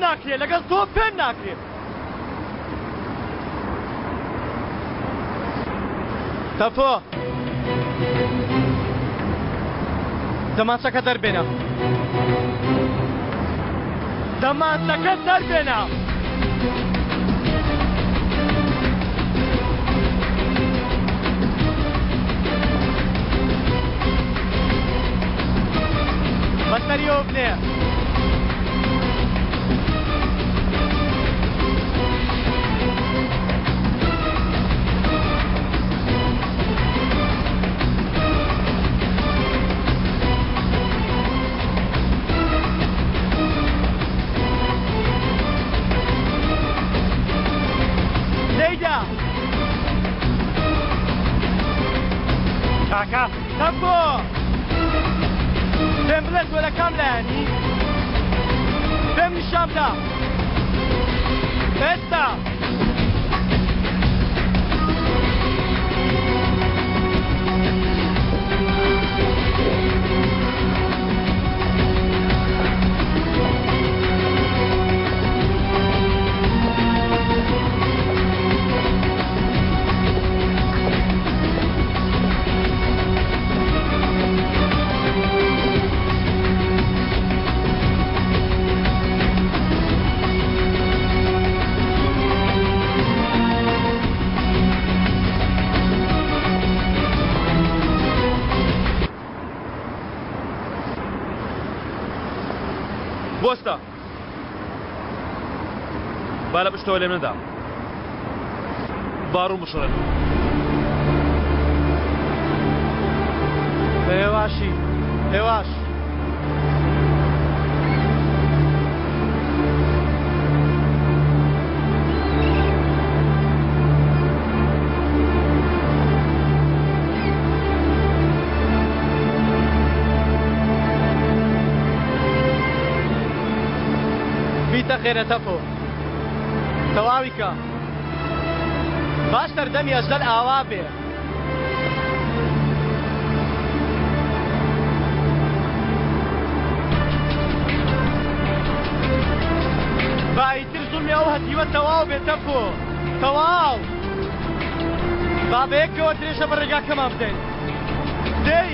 ناکرێ لەگەڵ تۆ پێم ناکرێ. تەفۆ دەمانچەکە دەربێنە دەمانچەکە دەربێنە. بەسەریەوە بنێ. لێیدا. کاکە. تەپۆ. پێم بڵێ تۆ لە کام لایەنی؟ پێم نیشان بدە. ئێستا. بوەستە با لە پشتەوە لێم نەدا با ڕووم بشۆرن. بە هێواشی هێواش. بیتەقێنە تەپۆ تەواوی کە با سەردەمی ئەزەل ئاوا بێ. با ئیتر زوڵمی ئەو هەتیوە تەواو بێ تەپۆ تەواو. با بەیەکەوە درێژە بە ڕێگاکەمان بدەین. دەی.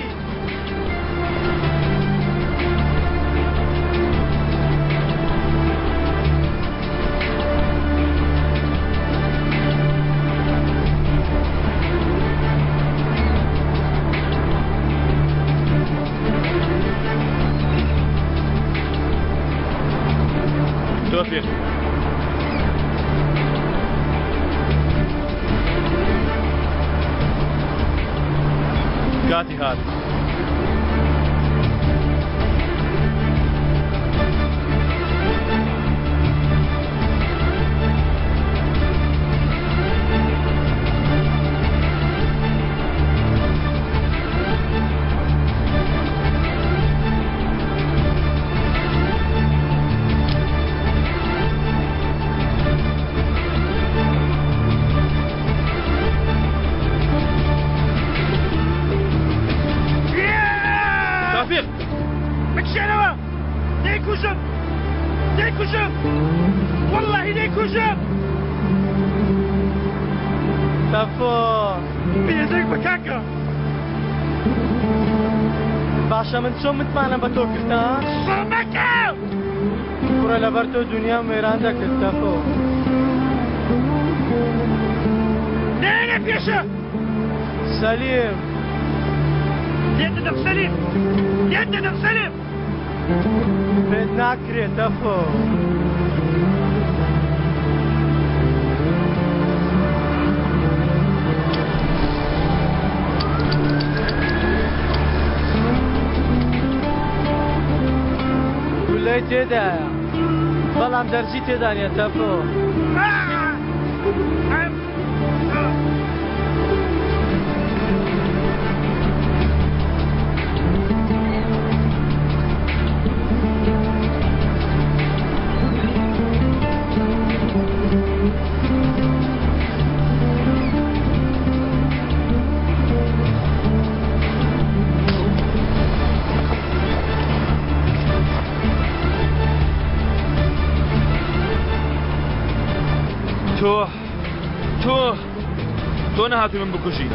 تۆفیق. کاتی هات. تۆفیق. بکشێنەوە دەیکوژم دەیکوژم وەڵڵاهی دەیکوژم. تەفۆ. بێدەنگ بە کاکە. باشە من چۆن متمانەم بە تۆ کرد ها؟ قسە مەکە. کوڕە لەبەر تۆ دونیام وێران دەکرد تەفۆ. نەیەنە پێشە. سەلیم. لێت دەدەم سەلیم لێت دەدەم سەلیم. پێت ناکرێت تەفۆ. گولەی تێدایە بەڵام دەرزی تێدا نییە تەفۆ. تۆ تۆ تۆ نەهاتووی من بکوژی.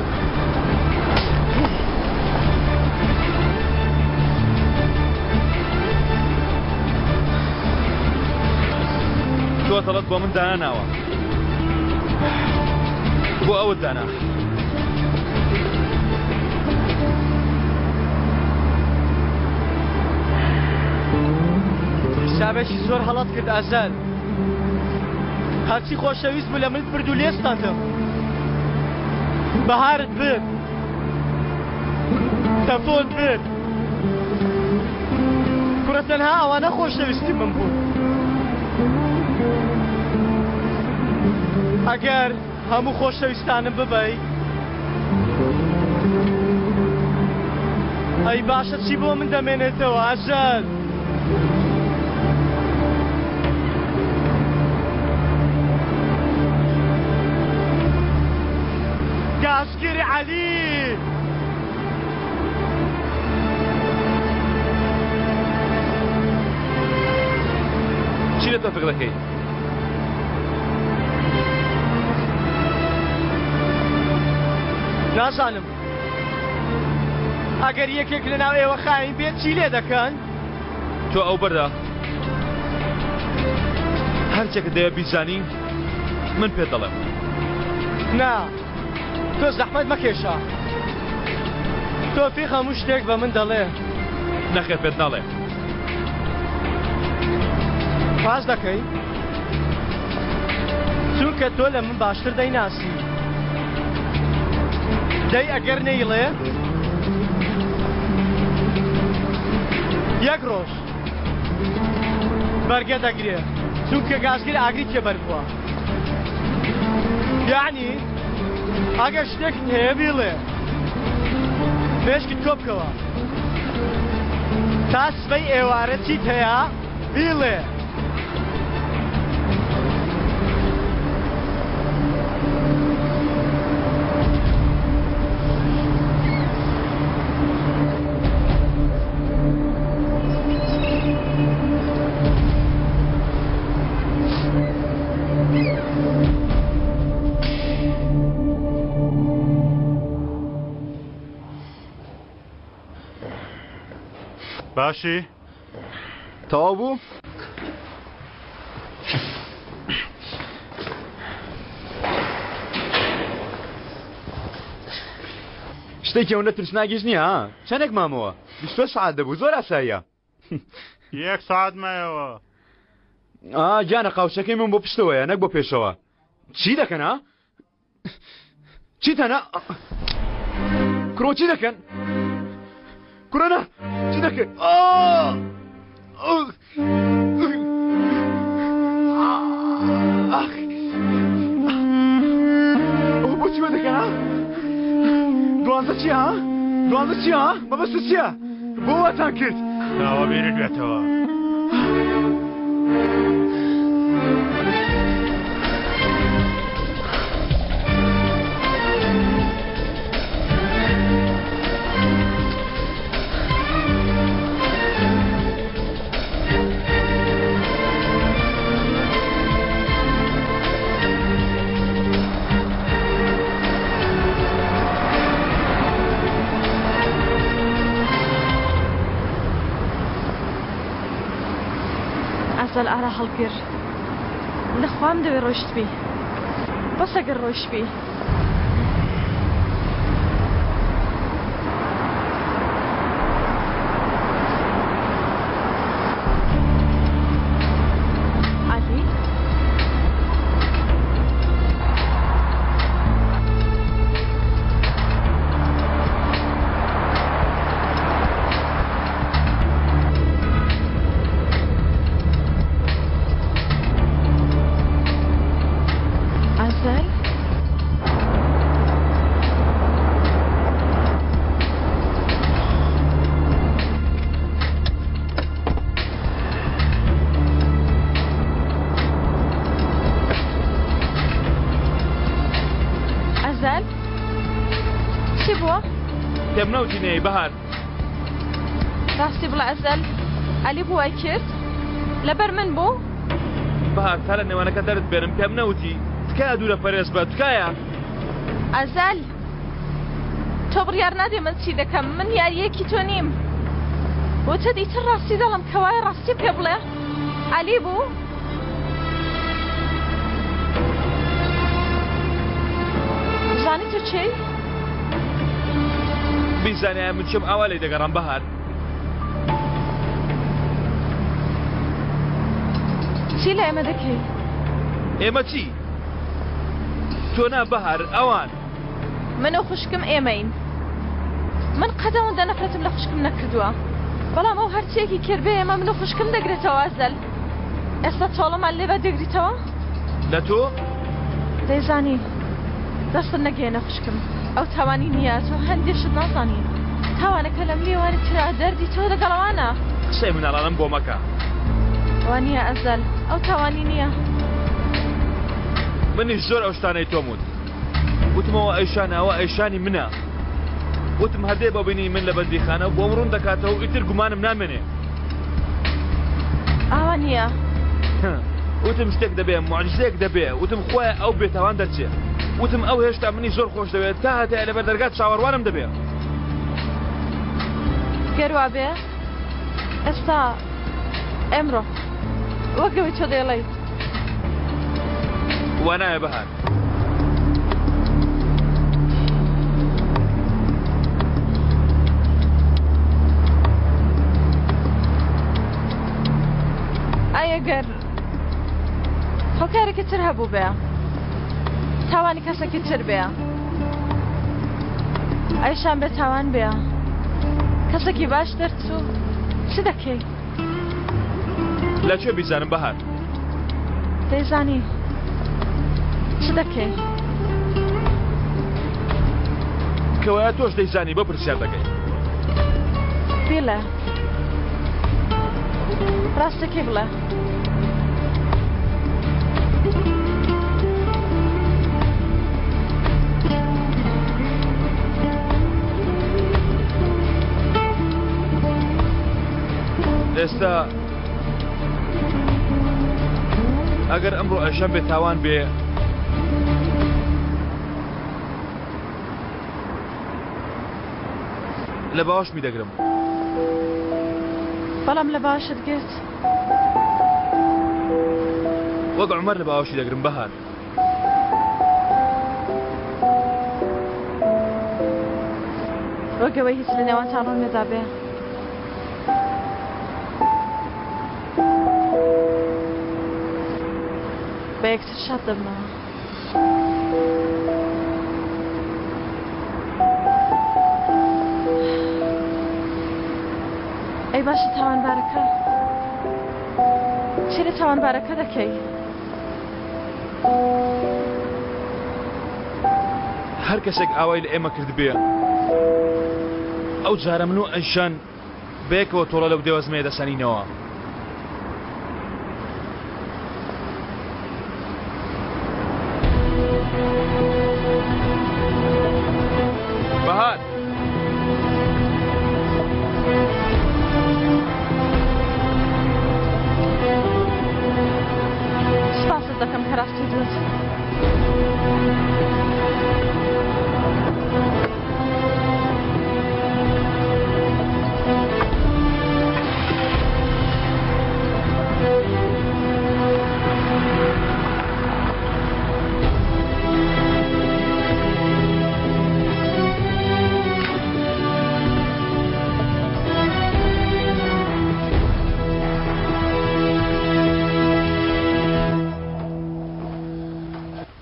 تۆ تەڵەت بۆ من دانەناوە. بۆ ئەوت دانا. حسابێکی زۆر هەڵەت کرد ئازاد. هەرچی خۆشەویست بوو لە منت برد و لێستاندم. بەهارت برد. تەفۆت برد. کوڕە تەنها ئەوانە خۆشەویستی من بوون. ئەگەر هەموو خۆشەویستانم ببەی ئەی باشە چی بۆ من دەمێنێتەوە ئەژەل؟ گازگیر عەلی! چی لە تۆفیق دەکەی؟ نازانم ئەگەر یەکێک لە ناو ئێوە خاین بێت چی لێ دەکەن؟ تۆ ئەو بەردە هەرچێکت دەوێت بیزانی من پێت دەڵێم. نا تۆ زەحمەت مەکێشە تۆفیق هەموو شتێک بە من دەڵێ. نەخێر پێت ناڵێ. ڕاست دەکەی چونکە تۆ لە من باشتر دەیناسی. دەی ئەگەر نەیڵێ یەک ڕۆژ بەرگە دەگرێ چونکە گازگر ئاگری تێبەر بووە. یعنی ئەگەر شتێکت هەیە بیڵێ مێشکت کۆ بکەوە تا سبەی ئێوارە چیت هەیە بیڵێ. باشی؟ تەواو بوو؟ شتێکی ئەوەندە ترسناکیش نییە ها چەندێک مامەوە 28 سەعات دەبوو زۆر ئاساییە یەک سەعات مایەوە. ئا گیانە قاوچەکەی من بۆ پشتەوەیە نەک بۆ پێشەوە چی دەکەن ها چیتانە کوڕۆ چی دەکەن کوڕەنە چی دەکەن ئەوە بۆچی وە دەکەن ها دوانزە چییە ها دوانزە چییە ها مەبەستت چییە بۆ واتان کرد ئەوە بیرت بێتەوە. ئەزەل ئارا هەڵگر لە خوام دەوێ ڕۆیشتبی بەس ئەگەر ڕۆیشتبی. عەلی؟ ئەزەل؟ ئەزەل؟ چی بووە؟ پێم نەوتی نەیەی بەهار. ڕاستی بڵێ ئەزەل عەلی بوو وای کرد؟ لەبەر من بوو؟ بەهار تا لە نێوانەکە دەرت بێنم پێم نەوتی. تکایە دوورە پەرێز بە تکایە. ئەزەل تۆ بڕیار نادەی من چی دەکەم من یارییەکی تۆ نیم وتت ئیتر ڕاستی دەڵم کەوایە ڕاستی پێ بڵێ عەلی بوو؟ زانی تۆ کێی؟ بیزانایە من چم ئاوا لێی دەگەڕام بەهار. چی لە ئێمە دەکەی؟ ئێمە چی؟ تۆ نا بەهار ئەوان. من و خوشکم ئێمەین. من قەت ئەوەندە نەفرەتم لە خوشکم نەکردووە. بەڵام ئەو هەرچیەکی کرد بێ ئێمە من و خوشکم دەگرێتەوە ئەزەل. ئێستا تۆڵەمان لێ بەدەگریتەوە؟ لە تۆ؟ دەیزانی دەستت نەگەیەنە خوشکم ئەو تاوانی نییە تۆ هەندێ شت نازانی تاوانەکە لە ملیوانی ترا دەردی تۆ لەگەڵ ئەوانە. قسەی مناڵانم بۆ مەکە. وا نییە ئەزەل ئەو تاوانی نییە. منیش زۆر ئەو شتانەی تۆم وت. وتم ئەوە ئەیشانە ئەوە ئەیشانی منە. وتم هەر دێ بۆ بینینی من لە بەندیخانە و بۆم ڕوون دەکاتەوە و ئیتر گومانم نامێنێ. ئاوا نییە. وتم شتێک دەبێ، موعجیزەیەک دەبێ. وتم خوایە ئەو بێتاوان دەرچێ. وتم ئەو هێشتا منی زۆر خۆش دەوێ، تا هەتایە لەبەر دەرگات چاوەڕوانم دەبێ. گەر وا بێ ئێستا ئێمڕۆ وەک ئەوەی تۆ دەیڵێی. وا نایە بەهار. ئەی ئەگەر هۆکارێکی تر هەبوو بێ تاوانی کەسێکی تر بێ ئەیشان بێ تاوان بێ کەسێکی باش دەرچوو چ دەکەی؟ لە کوێ بیزانم بەهار؟ دەیزانی چ دەکەی؟ کەوایە تۆش دەیزانی بۆ پرسیار دەکەی؟ بیڵێ ڕاستەکەی بڵێ. ئێستا ئەگەر ئەمڕۆ ئەشەم بێ تاوان بێ لە باوەشمی دەگرم. بەڵام لە باوەشت گرت. وەک عومەر لە باوەشی دەگرم بەهار. وەک ئەوەی هیچ لە نێوانتان ڕوو نەدابێ. بە یەکتر شاد دەبنەوە. ئەی باشە تاوانبارەکە چی لە تاوانبارەکە دەکەی؟ هەر کەسێک ئاوای لە ئێمە کردبێ ئەو جارە من و ئەیشان بەیەکەوە تۆڵە لەو دێوەزمەیە دەسەنینەوە. بەهار! سپاست دەکەم کە ڕاستیت وت.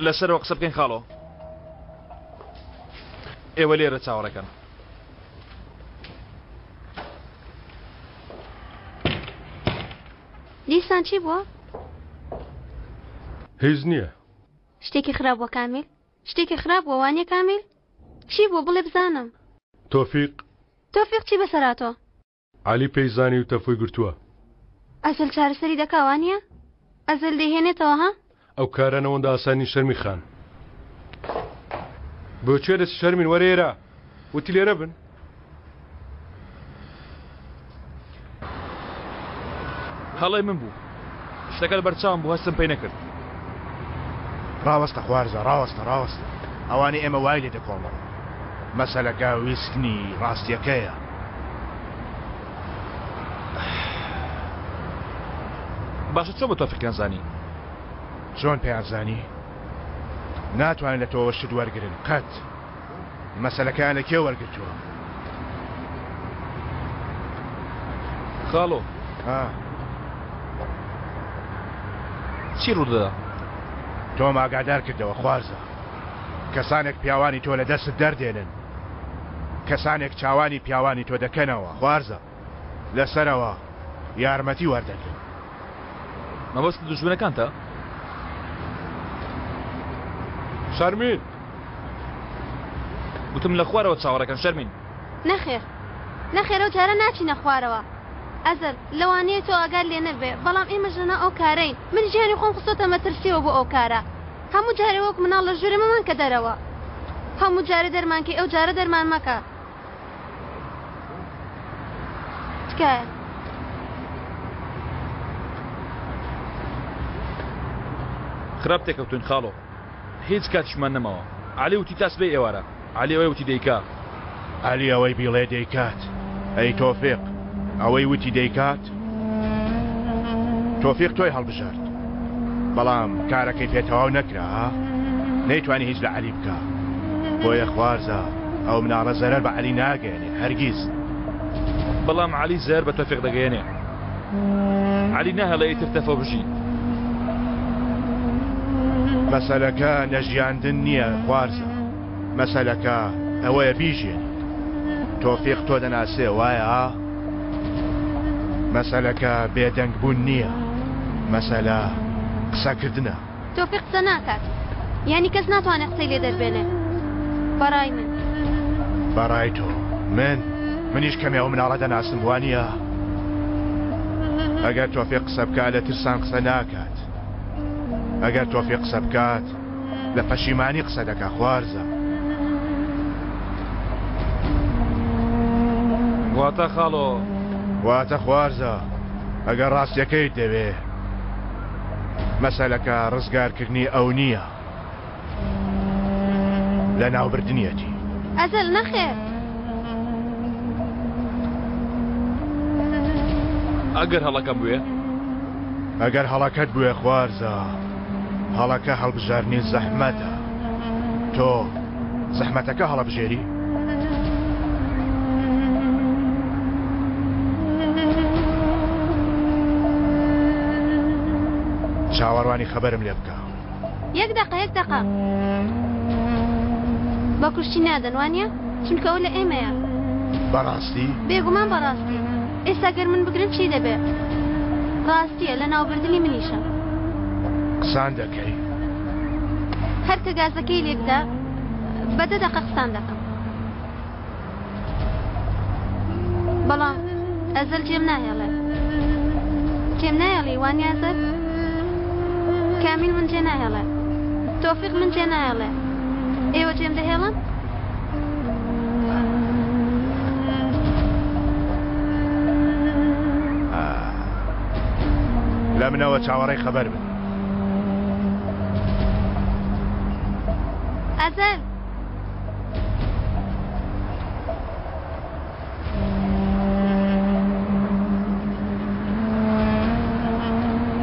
لەسەرەوە قسە بکەین خاڵۆ ئێوە لێرە چاوەڕێکەن. دیسان چی بووە؟ هیچ نییە. شتێکی خراپ بووە کامیل؟ شتێکی خراپ بووە وانیە کامیل؟ چی بووە بڵێ بزانم؟ تۆفیق. تۆفیق چی بەسەر هاتووە؟ عەلی پێی زانی و تەفوی گرتووە. ئەزەل چارەسەری دەکا وانیە؟ ئەزەل دەیهێنێتەوە ها؟ ئەو کارانە ئەوەندە ئاسان نین شەرمی خان. بۆ کوێ دەچی شەرمین وەرە ئێرە. وتی لێرە بن. هەڵەی من بوو. شتەکە لەبەرچاوم بوو هەستم پێی نەکرد. ڕاوەستە خوارزا، ڕاوەستە، ڕاوەستە. ئەوانەی ئێمە وای لێ دەکۆڵنەوە. مەسەلەکە ویستنی ڕاستییەکەیە. باشە چۆن بە تۆفیقیان زانی؟ چۆن پێیان زانی؟ ناتوانن لە تۆوە شت وەرگرن قەت. مەسەلەکەیان لە کێ وەرگرتووە؟ خاڵۆ ها چی ڕوودەدا؟ تۆم ئاگادار کردەوە خوارزا. کەسانێک پیاوانی تۆ لە دەستت دەردێنن. کەسانێک چاوانی پیاوانی تۆ دەکەنەوە خوارزا. لەسەرەوە یارمەتی وەردەگرن. مەبەستت دوژمنەکانتە؟ شەرمین! گوتم لە خوارەوە چاوەڕێکەن شەرمین. نەخێر نەخێر ئەو جارە ناچینە خوارەوە. ئەزەل، لەوانەیە تۆ ئاگات لێ نەبێ بەڵام ئێمەش لەناو ئەو کارەین. من ژیانی خۆم خستۆتە مەترسیەوە بۆ ئەو کارە. هەموو جارێ وەک مناڵ لە ژوورێ مەمانکە دەرەوە. هەموو جارێ دەرمانکەی ئەو جارە دەرمان مەکە. تکایە. خراپ تێکەوتوین خاڵۆ. هیچ کاتیشمان نەماوە. عەلی وتی تا سبەی ئێوارە. عەلی ئەوەی وتی دەیکا. عەلی ئەوەی بیڵێ دەیکات. ئەی تۆفیق ئەوەی وتی دەیکات؟ تۆفیق تۆی هەڵبژارد. بەڵام کارەکەی پێ تەواو نەکرا ها؟ نەیتوانی هیچ لە عەلی بکا. بۆیە خوارزا ئەو مناڵە زەرەر بە عەلی ناگەیەنێ هەرگیز. بەڵام عەلی زەرەر بە تۆفیق دەگەیەنێ. عەلی ناهێڵێ ئیتر تەفۆ بژی. مەسەلەکە نەژیاندن نییە خوارزا. مەسەلەکە ئەوەیە بیژیێنیت. تۆفیق تۆ دەناسێ وایە ها؟ مەسەلەکە بێدەنگ بوون نییە. مەسەلە قسەکردنە. تۆفیق قسە ناکات. یانی کەس ناتوانێ قسەی لێ دەربێنێ. بەڕای من. بەڕای تۆ. من؟ منیش کەمێ ئەو مناڵە دەناسم وانییە؟ ئەگەر تۆفیق قسە بکات لە ترسان قسە ناکات. ئەگەر تۆفیق قسە بکات لە پەشیمانی قسە دەکا خوارزا. واتە خاڵۆ. واتە خوارزا ئەگەر ڕاستیەکەیت دەوێ مەسەلەکە ڕزگارکردنی ئەو نییە لەناوبردنیەتی. ئەزەل، نەخێر. ئەگەر هەڵەکەم بوێ؟ ئەگەر هەڵەکەت بوێ خوارزا، هەڵەکە هەڵبژاردنی زەحمەتە. تۆ زەحمەتەکە هەڵەبژێری؟ چاوەڕوانی خەبەرم لێ بکە. یەک دەقە یەک دەقە. بە کوشتی نادەن وانە؟ چونکە ئەو لە ئێمەیە. بەڕاستی؟ بێگومان بەڕاستی. ئێستا گەر من بگرن چی دەبێ؟ ڕاستیە لە ناوبردنی منیشە. قسان دەکەی؟ هەر کە گازەکەی لێکدا بە دە دەقە قسان دەکەم. بەڵام ئەزەل جێم ناهێڵێ. جێم نایەڵی وانیە ئەزەل؟ کامیل من جێ ناهێڵێ. تۆفیق من جێ نایەڵێ. ئێوە جێم دەهێڵن؟ لە منەوە چاوەڕێی خەبەر بن. ئەزەل!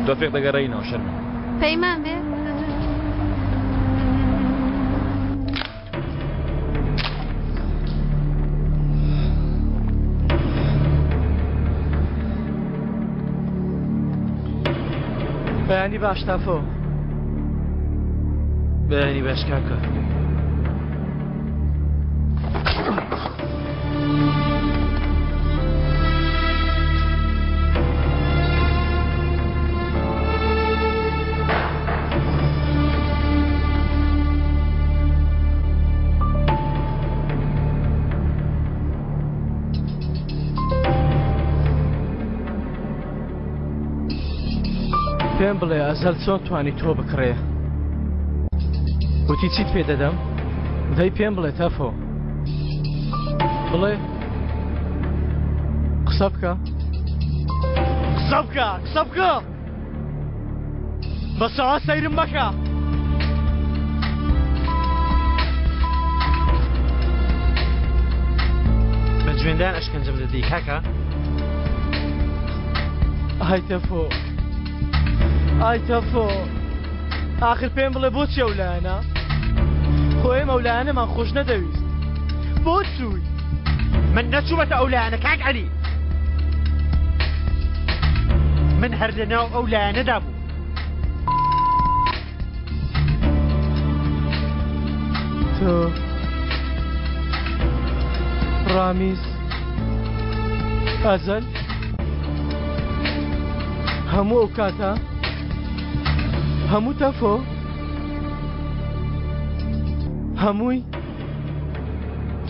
تۆفیق دەگەڕێینەوە شەرمن. پەیمان بێ. بەیانی باش تافۆ. بەیانی باش کاکە. پێم بڵێ ئەزەل چۆن توانی تۆ بکڕێ؟ وتی چیت پێ دەدەم؟ دەی پێم بڵێ تەفۆ. بڵێ قسە بکە. قسە بکە قسە بکە بەسەوە سەیرم مەکە. جوێندان ئەشکەنجەم دەدەی کاکە؟ ئای تەفۆ ئای تەفۆ ئاخر پێم بڵێ بۆچی ئەو لایەنە خۆ ئێمە ئەو لایەنەمان خۆش نەدەویست بۆ چووی؟ من نەچوومەتە ئەو لایەنە کاک عەلی من هەر لەناو ئەو لایەنەدا بوو. تۆ ڕامیز ئەزەل هەموو ئەو کاتە هەموو تەفۆ هەمووی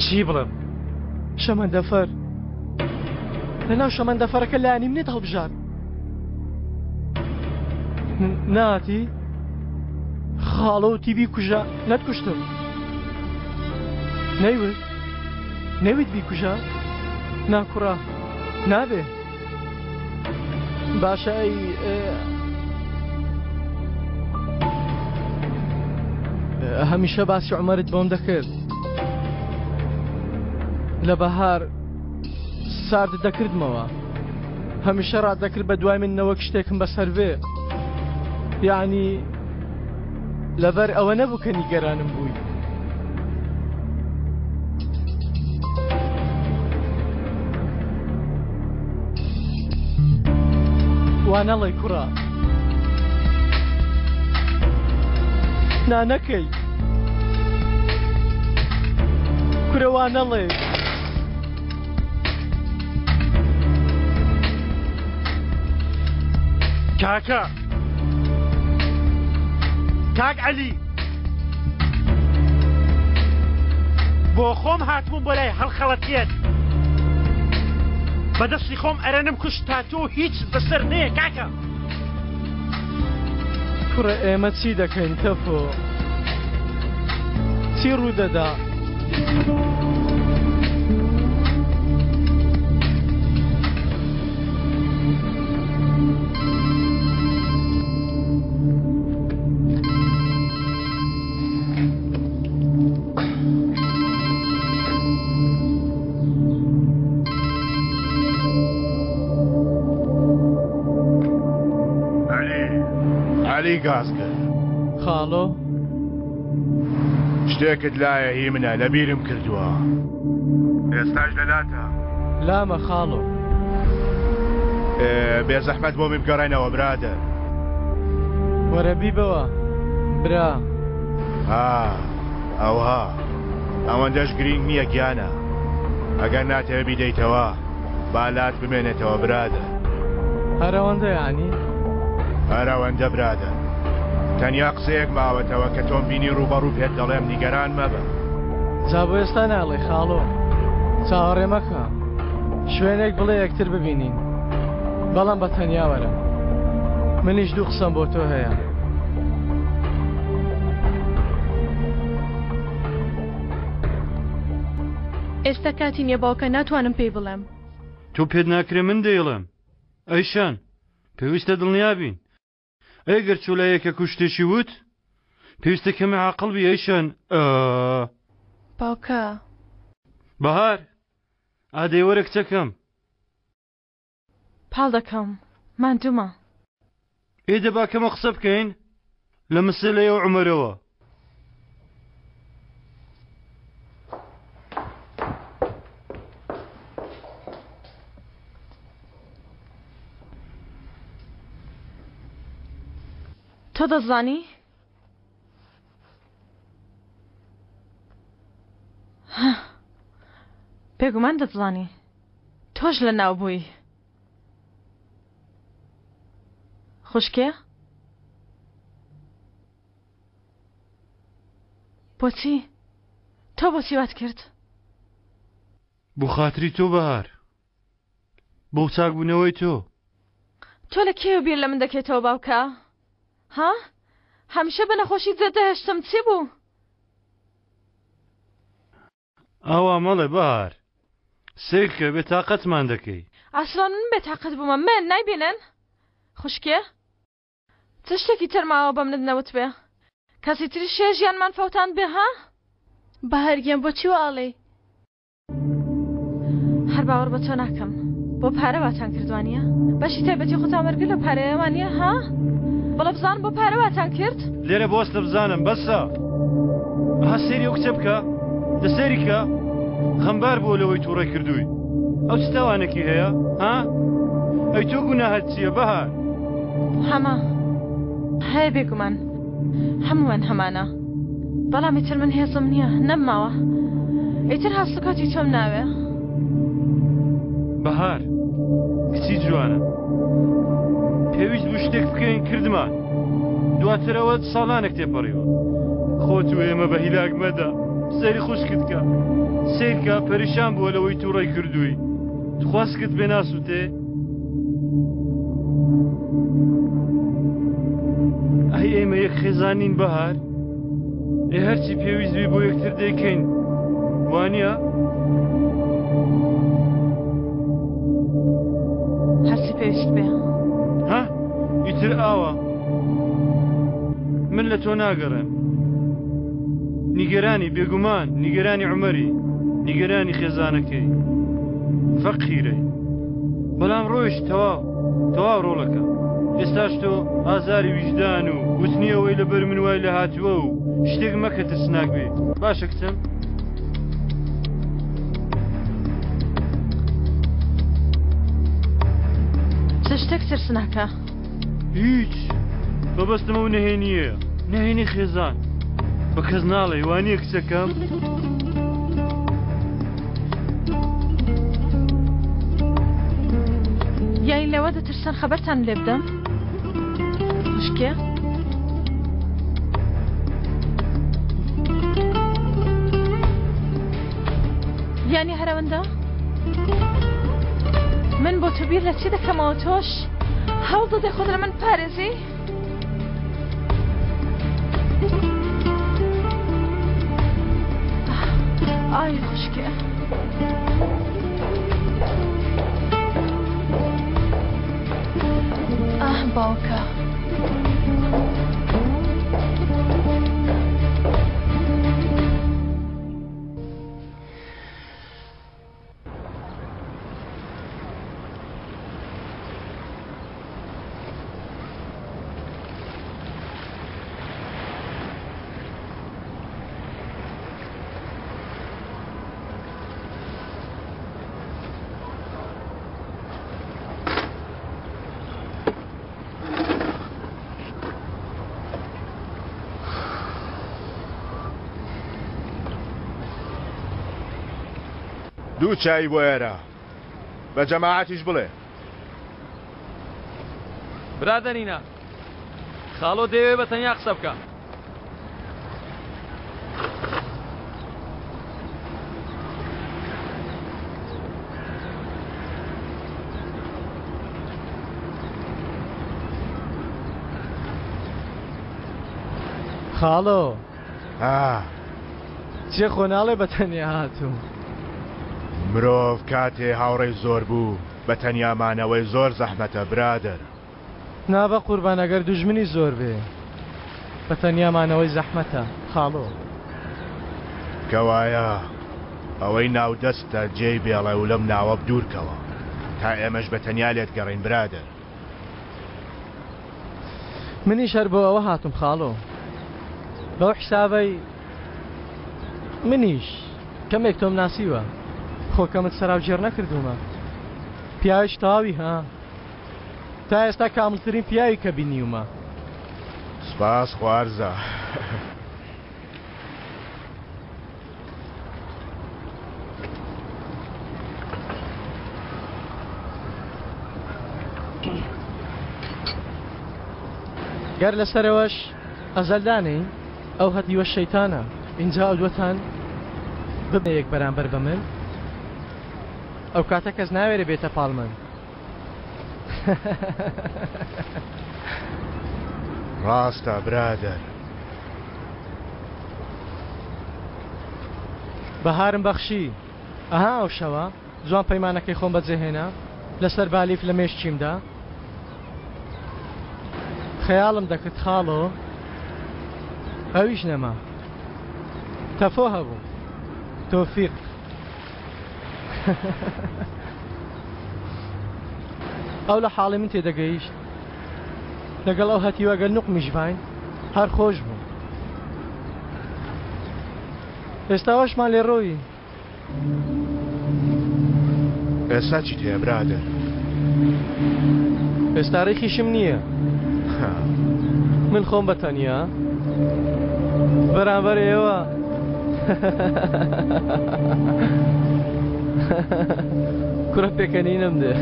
چی بڵێم شەمەندەفەر لەناو شەمەندەفەرەکە لایەنی منت هەڵبژارد ناتی خاڵۆ وتی بیکوژە نەتکوشتم نەیوت نەویت بیکوژە نا کوڕە نابێ باشە ئەی هەمیشە باسی عومەرت بۆم دەکرد لە بەهار ساردت دەکردمەوە هەمیشە ڕاتدەکرد بە دوای من نەوەک شتێکم بەسەر بێ یعنی لەبەر ئەوە نەبوو کە نیگەرانم بووی وا نەڵێ کوڕە نا نەکەی کورە وا نەڵێ کاکە کاک عەلی بۆ خۆم هاتبووم بۆ لای هەڵخەڵەتێت بەدەستی خۆم ئەرەنم کوشت تا تۆ هیچ بەسەر نەیە کاکە. کوڕە ئێمە چی دەکەین تەفۆ؟ چی ڕوودەدا؟ عەلی عەلی گازگر خاڵۆ شتێکت لایە هی منە لەبیرم کردووە ئێستاش لەلاتە لامە خاڵۆ بێزەحمەت بۆمی بگەڕێنەوە برادەر وەرە بیبەوە برا ها ئەوها ئەوەندەش گرینگ نییە گیانە ئەگەر ناتەوێ بیدەیتەوە با لات بمێنێتەوە برادەر. هەر ئەوەندە یانی؟ هەر ئەوەندە برادەر. تەنیا قسەیەک ماوەتەوە کە تۆم بینی ڕووبەڕوو پێت دەڵێم نیگەران مەبە. جا بۆ ئێستا ناڵێی خاڵۆ؟ چاوەڕێ مەکە. شوێنێک بڵێ یەکتر ببینین. بەڵام بە تەنیا وەرە. منیش دوو قسەم بۆ تۆ هەیە. ئێستا کاتی نییە باوکە ناتوانم پێی بڵێم. تۆ پێت ناکرێ من دەیڵێم. ئەیشان، پێویستە دڵنیا بین. ئەی گەر چوو لای یەکێک و شتێکی وت؟ پێویستە کەمێ عاقڵ بی ئەیشان. ئا. باوکە. بەهار، ئادەی وەرە کچەکەم. پاڵ دەکەم ماندوومە. ئێ دەبا کەمە قسە بکەین لە مسەلەی ئەو عومەرەوە. تۆ دەزانی؟ بێگومان دەتزانی. تۆش لە ناو بووی خوشکێ؟ بۆچی؟ تۆ بۆچی وات کرد؟ بۆ خاتری تۆ بەهار. بۆ چاکبوونەوەی تۆ. تۆ لە کێوە بیر لە من دەکەیتەوە باوکە؟ ها؟ هەمیشە بە نەخۆشی جێت دەهێشتم چی بوو؟ ئاوا مەڵێ بەهار. سەیرکە بێتاقەتمان دەکەی. ئەسڵەن من بێتاقەت بوومە من نایبینن؟ خوشکێ چ شتێکی تر ماوە بە منت نەوتبێ؟ کەسی تریش هەیە ژیانمان فەوتاندبێ ها؟ بەهار گیان بۆچی وا ئەڵێی؟ هەر باوەڕ بە تۆ ناکەم. بۆ پارە واتان کرد وانییە؟ بەشی تایبەتی خۆتان وەرگرت لەو پارەیە وانییە ها؟ بەڵێ بزانم بۆ پارە واتان کرد؟ لێرە بوەستە بزانم بەسە. ئەها سەیری ئەو کچە بکە دە سەیری کە خەمبار بووە لەوەی تووڕەی کردووی ئەو چ تاوانێکی هەیە ها؟ ئەی تۆ گوناهت چییە بەهار؟ هەمە هەیە بێگومان هەموومان هەمانە بەڵام ئیتر من هێزم نییە نەمماوە ئیتر هەڵسوکەوتی تۆم ناوێ. بەهار کچی جوانە پێویست بوو شتێک بکەین کردمان دواتر ئەوە ساڵانێک تێپەڕیوە خۆت و ئێمە بە هیلاک مەدە سەیری خوشکت کە سەیرکە پەریشان بووە لەوەی تووڕەی کردووی تخوا سکت پێ ناسووتێ ئەی ئێمە یەک خێزان نین بەهار ئێ هەرچی پێویست بێ بۆ یەکتر دەیکەین وانە؟ هەرچی پێویست بێ ها ئیتر ئاوا من لە تۆ ناگەڕێم نیگەرانی بێگومان نیگەرانی عومەری نیگەرانی خێزانەکەی فەقیرەی بەڵام ڕۆیشت تەواو تەواو ڕۆڵەکە ئێستاش تۆ ئازاری ویژدان و وتنی ئەوەی لەبەر من وای لە هاتووە و شتێک مەکە ترسناک بێ باشە کچم چ شتێک ترسناکە؟ هیچ مەبەستم ئەو نهێنییە نهێنی خێزان بە کەس ناڵێ وانییە کچەکەم؟ یانی لەوە دەترسن خەبەرتان لێ بدەم؟ خوشکێ؟ یانی هەرەوەندە؟ من بۆ تۆ بیر لە چی دەکەمەوە تۆش هەوڵ دەدەی خۆت لە من پارێزی؟ ئای خوشکێ. ئاه باوکە. دوو چای بۆ ئێرە بە جەماعەتیش بڵێ. برادەرینە خاڵۆ دەیەوێ بە تەنیا قسە بکا. خاڵۆ ها چێ خۆ ناڵێ بە تەنیا هاتووم. مرۆڤ کاتێ هاوڕێی زۆر بوو بە تەنیا مانەوەی زۆر زەحمەتە برادەر. نا بەقوربان ئەگەر دوژمنی زۆر بێ بە تەنیا مانەوەی زەحمەتە خاڵۆ. کەوایە ئەوەی ناو دەستتە جێی بێڵە و لەم ناوە بدوورکەوە تا ئێمەش بە تەنیا لێت گەڕێین برادەر. منیش هەر بۆ ئەوە هاتوم خاڵۆ بەو حسابەی منیش کەمێک تۆم ناسیوە خۆ کەمت سەراوگێڕ نەکردوومە پیاوێکی تەواوی ها تا ئێستا کامڵترین پیاوی کە بینیومە. سپاس خوارزا. گەر لەسەرەوەش ئەزەل دانێین ئەو هەتیوە شەیتانە ئینجا ئەو دووەتان ببنە یەک بەرامبەر بە من ئەو کاتە کەس ناوێرێ بێتە پاڵ من. ڕاستە برادەر. بەهارم بەخشی ئەها ئەو شەوە جوان پەیمانەکەی خۆم بەجێهێنا لەسەر بالیف لە مێشکیمدا خەیاڵم دەکرد خاڵۆ ئەویش نەما تەفۆ هەبوو تۆفیق. ئەو لە حاڵی من تێدەگەیشت. لەگەڵ ئەو هەتیوە گەر نوقمیش باین هەر خۆش بوو. ئێستا وەشمان لێ ڕۆیی. ئێستا چیت هەیە برادەر؟ ئێستا ڕیخیشم نییە. من خۆم بە تەنیا بەرامبەر ئێوە. کوڕە پێکەنینم دێ.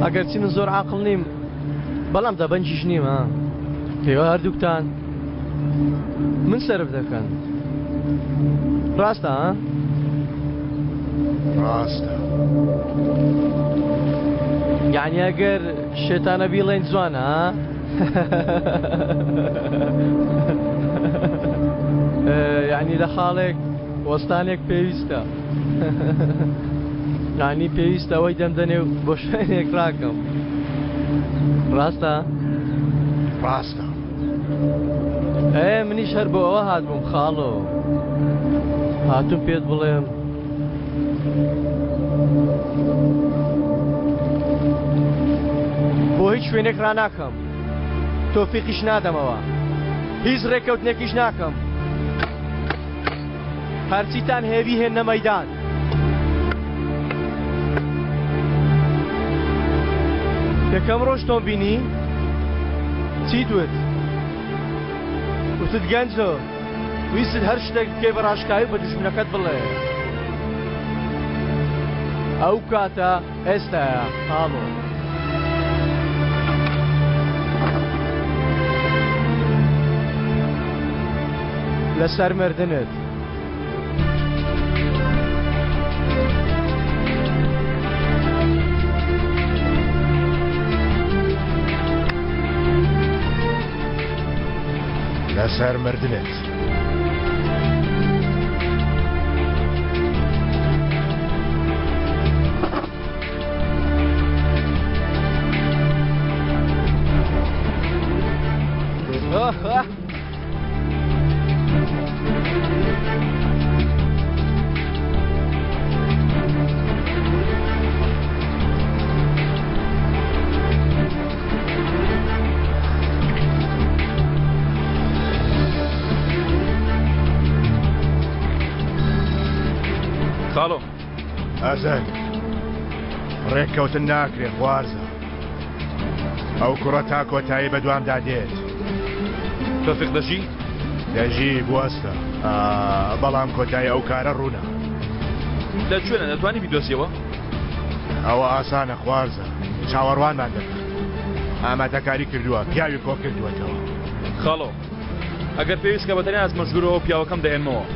ئەگەرچی من زۆر عاقڵ نیم بەڵام دەبەنگیش نیم ها. ئێوە هەردووکتان من سەرف دەکەن ڕاستە ها؟ ڕاستە. یعنی ئەگەر شێتانە بیڵێن جوانە ها؟ یعنی لە خاڵێک وەستانێک پێویستە یعنی پێویستە ئەوەی دەمدەنێ و بۆ شوێنێک ڕاکەم ڕاستە؟ ڕاستە. ئێ منیش هەر بۆ ئەوە هاتبووم خاڵۆ هاتووم پێت بڵێم بۆ هیچ شوێنێک ڕاناکەم تۆفیقیش نادەمەوە هیچ ڕێککەوتنێکیش ناکەم هەرچیتان هەیە بیهێننە مەیدان. یەکەم ڕۆژ تۆم بینی چیت وت؟ وتت گەنجۆ ویستت هەر شتێک بکەی بە ڕاشکاوی بە دوژمنەکەت بڵێ. ئەو کاتە ئێستایە خاڵۆ. لەسەر مردنت. لەسەر مردنت. خاڵۆ ئەزەل ڕێککەوتن ناکرێ خوارزە ئەو کوڕە تا کۆتایی بەدوامدا دێت. تۆفیق دەژی؟ دەژی بوەستە بەڵام کۆتایی ئەو کارە ڕوونە. لە کوێنە دەتوانی بیدۆزیەوە؟ ئەوە ئاسانە خوارزە چاوەڕوانمان دەکات ئامادەکاری کردووە پیاوی کۆ کردووەتەوە. خاڵۆ ئەگەر پێویست کە بەتەنیا ئەچمە ژوورەوە پیاوەکەم دەهێنمەوە.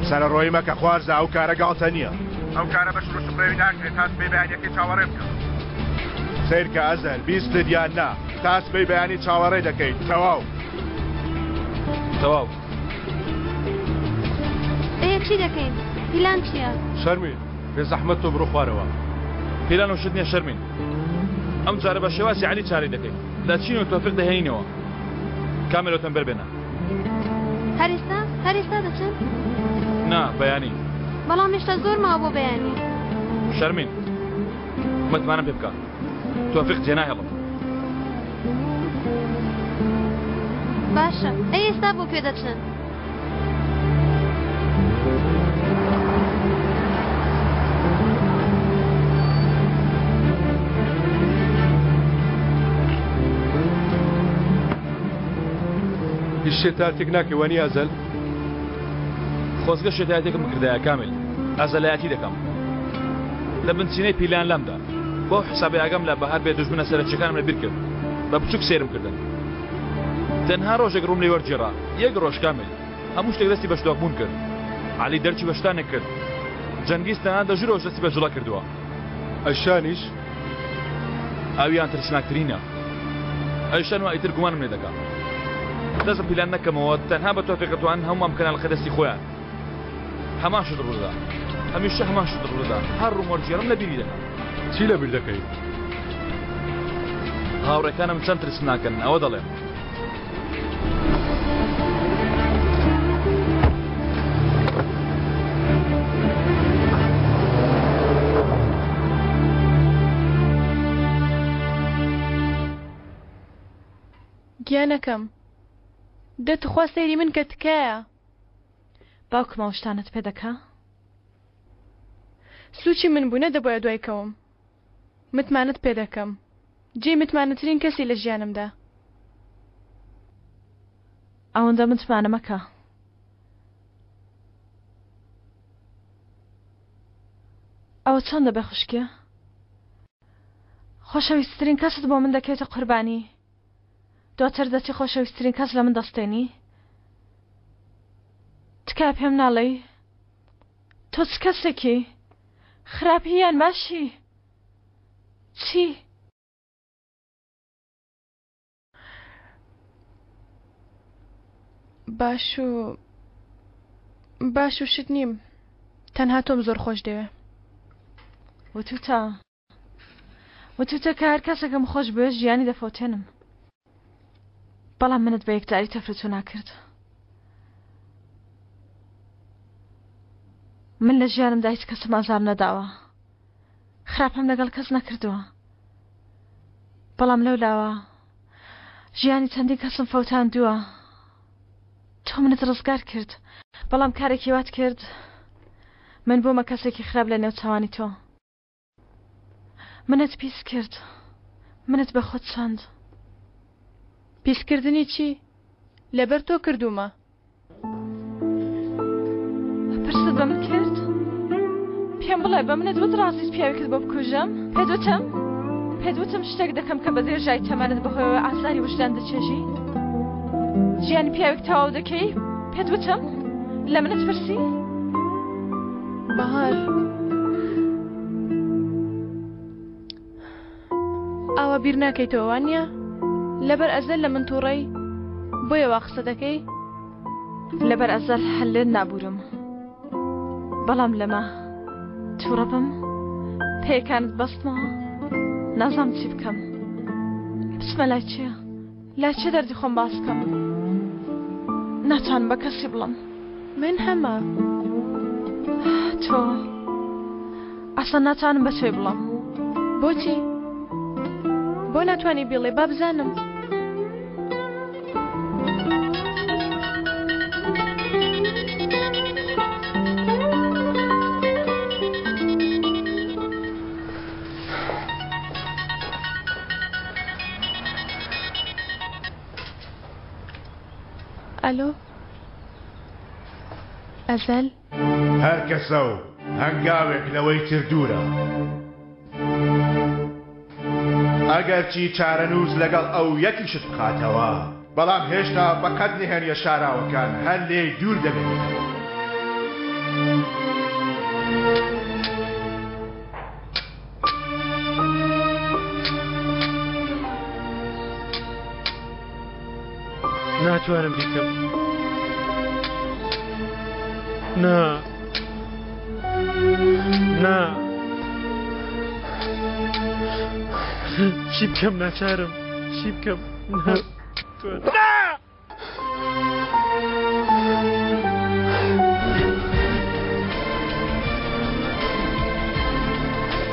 سەرەڕۆیی مەکە خوارزە ئەو کارە گاڵتە نییە. ئەو کارە بە شل و سپڕێوی ناکرێت تا سبەی بەیانیەکەی چاوەڕێ بکە. سەیرکە ئەزەل بیستت یان نا تا سبەی بەیانی چاوەڕێ دەکەیت تەواو. تەواو. ئێ چی دەکەین؟ پیلان چییە؟ شەرمین بێزەحمەت تۆ بڕۆ خوارەوە. پیلان و شت نییە شەرمین. ئەم جارە بە شێوازی عەلی چارەی دەکەین. دەچین و تۆفیق دەهێنینەوە. کامێرە و تەمبەر بێنە. هەر ئێستا؟ هەر ئێستا دەچن؟ نا، بەیانی. بەڵام هێشتا زۆر ماوە بۆ بەیانی. شەرمین، متمانەم پێ بکە. تۆفیق جێناهێڵم. باشە، ئەی ئێستا بۆ کوێ دەچن؟ هیچ شێتاتێک ناکەی وانیە ئەزەل؟ خۆزگە شێتایەتێکم بکردایە کامیل ئەزەلایەتی دەکەم لە بنچینەی پیلان لامدا بەو حسابەی ئاگام لە بەهار بێ دوژمنە سەرەکیەکانم لە بیر کرد بە بچوک سەیرم کردن تەنها ڕۆژێک ڕووم لێ وەرگێڕا یەک ڕۆژ کامیل هەموو شتێک دەستی بە شلۆق بوون کرد عەلی دەرکی بە شتانێک کرد جەنگیز تەنانەت لە ژوورەوەش دەستی بە جوڵە کردووە ئەیشانیش؟ ئەویان ترسناکترینە ئەیشان وا ئیتر گومانم لێ دەکا دەست بە پیلان نەکەمەوە تەنها بە تۆفیق دەتوانن هەموومان بکەنە ئەڵقەی دەستی خۆیان هەمان شت ڕوودەدا هەمیشە هەمان شت ڕوودەدا هەر ڕووم وەرگێڕم لە بیری دەکەم. چی لە بیر دەکەی؟ هاوڕێکانم چەند ترسناکن ئەوە دەڵێم. گیانەکەم دە تخوا سەیری من کە تکایە. باوکم ئەو شتانەت پێ دەکا؟ سوچی من بوو نەدەبوایە دوای کەوم. متمانەت پێ دەکەم. جێی متمانەترین کەسی لە ژیانمدا. ئەوەندە متمانە مەکە. ئەوە چۆن دەبێ خوشکێ؟ خۆشەویستترین کەست بۆ من دەکەیتە قوربانی. دواتر دەچی خۆشەویستترین کەس لە من دەستێنی؟ تکایە پێم ناڵێی تۆ چ کەسێکی؟ خراپی یان باشی؟ چی؟ باش و باش و شت نیم تەنها تۆم زۆر خۆش دەوێ. وتوتە وتوتە کە هەر کەسێکم خۆش بوێ ژیانی دەفەوتێنم بەڵام منت بە یەکجاری تەفرتونا کرد من لە ژیانمدا هیچ کەسم ئازار نەداوە خراپەم لەگەڵ کەس نەکردووە بەڵام لەو لاوە ژیانی چەندین کەسم فەوتاندووە تۆ منت ڕزگار کرد بەڵام کارێکی وات کرد من بوومە کەسێکی خراپ لە نێو چاوانی تۆ منت پیس کرد منت بە خۆت چاند. پیسکردنی چی؟ لەبەر تۆ کردوومە. پرست بە من کرد؟ پێم بڵێ بە منت وت ڕازیت پیاوێکت بۆ بکوژم؟ پێت وتم؟ پێت وتم شتێک دەکەم کە بە درێژای تەمەنت بەهۆیەوە ئازاری وژدان دەچێژی؟ ژیانی پیاوێک تەواو دەکەی؟ پێت وتم؟ لە منت پرسی؟ بەهار ئاوا بیر ناکەیتەوە وانە؟ لەبەر ئەزەل لە من تووڕەی بۆیە وا قسە دەکەی؟ لەبەر ئەزەل هەر لێت نابوورم بەڵام لەمە تووڕە بم پێیەکانت بەستمەوە نازانم چی بکەم بچمە لای چێ لای چێ دەردی خۆم باس بکەم ناتوانم بە کەسی بڵم من هەمە تۆ ئەسڵەن ناتوانم بە تۆی بڵم بۆچی بۆ ناتوانی بیڵێ با بزانم ئەلۆ ئەزەل هەر کەسە و هەنگاوێک لەوەی تر دوورە. ئەگەرچی چارەنووس لەگەڵ ئەو یەکیشت بخاتەوە، بەڵام هێشتا بەقەد نهێنیە شاراوەکان هەر لێی دوور دەمێنیتەوە. ناتوانم بیکەم. نا. نا. چی بکەم ناچارم چی بکەم نا.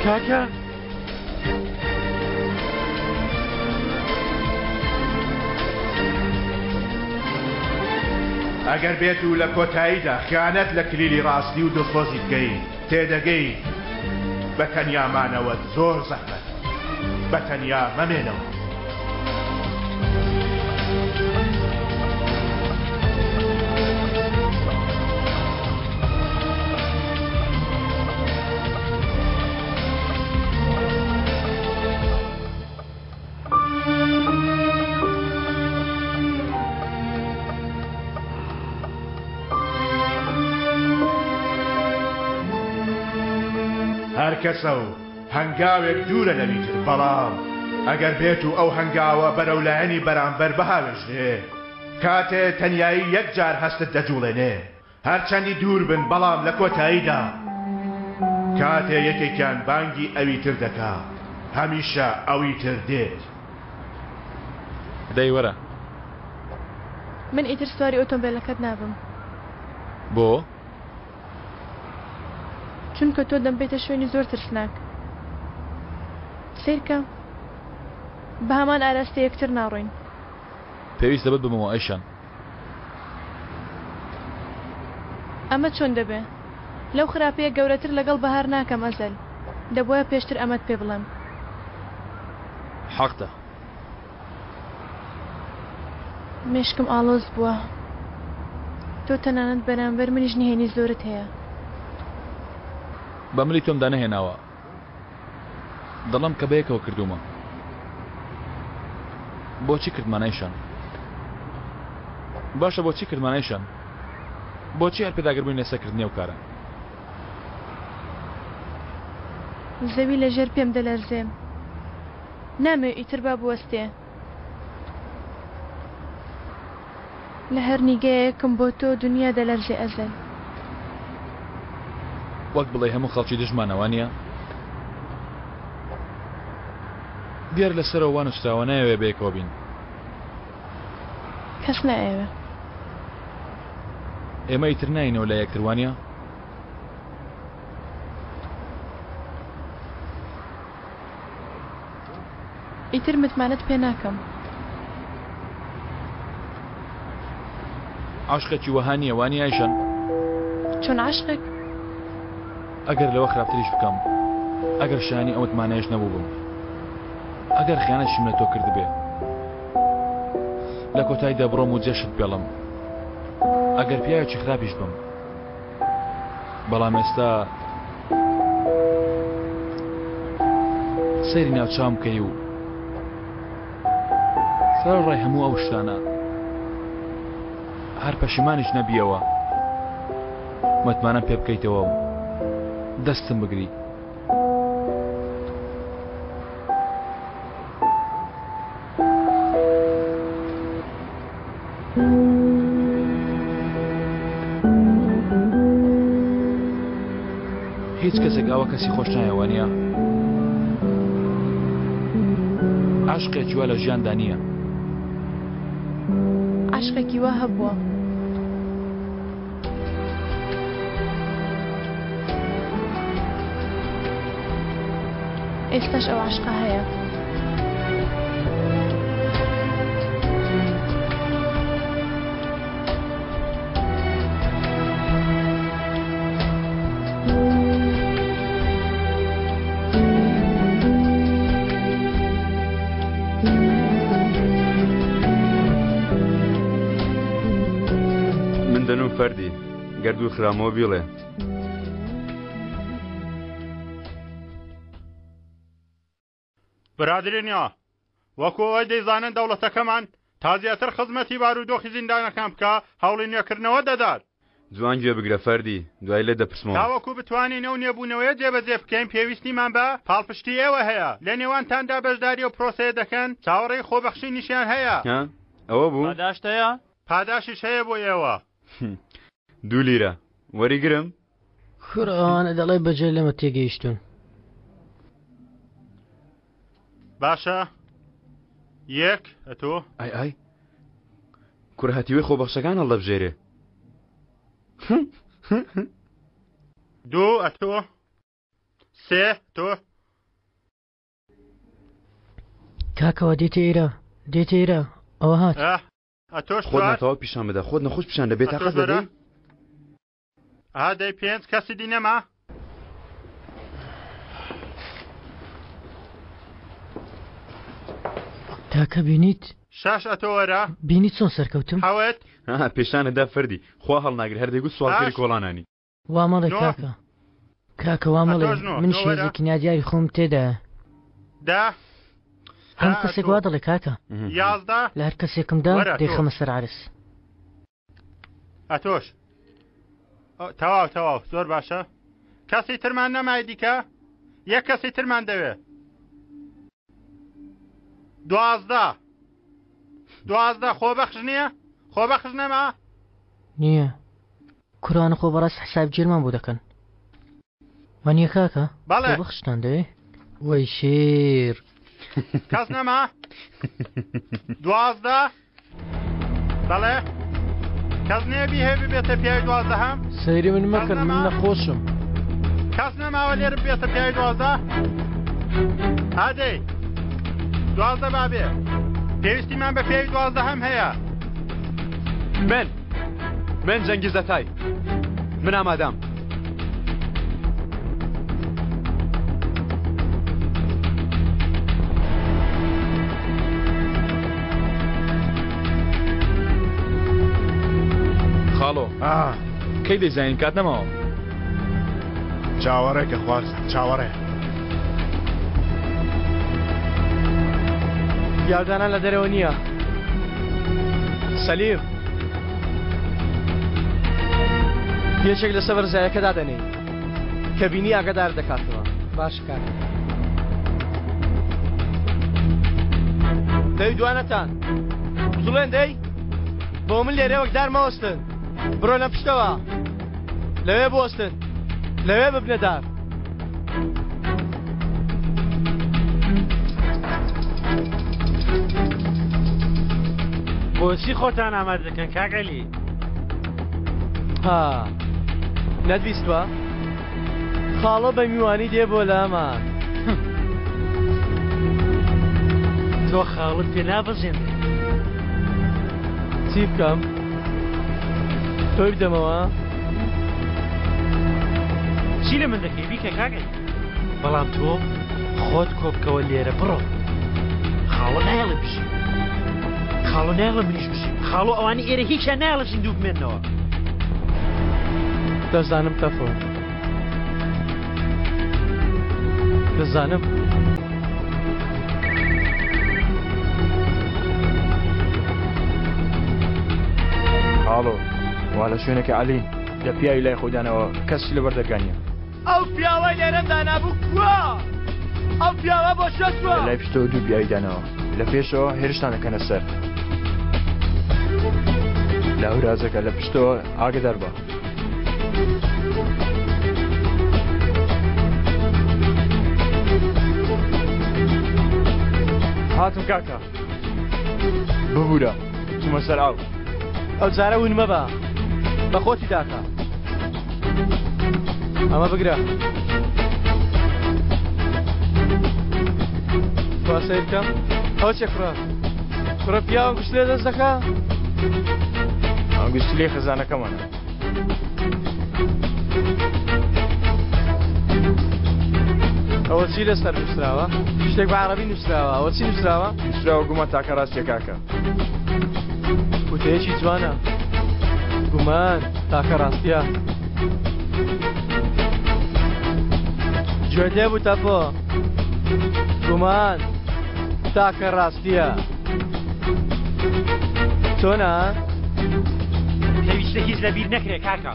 کاکە ئەگەر بێت و لە کۆتاییدا خیانەت لە کلیلی ڕاستی و دڵسۆزی بکەی تێدەگەی بە تەنیا مانەوەت زۆر زەحمەتە بە تەنیا مەمێنەوە. هەر کەسە و هەنگاوێک دوورە لەوی تر، بەڵام ئەگەر بێت و ئەو هەنگاوە بەرەو لایەنی بەرامبەر بهاوێژرێ، کاتێ تەنیایی یەکجار هەستت دەجوڵێنێ، هەرچەندی دوور بن بەڵام لە کۆتاییدا کاتێ یەکێکیان بانگی ئەوی تر دەکا هەمیشە ئەوی تر دێت. دەی وەرە. من ئیتر سواری ئۆتۆمبێلەکەت نابم. بۆ؟ چونکە تۆ دەمبەیتە شوێنی زۆر ترسناک. سەیرکە بە هەمان ئاراستە یەکتر ناڕۆین. پێویستە بتبەمەوە ئەیشان. ئەمە چۆن دەبێ؟ لەو خراپەیە گەورەتر لەگەڵ بەهار ناکەم ئەزەل. دەبوایە پێشتر ئەمەت پێ بڵێم. حەقتە. مێشکم ئاڵۆز بووە. تۆ تەنانەت بەرامبەر منیش نهێنی زۆرت هەیە. بە ملی تۆمدا نەهێناوە. دەڵێم کە بەیەکەوە کردوومە. بۆچی کردمان ئەیشان؟ باشە بۆچی کردمان ئەیشان؟ بۆچی هەر پێداگر بووین لەسەر کردنی ئەو کارە؟ زەوی لە ژێر پێم دەلەرزێ. نامەوێ ئیتر با بوەستێ. لە هەر نیگایەکم بۆ تۆ دونیا دەلەرزێ ئەزەل. وەک بڵێی هەموو خەڵکی دژمانە وانیە؟ دیارە لە سەرەوە وا نووسراوە نایەوێ بەیەکەوە بین. کەس نایەوێ. ئێمە ئیتر ناینەوە لای یەکتر وانیە؟ ئیتر متمانەت پێ ناکەم. عەشقێکی وەها نییە وانیە ئایشەن؟ چۆن عەشقێک؟ ئەگەر لەوە خراپتریش بکەم، ئەگەر شایانی ئەو متمانەیەش نەبووبم، ئەگەر خیانەتیشم لە تۆ کردبێ، لە کۆتاییدا بڕۆم و جێشت بێڵم، ئەگەر پیاوێکی خراپیش بم، بەڵام ئێستا سەیری ناوچاوم بکەی و سەرەڕای هەموو ئەو شتانە هەر پەشیمانیش نەبیەوە متمانەم پێ بکەیتەوە و دەستم بگری. هیچ کەسێک ئاوا کەسی خۆش نایە وانە؟ عەشقێکی وا لە ژیاندا نییە. عەشقێکی وا هەبووە. ئێستاش ئەو عەشقە هەیە. من دەنوم فەردی گەر دوور خرامەوە بیڵێ. برادرینیا وەکو ئەوەی دەیزانن دەوڵەتەکەمان تا زیاتر خزمەتی بارودۆخی زیندانەکان بکا هەوڵی نوێکردنەوە دەدات. جوان گوێ بگرە فەردی دوای لێت دەپرسمەوە. تاوەکو بتوانین ئەو نوێبوونەوەیە جێبەجێ بکەین پێویستیمان بە پاڵپشتی ئێوە هەیە، لە نێوانتاندا بەشداری ئەو پرۆسەیە دەکەن، چاوەڕێی خۆبەخشینیشیان هەیە. ها؟ ئەوە بوو؟ پاداشت هەیە؟ پاداشیش هەیە بۆ ئێوە. دوو لیرە وەریگرم؟ کورە ئەوانە دەڵێ بەجێ لەمە تێگەیشتوون. باشە یەک ئەتۆ ئای ئای کورە هەتیوەی خۆبەخشەکان هەڵدەبژێرێ. دوو ئەتۆ سێ تۆ. کاکەوە دێتە ئێرە دێتە ئێرە ئەوە هات. ئەتۆش خۆت ناتەواو پیشان بدە خۆت نەخۆش پیشان دە بێتاقەت دەدەی. ئا دەی پێنج کەسی دی نەما. تاکە بینیت شاش ئەتۆ وەرە بینیت چۆن سەرکەوتم حەوت ها پێشانە دا فەردی خوا هەڵناگری هەر دەیگوت سواڵکەری کۆڵانانی وا مەڵێ کاکە کاکە وا مەڵێ من شێزێکی نادیاری خۆم تێدایە دە هەم کەسێک وا دەڵێ کاکە 11 لە هەر کەسێکمدا دەیخەمە سەر عەرز ئەتۆش تەواو تەواو زۆر باشە کەسی ترمان نەمای دیکە یەک کەسی ترمان دەوێ 12 12 خۆبەخش نییە خۆبەخش نەما نییە کوڕانە خۆ بەڕاست حساب گیرمان بۆ دەکەن وانیە کاکە بەڵێ بەخشتان دەوێ وەی شێر کەس نەما 12 بەڵێ کەس نییە بیهێ ببێتە پیاوی دوازدەهەم سەیری من مەکەن من نەخۆشم کەس نەماوە لێرە ببێتە پیاوی 12 ئادەی 12 بابێ. پێویستیمان بە پیاوی دوازدەهەم هەیە. من من جەنگیز دەتای من ئامادەم. خاڵۆ کەی دەیزانین کات نەماوە. چاوەڕێ کە خوارزا چاوەڕێ. پیاودانان لە دەرەوە نییە سەلیم یەکێک لەسەر بەرزایەکە دادەنێی کە بینی ئاگادار دەکاتەوە باش کاکە. دەی دوانەتان بزڵێن دەی بۆ من لێرە وەک دار مەوەستن بڕۆنە پشتەوە لەوێ بوەستن لەوێ ببنە دار. بۆچی خۆتان ئامادە دەکەن کاک عەلی؟ ها نەتبیستوە؟ خاڵۆ بە میوانی دێ بۆ لامان. تۆ خاڵت پێ نابەزێنرێ. چی بکەم؟ تۆی بدەمەوە؟ چی لە من دەکەی بیکە کاک عەلی بەڵام تۆ خۆت کۆبکەوە لێرە بڕۆ خاڵۆ نایەڵێ بژی خاڵۆ نایەڵێ منیش بژیم خاڵۆ ئەوانی ئێرە هیچیان نایەڵێ زیندوو بمێنەوە. دەزانم تەفۆ دەزانم. خاڵۆ وا لە شوێنەکە عەلین دە پیاوی لای خۆی داناوە کەس لەبەر دەرگا نییە. ئەو پیاوەی لێرەم دانابوو کوا؟ ئەو پیاوە بۆ کوێ چووە؟ لە لای پشتەوە دوو پیاوی داناوە لە پێشەوە هێرشتان دەکەنە سەر. لە هەورازەکە لە پشتەوە ئاگەدار بە. هاتم کاکە ببورە چوومە سەر ئاو. ئەو جارە ون مەبە بە خۆتی داکە. ئەمە بگرە. با سەیر بکەم ئەوە چیە کوڕە؟ کوڕە پیاو ئەنگوستلێ دەست دەکا؟ ئەنگوستلێ خێزانەکەمانە. ئەوە چی لەسەر نووسراوە؟ شتێک بە عەڕەبی نووسراوە ئەوە چی نووسراوە؟ نووسراوە گومان تاکە ڕاستیە کاکە. وتەیەکی جوانە گومان تاکە ڕاستیە. گوێت لێ بوو تەپۆ گومان تاکە ڕاستیە. چۆنە؟ پێویستە هیچ لەبیر نەکرێ کاکە.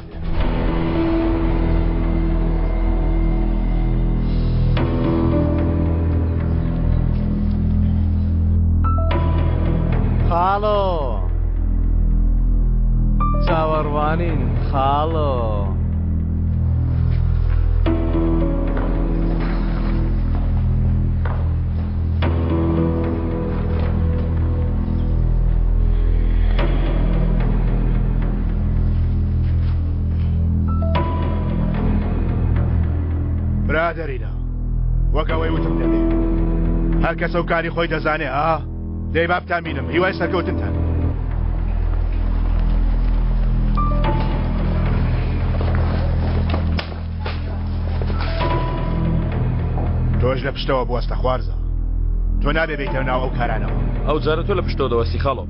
خاڵۆ چاوەڕوانین خاڵۆ. برادەرینە وەک ئەوەی وتم دەبێ هەر کەسە و کاری خۆی دەزانێ ها دەی با بتانبینم هیوای سەرکەوتنتان. تۆش لە پشتەوە بوەستە خوارزا تۆ نابێ بێیتە ناو ئەو کارانەوە. ئەو جارە تۆ لە پشتەوە دەوەستی خاڵۆ.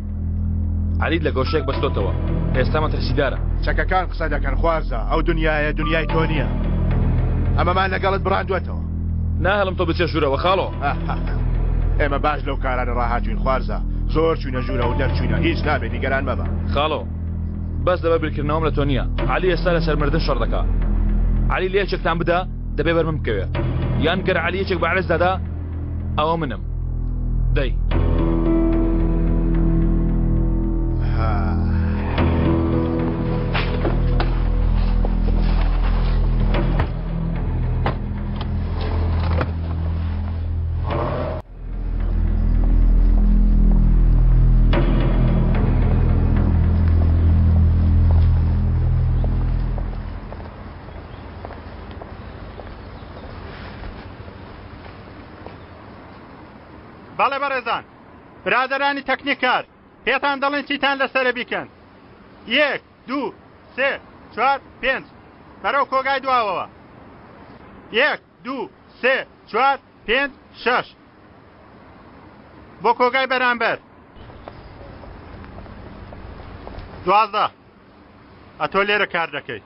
عەلیت لە گۆشەیەک بەستۆتەوە ئێستا مەترسیدارە. چەکەکان قسە دەکەن خوارزا ئەو دنیایە دنیای تۆ نییە ئەمەمان لەگەڵت بڕاندوەتەوە. ناهێڵم تۆ بچیە ژوورەوە خاڵۆ. ئێمە باش لەو کارانە ڕاهاتوین خوارزا زۆر چوینە ژوورەوە و دەرچوینە هیچ نابێ نیگەران مەبە. خاڵۆ بەس لەبەر بیرکردنەوەم لە تۆ نییە عەلی ئێستا لەسەر مردن شەڕ دەکا عەلی لە یەکێکتان بدا دەبێ بەر من بکەوێ یان گەر عەلی یەکێک بە عەرز دادا ئەوە منم دەی. بەڵێ بەڕێزان. برادەرانی تەکنیکار پێتان دەڵێن چیتان لەسەرە بیکەن. یەک، دوو، سێ، چوار، پێنج. بەرەو کۆگای دواوەوە. یەک، دوو، سێ، چوار، پێنج، شەش. بۆ کۆگای بەرامبەر. 12. ئەتۆ لێرە کار دەکەی.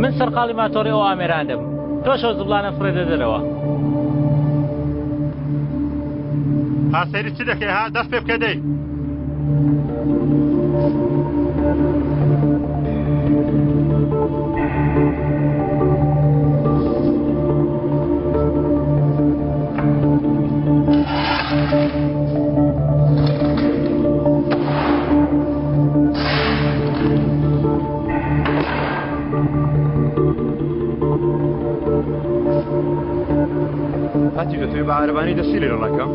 من سەرقاڵی ماتۆڕی ئەو ئامێران دەبم تۆش ئەو زبڵانە فڕێدە دەرەوە. ها سەیری چ دەکەی ها دەست پێ بکە دەی. هەتیو دەتەوێ بە عارەبانەی دەستی لێرە ڕاکەم؟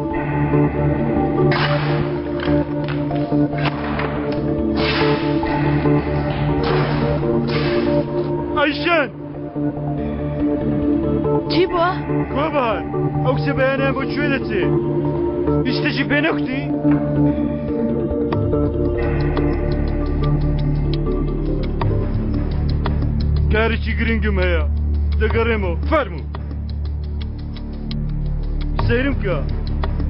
ئەیشن چی بووە؟ کوا بەهار ئەو کچە بەیانیان بۆ کوێ دەچێ؟ هیچ شتێکی پێ نەکوتی؟ کارێکی گرنگم هەیە دەگەڕێمەوە فەرموو سەیرم کە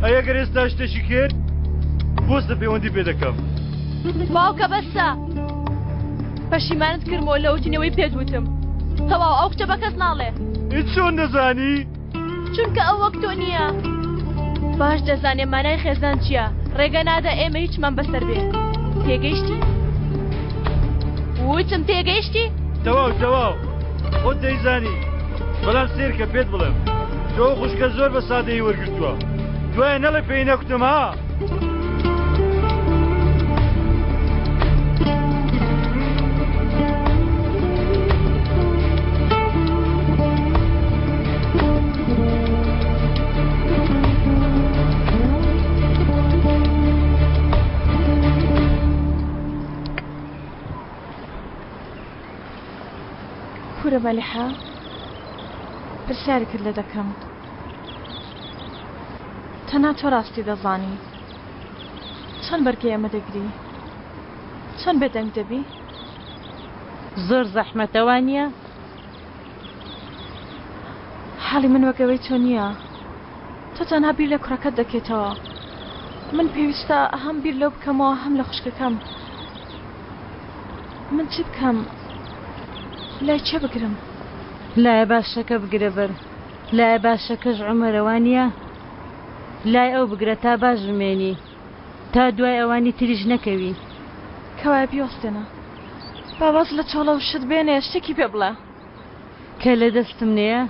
ئەی ئەگەر ئێستا شتێکی کرد بۆستە پەیوەندی پێ دەکەم باوکە بەسە پەشیمانت کردمەوە لە وتنەوەی پێت وتم تەواو ئەو کچە بە کەس ناڵێ چۆن دەزانی؟ چونکە ئەو وەک تۆ نییە باش دەزانێ مانای خێزان چییە ڕێگە نادا ئێمە هیچمان بەسەر بێ تێگەیشتی؟ وتم تێگەیشتی؟ تەواو تەواو خۆت دەیزانی بەڵام سێرکە پێت بڵێم تۆ خوشکە زۆر بە سادەیی وەرگرتووە دوای نەڵێ پێی نەکوتم ها کورە مەلیحە پرسیارێکت لێ دەکەم تەنها تۆ ڕاستی دەزانی چۆن بەرگەی ئەمە دەگری چۆن بێدەنگ دەبی؟ زۆر زەحمەتە وانیە؟ حاڵی من وەک ئەوەی تۆ نییە تۆ تەنها بیر لە کوڕەکەت دەکەیتەوە من پێویستە هەم بیر لەو بکەمەوە هەم لە خوشکەکەم من چی بکەم لای کێ بگرم؟ لایە باشەکە بگرە بەر لایە باشەکەش عومەرە وانیە؟ لای ئەو بگرە تا باش بمێنی تا دوای ئەوانی تریش نەکەوی. کەوایە بیوەستێنە با واز لە چۆڵە و شت بێنێ شتێکی پێ بڵێ. کە لە دەستم نەیە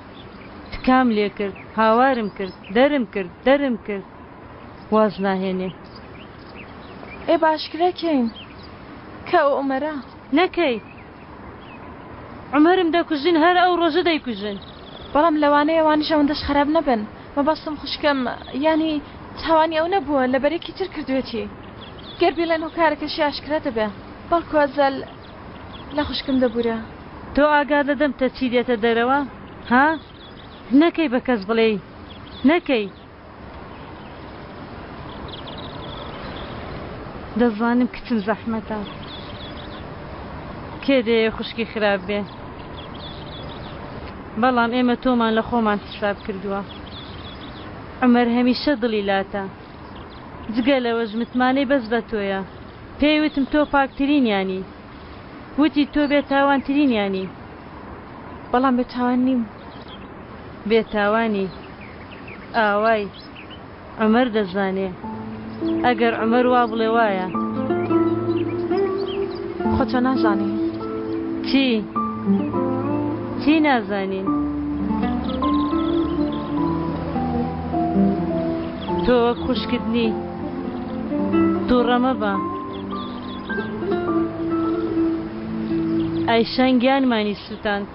تکام لێ کرد هاوارم کرد دەرم کرد دەرم کرد واز ناهێنێ. ئێ با ئاشکرای کەین کە ئەو عومەرە. نەکەی عومەرم دەکوژن هەر ئەو ڕۆژە دەیکوژن. بەڵام لەوانەیە ئەوانیش ئەوەندەش خراپ نەبن مەبەستم خوشکم یانی تاوانی ئەو نەبووە لەبەر یەکی تر کردوێتی گەر بیڵێن هۆکارەکەشی ئاشکرا دەبێ بەڵکو ئەزەل لە خوشکم دەبورێ. تۆ ئاگات لە دەمتە چی دێتە دەرەوە ها نەکەی بە کەس بڵێی نەکەی. دەزانم کچم زەحمەتە کێ دەیەوێ خوشکی خراپ بێ بەڵام ئێمە تۆمان لە خۆمان حیساب کردووە عومەر هەمیشە دڵی لاتە جگە لەوەش متمانەی بەس بە تۆیە پێی وتم تۆ پاکترینیانی وتی تۆ بێ تاوانترینیانی. بەڵام بێ تاوان نیم. بێ تاوانی ئاوای عومەر دەزانێ ئەگەر عومەر وا بڵێ وایە. خۆ تۆ نازانی. چی؟ چی نازانین؟ تۆ وەک خوشکت نی. توڕە مەبە. ئایشان گیانمانی سوتاند.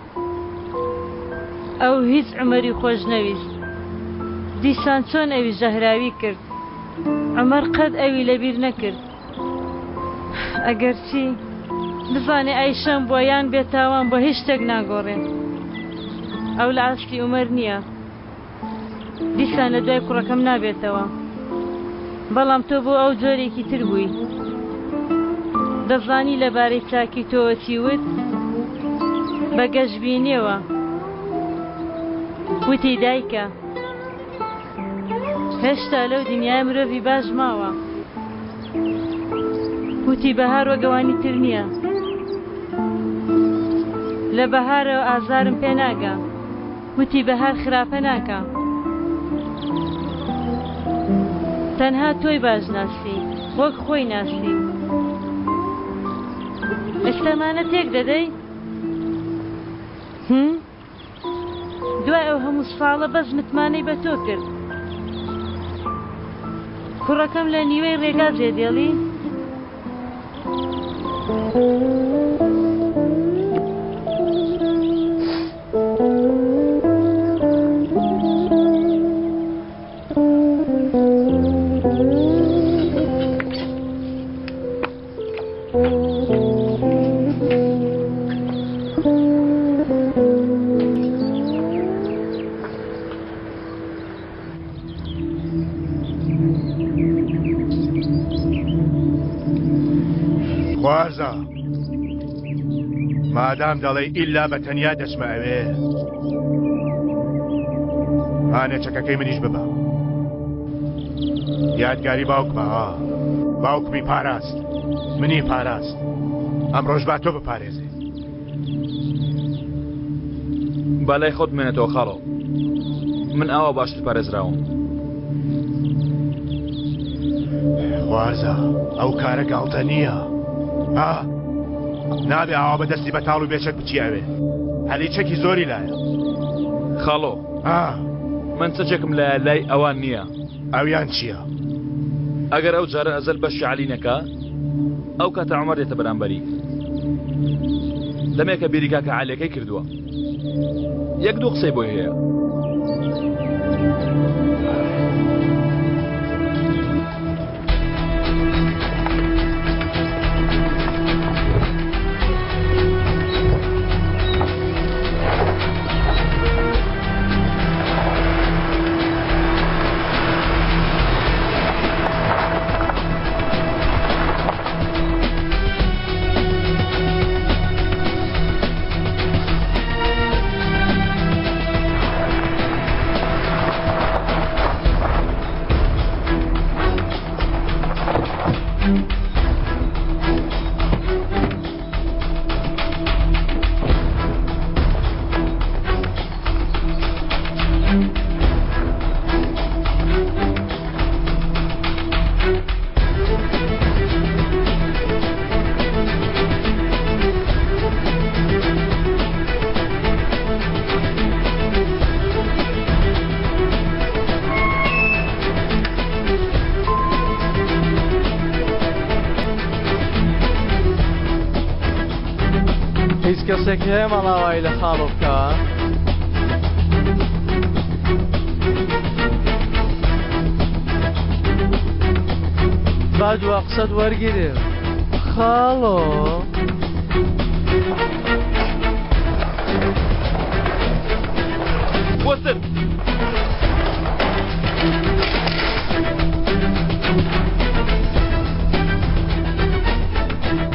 ئەو هیچ عومەری خۆش نەویست. دیسان چۆن ئەوی ژەهراوی کرد. عومەر قەت ئەوی لەبیر نەکرد. ئەگەرچی بزانێ ئایشەم بووە یان بێتاوان بووە هیچ شتێک ناگۆڕێ. ئەو لە ئاستی عومەر نییە. دیسان لە دوای کوڕەکەم نابێتەوە. بەڵام تۆ بۆ ئەو جۆرێکی تر بووی. دەزانی لەبارەی چاکی تۆوە چی وت؟ بە گەشبینییەوە وتی دایکە هێشتا لەو دنیایە مرۆڤی باش ماوە. وتی بەهار وەک ئەوانی تر نییە. لە بەهارەوە ئازارم پێ ناگا. وتی بەهار خراپە ناکا. تەنها تۆی باش ناسی وەک خۆی ناسی. ئێستا مانە تێک دەدەی؟ هم؟ دوای ئەو هەموو ساڵە بەس متمانەی بە تۆ کرد. کوڕەکەم لە نیوەی ڕێگا جێدێڵی؟ خوارزا مادام دەڵێی ئیلا بە تەنیا دەچمە ئەوێ هانێ چەکەکەی منیش ببە یادگاری باوکمە ها باوکمی پاراست منی پاراست ئەمڕۆژ با تۆ بپارێزێ با لای خۆت بمێنێتەوە خاڵۆ من ئاوا باشتر پارێزراوم. خوارزا ئەو کارە گاڵتە نییە ها نابێ ئاوا بە دەستی بەتاڵ و بێچەک بچی ئەوێ هەلی چەکی زۆری لایە خاڵۆ ها من چەکێکم لایە لای ئەوان نییە ئەویان چییە؟ ئەگەر ئەو جارە ئەزەل بەشی عەلی نەکا ئەو کاتە عومەر دێتە بەرامبەری دەمێکە بیری کاکە عەلیەکەی کردووە یەک دوو قسەی بۆی هەیە. هیچ کەسێک هەیە ماڵاوایی لە خاڵۆ بکا؟ با دوا قسەت وەرگرم خاڵۆ. وەستن!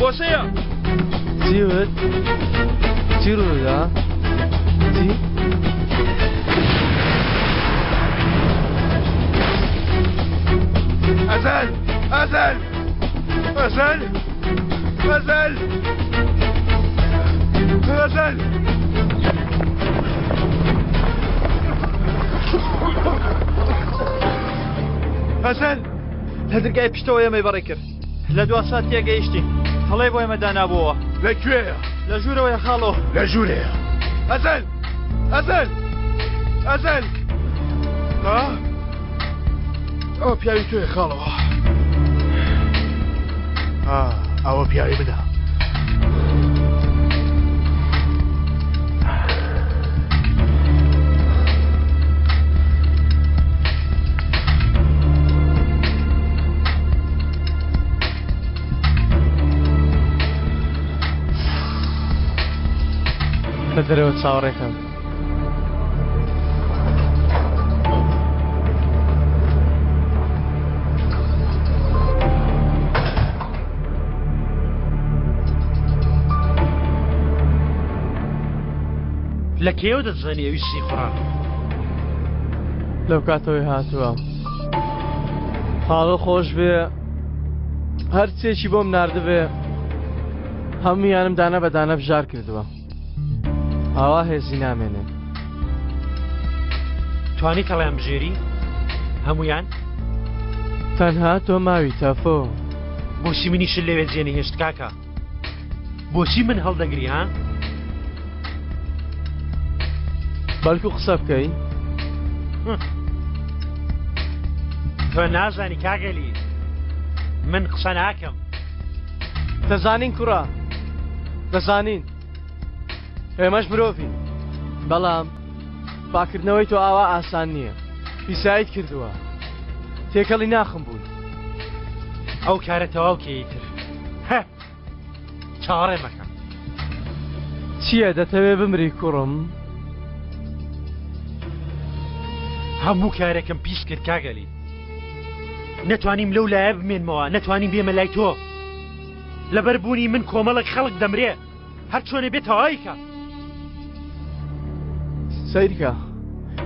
بۆشەیە! چی وت؟ چی ڕوودا؟ چی؟ ئەزەل ئەزەل ئەزەل ئەزەل ئەزەل ئەزەل لە درگای پشتەوە ئێمەی بەڕێ کرد لە دوا سات تێگەیشتین تەڵەی بۆ ئێمە دانابووەوە. لە کوێیە؟ لە ژوورەوەیە خاڵۆ. لە ژوورەیە. ئەزەل! ئەزەل! ئەزەل! ها؟ ئەوە پیاوی تۆیە خاڵۆ. ئا، ئەوە پیاوی منە. دەرەوە چاوەڕێکەم. لە کێوە دەتزانی ئەویش سیخوڕە؟ لەو کاتەوەی هاتووە خاڵۆ خۆش بێ هەرچێکی بۆم ناردبێ هەموویانم دانە بە دانە بژار کردووە ئاوا هێزی نامێنێ. توانی کەڵیان بژێری هەمویان؟ تەنها تۆ ماوی تەفۆ. بۆچی منیشت لەوێ جێنەهێشت کاکە؟ بۆچی من هەڵدەگری ها؟ بەڵکو قسە بکەی؟ تۆ نازانی کاگەلی من قسە ناکەم. دەزانین کوڕە دەزانین ئێمەش مرۆڤین بەڵام پاکردنەوەی تۆ ئاوا ئاسان نییە پیسایت کردووە تێکەڵی ناخم بووی ئەو کارە تەواو کەی تر هە چاوەڕێ مەکە چییە دەتەوێ بمری کوڕم هەموو کارێکم پیس کرد کاگەلی نەتوانیم لەو لایە بمێنمەوە نەتوانیم بێمە لای تۆ لەبەر بوونی من کۆمەڵێک خەڵک دەمرێ هەر چۆنێ بێ تەواوی کە. سەیرکە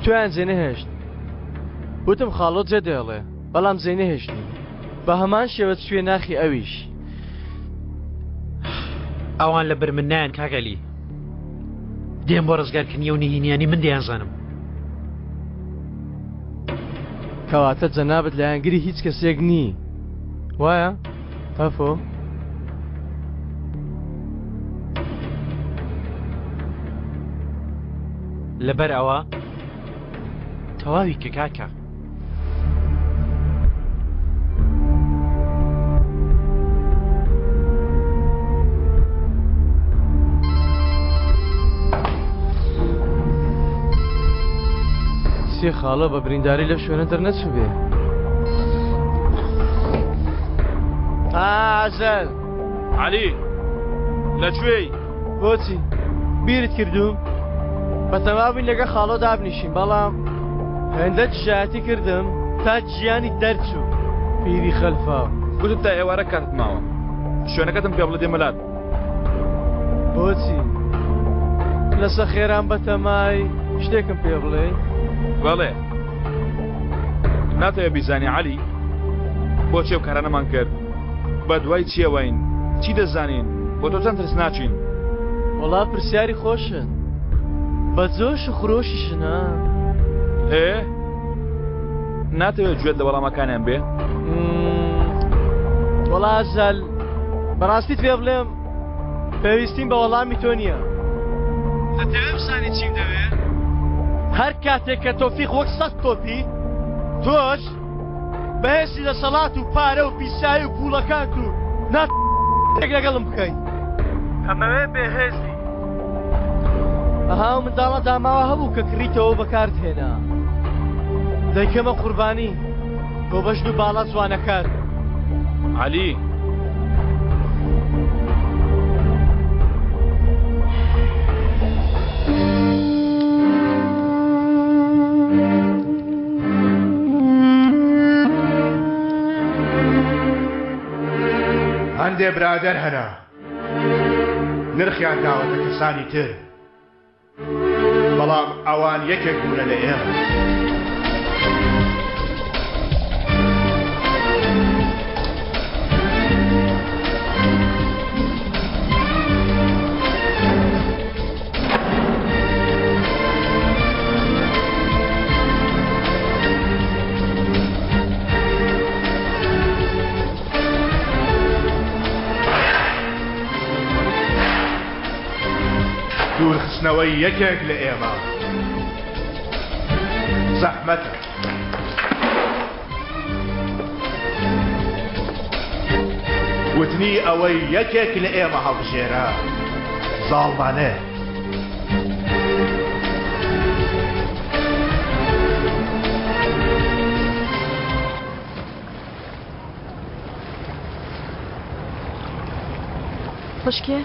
تۆیان جێ نەهێشت وتم خاڵۆ جێ دێڵێ بەڵام جێ نەهێشتی بە هەمان شێوە چوێ ناخی ئەویش. ئەوان لە بەر من نایەن کاک عەلی دێن بۆ ڕزگارکردنی ئەو نهێنیانی من دەیانزانم. کەواتە جەنابت لایەنگری هیچ کەسێک نی وایە؟ تەفۆ. لەبەر ئەوە تەواوی کە کاکە. سێ خاڵە بە برینداری لەو شوێنە دەرنەچوو بێ. ئازەل عەلی لەکوێی؟ بۆچی بیرت کردووم؟ بەتەما بووین لەگە خاڵۆ دابنیشین بەڵام هێندە دژایەتی کردم تا گیانی دەرچوو پیری خەلفا. گوتم تا ئێوارە کاتت ماوە شوێنەکەتم پێ بڵێ دێمە لات. بۆچی لەسە خێران بەتەمای شتێکم پێ بڵێ؟ بەڵێ ناتەوێ بیزانی عەلی بۆچی ئەو کارانەمان کرد بە دوای چیەوەین چی دەزانین بۆ تۆ چەند ترسناکین؟ وەڵا پرسیاری خۆشن بە جۆش و خرۆشیشن ها. ئێ ناتەوێت گوێت لە وەڵامەکانیان بێ؟ وەڵا ئەزال بەڕاستیت پێ بڵێم پێویستیم بە وەڵامی تۆ نییە. دەتەوێ بزانی چیم دەوێ؟ هەر کاتێک کە تۆفیق وەک سەگ تۆپی، تۆش بە هێزی دەسەڵات و پارە و پیسایی و پووڵەکانت و نا تێک لەگەڵم بکەی. ئەمەوێ بێهێزی. ئەها ئەو منداڵە داماوە هەبوو کە کڕیتەوە و بەکارت هێنا. دەیکەمە قوربانی بۆ بەژن و باڵا جوانەکان. عەلی. هەندێ برادەر هەنە نرخیان داوەتە کەسانی تر بەڵام ئەوان یەکێک بوونە لە ئێمە. دوورخستنەوەی یەکێک لە ئێمە زەحمەتە. وتنی ئەوەی یەکێک لە ئێمە هەڵبژێرە زاڵمانەیە. خوشکێ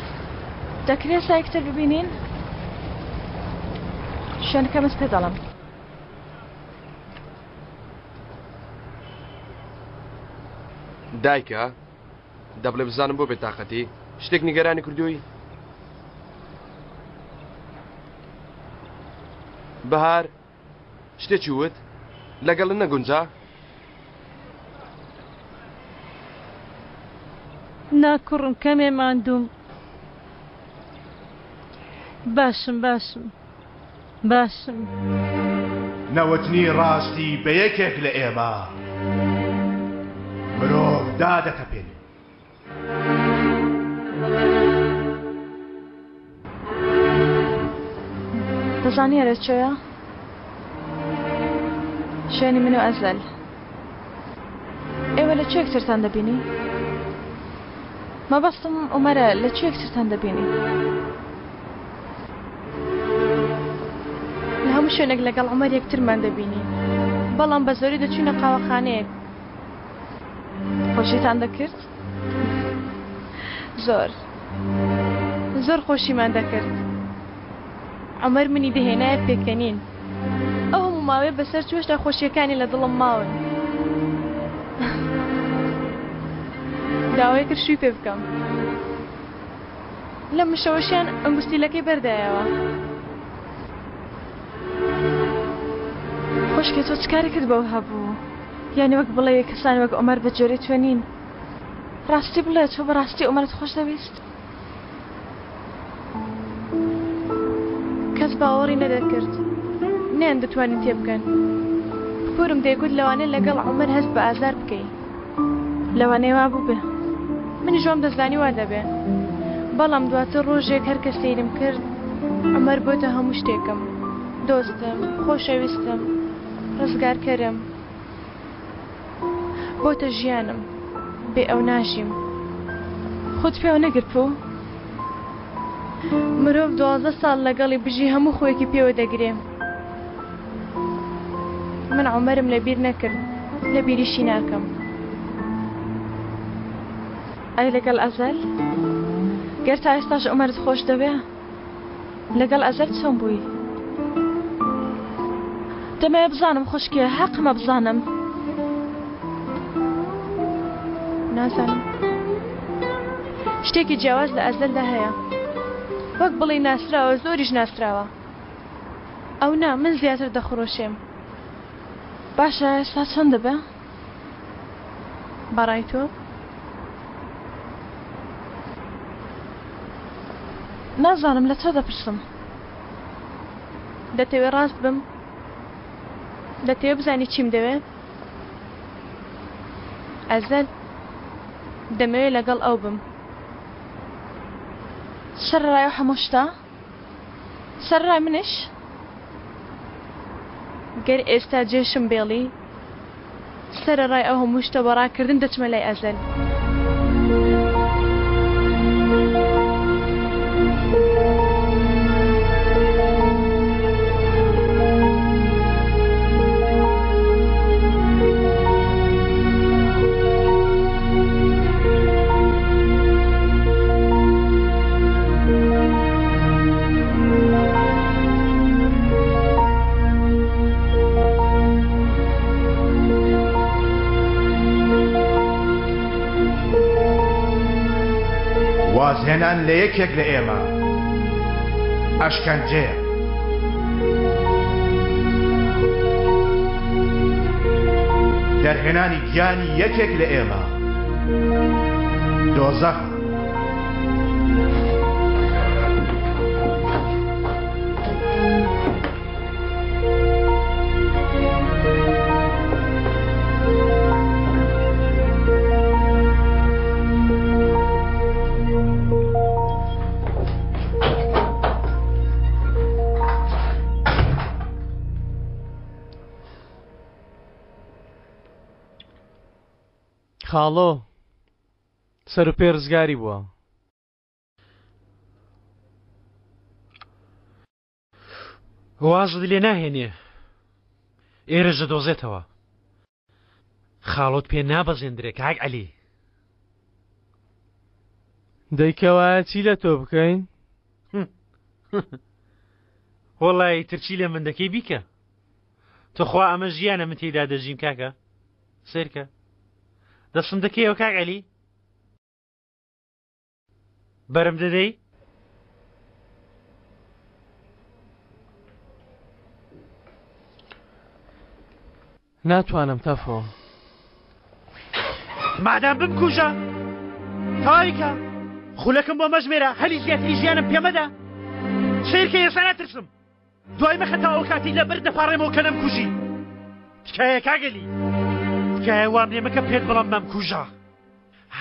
دەکرێ سایکتر ببینین؟ شوێنەکەمت پێ دەڵێم. دایکە دەبڵێ بزانم بۆ بێتاقەتی شتێک نیگەرانی کردووی بەهار شتێکی وت لەگەڵت نەگونجا؟ نا کوڕم کەمێ ماندووم. باشم باشم باشم. نەوتنی ڕاستی بە یەکێک لە ئێمە مرۆڤ دادەتەپێنێ. دەزانی ئەرێ چۆیە؟ شوێنی من و ئەزەل. ئێوە لە کوێ یەکترتان دەبینی؟ مەبەستم عومەرە لە کوێ یەکترتان دەبینی؟ لە هەموو شوێنێک لەگەڵ عومەر یەکترمان دەبینی. بەڵام بە زۆری دەچووینە قاوەخانەیەک. خۆشیتان دەکرد؟ زۆر. زۆر خۆشیمان دەکرد. عومەر منی دەهێنایە پێکەنین. ئەو هەموو ماوەیە بەسەر چوو هێشتا خۆشییەکانی لە دڵم ماون. داوای کرد شووی پێ بکەم. لە مشەوەشیان ئەنگوستیلەکەی بەردایەوە. خوشکێ تۆ چ کارێکت بەو هەبوو؟ یانی وەک بڵێی کەسانی وەک عومەر بە جۆری تۆ نین. ڕاستی بڵێ تۆ بەڕاستی عومەرت خۆش دەویست؟ کەس باوەڕی نەدەکرد. نەیاندەتوانی تێبگەن. پورم دەیگوت لەوانەیە لەگەڵ عومەر هەست بە ئازار بکەی. لەوانەیە وا بووبێ. منیش وام دەزانی وا دەبێ. بەڵام دواتر ڕۆژێک هەر کە سەیرم کرد عومەر بۆتە هەموو شتێکم. دۆستم، خۆشەویستم، ڕزگارکەرم. بۆتە ژیانم. بێ ئەو ناژیم. خۆت پێوە نەگرت پوو؟ مرۆڤ 12 ساڵ لەگەڵی بژی هەموو خۆیەکی پێوە دەگرێ. من عومەرم لەبیر نەکرد، لەبیریشی ناکەم. ئەی لەگەڵ ئەزەل؟ گەر تا ئێستاش عومەرت خۆش دەوێ، لەگەڵ ئەزەل چۆن بووی؟ دەمەوێ بزانم خوشکێ، هەقمە بزانم. نازانم. شتێکی جیاواز لە ئەزەلدا هەیە. وەک بڵێی ناسراوە، زۆریش ناسراوە. ئەو نا، من زیاتر دەخرۆشێم. باشە ئێستا چۆن دەبێ؟ بەڕای تۆ؟ نازانم لە تۆ دەپرسم. دەتەوێ ڕاست بم؟ دەتەوێ بزانی چیم دەوێ؟ ئەزەل، دەمەوێ لەگەڵ ئەو بم. سەرەڕای ئەو هەموو شتە؟ سەرەڕای منیش؟ گەر ئێستا جێشم بێڵی، سەرەڕای ئەو هەموو شتە بە ڕاکردن دەچمە لای ئەزەل. وازهێنان لە یەکێک لە ئێمە ئەشکەنجەیە. دەرهێنانی گیانی یەکێک لە ئێمە دۆزەخە. خاڵۆ سەر و پێ ڕزگاری بووە. وازت لێ ناهێنێ ئێرەش دەدۆزێتەوە خاڵۆت پێ نابەزێندرێ کاک عەلی. دەی کەوایە چی لە تۆ بکەین؟ وەڵی ترچی لە من دەکەی بیکە توخوا ئەمە ژیانە من تێیدا دەژیم کاکە سێرکە دەستم دەکەیەوە کاک عەلی بەرم دەدەی؟ ناتوانم تەفۆ. مادام بمکوژە تەواوی کە خولەکم بۆ مەژمێرە هەلی زیاتری ژیانم پێمەدە سیرکە ئێستا ناترسم دوای مەخە تا ئەو کاتی لە بەر دەپاڕێمەوە کە نەمکوژی تکایە کاگەلی تکایە وام لێ مەکە پێت بڵم مەمکوژە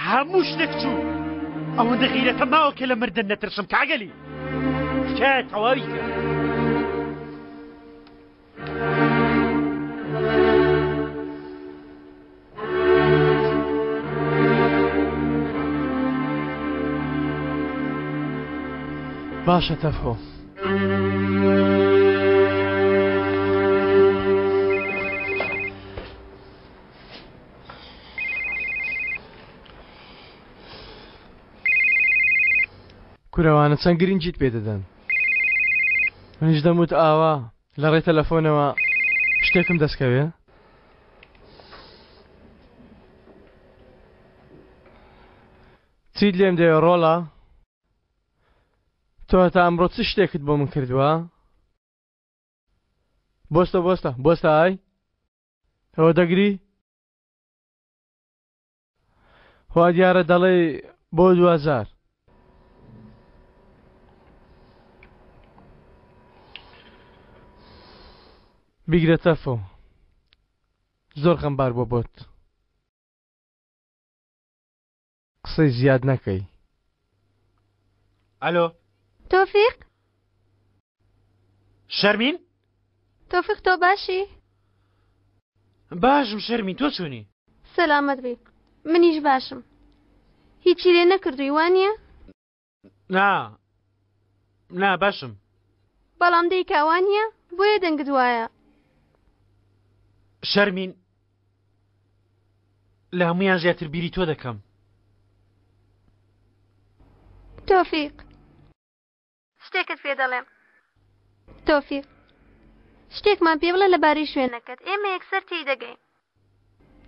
هەموو شتێک چوو ئەوەندە غیرەتە ماوە کە لە مردن نەترسم کاگەلی تکایە تەواوی کە باشە تەفۆ. کورەوانە چەند گرنگیت پێ دەدەن منیش دەموت ئاوا لە ڕێی تەلەفۆنەوە شتێکم دەستکەوێ؟ چیت لێم دەوێ ڕۆڵە؟ تۆ هەتا ئەمڕۆ چ شتێکت بۆ من کردووە؟ بۆستە بۆستە بۆستە ئای ئەوە دەگری؟ وا دیارە دەڵێی بۆ دواجار. بیگرە تەفۆ زۆر خەمبار بووە بۆت. قسەی زیاد نەکەی. ئەلۆ. تۆفیق. شەرمین؟ تۆفیق تۆ باشی؟ باشم شەرمین تۆ چۆنی؟ سەلامەت بی منیش باشم هیچی لێ نەکردووی وانە؟ نا نا باشم بەڵام دەیکا وانە بۆیە دەنگت وایە شەرمین لە هەمویان زیاتر بیری تۆ دەکەم تۆفیق شتێکت پێ دەڵێم تۆفیق شتێکمان پێ بڵێ لەبارەی شوێنەکەت ئێمە یەکسەر تێی دەگەین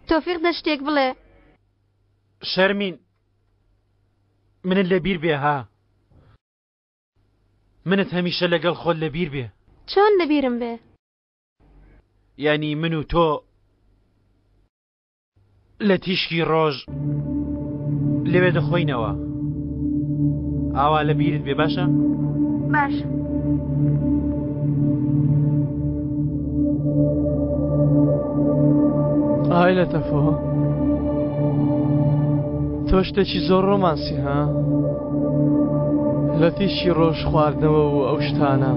تۆفیق دە شتێک بڵێ شەرمین منت لەبیر بێ ها منت هەمیشە لەگەڵ خۆت لەبیر بێ چۆن لەبیرم بێ یانی من و تۆ لە تیشکی ڕۆژ لەوێ دەخۆینەوە ئاوا لە بیرت بێ باشە؟ باش. ئای لە تەفۆ تۆ شتێکی زۆر ڕۆمانسی ها لە تیشکی ڕۆژ خواردنەوە و ئەو شتانە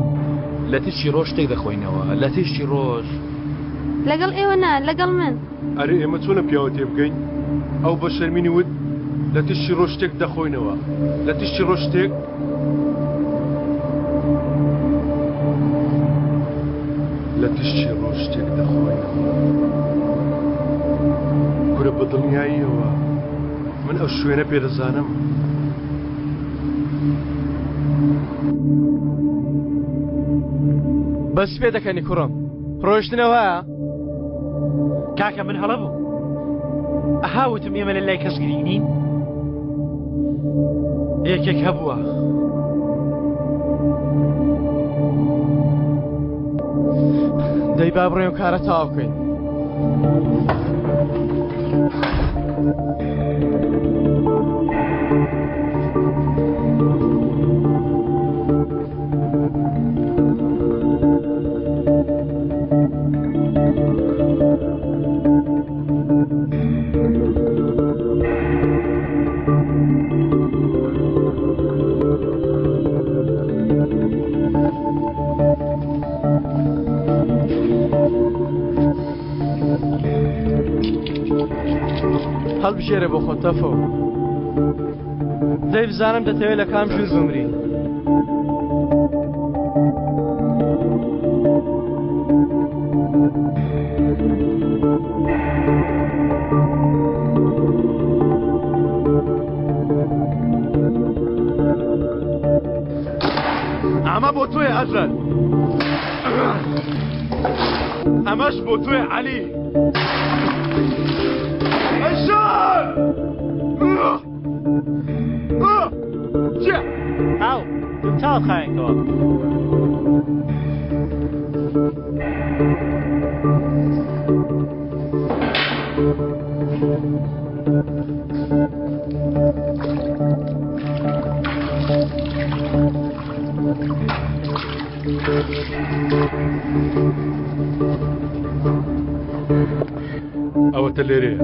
لە تیشکی ڕۆژ شتێک دەخۆینەوە لە تیشکی ڕۆژ لەگەڵ ئێوە نا لەگەڵ من. ئەرێ ئێمە چۆن لەم پیاوە تێبگەین؟ ئەو بە شەرمینی وت لە تشتی ڕۆژ شتێک دەخۆینەوە لە تشتی ڕۆژ شتێک؟ لە تشتی ڕۆژ شتێک دەخۆینەوە کورە بە دڵنیاییەوە من ئەو شوێنە پێ دەزانم. بەس پێ دەکەنی کوڕم ڕۆیشتنەوەیە؟ کاکە من هەڵە بووم ئەها وتم ئێمە لە لای کەس گرینگ نین یەکێک هەبووە دەی با بڕێم کارە تەواو بکەین. هەڵبژێرە بۆ خۆت تەفۆ دەی بزانم دەتەوێت لە کام ژوور بمری ئەمە بۆ تۆیە ئەزەل. ئەمەش بۆ تۆیە عەلی. ئەژان! چییە؟ ئاو، چاوت خاوێنکەوە. ئەوەتە لێرەیە.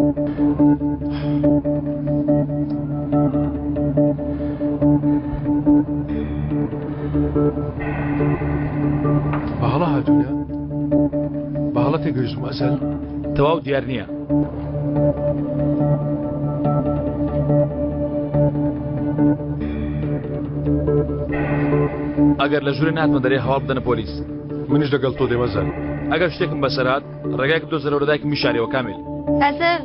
بە هەڵە هاتوونە؟ بە هەڵە تێگەیشتم ئەزەل؟ تەواو دیار نییە. ئەگەر لە ژوورێ ناتمە دەرێ هەواڵ بدەنە پۆلیس. منیش لەگەڵ تۆ دێم ئەزەل. ئەگەر شتێکم بەسەرهات ڕێگایەک بدۆزەرەوە لە دایکم بیشارەوە کامیل. ئەزەل.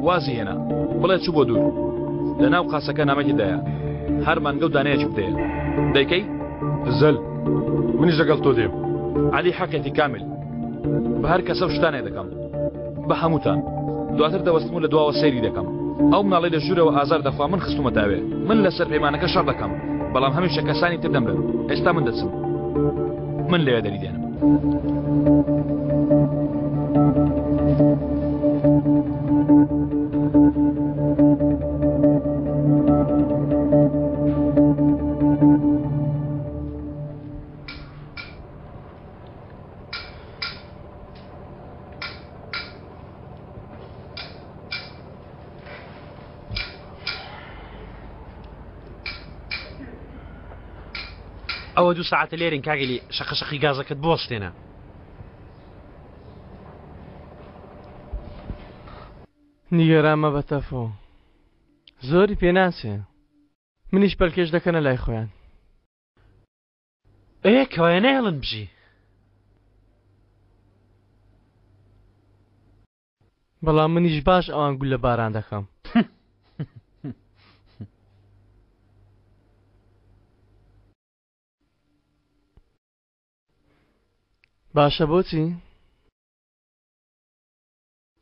وازی هێنا بڵێ چوو بۆ دوور. لە ناو قاسەکە نامەکی دایە. هەر مانگە و دانەیەکی بدەیە. دەیکەی؟ ئەزەل منیش لەگەڵ تۆ دێم. عەلی حەقێتی کامیل. بە هەر کەسە و شتانێ دەکەم. بە هەمووتان. دواتر دەوەستم و لە دواوە سەیری دەکەم. ئەو مناڵەی لە ژوورەوە ئازار دەخوا من خستوومەتە ئەوێ. من لەسەر پەیمانەکە شەڕ دەکەم. بەڵام هەمیشە کەسانی تر دەمرن. ئێستا من دەچم. من لەوێ دەری دێنم. ئەوە دوو ساعتە لێرین کاگەلی شەقە شەقی گازەکەت بوەستێنە. نیگەران مەبە تەفۆ زۆری پێناچێ منیش پەلکێش دەکەنە لای خۆیان. ئێ کەوایە نایەڵن بژی. بەڵام منیش باش ئەوان گولە باران دەکەم. باشە بۆچی؟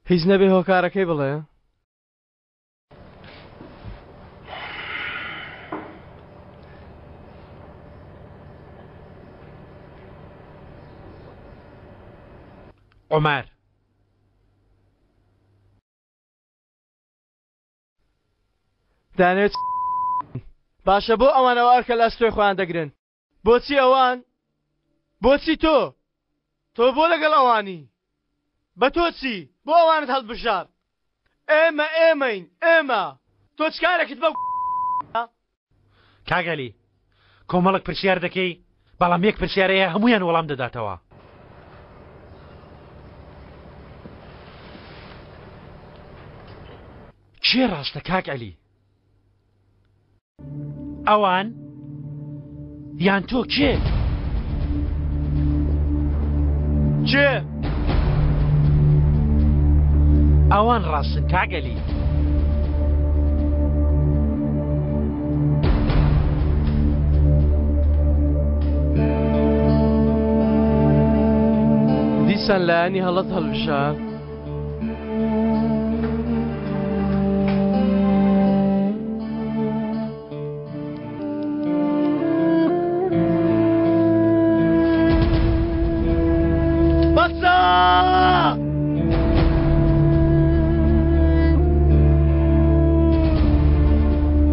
هیچ نەبێ هۆکارەکەی بڵێ. عومەر. دانێت باشە بۆ ئەوان ئەو ئەرکە لە ئەستۆی خۆیان دەگرن بۆچی ئەوان بۆچی تۆ تۆ بۆ لەگەڵ ئەوانی بە تۆ چی بۆ ئەوانت هەڵبژارد ئێمە ئێمەین ئێمە تۆ چ کارێکت بەو کاک عەلی کۆمەڵک پرسیار دەکەی بەڵام یەک پرسیار هەیە هەمویان وەڵام دەداتەوە. کێ ڕاستە کاک عەلی؟ ئەوان یان تۆ کێ؟ کێ؟ ئەوان ڕاستن کاک عەلی. دیسان لایەنی هەڵەت هەڵبژارد. بەسە!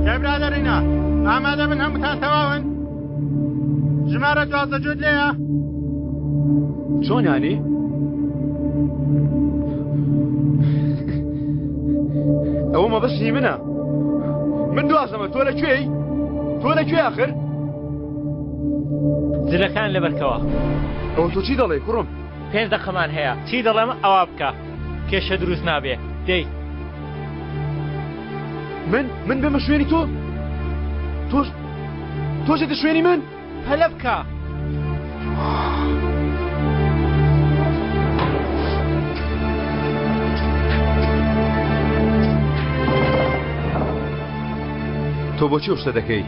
ئێ برادەرینا ئامادە بن هەمووتان تەواون ژمارە 12 جوت لێیە چۆن یانی؟ ئەوە مەبەستی منە من دوازەمە تۆ لە کوێی تۆ لە کوێ آخر جلەکان لەبەرکەوە ئەوە تۆ چی دەڵێ کوڕم پێنج دەقەمان هەیە چی دەڵێم ئەوە بکە کێشە دروست نابێ دەی من من بێمە شوێنی تۆ تۆش تۆ شێتە شوێنی من پەلە بکە. تۆ بۆچی ئەو شتە دەکەی؟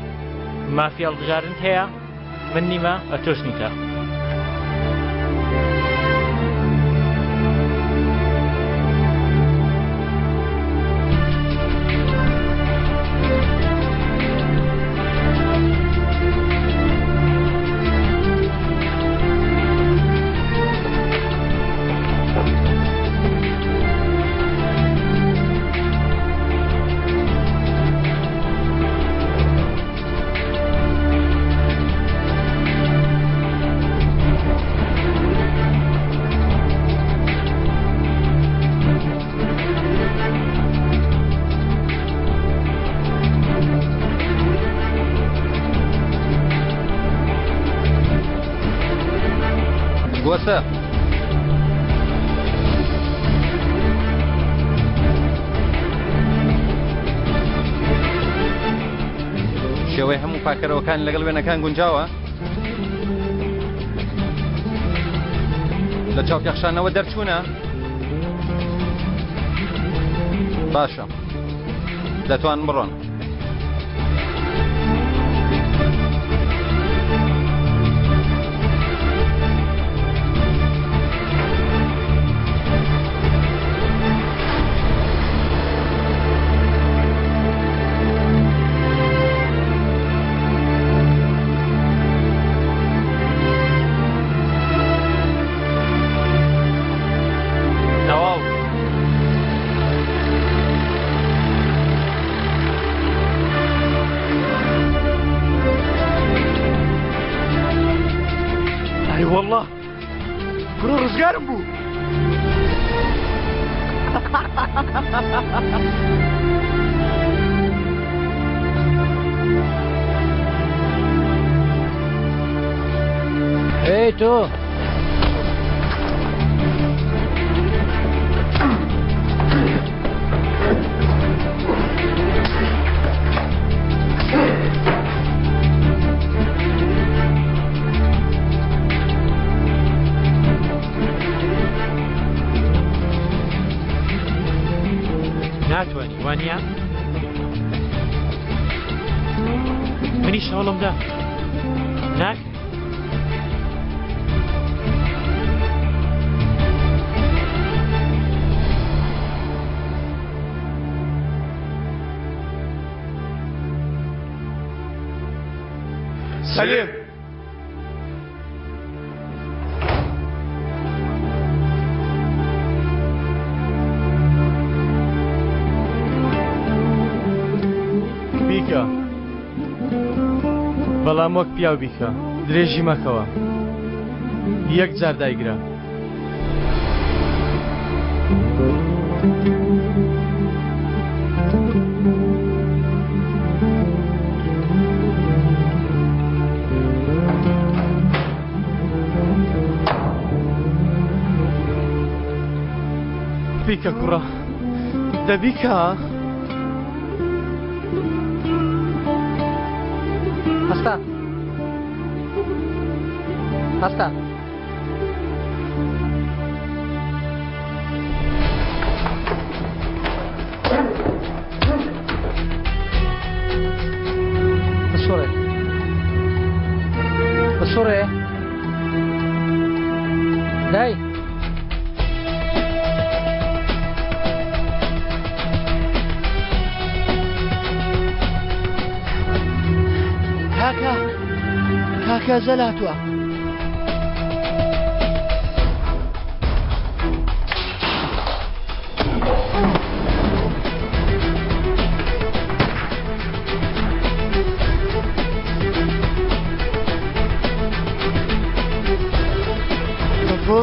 مافی هەڵبژاردنت هەیە؟ من نیمە ئەتۆش نیتە. گۆسە. شێوەی هەموو پاکەرەوەکان لەگەڵ وێنەکان گونجاوە؟ لە چاوپێخشانەوە دەرچوونە؟ باشە دەتوان بڕۆن. تەواو. ئەی والله کوڕە ڕزگارم بوو. ئەی تۆ ناتوانی وانە منیش هەوڵمدا ناک سەلیم بیکە بەڵام وەک پیاو بیکە درێژی مەکەوە یەک جار دایگرە. بیکە کوڕە دەبیکە. هەستە هەستە. بسوڕێ بسوڕێ دای. کاکە کاکە ئەزەل هاتووە. بۆ؟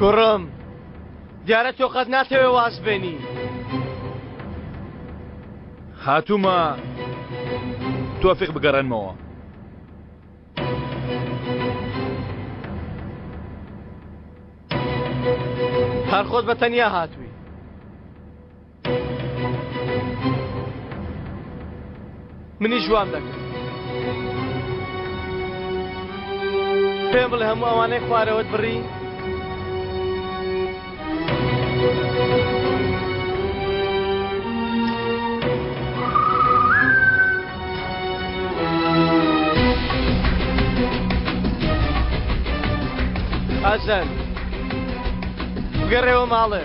کوڕم دیارە تۆ قەت ناتەوێ واز بێنی. هاتوومە تۆفیق بگەڕێنمەوە. هەر خۆت بە تەنیا هاتووی. منیش وام دەکرد. پێم بڵێ هەموو ئەوانەی خوارەوەت بڕی؟ ئەزەل بگەڕێوە ماڵێ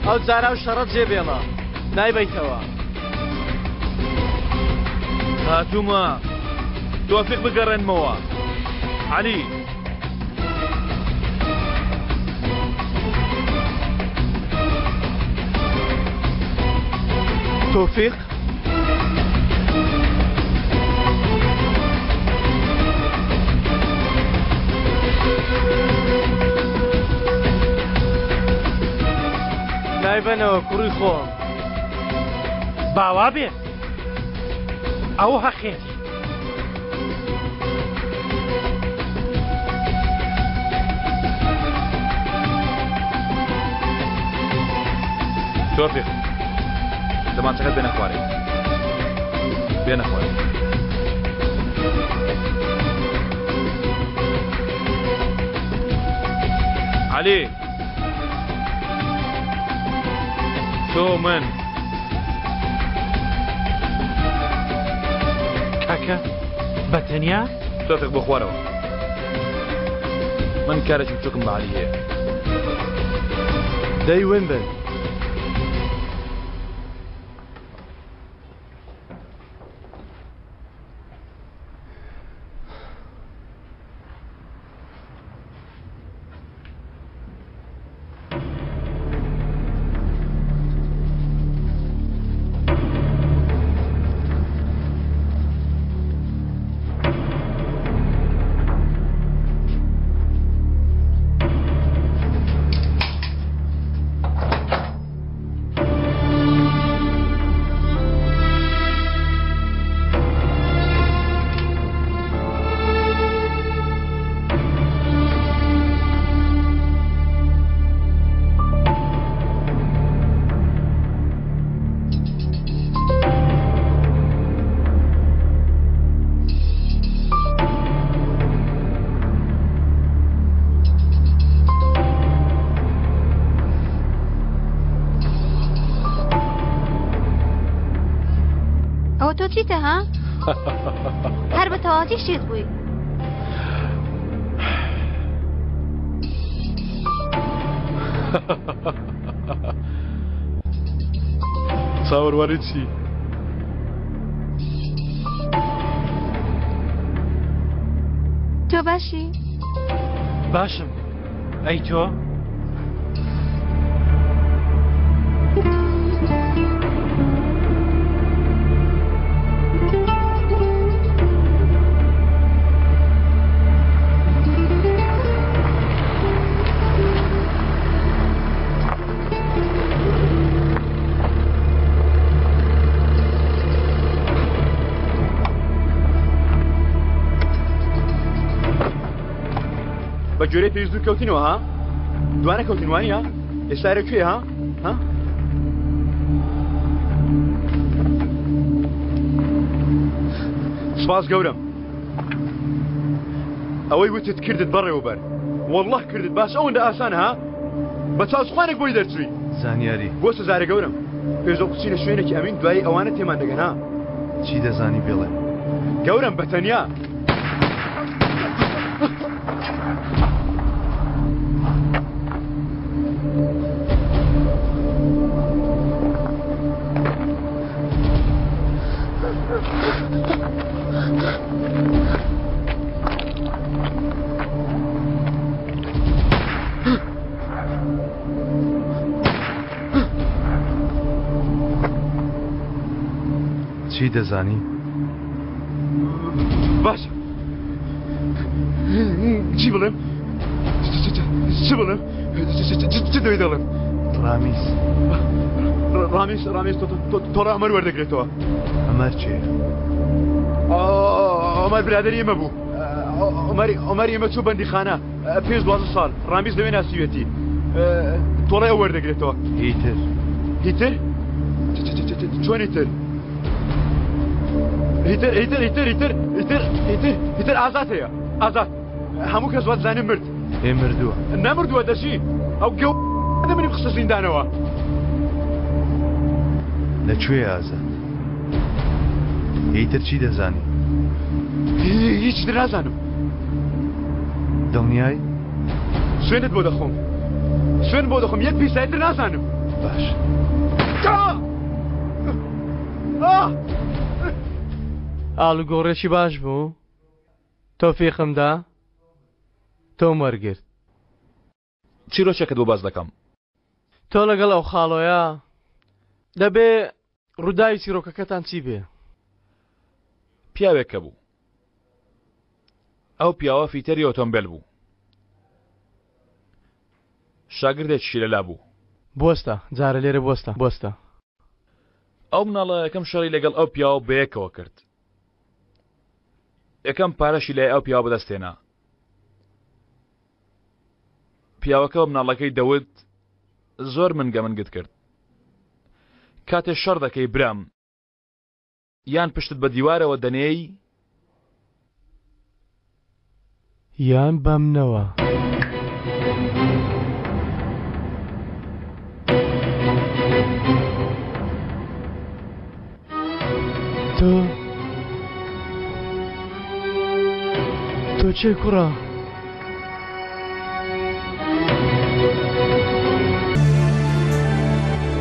ئەو جارا و شەڕە جێ بێڵە نایبەیتەوە. هاتوومە تۆفیق بگەڕێنمەوە عەلی. تۆفیق؟ نایبەنەوە کوڕی خۆم. باوا بێ ئەو هەقێتی. تۆفیق دەمانچەکەت بێنە خوارێ بێنە خوارێ عەلی تۆ من کاکە بە تەنیا؟ تۆفیق بۆ خوارەوە من کارێکی بچووکم بە عەلی هەیە. دەی ون بن. ئەوە تۆ چیتە ها؟ هەر بە تەواوەتی شێت بووی. چاوەڕوانی چی؟ تۆ باشی؟ باشم ئەی تۆ؟ بە گوێرەی پێویست دوور کەوتینەوە ها دوانە کەوتین وانە ئێستا ئێرە کوێ ها ها سپاس گەورەم ئەوەی وتت کردت بەڕێوەبەر والله کردت باش ئەوەندە ئاسان ها بە چاوسخوانێک بۆی دەرچووی زانیاری بۆ سزارە گەورەم پێشەوە بچینە شوێنێکی ئەمین دوایی ئەوانە تێمان دەگەن ها چی دەزانی بڵێ گەورەم بە تەنیا چی دەزانی؟ باشە چی بڵێم چ بڵێم؟ چ دەوێ دەڵێم؟ ڕامیز ڕامیز ڕامیز تۆڵە عومەر وەردەگرێتەوە. عومەر کێیە؟ عومەر برادەری ئێمە بوو. عومەر عومەر ئێمە چوو بەندیخانە پێش 12 ساڵ ڕامیز لەوێ ناسیوێتی. تۆڵەی ئەو وەردەگرێتەوە. هیتر هیتر؟ چۆن هیتر؟ هیتر هیتر هیتر هیتر هیتر هیتر هیتر ئازاد هەیە ئازاد هەموو کەس وادزانێ مرد. ئێ مردووە. نەمردووە دەژی ئەو گەو منی خستە زیندانەوە. لە کوێ ئازاد؟ ئیتر چی دەزانی؟ هیچ تر نازانم. دڵنیای؟ سوێنت بۆ دەخۆم سوێن بۆ دەخۆم یەک پیسای تر نازانم. باش. ئاڵوگۆڕێکی باش بوو تۆفیقم دا تۆم وەرگرت. چیرۆکێکت بۆ باس دەکەم. تۆ لەگەڵ ئەو خاڵۆیە دەبێ ڕووداوی چیرۆکەکەتان چی بێ؟ پیاوێک هەبوو. ئەو پیاوە فیتەری ئۆتۆمبێل بوو. شاگردێکیشی لەلا بوو. بوەستە، جارە لێرە بوەستە، بوەستە. ئەو مناڵە یەکەم شەڕی لەگەڵ ئەو پیاوە بەیەکەوە کرد. یەکەم پارەشی لای ئەو پیاوە بەدەست هێنا. پیاوەکە بە مناڵەکەی دەوت زۆر منگە منگت کرد. کاتێ شەڕ دەکەی برام یان پشتت بە دیوارەوە دەنێی یان بەمنەوە. تۆ تۆ چێ کوڕە؟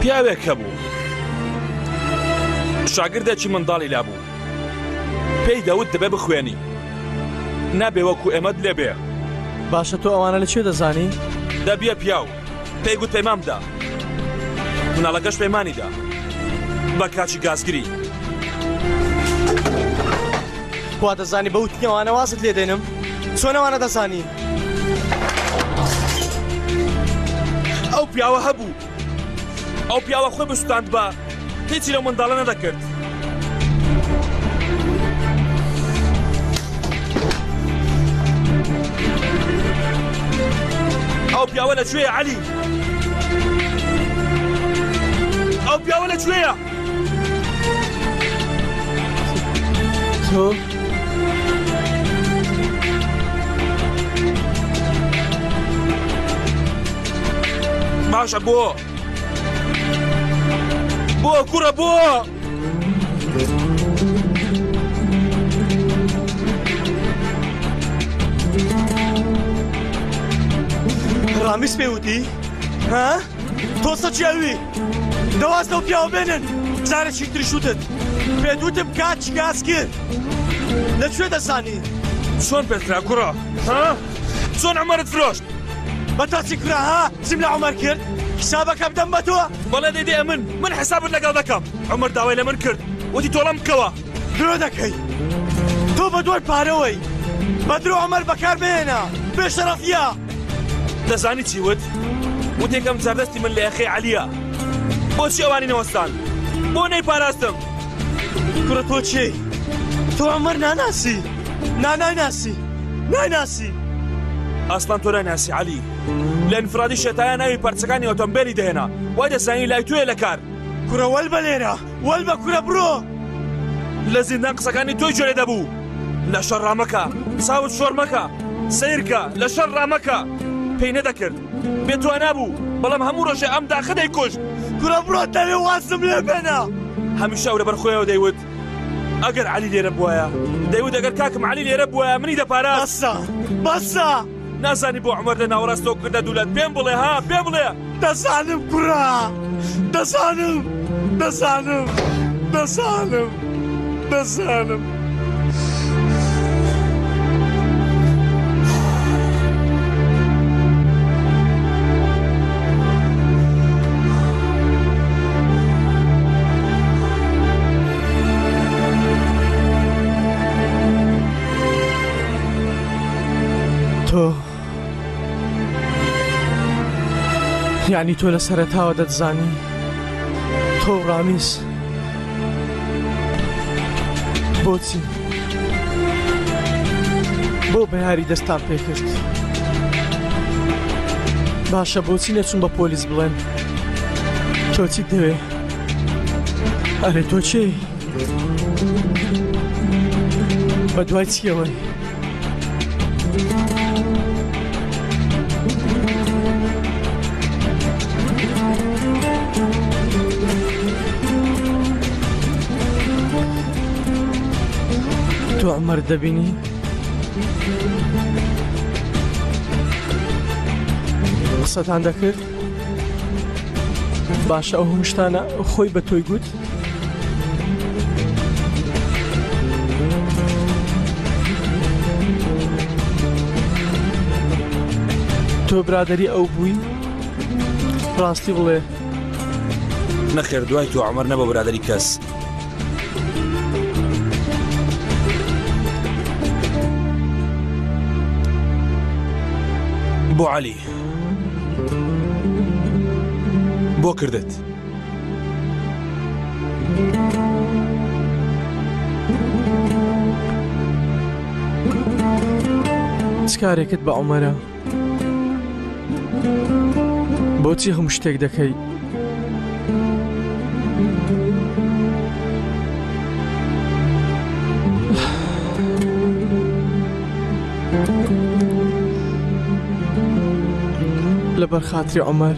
پیاوێک هەبوو شاگردێکی منداڵی لابوو پێی دەوت دەبێ بخوێنی نابێ وەکو ئێمەت لێبێ باشە تۆ ئەوانە لە کوێ دەزانی؟ دەبیە پیاو پێی گوت پەیمان بدە مناڵەکەش پەیمانی دا بە کاچی گازگری. وا دەزانی بە وتنی ئەوانە وازت لێ دێنم؟ چۆن ئەوانە دەزانی؟ ئەو پیاوە هەبوو ئەو پیاوە خۆی بسوتاندبا هیچی لەو منداڵە نەدەکرد. ئەو پیاوە لە کوێیە عەلی؟ ئەو پیاوە لە کوێیە؟ تۆ باشە بۆ بۆ کوڕە بۆ ڕامیز پێ وتی ها تۆ سەچی ئەوی دەواز لەو پیاوە بێنن جارێکی تریش وتت پێت وتم کات چگاز کرد لە کوێ دەزانی چۆن پێت کرا کوڕە ها چۆن عومەرت فرۆشت بە تۆ چی کرا ها چیم لە عومەر کرد حسابەکە بدەم بە تۆ بەڵێ دەی دەی ئەمن من حسابت لەگەڵ دەکەم عومەر داوای لە من کرد وتی تۆڵەم بکەوە درۆ دەکەی تۆ بە دوای پارەوەی بە درۆ عومەر بەکار مەهێنە بێ شەرەفیە دەزانی چی وت وت یەکەم جار دەستی من لە یەخەی عەلیە بۆچی ئەوانی نەوەستان بۆ نەیپاراستم کوڕە تۆ کێی تۆ عومەر ناناسی نا نایناسی نایناسی. ئەسڵەن تۆ نایناسی عەلی لە ئینفرادی شێتایە ناوی پارچەکانی ئۆتۆمبێلی دەهێنا وای دەزانی لای تۆیە لە کار. کورە وەل بە لێرە وەل بە کورە بڕۆ. لە زیندان قسەکانی تۆی گوێ لێ دەبوو لە شەڕ ڕامەکە چاوت شۆڕ مەکە سەیرکە لە شەڕ ڕامەکە پێی نەدەکرد بێ توانا بوو بەڵام هەموو ڕۆژێ ئەم داخە دەیکوشت. کورە بڕۆ دەوێ وازم لێ بێنە. هەمیشە ئەو لەبەر خۆیەوە دەیوت ئەگەر عەلی لێرە بوایە دەیوت ئەگەر کاکم عەلی لێرە بوایە منی دەپاراست. بەسە بەسە. نازانی بۆ عومەر لە ناوەڕاستەوە کردە دوولەت پێم بڵێ ها پێم بڵێ. دەزانم کوڕە دەزانم دەزانم دەزانم دەزانم. تۆ. یعنی تۆ لە سەرەتاوە دەتزانی تۆ و ڕامیز بۆچی بۆ بەیاری دەستان پێکرد باشە بۆچی نەچون بە پۆلیس بڵێن تۆ چیت دەوێ ئەرێ تۆ چێی بە دوای چیەوەی تۆ عمر دەبینی؟ قسەتان دەکرد؟ باشە ئەو هەموو شتانە خۆی بە تۆی گوت؟ تۆ برادری ئەو بووی؟ ڕاستی بڵێ. نەخێر دوای تۆ عمر نەبە برادری کەس. بۆ عەلی بۆ کردت؟ چ کارێکت بە عومەرە؟ بۆچی هەموو شتێک دەکەی؟ لەبەر خاتری عومەر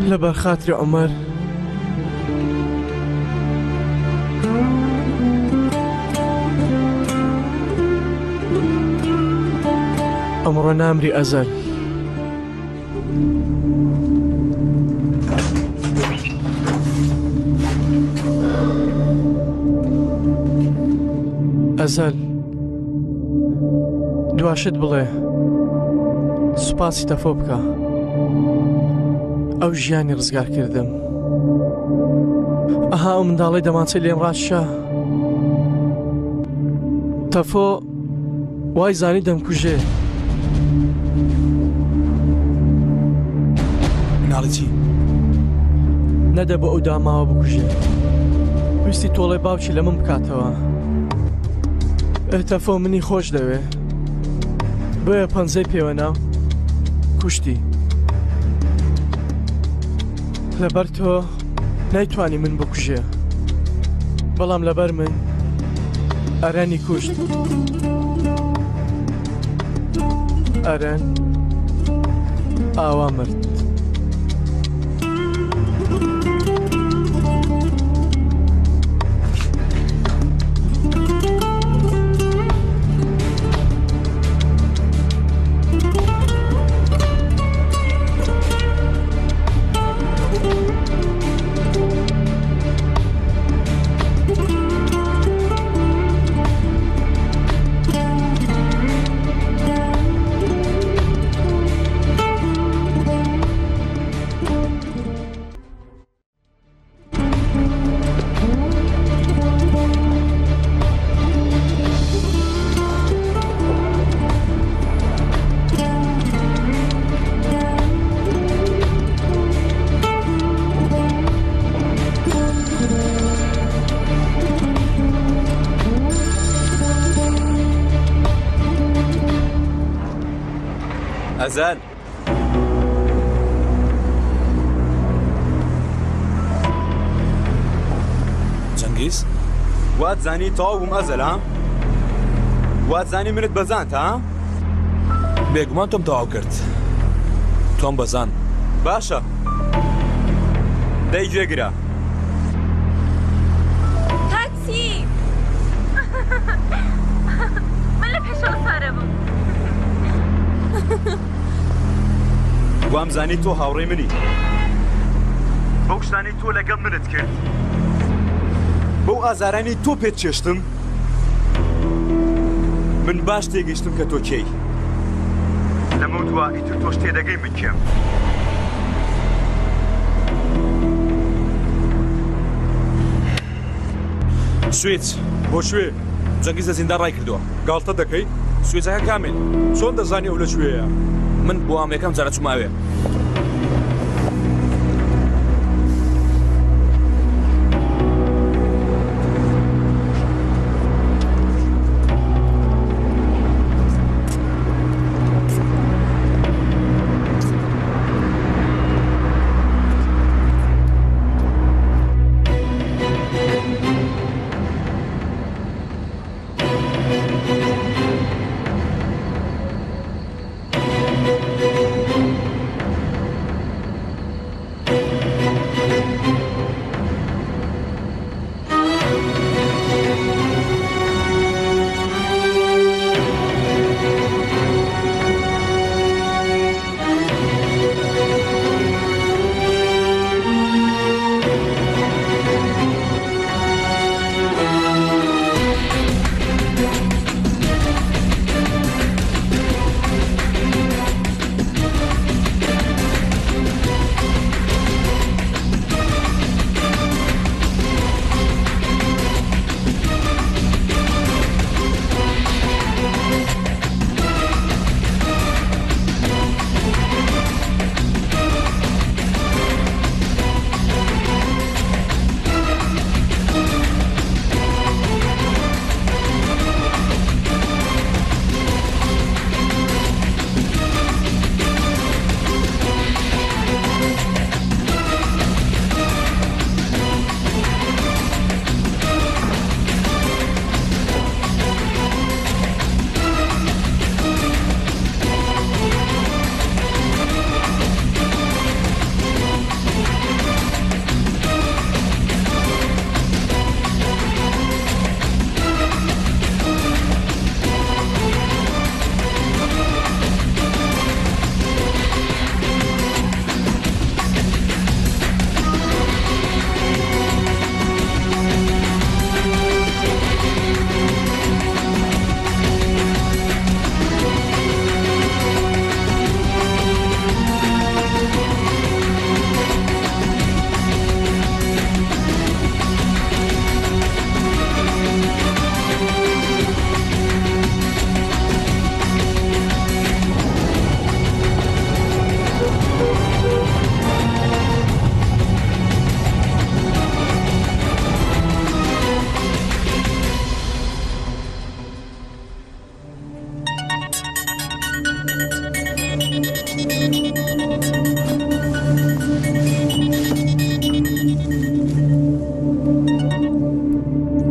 لەبەر خاتری عومەر ئەمڕۆ نامری ئەزەل. ئەزەل دواشت بڵێ سوپاسی تەفۆ بکە ئەو ژیانی ڕزگار کردم ئەها ئەو منداڵی دەمانچەی لێم ڕاشە تەفۆ وای زانی دەمکوژێ. مناڵی چی؟ نەدەبوو ئەو داماوە بکوژێ. ویستی تۆڵەی باوکی لە من بکاتەوە. ئەتەفۆ منی خۆش دەوێ. بۆیە پەنجەی پێوەنا کوشتی. لەبەر تۆ نایتوانی من بکوژێ بەڵام لەبەر من ئەرەنی کوشت ئەرەن ئاوا مرد. ئەزەل چەنگیز وات زانی تەواو بووم ئەزەل ها وات زانی منت بەزاند ها بێگومان تۆم تەواو کرد تۆم بەزان باشە دەی گوێگرە تاکسی من لە پێشەوە سوارە بووم. وام زانی تۆ هاوڕێی منی بەو شتانەی تۆ لەگەڵ منت کرد بەو ئازارانی تۆ پێت چێشتم من باش تێگەیشتم کە تۆ کێی لەمە دوا ئیتر تۆش تێدەگەی من کێم. سویچ بۆ کوێ؟ جەنگیز لە زیندان ڕای کردووە. گاڵتە دەکەی؟ سویچەکە کامیل. چۆن دەزانی ئەو لە کوێیە؟ من بۆ ئەم یەکەم جارە چوومە ئەوێ.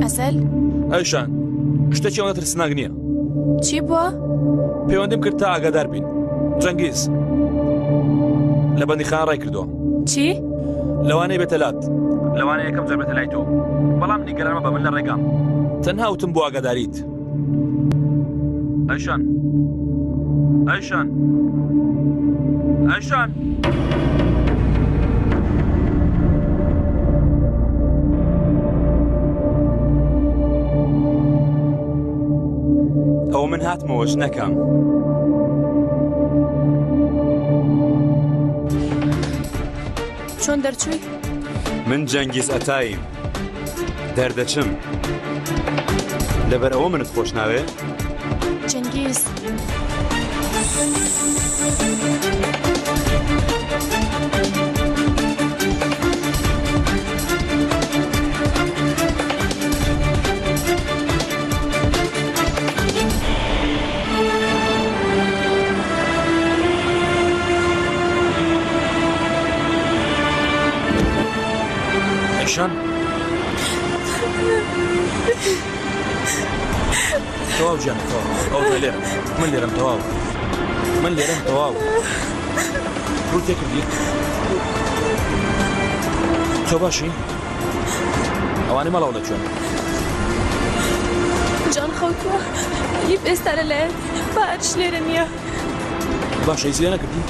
ئەزەل ئەیشان شتێکی ئەوەندە ترسناک نییە چی بووە؟ پەیوەندیم کرد تا ئاگادار بین جەنگیز لە بەندیخانە ڕای کردووە چی؟ لەوانەیە بێتە لات لەوانەیە یەکەم جار بێتە لای تۆ بەڵام نیگەران مەبە من لە ڕێگام تەنها وتم بۆ ئاگاداریت ئەیشان ئەیشان ئەیشان ئەوە من هاتمەوە ژنەکەم. چۆن دەرچووی؟ من جەنگیز ئەتاییم دەردەچم لەبەر ئەوە منت خۆش ناوێ؟ جەنگیز. ئەیشان تەواو گیانە تەواو ئەو تۆ لێرم من لێرم تەواو من لێرم تەواو ڕوو تێکردی تۆ باشی ئەوانەی ماڵەوە لە کوێن؟ جان خەوتووە ئیف ئێستا لەلایەت باش لێرە نییە باشە هیچ لێ نەکردی؟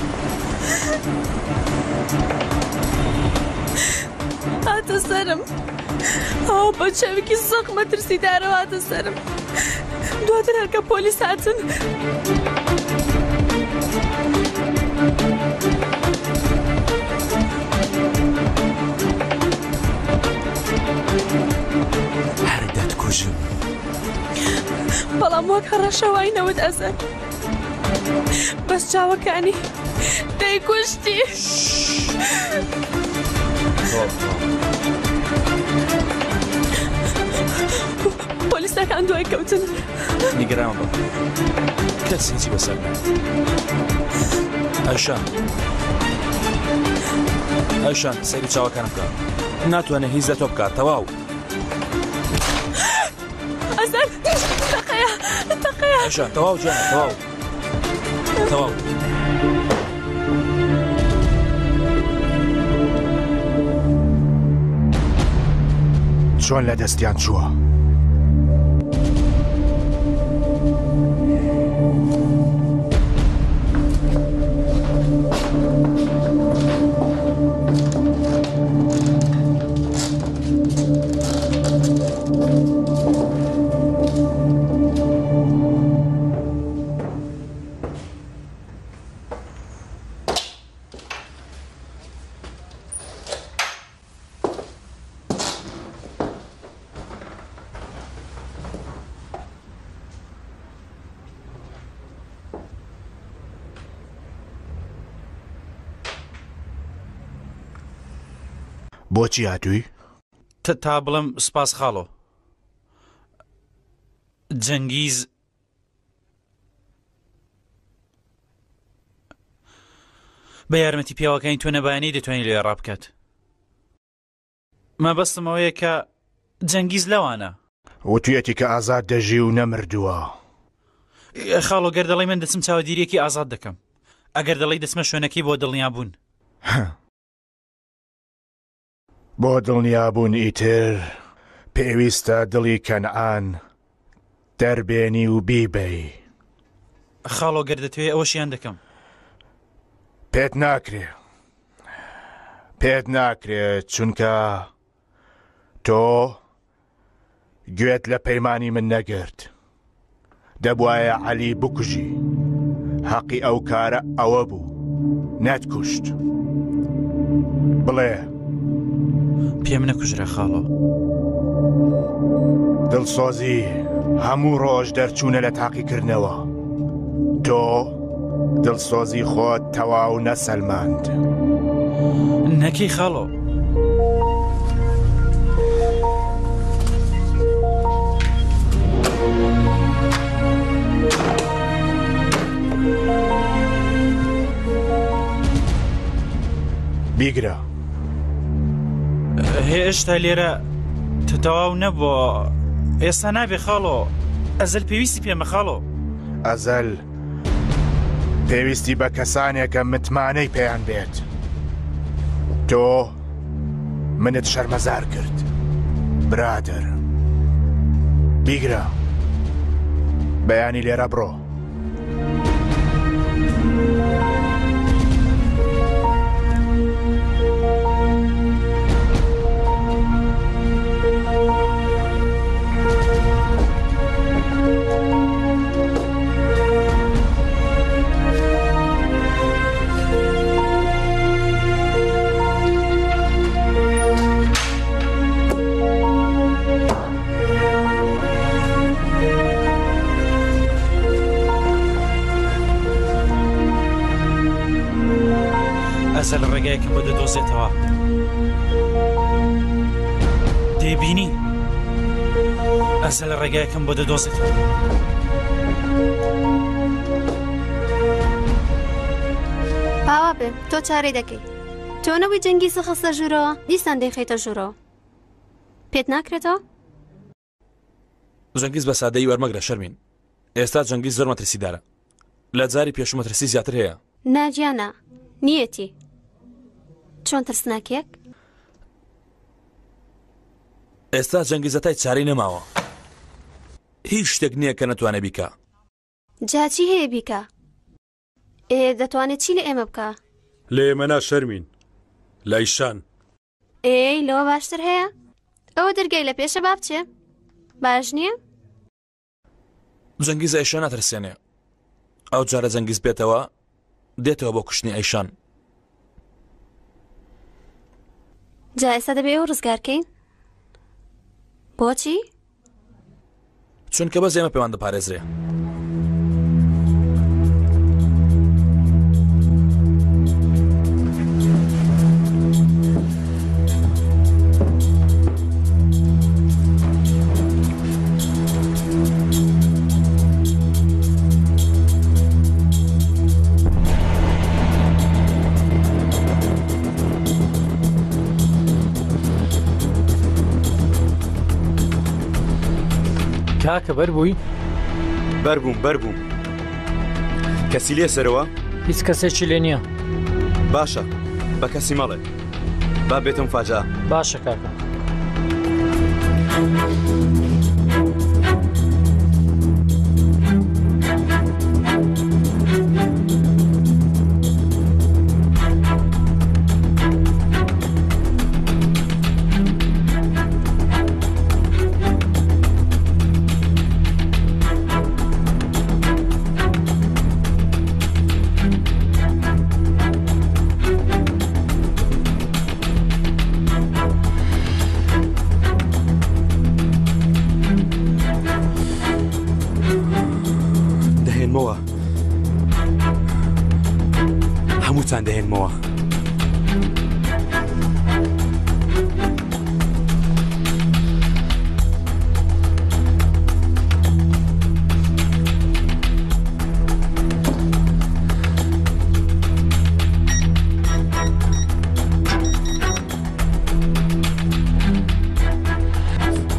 هاتە سەرم ئەو بە چاوێکی زەق مەترسیدارەوە هاتە سەرم دواتر هەرکە پۆلیس هاتن هەر دەتکوژم. بەڵام وەک. وەک هەڕەشە وای نەوت ئەزەل. بەس چاوەکانی دەیکوشتی. پۆلیسەکان دوای کەوتن. نیگەران بە کەس هیچی بەسەر نایەت. ئایشان ئایشان سەیری چاوەکانم بکە ناتوانێت هیچ لە تۆ بکات تەواو. ئەزەل تەقەیە تەقەیە. ئایشان تەواو جوانە تەواو تەواو. چۆن لە دەستیان چووە؟ بۆچی هاتووی؟ تا بڵێم سپاس خاڵۆ. جەنگیز بە یارمەتی پیاوەکانی تۆ نەبایە نەیدەتوانی لێ ڕابکات. مەبەستم ئەوەیە کە جەنگیز لەوانە. وتویەتی کە ئازاد دەژی و نەمردووە. خاڵۆ گەر دەڵێی من دەچم چاوەدیریەکی ئازاد دەکەم. ئەگەر دەڵێی دەچمە شوێنەکەی بۆ دڵنیابوون. بۆ دڵنیابوون ئیتر پێویستە دڵی کەنعان دەربێنی و بیبەی. خاڵۆ گەر دەتەوێ ئەوەشیان دەکەم. پێت ناکرێ. پێت ناکرێ چونکە تۆ گوێت لە پەیمانی من نەگرت. دەبوایە عەلی بکوژی. هەقی ئەو کارە ئەوە بوو. نەتکوشت. بڵێ. پێم نەکوژرا خاڵۆ. دڵسۆزی هەموو ڕۆژ دەرچوونە لە تاقیکردنەوە. تۆ دڵسۆزی خۆت تەواو نەسەلماند. نەکەی خاڵۆ. بیگرە. هێشتا لێرە تەواو نەبووە ئێستا نابێ خاڵۆ ئەزل پێویستی پێمە خاڵۆ. ئەزەل پێویستی بە کەسانێکە متمانەی پێیان بێت. تۆ منت شەرمەزار کرد برادەر. بیگرە بەیانی لێرە بڕۆ. ئەزەل ڕێگایەکم بۆ دەدۆزێتەوە دەیبینی ئەزەل ڕێگایەکم بۆ دەدۆزێتەوە. باوا بێ تۆ چارەی دەکەی تۆ نەبووی جەنگی خستە ژوورەوە دیسان دەیخەیتە ژوورەوە پێت ناکرێتەوە؟ جەنگیز بە سادەیی وەرمەگرە شەرمین ئێستا جەنگیز زۆر مەترسیدارە لە جاری پێشوو مەترسی زیاتر هەیە. نا گیانە نیەتی چۆن ترسناکێک؟ ئێستا جەنگیزەتای چارەی نەماوە هیچ شتێک نییە کە نەتوانێ بیکا. جا چی هەیە بیکا؟ ئێ دەتوانێت چی لە ئێمە بکا؟ لە ئێمە نا شەرمین لە ئیشان. ئێی لەوە باشتر هەیە؟ ئەوە دەرگای لە پێشە با بچێ باش نییە؟ جەنگیز ئەیشان ناترسێنێ ئەو جارە جەنگیز بێتەوە دێتەوە بۆ کوشتنی ئەیشان. جا ئێستا دەبێ ئەو ڕزگارکەین بۆچی؟ چونکە بەس ئێمە پێمان دەپارێزرێ. کاکە بەر بووی؟ بەربووم بەربووم کەسی لێ سەرەوە؟ هیچ کەسێکی لێ نییە. باشە بە کەسی مەڵێ با بێتم فاجا. باشە کاکە. دەهێنمەوە هەمووتان دەهێنمەوە.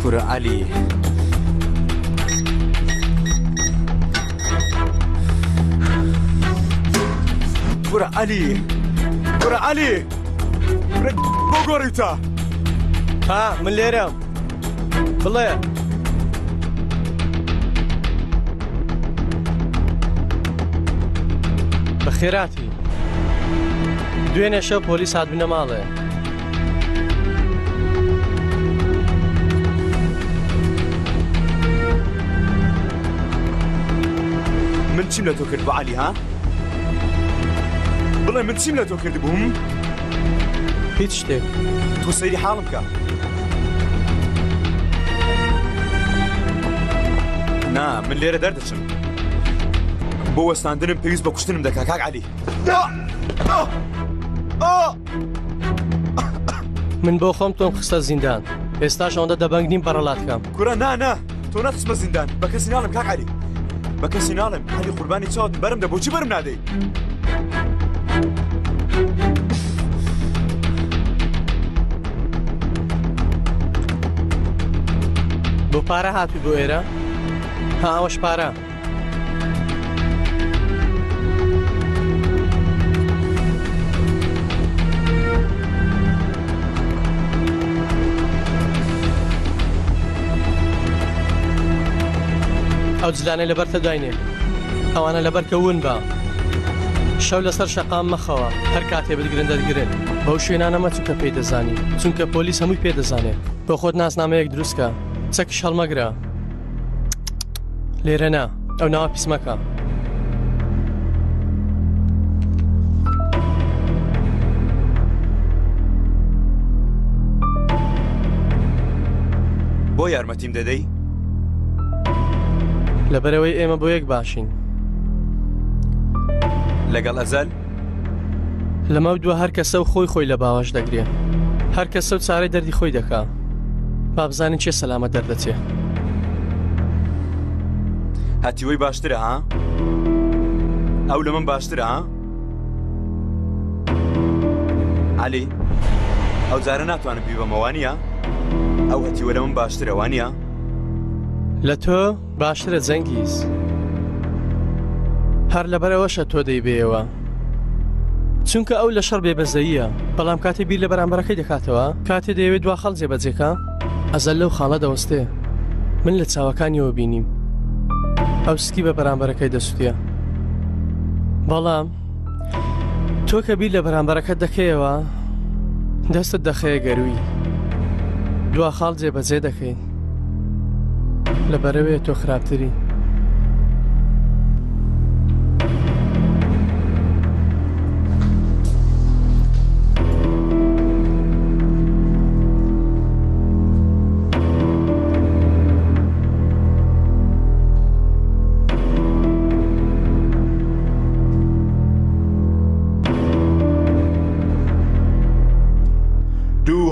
کورە عەلی. کورە عەلی کورە عەلی کورە بۆ گۆڕیتە ها من لێرەم بڵێ بەخێراتی دوێنێ شەو پۆلیس هاتبنە ماڵێ من چیم لە تۆ کرد بە عەلی ها بڵێ من چیم لە تۆ کرد بووم هیچ شتێک تۆ سەیری حاڵم بکە نا من لێرە دەردەچم بۆ وەستاندنم پێویست بە کوشتنم دەکا کاک عەلی من بۆ خۆم تۆم خستە زیندان ئێستاش ئەوەندە دەبەنگ نیم بەڕەڵات کەم کورە نا نا تۆ نەخستمە زیندان بە کەسی ناڵێم کاک عەلی بە کەسی ناڵێم عەلی قوربانی چاوت بەرم دە بۆچی بەرم نادەی بۆ پارە هاتووی بۆ ئێرە ها ئەوەش پارە ئەو جلانەی لەبەرتە داینێ ئەوانە لەبەرکە ون بە شەو لەسەر شەقام مەخەوە هەر کاتێ بتگرن دەتگرن بەو شوێنانە مەچوو کە پێی دەزانی چونکە پۆلیس هەمووی پێ دەزانێ بۆ خۆت ناسنامەیەک دروستکە چەکیش هەڵمەگرە لێرە نا ئەو ناوە پیس مەکە. بۆ یارمەتیم دەدەی؟ لەبەرەوەی ئێمە بۆ یەک باشین. لەگەڵ ئەزەل؟ لەمە دوا هەر کەسە و خۆی خۆی لە باوەش دەگرێ. هەر کەسە و چارەی دەردی خۆی دەکا. با بزانین کێ سەلامەت دەردەچێ. هەتیوەی باشترە ها؟ ئەو لە من باشترە ها؟ عەلی ئەو جارە ناتوانم بیبەمە وانییە؟ ئەو هەتیوە لە من باشترە وانییە؟ لە تۆ باشترە جەنگیز. هەر لەبەرئەوەشە تۆ دەیبەیەوە. چونکە ئەو لە شەڕ بێبەزەییە، بەڵام کاتێ بیر لە بەرامبەرەکەی دەکاتەوە، کاتێ دەیەوێت دوا خاڵ جێبەجێ کا، ئەزەل لەو خاڵە دەوەستێ. من لە چاوەکانیەوە بینیم ئەو سکی بە بەرامبەرەکەی دەسوتێ. بەڵام تۆ کە بیر لە بەرامبەرەکەت دەکەیەوە، دەستت دەخەیە گەرووی، دوا خاڵ جێبەجێ دەکەی. لەبەرەوەیە تۆ خراپتری.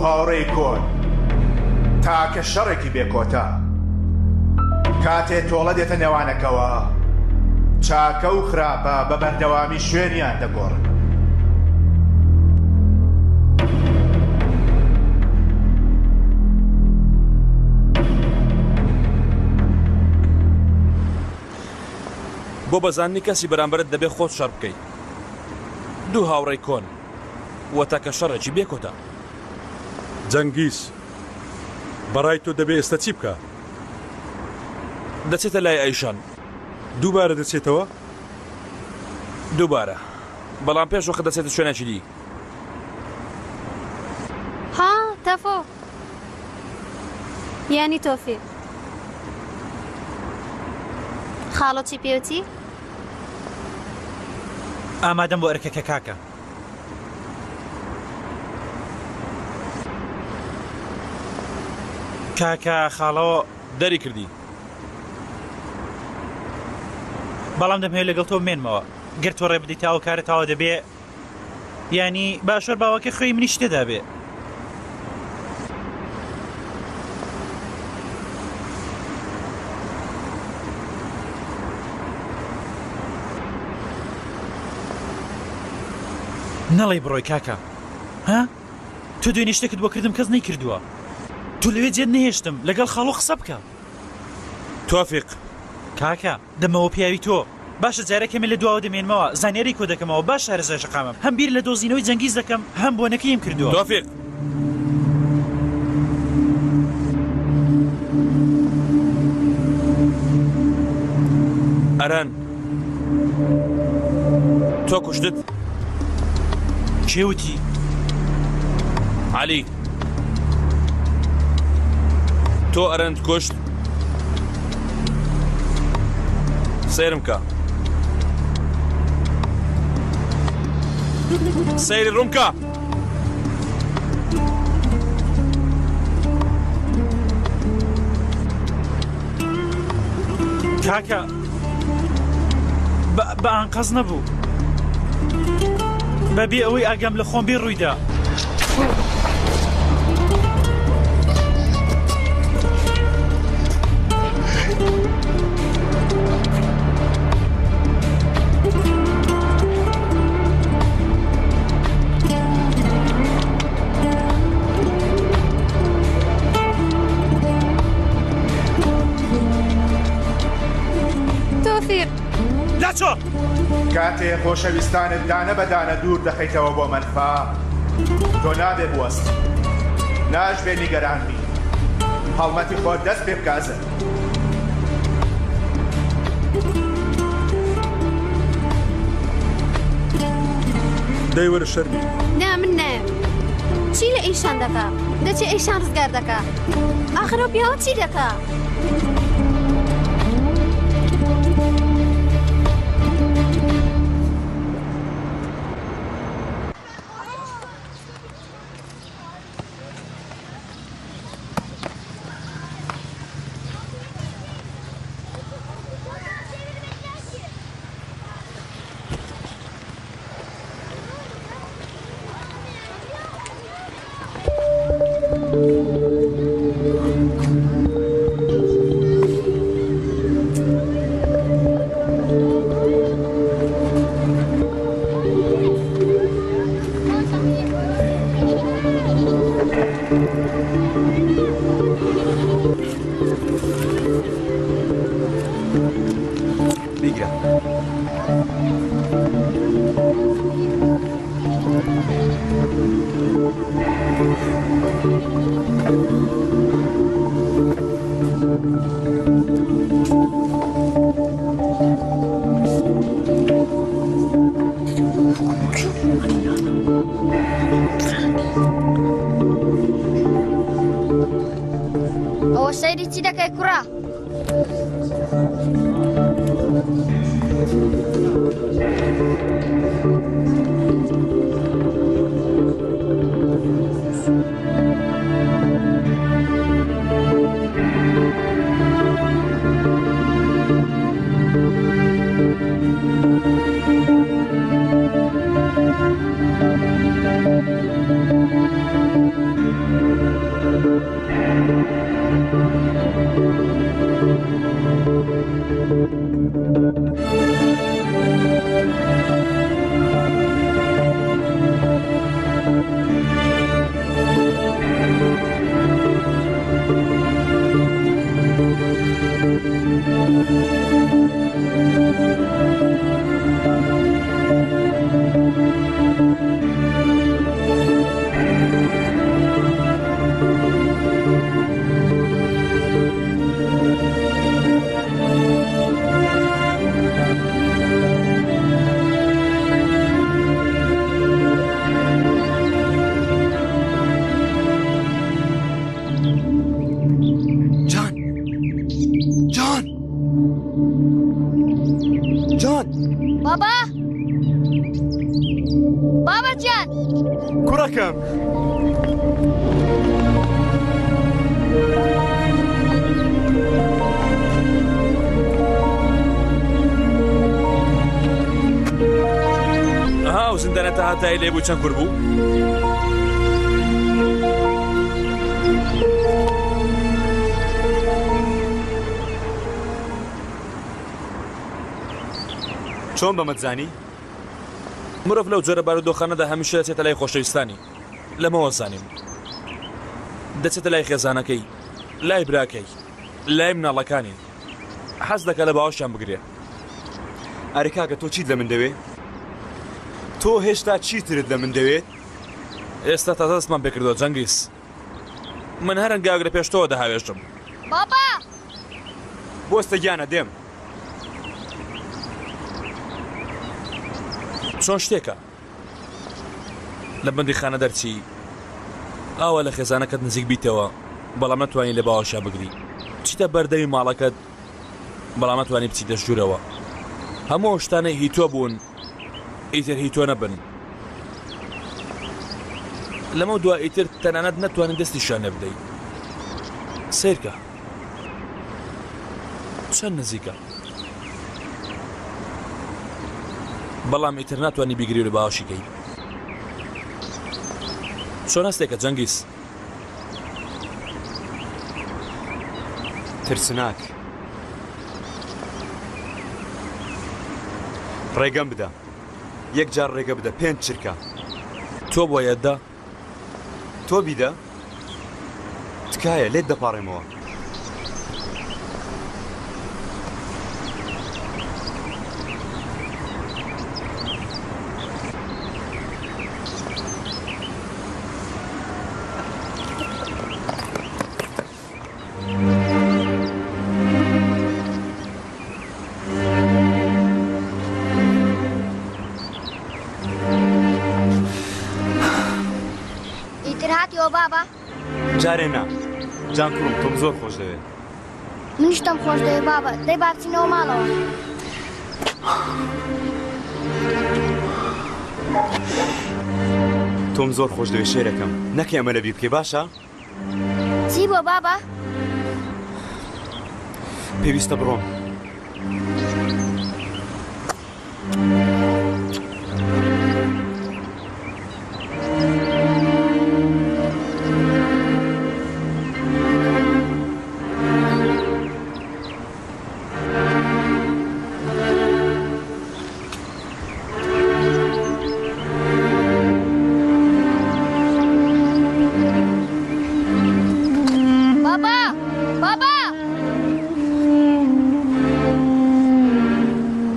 هاوڕێی کۆن، تاکە شەڕێکی بێ کۆتا. کاتێ تۆڵە دێتە نێوانەکەوە، چاکە و خراپە بە بەردەوامی شوێنیان دەگۆڕن. بۆ بەزاندنی کەسی بەرامبەرت دەبێ خۆت شەڕ بکەی. دوو هاوڕێی کۆن و تاکە شەڕێکی بێ کۆتا. جەنگیز، بەڕای تۆ دەبێ ئێستا چی بکا؟ دەچێتە لای ئەیشان. دووبارە دەچێتەوە؟ دووبارە. بەڵام پێش وەخت دەچێتە شوێنێکی دی. ها تەفۆ. یانی تۆفیق. خاڵۆ چی پێوتی؟ ئامادەم بۆ ئەرکەکە کاکە. کاکە خاڵۆ. دەری کردی. بەڵام دەمهەوێ لەگەڵ تۆ بمێنمەوە. گەر تۆ ڕێ بدەیت تا ئەو کارە تەواو دەبێ یانی باشۆر باوەکە خوێی منیش تێدا بێ. نەڵێی بڕۆی کاکە ها تۆ دوێنێ شتێکت بۆ کردم کەس نەیکردووە تۆ لەوێ جێت نەهێشتم لەگەڵ خاڵۆ قسە بکە. تۆفیق. کاکە دەمەوە پیاوی تۆ باشە جارێ کەمێ لە دواوە دەمێنمەوە زانیاری کۆ دەکەمەوە باش شارەزای شەقامم هەم بیر لە دۆزینەوەی جەنگیز دەکەم هەم بۆنەکەیم کردووە. تۆفیق. ئەرەن تۆ کوشتت؟ کێ وتی؟ عەلی تۆ ئەرەنت کوشت؟ سەیرم کە سەیری ڕووم کە. کاکە بە ئانقەز نەبوو بەبێ ئەوەی ئاگام لە خۆم بێ ڕوویدا. تۆفیق. لاچۆ! کاتێ خۆشەویستانت دانە بە دانە دوور دەخەیتەوە بۆ مەنفا، تۆ نابێ بوەستی. ناشبێ نیگەران بی. هەڵمەتی خۆت دەست پێ بکە ئەزل. دەی وەرە شەرمی. نا من نایەم. چی لە ئیشان دەکا؟ دەچێ ئیشان ڕزگار دەکا. ئاخر ئەو پیاوە چی دەکا؟ بیگرە. ئەوە سەیری چی دەکەی کوڕە؟ کوڕەکەم. ئەها ئەو زیندانە تا هەتایی لێ بوو چەند کور بوو؟ چۆن بەمەت زانی؟ مرۆڤ لەو جۆرە بارودۆخانەدا هەمیشە دەچێتە لای خۆشەویستانی، لەمەوە زانیم. دەچێتە لای خێزانەکەی، لای براکەی، لای مناڵەکانی. حەز دەکا لە باوەشیان بگرێ. ئەرێ کاکە تۆ چیت لە من دەوێ؟ تۆ هێشتا چیترت لە من دەوێت؟ ئێستا تازە دەستمان پێکردووە جەنگیز. من هەر هەنگاوێک لە پێش تۆوە دەهاوێژم. بابا! بوەستە گیانە دێم. چۆن شتێکە لە بەندیخانە دەرچی ئاوا لە خێزانەکەت نزیک بیتەوە بەڵام نەتوانی لە باوەشیا بگری چیتە بەردەمی ماڵەکەت بەڵام نەتوانی بچیتە ژوورەوە هەموو ئەو شتانەی هی تۆ بوون ئیتر هی تۆ نەبن لەمە دوا ئیتر تەنانەت نەتوانی دەستیشیان لێ بدەیت سیرکە چەند نزیکە بەڵام ئیتر ناتوانانی بیگری و لە باوەشی کەی چۆن هەستێکە جەنگیز ترسناک ڕێگەم بدە یەک جار ڕێگە بدە پێنج چرکە تۆ بۆ یەدە تۆ بیدە تکایە لێت دەپاڕێمەوە. ئیتر هاتیەوە بابە؟ جارێ نا جان کوڕم تۆم زۆر خۆش دەوێت. منیش تۆم خۆش دەوێت بابە دەی با بچینەوە ماڵەوە. تۆم زۆر خۆش دەوێت شێرەکەم نەکەی ئەمە لەبیر بکەی باشە؟ چی بۆ بابە؟ پێویستە بڕۆم. بابا بابا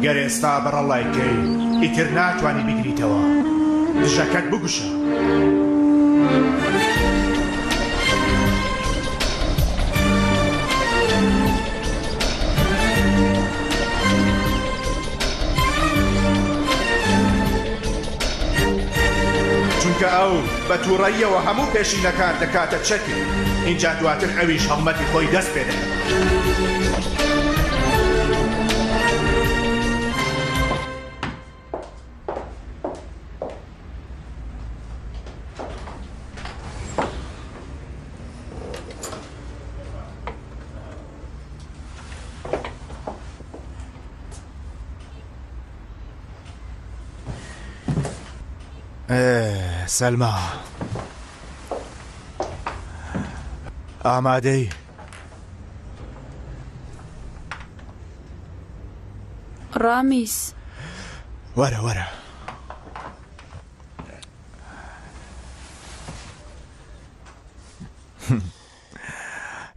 گەر ئێستا بەڕەڵای کەی ئیتر ناتوانی بیگریتەوە دژەکەت بگوشە. چونکە ئەو بە تووڕەییەوە هەموو پێشینەکان دەکاتە چەکێک، ئینجا دواتر ئەویش هەڵمەتی خۆی دەست پێ دەکات. سەلما ئامادەی؟ ڕامیس وەرە وەرە.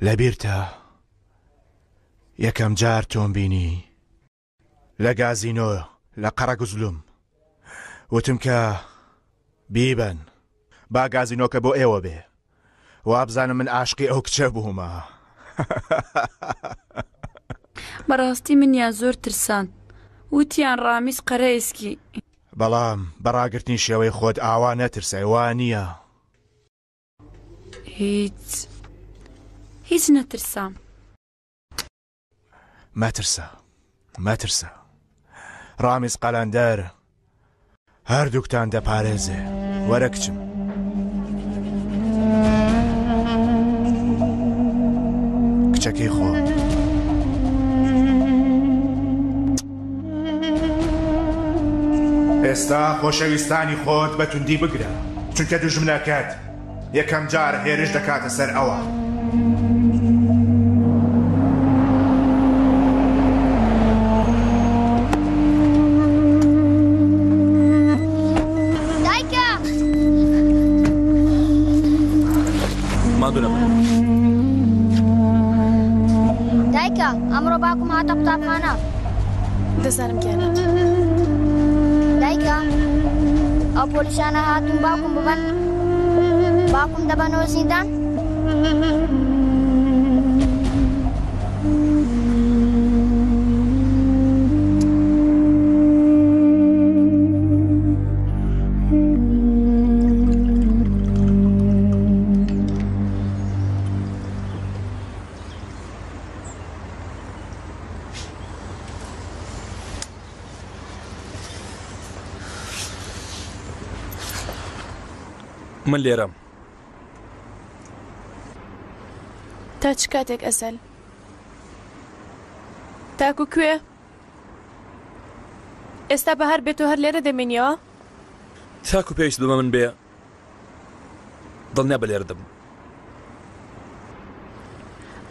لەبیرتە یەکەم جار تۆم بینی لە گازینۆ لە قەرەگوزلوم وتم کە بیبەن با گازینۆکە بۆ ئێوە بێ وابزانم من عاشقی ئەو کچە بوومە. بەڕاستی منیان زۆر ترساند وتیان ڕامیز قەرەئێسکی. بەڵام بە ڕاگرتنی شێوەی خۆت ئاوا نەترسای وا نییە؟ هیچ هیچ نەترسام. مەترسە مەترسە ڕامیز قەلەندەر هەردووکتان دەپارێزێ وەرە کچم. دوژمنەکەی خۆت. ئێستا خۆشەویستانی خۆت بە توندی بگرە، چونکە دوژمنەکەت یەکەم جار هێرش دەکاتە سەر ئەوان. دایکە! ماندوو نەبن. دایکە ئەمڕۆ باوکم هاتە قوتابخانە. دەزانم گیانە. دایکە ئەو پۆلیسانە هاتوون باوکم ببەن باوکم دەبەنەوە زیندان؟ من لێرەم. تا چ کاتێک ئەزەل؟ تاکو کوێ؟ ئێستا بەهار بێت و هەر لێرە دەمێنیەوە؟ تاکو پێویست بە من بێ دڵنیا بە لێرە دەبم.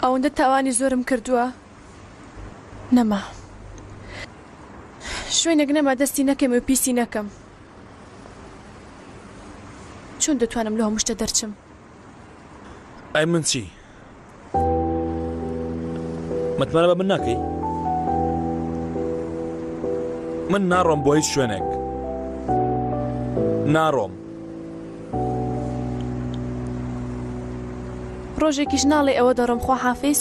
ئەوەندە تاوانی زۆرم کردووە نەما شوێنێک نەما دەستی نەکەم و پیسی نەکەم چۆن دەتوانم لە هەموو شتە دەرچم؟ ئەی من چی؟ متمانە بە من ناکەی؟ من ناڕۆم بۆ هیچ شوێنێک ناڕۆم. ڕۆژێکیش ناڵێ ئەوە دەڕۆم خواحافیز؟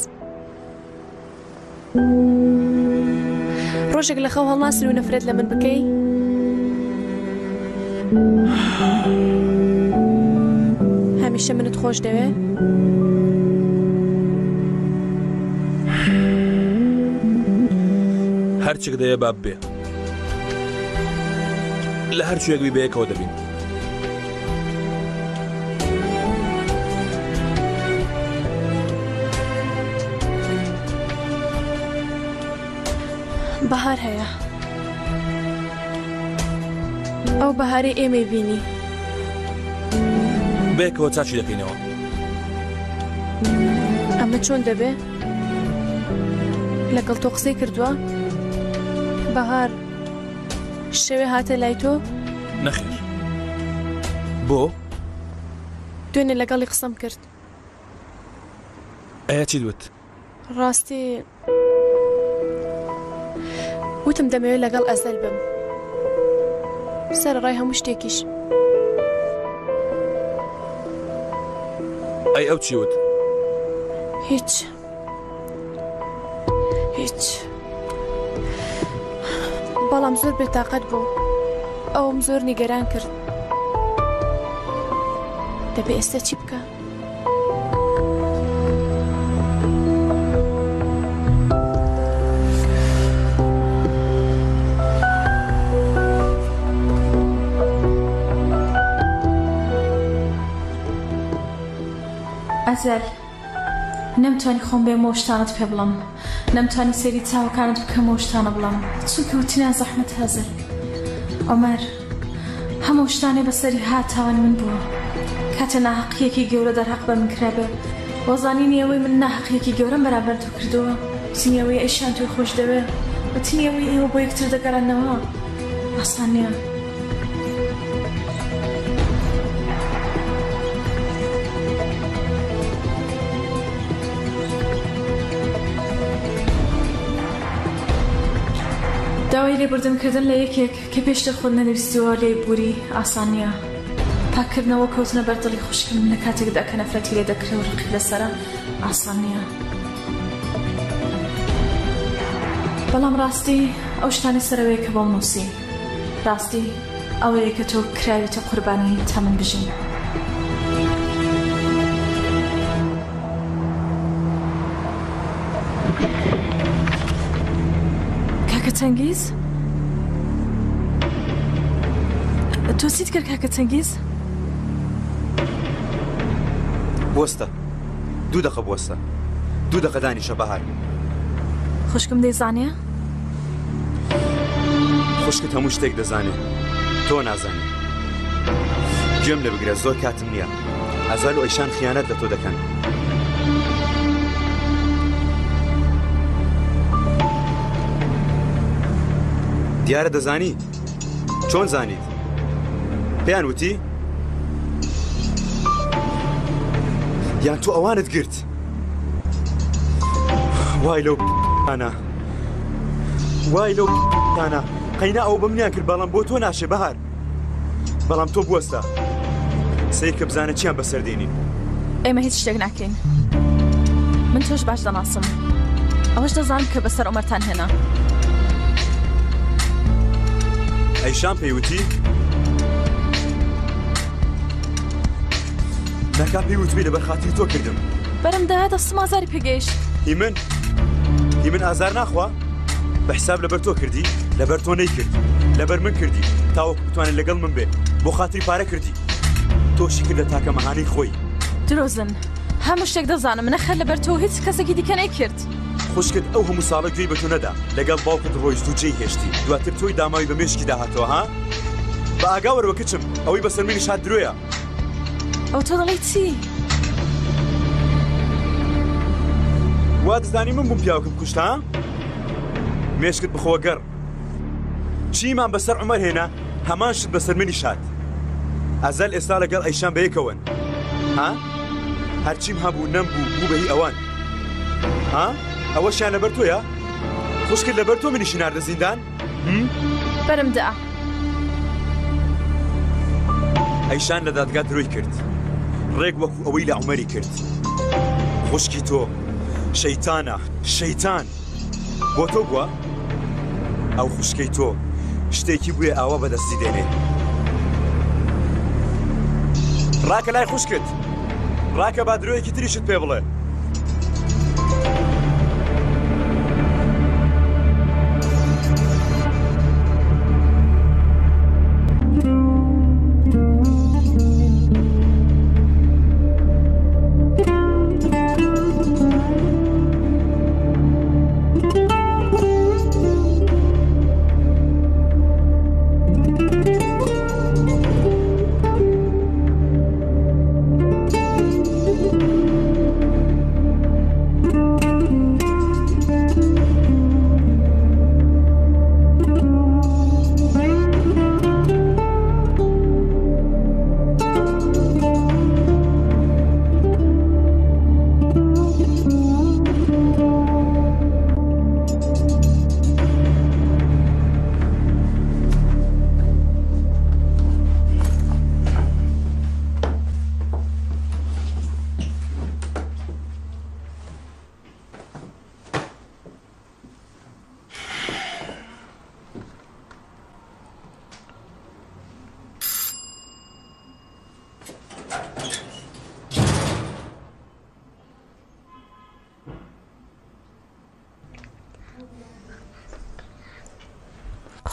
ڕۆژێک لە خەو هەڵناسن و نەفرەت لە من بکەی؟ هەمیشە منت خۆش دەوێ؟ هەرچێک دەوێ با ببێ لە هەر کوێک بی بەیەکەوە دەبین. بەهار هەیە. ئەو بەهارەی ئێمەی بینی. بەیەکەوە چاکی دەکەینەوە. ئەمە چۆن دەبێ؟ لەگەڵ تۆ قسەی کردووە؟ بەهار شەوێ هاتە لای تۆ؟ نەخێر. بۆ؟ دوێنێ لەگەڵی قسەم کرد. ئەیە چیت وت؟ ڕاستی وتم دەمەوێت لەگەڵ ئەزەل بم سەرەڕای هەموو شتێکیش. ئەی ئەو چی وت؟ هیچ هیچ بەڵام زۆر بێتاقەت بوو ئەوم زۆر نیگەران کرد دەبێ ئێستا چی بکە؟ ئەزەل نەمتوانی خۆم بێمەوە شتانت پێ بڵێم نەمتوانی سەیری چاوەکانت بکەمەوە شتانە بڵێم چونکە وتنیان زەحمەتە ئەزەل عومەر هەموو شتانەی بەسەری هات تاوانی من بووە. کاتێ ناهەقییەکی گەورە دەرهەق بە من کرابێ و زانینی ئەوەی من ناهەقییەکی گەورەم بەرامبەر تۆ کردووە، وتنی ئەوەی ئەیشان تۆی خۆش دەوێ، وتنی ئەوەی ئێوە بۆ یەکتر دەگەڕێنەوە، ئاسان نییە. داوای لێبوردن کردن لە یەکێک کە پێشتر خۆت نەنویستووە لێی بووری ئاسان نییە. پاککردنەوە و کەوتنە بەر دڵی خوشکم لە کاتێکدا کە نەفرەتی لێ دەکرێ و ڕقی لەسەرە ئاسان نییە. بەڵام ڕاستی ئەو شتانەی سەرەوەیە کە بۆم نووسی. ڕاستی ئەوەیە کە تۆ کراویتە قوربانی تا من بژیم. کاکە چەنگیز؟ تۆ چیت کرد کاکە چەنگیز؟ بوەستە دوو دەقە بوەستە. دوو دەقە دانیشە بەهار. خوشکم دەیزانێ؟ خوشکت هەموو شتێک دەزانێ تۆ نازانی. گوێم لێ بگرە زۆر کاتم نییە. ئەزال و ئەیشان خیانەت لە تۆ دەکەن. دیارە دەزانی؟ چۆن زانیت؟ پێیان وتی؟ یان تۆ ئەوانت گرت؟ وای لەو ئانا وای لەو ئانا قەینا ئەو بە منیان کرد بەڵام بۆ تۆ ناشێ بەهار بەڵام تۆ بوەستە سەیرکە بزانە چیان بەسەر دێنین. ئێمە هیچ شتێک ناکەین من تۆش باش دەناسم ئەوەش دەزانم کە بەسەر عومەرتان هێنا. ئەیشان پێی وتی نەکا پێی وتبی لەبەر خاتری تۆ کردم. بەرم دایە دەستم ئازاری پێگەیشت. هی من هی من ئازار ناخوا؟ بە حساب لەبەر تۆ کردی؟ لەبەر تۆ نەیکرد لەبەر من کردی تاوەکو بتوانێت لەگەڵ من بێ بۆ خاتری پارە کردی تۆشی کردە تاکە مەهانەی خۆی. درۆزن هەموو شتێک دەزانم نەخێر لەبەر تۆ هیچ کەسێکی دیکە نەیکرد. خوشکت ئەو هەموو ساڵە گوێی بە تۆ نەدا لەگەڵ باوکت ڕۆیشت و جێی هێشتی دواتر تۆی داماوی بە مێشکیدا هاتەوە ها؟ بە ئاگا وەرەوە کچم ئەوەی بەسەر منیش هات درۆیە. ئەو تۆ دەڵێی چی؟ وا دەزانی من بووم پیاوەکەم کوشت ها؟ مێشکت بخۆوە گەڕ. چیمان بەسەر عومەر هێنا هەمان شت بەسەر منیش هات. ئەزەل ئێستا لەگەڵ ئەیشان بەیەکەوەن ها؟ هەرچیم هەبوو نەمبوو بوو بە هی ئەوان ها؟ ئەوەشیان لەبەر تۆیە؟ خوشکت لەبەر تۆ منیشی ناردە زیندان؟ بەرم دا. ئەیشان لە دادگا درۆی کرد ڕێک وەکو ئەوەی لە عومەری کرد خوشکی تۆ شەیتانە شەیتان بۆ تۆ بووە ئەو خوشکەی تۆ شتێکی بووێ ئاوا بەدەستی دێنێ ڕاکە لای خوشکت ڕاکە با درۆیەکی تریشت پێ بڵێ.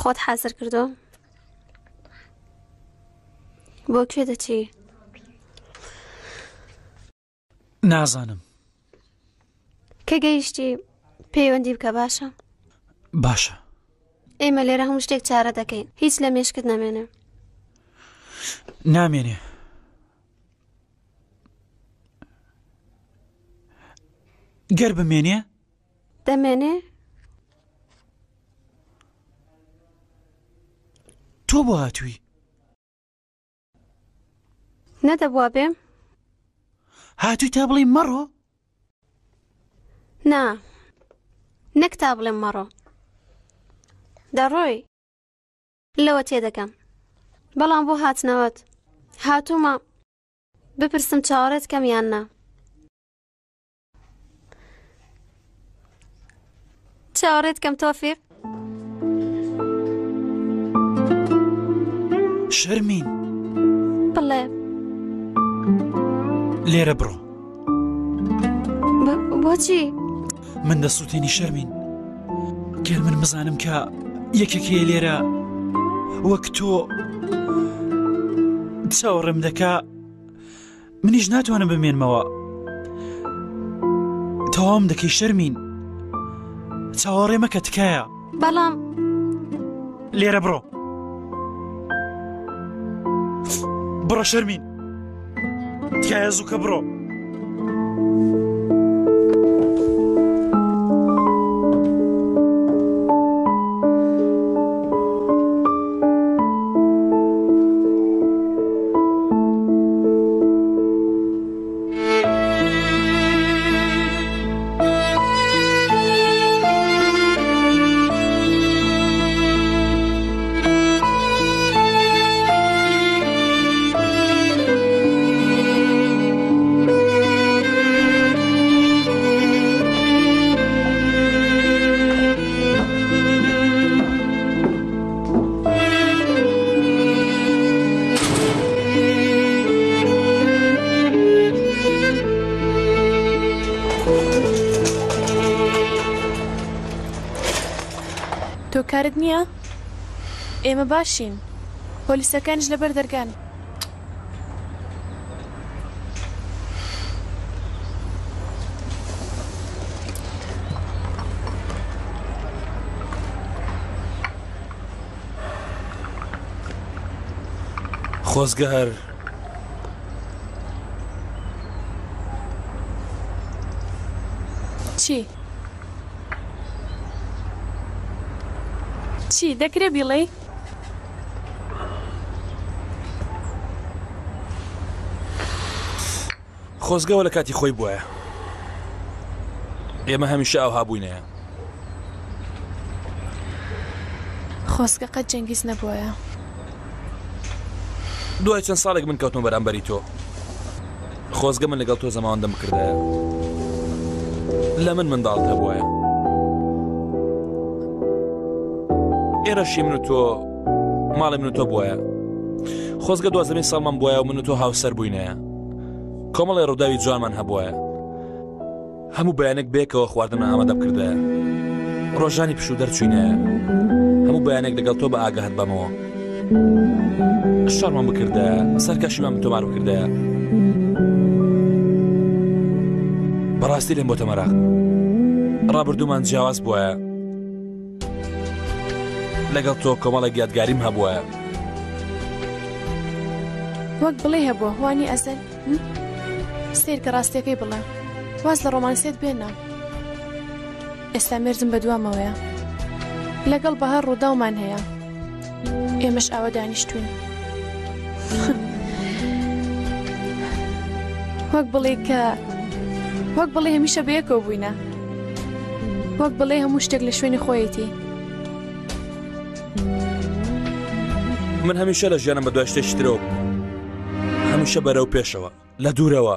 خۆت حازر کردو بۆ کوێ دەچی؟ نازانم. کە گەیشتی پەیوەندی بکە باشە؟ باشە. ئێمە لێرە هەموو شتێک چارە دەکەین هیچ لە مێشکت نامێنێ. نامێنێ. گەر بمێنێ؟ دەمێنێ؟ تۆ بۆ هاتووی؟ نەدەبوا بێم؟ هاتووی تا بڵێی مەڕۆ؟ نا نەک تا بڵێم مەڕۆ. دەڕۆی لەوە تێدەگەم. بەڵام بۆ هاتنەوەت هاتوومە بپرسم چاوەڕێت کەم یان نا. چاوەڕێت کەم تۆفیق؟ شەرمین بڵێ لێرە بڕۆ بۆچی؟ من دەسووتێنی شەرمین گەر من بزانم کە یەکێک هەیە لێرە وەک تۆ چاوەڕێم دەکا منیش ناتوانم بمێنمەوە. تەواوم دەکەی شەرمین. چاوەڕێ مەکە تکایە. بەڵام لێرە بڕۆ. بڕۆ شەرمین. تکایە زووکە بڕۆ. تۆ کارت نییە؟ ئێمە باشین پۆلیسەکانیش لەبەر دەرگان. خۆزگە هەر چی؟ چی دەکرێ بیڵێی؟ خۆزگەوە لە کاتی خۆی بوایە ئێمە هەمیشە ئەوها بووینەیە. خۆزگە قەت جەنگیز نەبوایە. دوای چەند ساڵێک من کەوتمە بەرامبەری تۆ. خۆزگە من لەگەڵ تۆ زەماوەندم بکردایە. لە من منداڵت هەبوایە. ئێرەشی من و تۆ ماڵی من و تۆ بواە. خۆزگە دوازدەمین ساڵمان بواە و من و تۆ هاوسەر بووینایە. کۆمەڵێ ڕووداوی جوانمان هەبوایە. هەموو بەیانێک بەیەکەوە خواردنمان ئامادە بکردایە. ڕۆژانی پشوو دەرچووینایە. هەموو بەیانێک لەگەڵ تۆ بە ئاگاهت بەمەوە. شەڕمان بکردایە، سەرکەشیمان تۆمار بکردایە. بەڕاستی لێم بۆتە مەراق. ڕابردوومان جیاواز بوایە. لەگەڵ تۆ کۆمەڵێک یادگاریم هەبوایە. وەک بڵێ هەبووە وانی ئەزەل؟ سەیرکە ڕاستیەکەی بڵێ واز لە ڕۆمانسیەت بێنە ئێستا مێردم بەدوامەوەیە لەگەڵ بەهار ڕووداومان هەیە ئێمەش ئاوا دانیشتوین وەک بڵێ کە وەک بڵێ هەمیشە بەیەکەوە بووینە وەک بڵێ هەموو شتێک لە شوێنی خۆیەتی من هەمیشە لە ژیانم بە دوای شتێکی ترەوە بووم هەمیشە بەرەو پێشەوە لە دوورەوە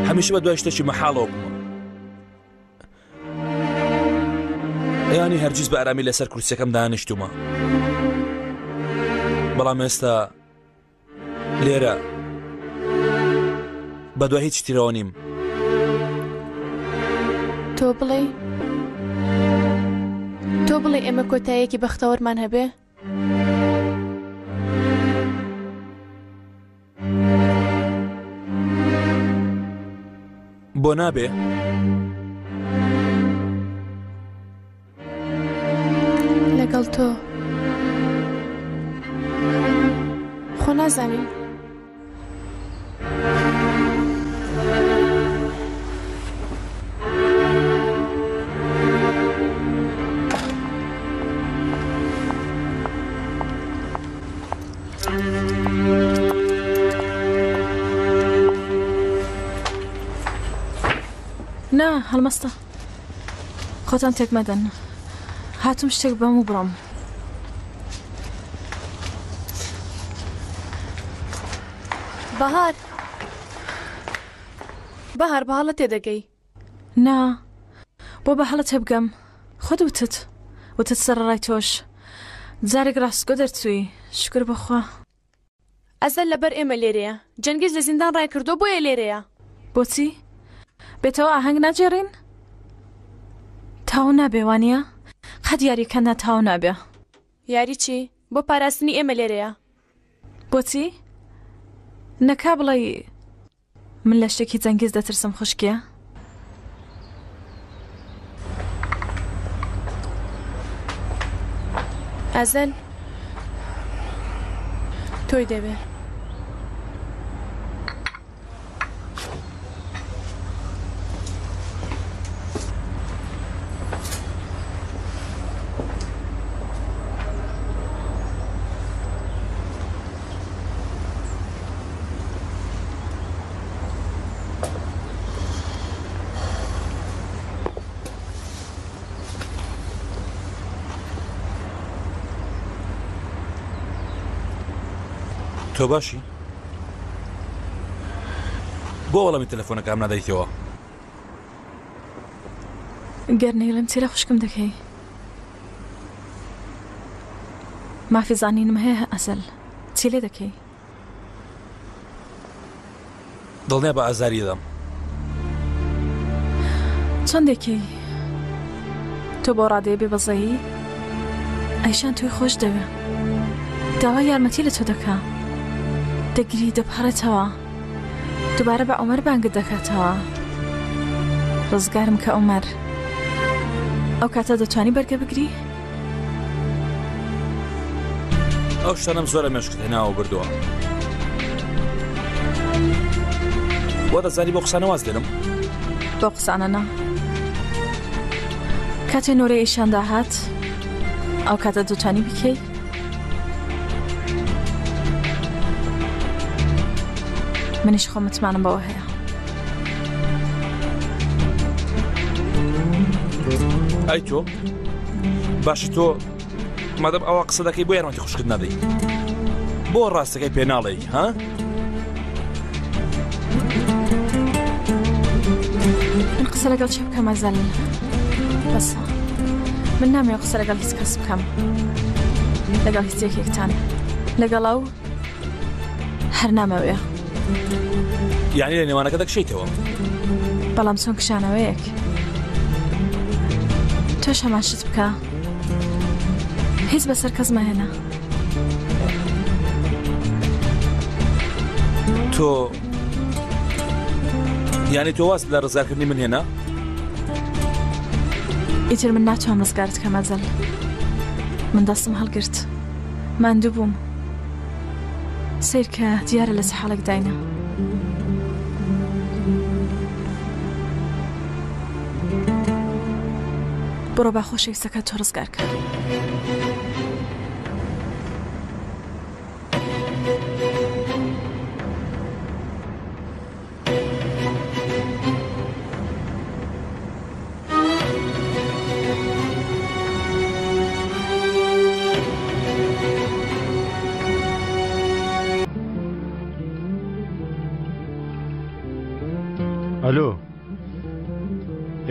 هەمیشە بە دوای شتێکی مەحاڵەوە بوومە ینی هەرگیز بە ئارامی لەسەر کورسەکەم دانیشتومە بەڵام ئێستا لێرە بە دوای هیچ ترەوە نیم. تۆ بڵێی تۆ بڵێ ئێمە کۆتاییەکی بەختەوەرمان هەبێ؟ بۆ نابێ؟ لەگەڵ تۆ خۆ نازانین. نا هەڵمەستە خۆتان تێک مەدەن هاتم شتێک بەم و بڕۆم. بەهار بەهار بە هەڵە تێدەگەی. نا بۆ بە هەڵە تێبگەم خۆت وتت وتت سەرەڕای تۆش جارێک ڕاستگۆ دەرچووی شوکر بۆ خوا. ئەزەل لەبەر ئێمە لێرەیە جەنگیز لە زیندان ڕایکردووە بۆیە لێرەیە. بۆچی بێتەوە ئاهەنگ ناگێڕین؟ تاو نابێ وانیە؟ قەت یاریەکە نا تاو نابێ. یاری چی؟ بۆ پاراستنی ئێمە لێرەیە. بۆچی؟ نەکا بڵێی من لە شتێکی جەنگیز دەترسم خوشکێ؟ ئەزەل تۆی دەوێ. تۆ باشی؟ بۆ وەڵامی تەلەفۆنەکەم نادەیتەوە؟ گەر نەیڵێم چی لە خوشکم دەکەی؟ مافی زانینم هەیە ئەزەل چی لێ دەکەی؟ دڵنیا بە ئازاری دەدەم. چۆن دەکەی؟ تۆ بۆ ڕادەیە بێ بەزەیی؟ ئەیشان تۆی خۆش دەوێ. داوای یارمەتی لە تۆ دەکا. دەگری دەپەڕێتەوە. دووبارە بە عومەر بانگت دەکاتەوە. ڕزگارم کە عومەر. ئەو کاتە دەتوانی بەرگە بگری؟ ئەو شتانەم زۆر لە مێشکت هێناوە بردووە. وا دەزانی بۆ قسانە واز دێنم؟ بۆ قسانە نا. کاتێ نۆرەی ئیشان داهات ئەو کاتە دەتوانی بکەی؟ منیش خۆ متمانم بەوە هەیە. ئەی تۆ؟ باشە تۆ مادەم ئەوە قسە دەکەی بۆ یارمەتی خوشکت نادەی بۆ ڕاستەکەی پێ ناڵێی ها؟ من قسە لەگەڵ چێ بکەم ئەزەل بەسە من نامەوێ قسە لەگەڵ هیچ کەس بکەم لەگەڵ هیچ یەکێکتان لەگەڵ ئەو هەر نامەوێ یعنی لە نێوانەکە دەکشیتەوە بەڵام چۆن کشانەوەیەک تۆش هەمان شت بکە هیچ بەسەر کەس مەهێنە تۆ یعنی تۆ واز لە ڕزگارکردنی من هێنا ئیتر من ناتوانم ڕزگارت کەم ئەزەل من دەستم هەڵگرت ماندوو بووم سەیرکە دیارە لە چ حاڵێک داینە. بڕۆ با خۆشەویستەکەت تۆ ڕزگار کە. ئەلۆ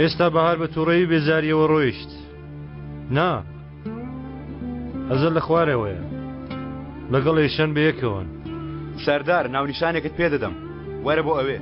ئێستا بەهار بە تووڕەیی بێزاریەوە ڕۆیشت نا ئەزەل لە خوارەوەیە لەگەڵ ئێشەن بەیەکەوەن. سەردار ناونیشانێکت پێ دەدەم وەرە بۆ ئەوێ.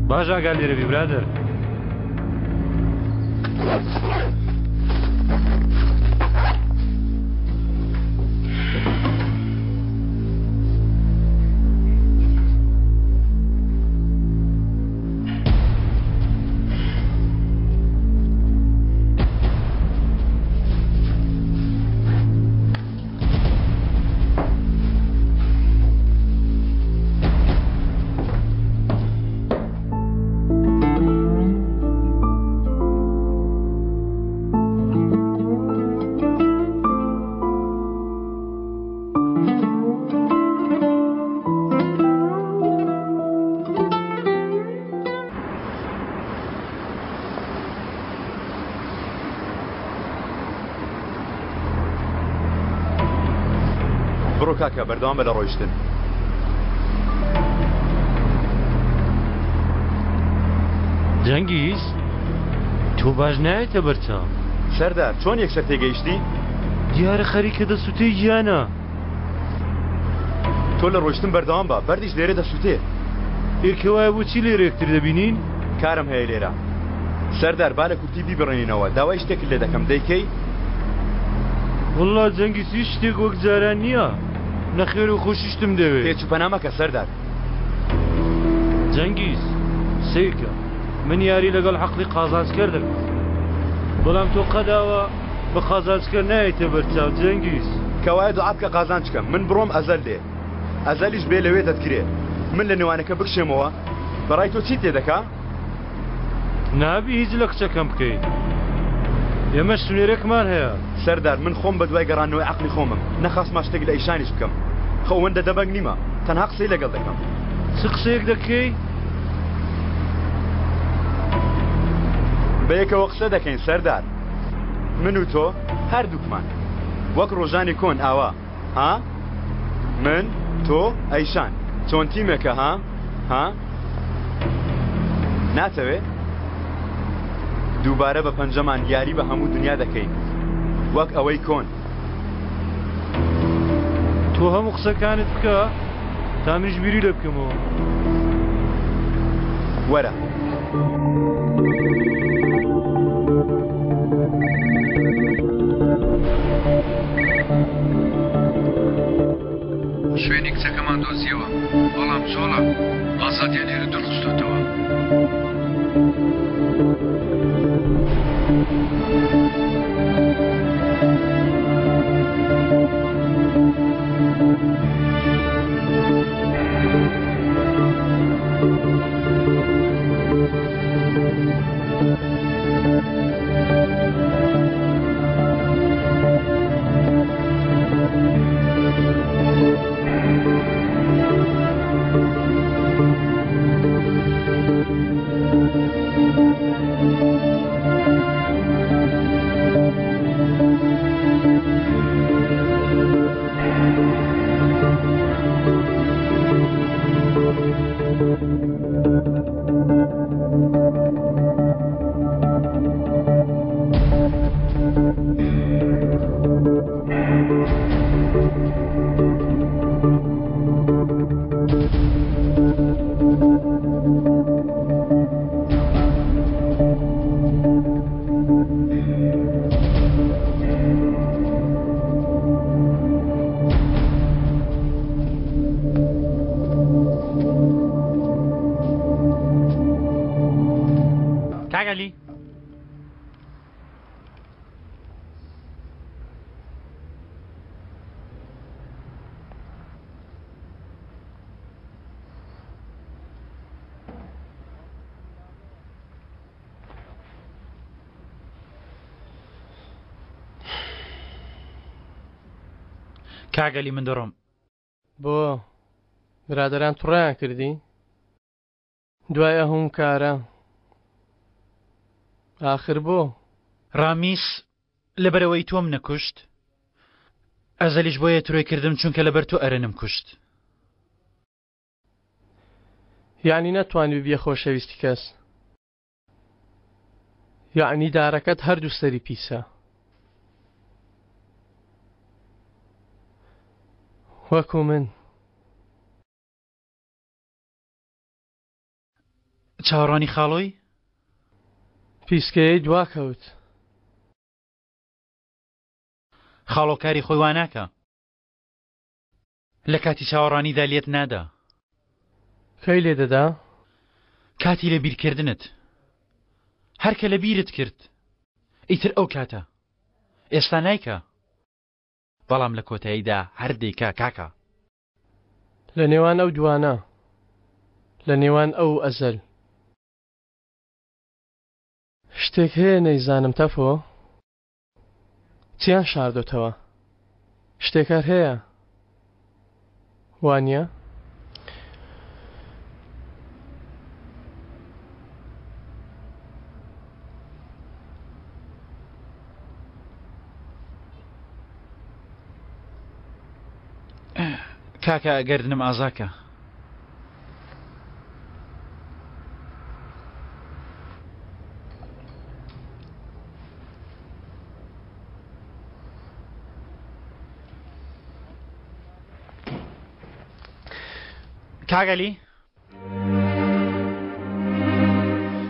باش ئاگا لێرە بی برادەر. بڕۆ کاکە بەردەوام بە لە ڕۆیشتن. جەنگیز؟ تۆ باش نایەتە بەرچاو. سەردار چۆن یەکسەر تێگەیشتی؟ دیارە خەریکە دەسوتێی گیانە. تۆ لە ڕۆیشتن بەردەوام بە، بەردیش لێرە دەسوتێ. ئێ کەوایە بۆچی لێرە یەکتر دەبینین؟ کارم هەیە لێرە. سەردار با لە کورتی بیبڕێنینەوە، داوای شتێکت لێ دەکەم، دەیکەی؟ وەڵڵا جەنگیز هیچ شتێک وەک جاران نییە. نەخێر و خۆشیشتم دەوێ. پێچ و پەنا مەکە سەردار. جەنگیز، سەیرکە، من یاری لەگەڵ عەقڵی قازانجکەر دەکەم. بەڵام تۆ قەداوە بە قازانجکەر نایەیتە بەرچاو جەنگیز. کەوایە دوعا بکە قازانج کەم. من بڕۆم ئەزەل دێ. ئەزەلیش بێ لەوێ دەتگرێ. من لە نێوانەکە بکشێمەوە، بەڕای تۆ چیت لێ دەکا؟ نابی هیچ لە کچەکەم بکەی. ئێمەش سنوێرێکمان هەیە. سەردار، من خۆم بەدوای گەڕاندنەوەی عەقڵی خۆمم، نەخواستما شتێک لە ئیشانیش بکەم. خۆ ئەوەندە دەبەنگ نیمە، تەنها قسەی لەگەڵ دەکەم. چ قسەیەک دەکەی؟ بەیەکەوە قسە دەکەین سەردار. من و تۆ هەردووکمان. وەک ڕۆژانی کۆن ئاوا. ها؟ من، تۆ، ئەیشان. چۆن تیمێکە ها؟ ها؟ ناتەوێ؟ دووبارە بە پەنجەمان یاری بە هەموو دنیا دەکەین. وەک ئەوەی کۆن. تۆ هەموو قسەکانت بکە تا منیش بیری لێ بکەمەوە. وەرە. شوێنی کچەکەمان دۆزیەوە، بەڵام چۆڵە، ئازادیان لێرە دوورخستۆتەوە. کاک عەلی کاک عەلی من دەڕۆم. بۆ؟ برادەران توڕەیان کردی؟ دوای ئه کارە ئاخر بۆ؟ ڕامیس لەبەرئەوەی تۆم نەکوشت ئەزەلیش بۆیە ترۆی کردم چونکە لەبەر تۆ ئەرەنم کوشت. یەعنی نەتوانی ببیە خۆشەویستی کەس یەعنی دارەکەت هەردوو سەری پیسە وەکو من. چاوەڕوانی خاڵۆی؟ پیسکەیەی دواکەوت. خاڵۆ کاری خۆی وا ناکا. لە کاتی چاوەڕوانیدا لێت نادا. کەی لێ دەدا؟ کاتی لە بیرکردنت. هەر کە لە بیرت کرد ئیتر ئەو کاتە. ئێستا نایکا. بەڵام لە کۆتاییدا هەر دەیکا کاکە. لە نێوان ئەو دوانە. لە نێوان ئەو و ئەزەل. شتێک هەیە نەیزانم تەفۆ؟ چیان شاردۆتەوە؟ شتێک هەر هەیە وانیە؟ کاکە گەردنم ئازاکە. کاک عەلی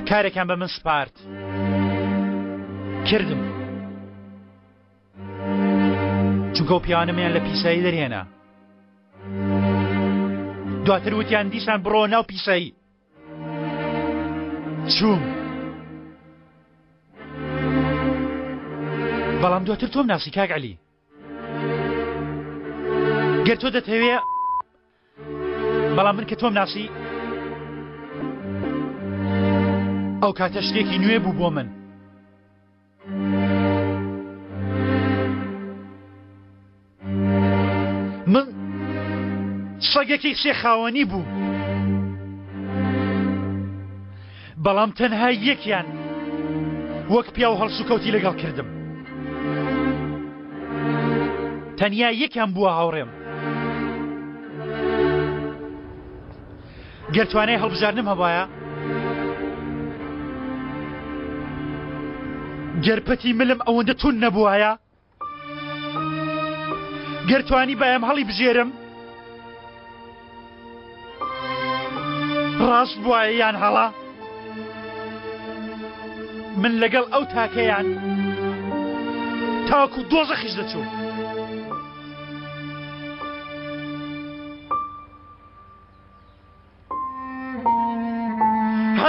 کارێکیان بە من سپارد کردم چونکە ئەو پیاوانە منیان لە پیسایی دەرهێنا دواتر وتیان دیسان بڕۆ ناو پیسایی چووم بەڵام دواتر تۆم ناسی کاک عەلی گەر تۆ دەتەوێ بەڵام من کە تۆم ناسی ئەو کاتە شتێکی نوێ بوو بۆ من من سەگێکی سێ خاوەنی بوو بەڵام تەنها یەکیان وەک پیاو هەڵسوکەوتی لەگەڵ کردم تەنیا یەکیان بووە هاوڕێم گەر توانای هەڵبژاردنم هەبایە گەر پەتی ملم ئەوەندە تون نەبوایە گەر توانی بایم هەڵی بژێرم ڕاست بواە یان هەڵا من لەگەڵ ئەو تاکەیان تاکو دۆزەخیش دەچوو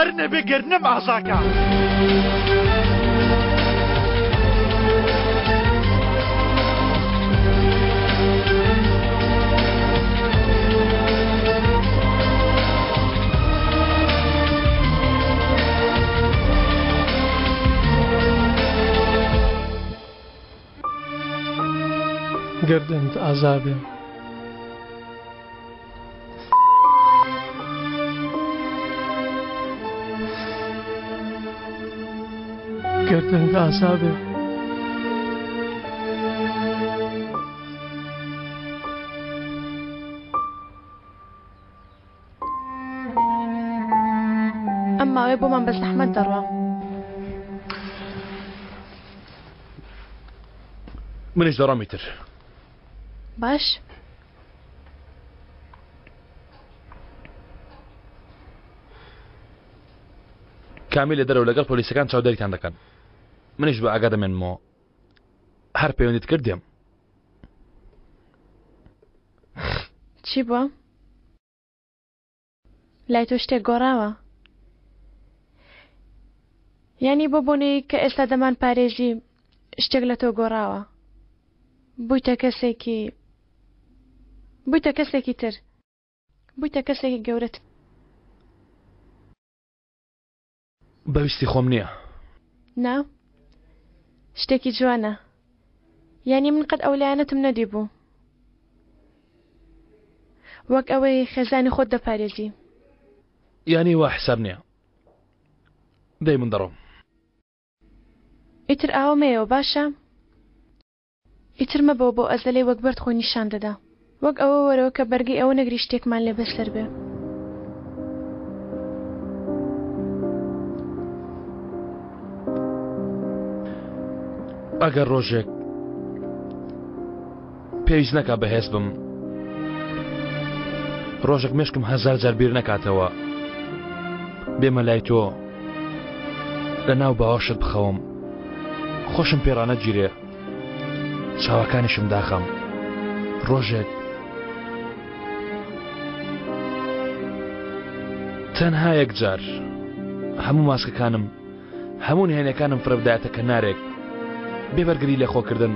هەر نەبێ گەر نەم ئازاکە. گەردنت ئازابێ. گەردنت ئازا بێ. ئەم ماوەیە بۆمان بە زەحمەت دەڕوا. منیش دەڕۆم ئیتر. باش. کامیل لە دەرەوە لەگەڵ پۆلیسەکان چاودێریتان دەکەن منیش بە ئاگا دەمێنمەوە هەر پەیوەندیت کرد دێم. چی بووە؟ لای تۆ شتێک گۆڕاوە؟ یانی بۆ بۆنەی کە ئێستا دەمان پارێزی شتێک لە تۆ گۆڕاوە بوویتە کەسێکی بوویتە کەسێکی تر بوویتە کەسێکی گەورەت. بە ویستی خۆم نییە. نا شتێکی جوانە یانی من قەت ئەو لایەنەتم نەدیبوو وەک ئەوەی خێزانی خۆت دەپارێزی. یانی وا حساب نییە دەی من دەڕۆم. ئیتر ئاوە مەیەوە باشە؟ ئیتر مەبەوە بۆ ئەزەلەی وەک بەرد خۆی نیشان دەدا. وەک ئەوە وەرەوە کە بەرگەی ئەوە نەگری شتێکمان لێ بەسەر بێ. ئەگەر ڕۆژێک پێویست نەکا بەهێز بم ڕۆژێک مێشکم هەزار جار بیر نەکاتەوە بێمە لای تۆ لە ناو باوەشت بخەوم خۆشم پێڕانەگیرێ چاوەکانیشم داخەم ڕۆژێک تەنها یەک جار هەموو ماسکەکانم هەموو نهێنەکانم فرەبدایەتە کەنارێک بێ بەرگری لە خۆکردن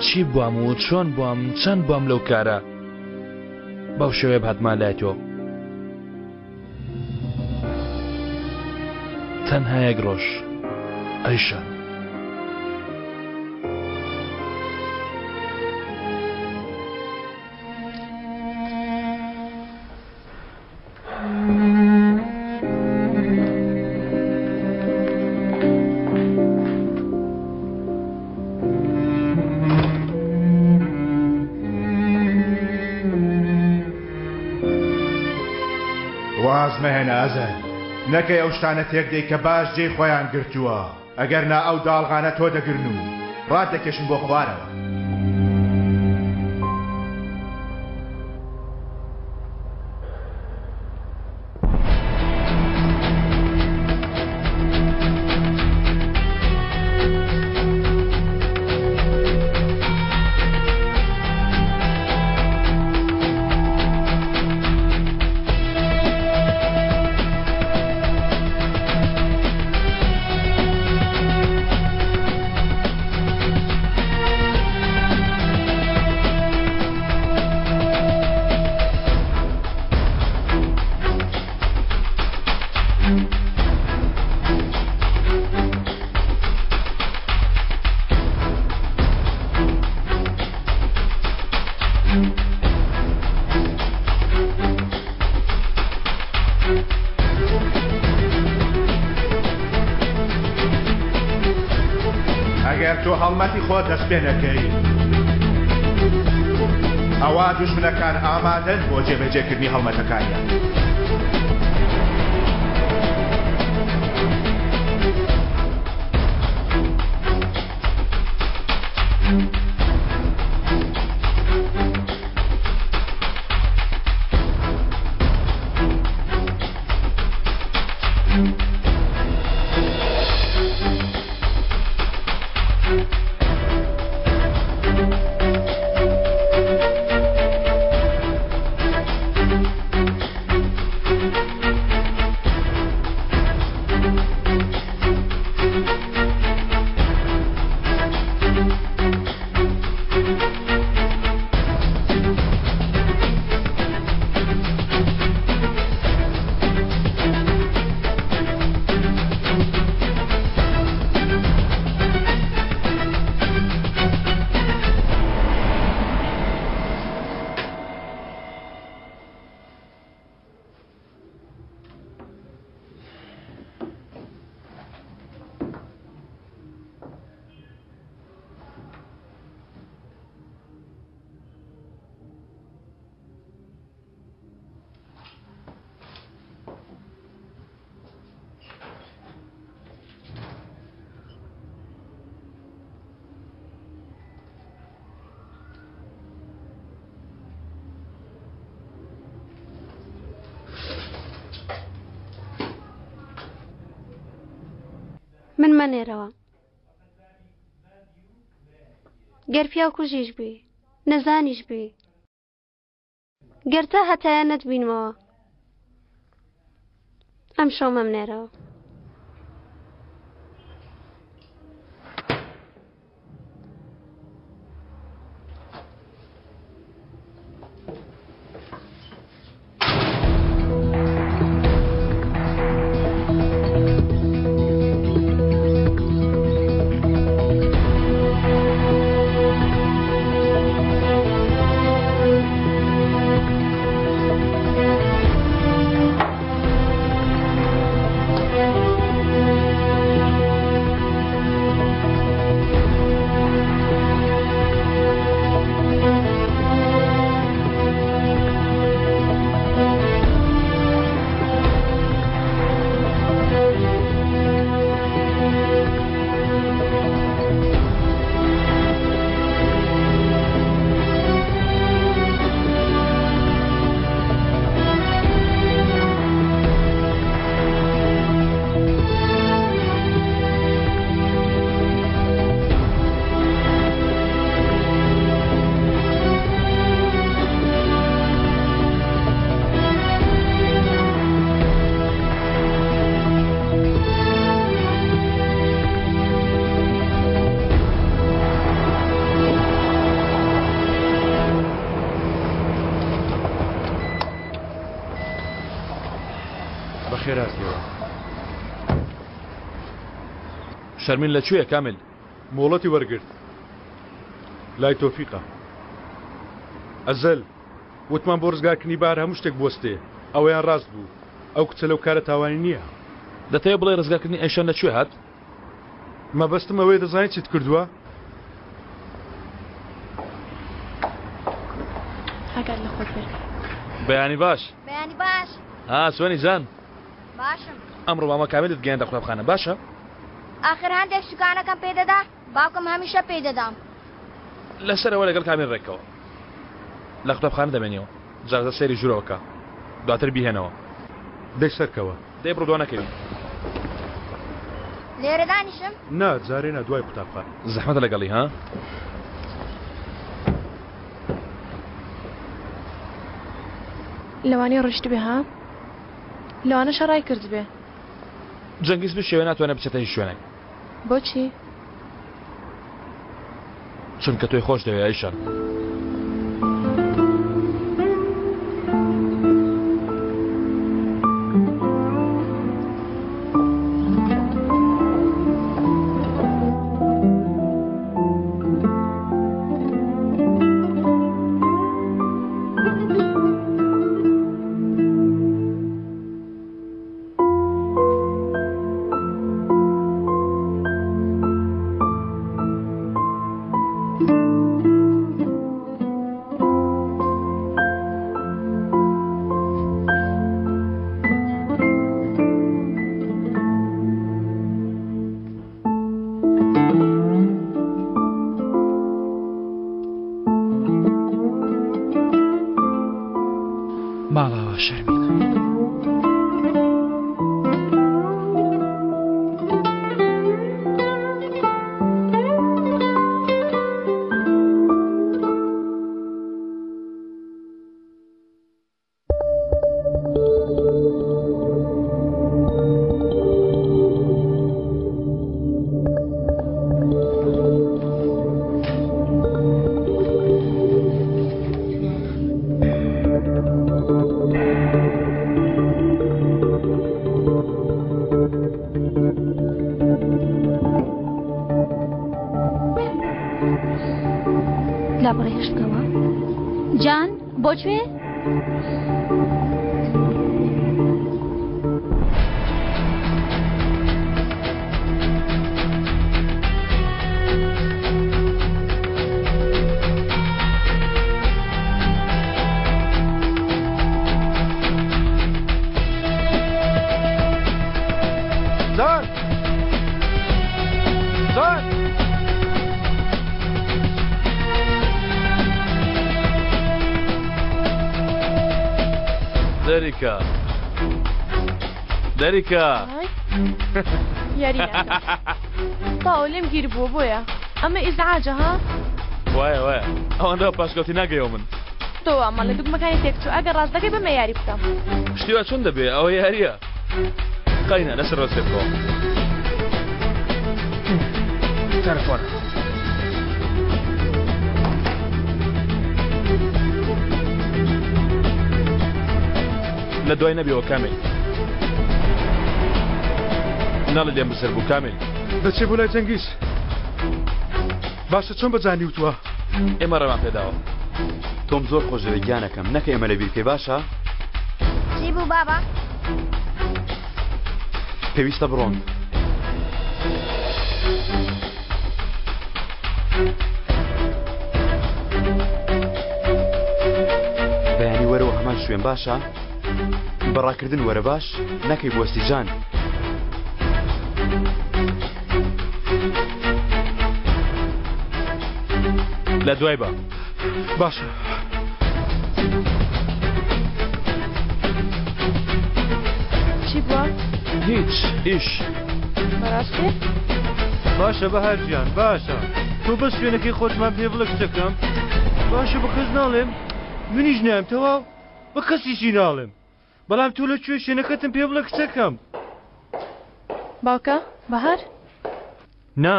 چی بوام و چۆن بوام چەند بوام لەو کارە بەو شێوەیە بهاتما لای تۆ تەنها یەک ڕۆژ ئەیشان. واز مەهێنە ئەزەل نەکەی ئەو شتانە تێکدەی کە باش جێی خۆیان گرتووە ئەگەر نا ئەو داڵغانە تۆ دەگرن و ڕات دەکێشن بۆ خوارەوە. خۆت دەست پێ نەکەی، ئەوا دوژمنەکان ئامادەن بۆ جێبەجێکردنی هەڵمەتەکانیان. من مەنێرەوە گەر پیاو کوژیش بی نەزانیش بی گەر تا هەتایە نەتبینمەوە ئەمشەو مەمنێرەوە. بەخێراتیەوە. شەرمین لە کوێیە کامیل؟ مۆڵەتی وەرگرت لای تۆفیقە. ئەزەل، وتمان بۆ ڕزگارکردنی بەهار هەموو شتێک بوەستێ، ئەوەیان ڕاست بوو، ئەو کچە لەو کارە تاوانی نییە. دەتەوێ بڵێی ڕزگارکردنی ئەیشان لە کوێ هات؟ مەبەستم ئەوەیە دەزانی چیت کردووە؟ ئاگات لە خۆت بێ. بەیانی باش. بەیانی باش. ها چۆنی جان؟ باشم. ئەمڕۆ مامە کامیلت گەیاندە قوتابخانە باشە؟ ئاخر هەندێک سوکانەکەم پێ دەدا باوکم هەمیشە پێی دەدام. لەسەرەوە لەگەڵ کامیل ڕێککەوە لە قوتابخانە دەمێنیەوە جارجار سەیری ژوورەوە کە دواتر بیهێنەوە. دەی سەرکەوە. دەی بڕۆ دوا نەکەوی. لێرە دانیشم؟ نا جارێ نا دوای قوتابخانە. زەحمەتە لەگەڵی ها؟ لەوانەیە ڕۆیشتبێ ها؟ لەوانەشە ڕای کردبێ. جەنگیز بشێوێ ناتوانێت بچێتە هیچ شوێنێک. بۆچی؟ چونکە تۆی خۆش دەوێ ئەیشان. ماڵاوا شەرمین. لاپەڕەی هەشت بکەوە. جان بۆ کوێ؟ جان جان دەریکە دەریکە یاری تاو لێم گیر بووە بۆیە ئەمە ئیزعاجە ها وایە وایە ئەوەندە پاشکەوتی ناگەیەوە من تۆ ئەمە لە دوگمەکانی تێکچوو ئەگەر ڕاست دەکەی بەمە یاری بکەم شتی وا چۆن دەبێ ئەوە یاریە قەینا لەسەر ڕەسێ بکەوە تەلەفۆن لە دوای نەبیەوە کامل ناڵێ لێم بزر بوو کامل دەچێ بۆ لای جەنگیز باشە چۆن بە جانی وتووە؟ ئێمە ڕێمان پێداوە. تۆم زۆر خۆش دەوێ گیانەکەم نەکە ئێمە لەبیر بکەی باشە؟ چی بوو بابە؟ پێویستە بڕۆن. بەیانی وەرەوە هەمان شوێن باشە؟ بەڕاکردن وەرە باش نەکەی بوەستی جان. لە دوای بە. باشە. چی بووە؟ هیچ ئیش. بەڕاستی؟ باشە بەهار گیان باشە تۆ بەس شوێنەکەی خۆتمان پێ بڵێ کچەکەم باشە بە کەس ناڵێم منیش نایم تەواو بە کەسیشی ناڵێم بەڵام تۆ لە کوێ شوێنەکەتم پێ بڵێ کچەکەم. باوکە بەهار؟ نا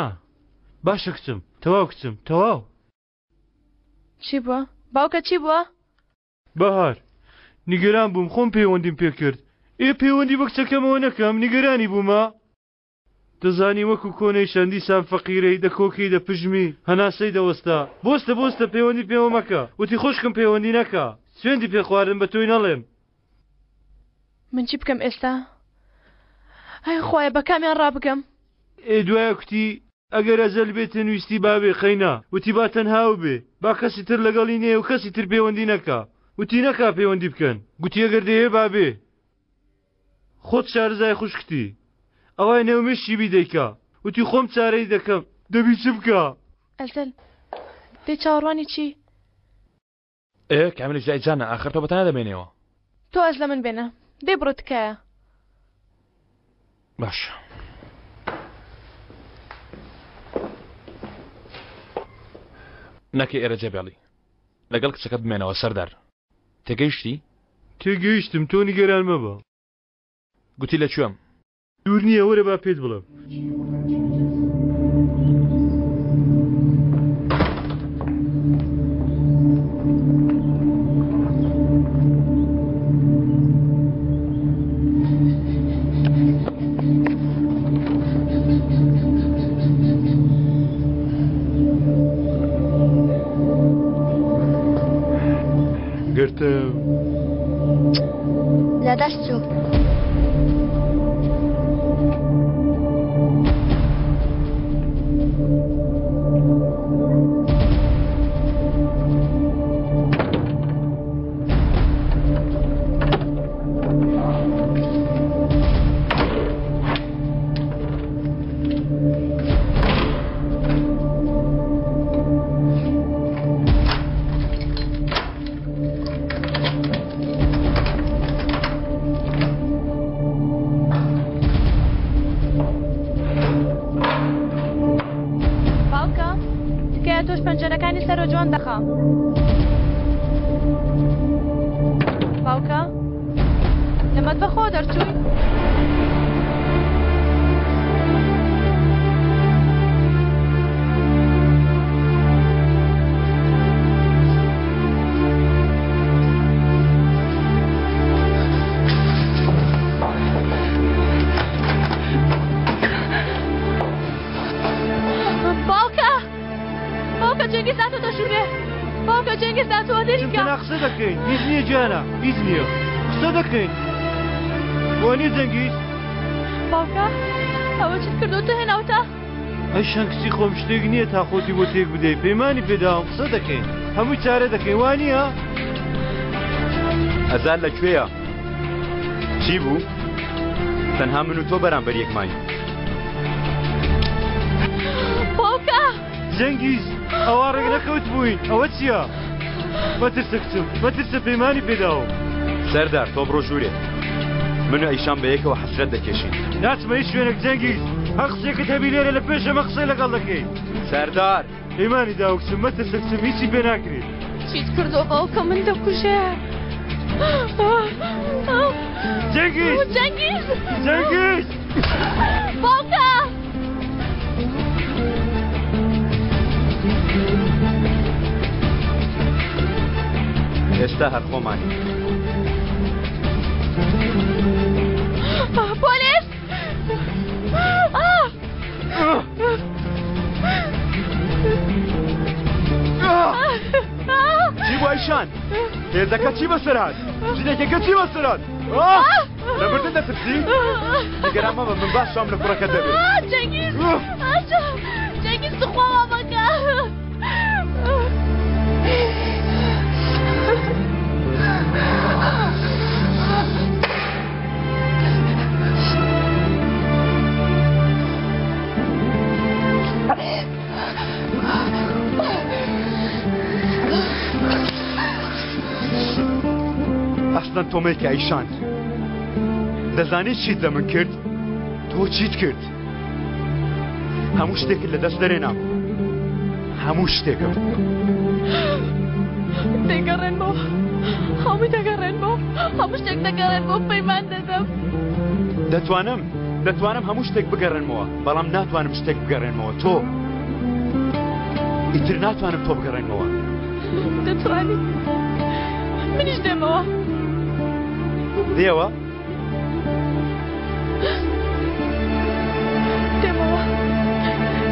باشە کچم تەواو کچم تەواو. چی بووە؟ باوکە چی بووە؟ بەهار نیگەران بووم خۆم پەیوەندیم پێ کرد ئێ پەیوەندی بە کچەکەمەوە نەکەم نیگەرانی بوومە؟ دەزانی وەکو کۆنەی شەن دیسان فەقیرەی دەکۆکی دەپژمی هەناسەی دەوەستا بۆستە بۆستە پەیوەندی پێوە مەکە وتی خوشکم پەیوەندی نەکە سوێندی پێ خواردم بە تۆی نەڵێم. من چی بکەم ئێستا ئەی خوایە بە کامیان ڕابگەم. ئێ دوایە کوتی ئەگەر ئەجەل بێتن ویستی با بێ قەینا وتی با تەنها ئەو بێ با کەسی تر لەگەڵی نەیە و کەسی تر پەیوەندی نەکا وتی نەکا پەیوەندی بکەن گوتی ئەگەر دەیەوێ با بێ. خۆت شارەزای خوشکتی ئەوای نێو مشکی بی دەیکا وتی خۆم چارەی دەکەم دەبی چ بکا. ئەزەل دەی چاوەڕوانی چی؟ ئێ کامیلیش دای جانە ئاخر تۆ بەتەنها دەمێنیەوە. تۆ واز لە من بێنە دەی بڕۆ تکایە. باشە. نەکەی ئێرە جێبێڵی لەگەڵ کچەکەت بمێنەوە سەردار. تێگەیشتی؟ تێگەیشتم تۆ نیگەران مەبە. گوتی لە کوێم؟ دوور نییە وەرە با پێت بڵێم. گرتم. لە دەست چوو. وێنەکانی سەرۆ جوان دەخا. باوکە لە مەتبەخەوە دەرچووی؟ باوکە باوکە جەنگیز هاتۆتە ژوورێ باوکە جەنگیز هاتووە دەریکە تەنها قسە دەکەین هیچ نییە گیانە هیچ نییە قسە دەکەین بۆ نییە جەنگیز باوکە ئەوە چیت کردووە تۆ هێناوتە ئەی شەن کچی خۆم شتێک نییە تا خۆتی بۆ تێک بدەی پەیمانی پێداوم قسە دەکەین هەمووی چارە دەکەین وا نییە؟ ئەزال لە کوێیە؟ چی بوو؟ تەنها من و تۆ بەرامبەر یەکماین. باوکە! جەنگیز ئەوا ڕێک نەکەوت بووین ئەوە چییە؟ مەترسە کچم مەترسە پەیمانی پێداوم. سەردار تۆ بڕۆ ژوورێ من و ئەیشان بەیەکەوە حەسرەت دەکێشین. ناچمە هیچ شوێنێک جەنگیز هەر قسەیەکت هەبی لێرە لە پێش ئەمە قسەی لەگەڵ دەکەی. سەردار! پەیمانی داوە کچم مەترسە کچم هیچی پێ ناکرێ. چیت کردووە باوکە من دەکوژێ. جەنگیز! جەنگیز! جەنگیز! باوکە! ئێستا هەر خۆمانی. پۆلیس! چی بوو ئەیشان؟ هێزەکە چی بەسەر هات؟ ژنێکەکە چی بەسەر هات؟ لە مردن دەترسی؟ نیگەران مەبە من باش چاوم لە کوڕەکەت دەبێت. جەنگیز! جەنگیز توخوا وا مەکە. ئەسڵەن تۆ مەیکە ئەیشان دەزانی چیت لە من کرد تۆ چیت کرد هەموو شتێکت لە دەست دەرێنام هەموو شتێکم دەگەڕێنمەوە هەمووی دەگەڕێنمەوە هەموو شتێک دەگەڕێنمەوە پەیمان دەدەم دەتوانم دەتوانم هەموو شتێک بگەڕێنمەوە بەڵام ناتوانم شتێک بگەڕێنمەوە تۆ ئیتر ناتوانم تۆ بگەڕێنمەوە دەتوانی منیش دێمەوە دێوە دێمەوە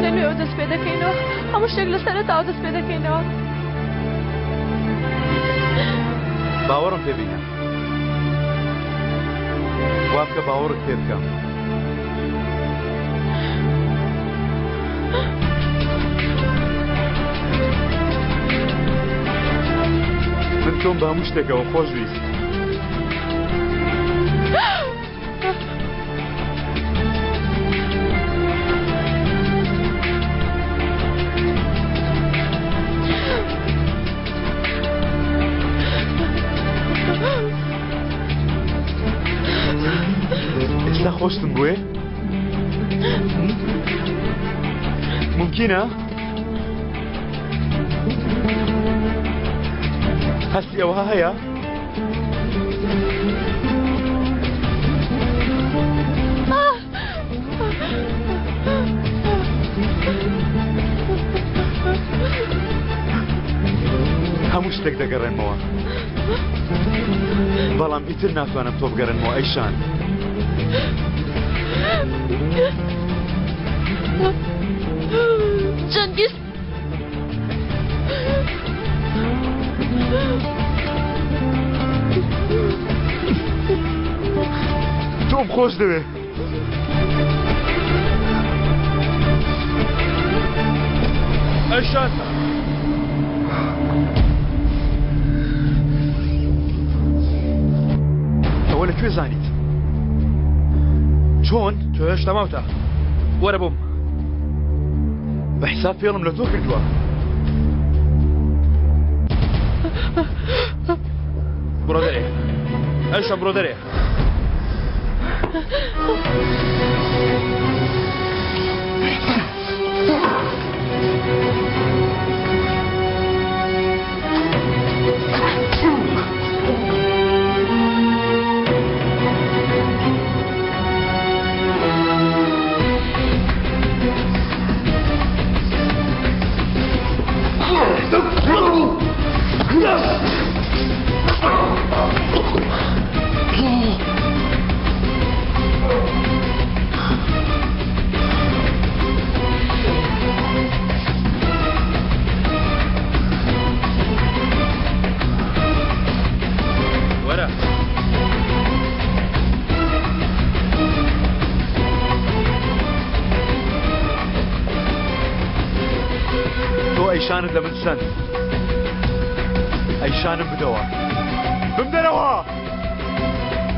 لە نوێەوە دەست پێ دەکەینەوە هەموو شتێک لە سەرەتاوە دەست پێ دەکەینەوە باوەڕم پێ بینە وا بکە باوەڕت پێ بکەم من تۆم بە هەموو شتێکەوە خۆش ویست ئێستا خۆشتم بوێ؟ ممکنە؟ هەستی ئەوها هەیە؟ هەموو شتێک دەگەڕێنمەوە بەڵام ئیتر ناتوانم تۆ بگەڕێنمەوە ئەیشان جەنگیز تۆم خۆش دەوێ ئەیشان ئەوە لە کوێ زانیت چۆن تۆ هێشتا ماوتە وەرە بۆم بە حساب فێڵم لە تۆ کردووە بڕۆ دەرێ ئەیشان بڕۆ دەرێ سەند. ئەیشانم بدەوە. بمدەرەوە!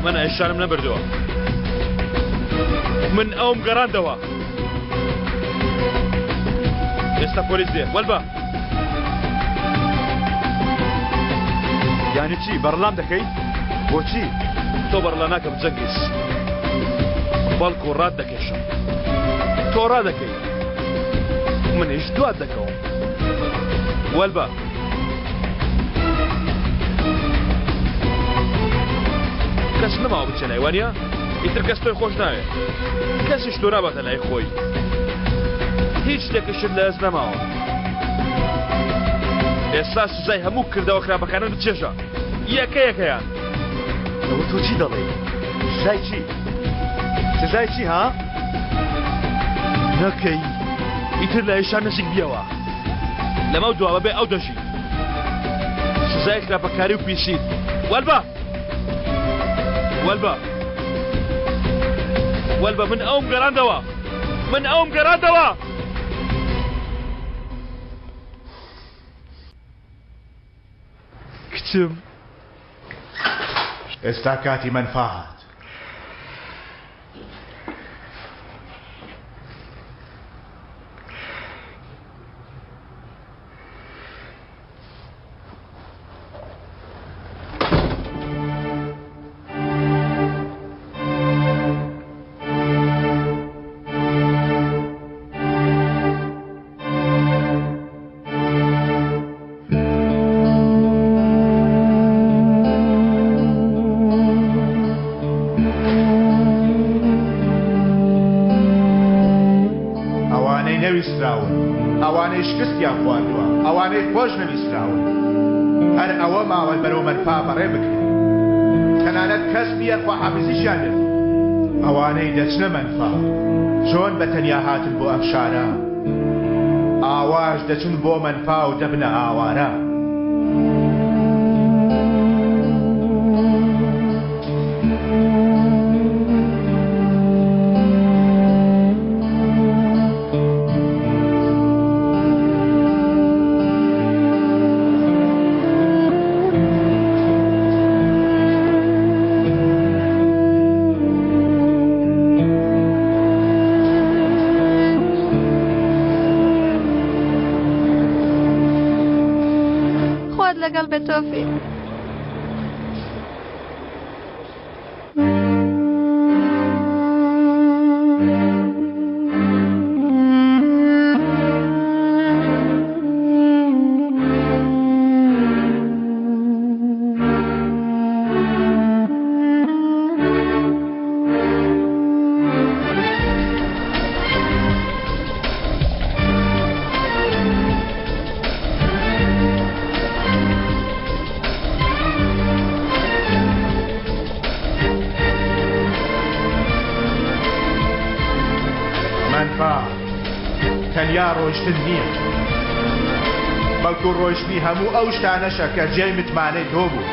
من ئەیشانم نەبردووە. من ئەوم گەڕاندەوە. ئێستا پۆلیس دێ. وەلبە! یانی چی؟ بەڕڵام دەکەی؟ بۆچی؟ تۆ بەڕڵا ناکەم جەنگیز. بەڵکو ڕات دەکێشم. تۆ ڕادەکەی. منیش دوات دەکەوم. وەلبە! کەس نەماوە بچێ لای وانە؟ ئیتر کەس تۆی خۆش ناوێ. کەسیش تۆ ناباتە لای خۆی. هیچ شتێکشت لە دەست نەماوە. ئێستا سزای هەموو کردەوە خراپەکانت بچێژە. یەکە یەکەیان. ئەوە تۆ چی دەڵێی؟ سزای چی؟ سزای چی ها؟ نەکەی ئیتر لە ئێشان نزیک بیەوە. لەمە دوا بەبێ ئەو دەژی. سزای خراپەکاری و پیسیت. وەلبە! وەلبە! وەلبە من ئەوم گەڕاندەوە! من ئەوم گەڕاندەوە! کچم. ئێستا کاتی مەنفا هات. ئەوانەی نەویستراون، ئەوانەی شکستیان خواردووە، ئەوانەی خۆش نەویستراون، هەر ئەوە ماوە بەرەو مەرفا بەڕێ بکرێن. تەنانەت کەس نییە خواحافیزیشیان لێ بکات. ئەوانەی دەچنە مەنفا، چۆن بە تەنیا هاتن بۆ ئەم شارە، ئاواش دەچن بۆ مەنفا و دەبنە ئاوارە. خوات لەگەڵ بێت تۆفیق. مەنفا تەنیا ڕۆیشتن نییە، بەڵکو ڕۆیشتنی هەموو ئەو شتانەشە کە جێی متمانەی تۆ بوون.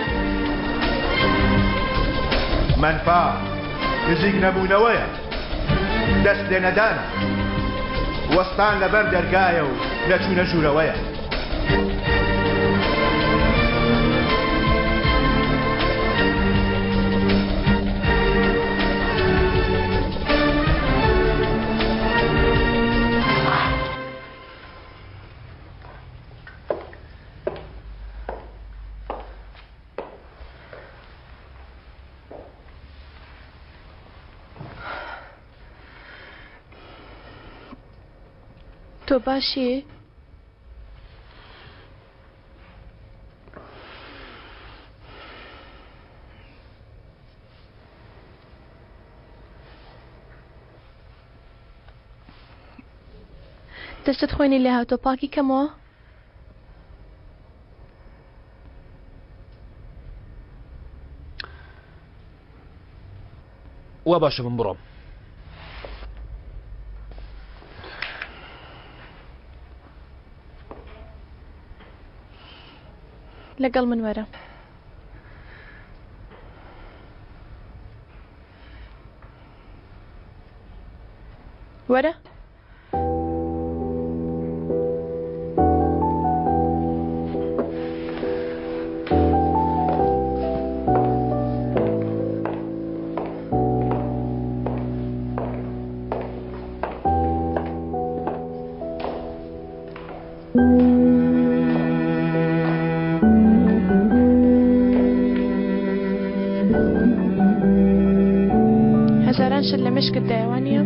مەنفا نزیک نەبوونەوەیە، دەست لێنەدانە، وەستان لەبەر دەرگایە و نەچوونە ژوورەوەیە. تۆ باشی؟ دەستت خوێنی لێ هاتۆ پاکی کەمەوە؟ وا باشە من بڕۆم. لەگەڵ من وەرە. وەرە. مشکت دایەوە نییە؟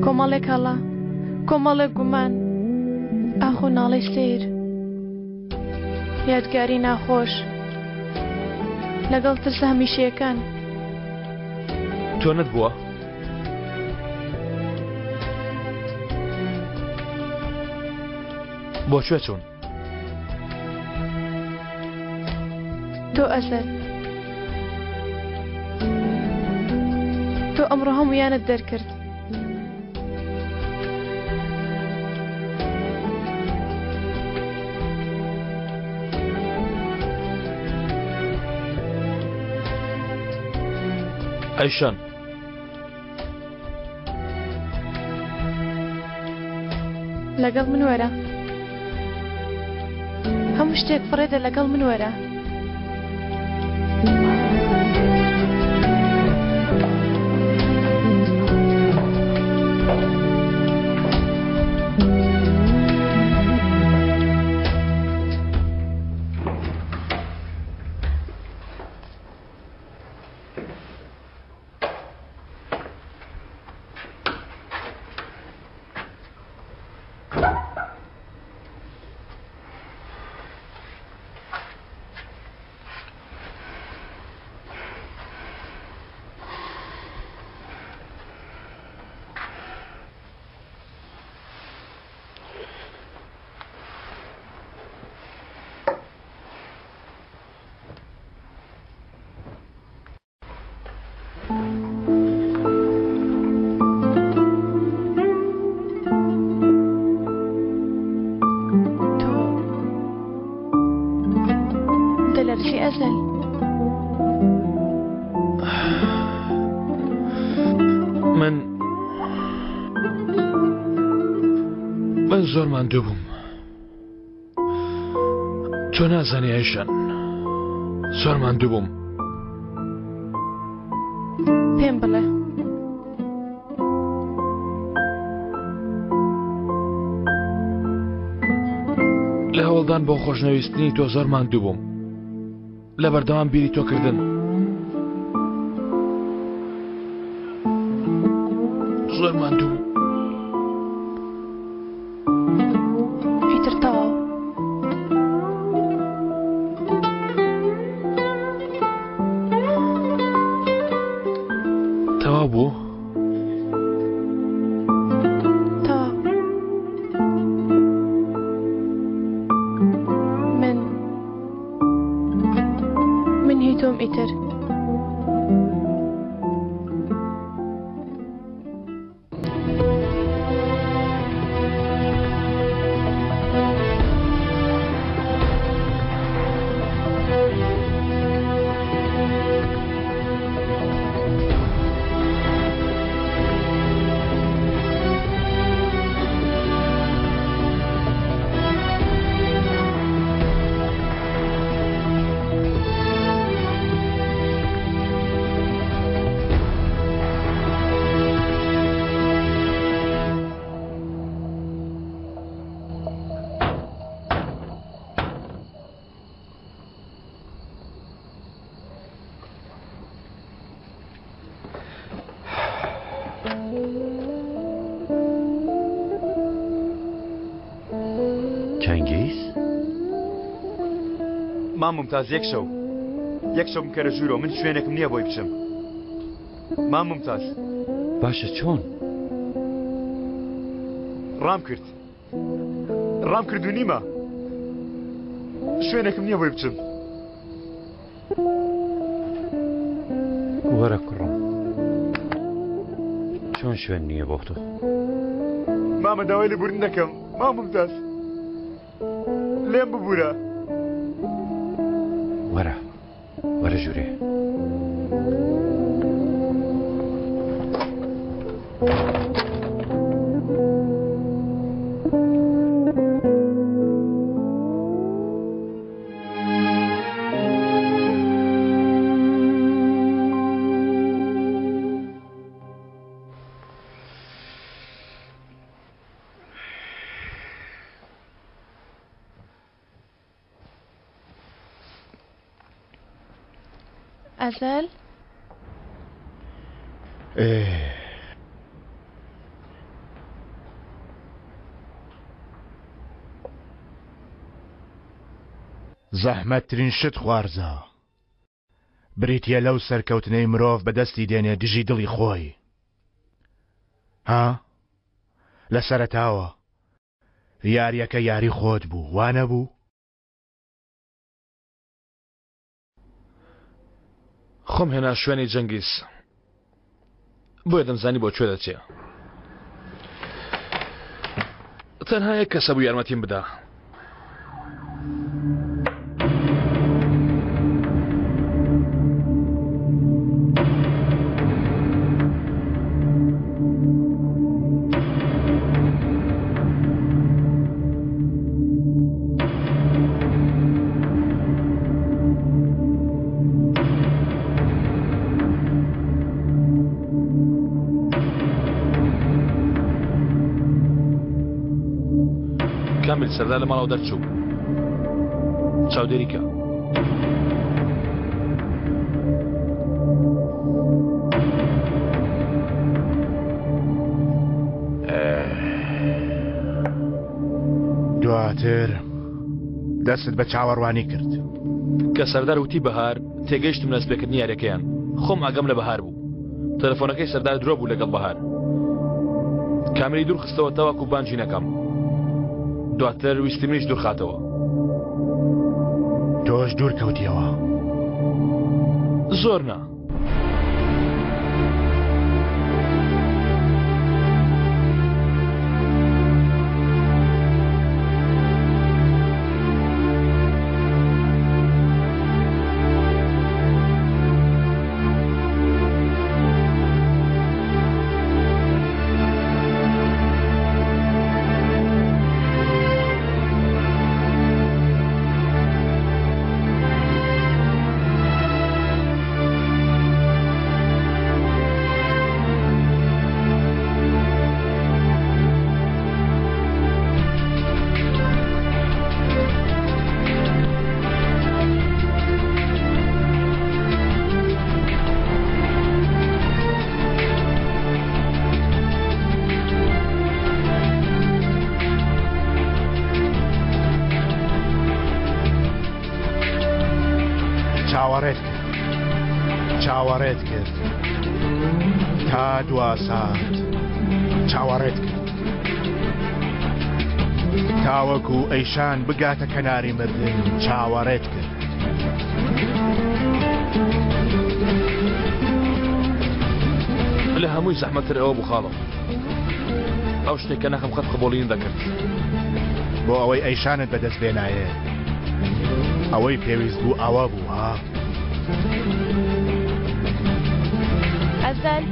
کۆمەڵێک هەڵە، کۆمەڵێک گومان، ئاخ و ناڵەی سەیر، یادگاری ناخۆش، لەگەڵ ترسە هەمیشەیەکان. تۆ نەت بووە؟ بۆ کوێ چوون؟ تۆ ئەزەل تۆ ئەمڕۆ هەموویانت دەرکرد. ئەیشان لەگەڵ من وەرە هەموو شتێک فڕێدە لەگەڵ من وەرە. دەلەرزی ئەزەل. من من زۆر ماندوو بووم تۆ نازانی ئەیشان زۆر ماندوو بووم پێم بڵێ لە هەوڵدان بۆ خۆشنەویستنی تۆ زۆر ماندوو بووم لە بەردەوام بیری تۆ کردن زۆر ماندوو بووم. ئیتر تەواو. تەواو بوو؟ تەواو. من من هی تۆم ئیتر. چەنگیز؟ مام ممتاز یەک شەو یەک شەو بکەرە ژوورەوە من شوێنێکم نییە بۆی بچم مام ممتاز باشە چۆن؟ ڕام کرد ڕام کرد و نیمە شوێنێکم نییە بۆی بچم وەرە کوڕم چۆن شوێن نییە بۆ تۆ مامە داوای لێبوردن دەکەم مام ممتاز لێم ببوورە وەرە وەرە ژوورێ. ئەزەل؟ ئێ. زەحمەتترین شت خوارزا بریتییە لەو سەرکەوتنەی مرۆڤ بەدەستی دێنێ دژی دڵی خۆی. ها؟ لە سەرەتاوە یاریەکە یاری خۆت بوو، وا نەبوو؟ خۆم هێنا شوێنی جەنگیز بۆیە دەمزانی بۆ کوێ دەچێ. تەنها یەک کەسە بوو یارمەتیم بدا. کامیل سەردار لە ماڵەوە دەرچوو چاودێری کە. دواتر دەستت بە چاوەڕوانی کرد. کە سەردار وتی بەهار تێگەیشتم لە دەستپێکردنی یاریەکەیان خۆم ئاگام لە بەهار بوو تەلەفۆنەکەی سەردار درۆ بوو لەگەڵ بەهار کاملی دوور خستەوە تاوەکو بانگی نەکەم دواتر ویستی منیش دوورخاتەوە تۆش دوور کەوتیەوە زۆر نا چاوەڕێت کرد چاوەڕێت کرد تا دوا سات چاوەڕێت کرد تاوەکو ئەیشان بگاتە کەناری مردن چاوەڕێت کرد لە هەمووی زەحمەتتر ئەوە بوو خاڵم ئەو شتێک کە نەخم قەت قبوڵی دەکرد بۆ ئەوەی ئەیشانت بەدەست بێنایێ ئەوەی پێویست بوو ئاوا بوو ها ئەزەل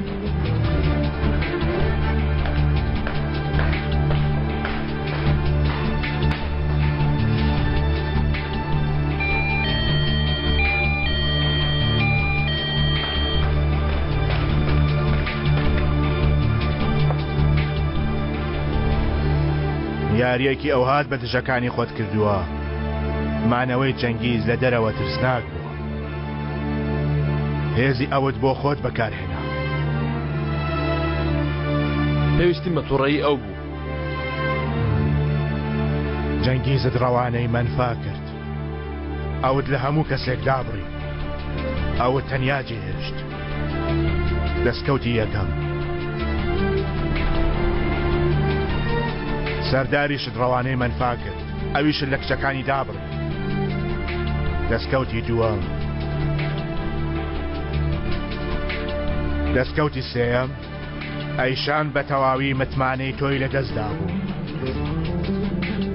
یاریەکی ئەوهات بە دژەکانی خۆت کردووە مانەوەی جەنگیز لە دەرەوە ترسناک بووە هێزی ئەوت بۆ خۆت بەکارهێنا پێویستیم بە توڕەیی ئەو بوو جەنگیزت ڕەوانەی مەنفا کرد ئەوت لە هەموو کەسێک دابڕی ئەوت تەنیا جێهێشت دەستکەوتی یەکەم سەرداریشت ڕەوانەی مەنفا کرد ئەویشت لە کچەکانی دابڕی دەستکەوتی دووەم دەستکەوتی سێیەم ئەیشان بە تەواوی متمانەی تۆی لەدەست دابوو.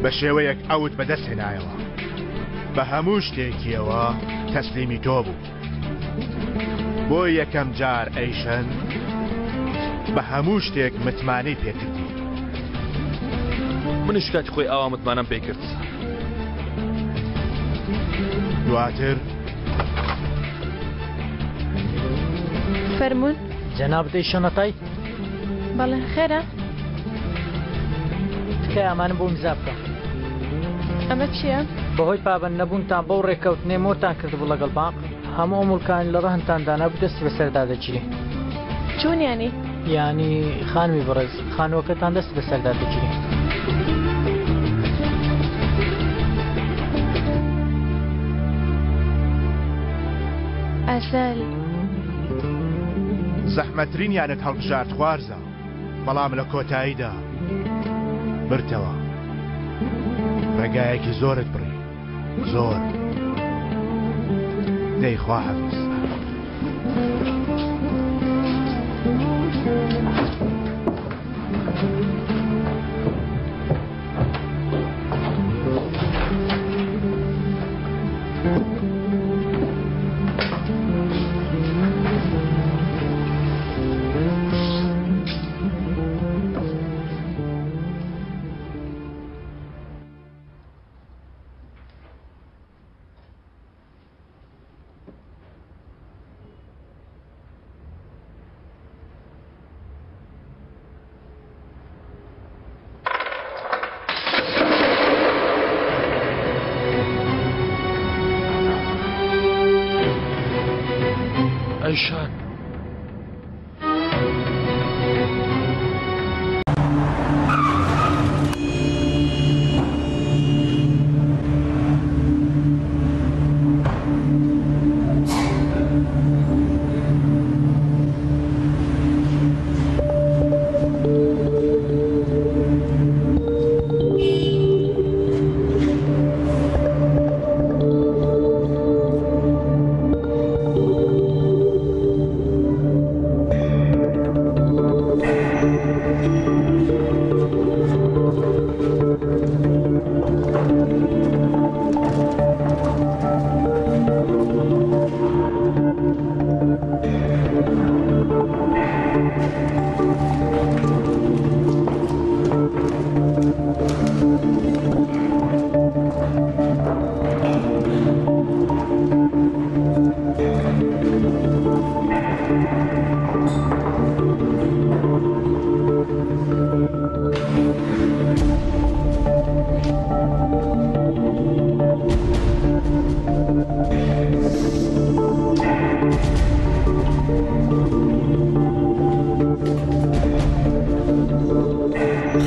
بە شێوەیەک ئەوت بەدەست هێنایەوە. بە هەموو شتێکیەوە تەسلیمی تۆ بوو. بۆ یەکەم جار ئەیشەن بە هەموو شتێک متمانەی پێکردی. منیش کاتی خۆی ئاوا متمانەم پێی کرد. دواتر فەرموون. جەنابت ئەی شەنەتای؟ بەڵێ خێرە؟ تکایە ئەمانە بۆ ئیمزا بکە. ئەمە چییە؟ بەهۆی پابەند نەبوونتان بەو ڕێککەوتنەی مۆرتان کردبوو لەگەڵ بانق، هەموو ئەو موڵکانەی لە ڕەهنتان دانابوو دەستی بەسەردا دەگیرێ. چۆن یانی؟ یانی خانمی بەڕێز خانووەکەتان دەست بەسەردا دەگیرێ. ئەزەل. زەحمەترینیانت هەڵبژارد خوارزا بەڵام لە کۆتاییدا برتەوە. ڕێگایەکی زۆرت بڕی. زۆر. دەی خواحافیز. ئەیشان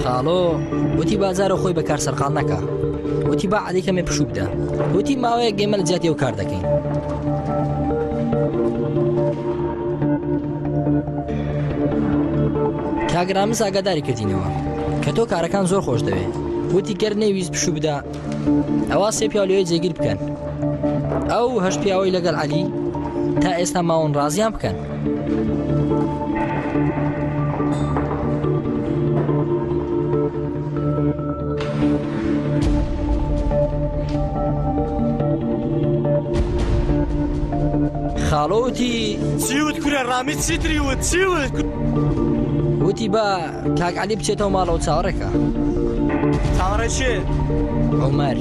خاڵۆ وتی بازارە خۆی بەکار سەرقاڵ نەکا وتی با عەلی کەمێ پشوو بدە وتی ماوەیەک گەمە لە جیاتی ئەو کار دەکەین. کاک ڕامز ئاگاداری کردینەوە کە تۆ کارەکان زۆر خۆش دەوێ وتی گەر نەیویست پشوو بدا ئەوا سێ پیاو لەوێ جێگیر بکەن ئەو هەشت پیاوەی لەگەڵ عەلی تا ئێستا ماون ڕازیان بکەن. خاڵۆ وتی چی وت کورە ڕامی چیتری وت چی وت؟ وتی با کاک عەلی بچێتەوە ماڵەوە چاوەڕێکە. چاوەڕێ چێ؟ عومەر.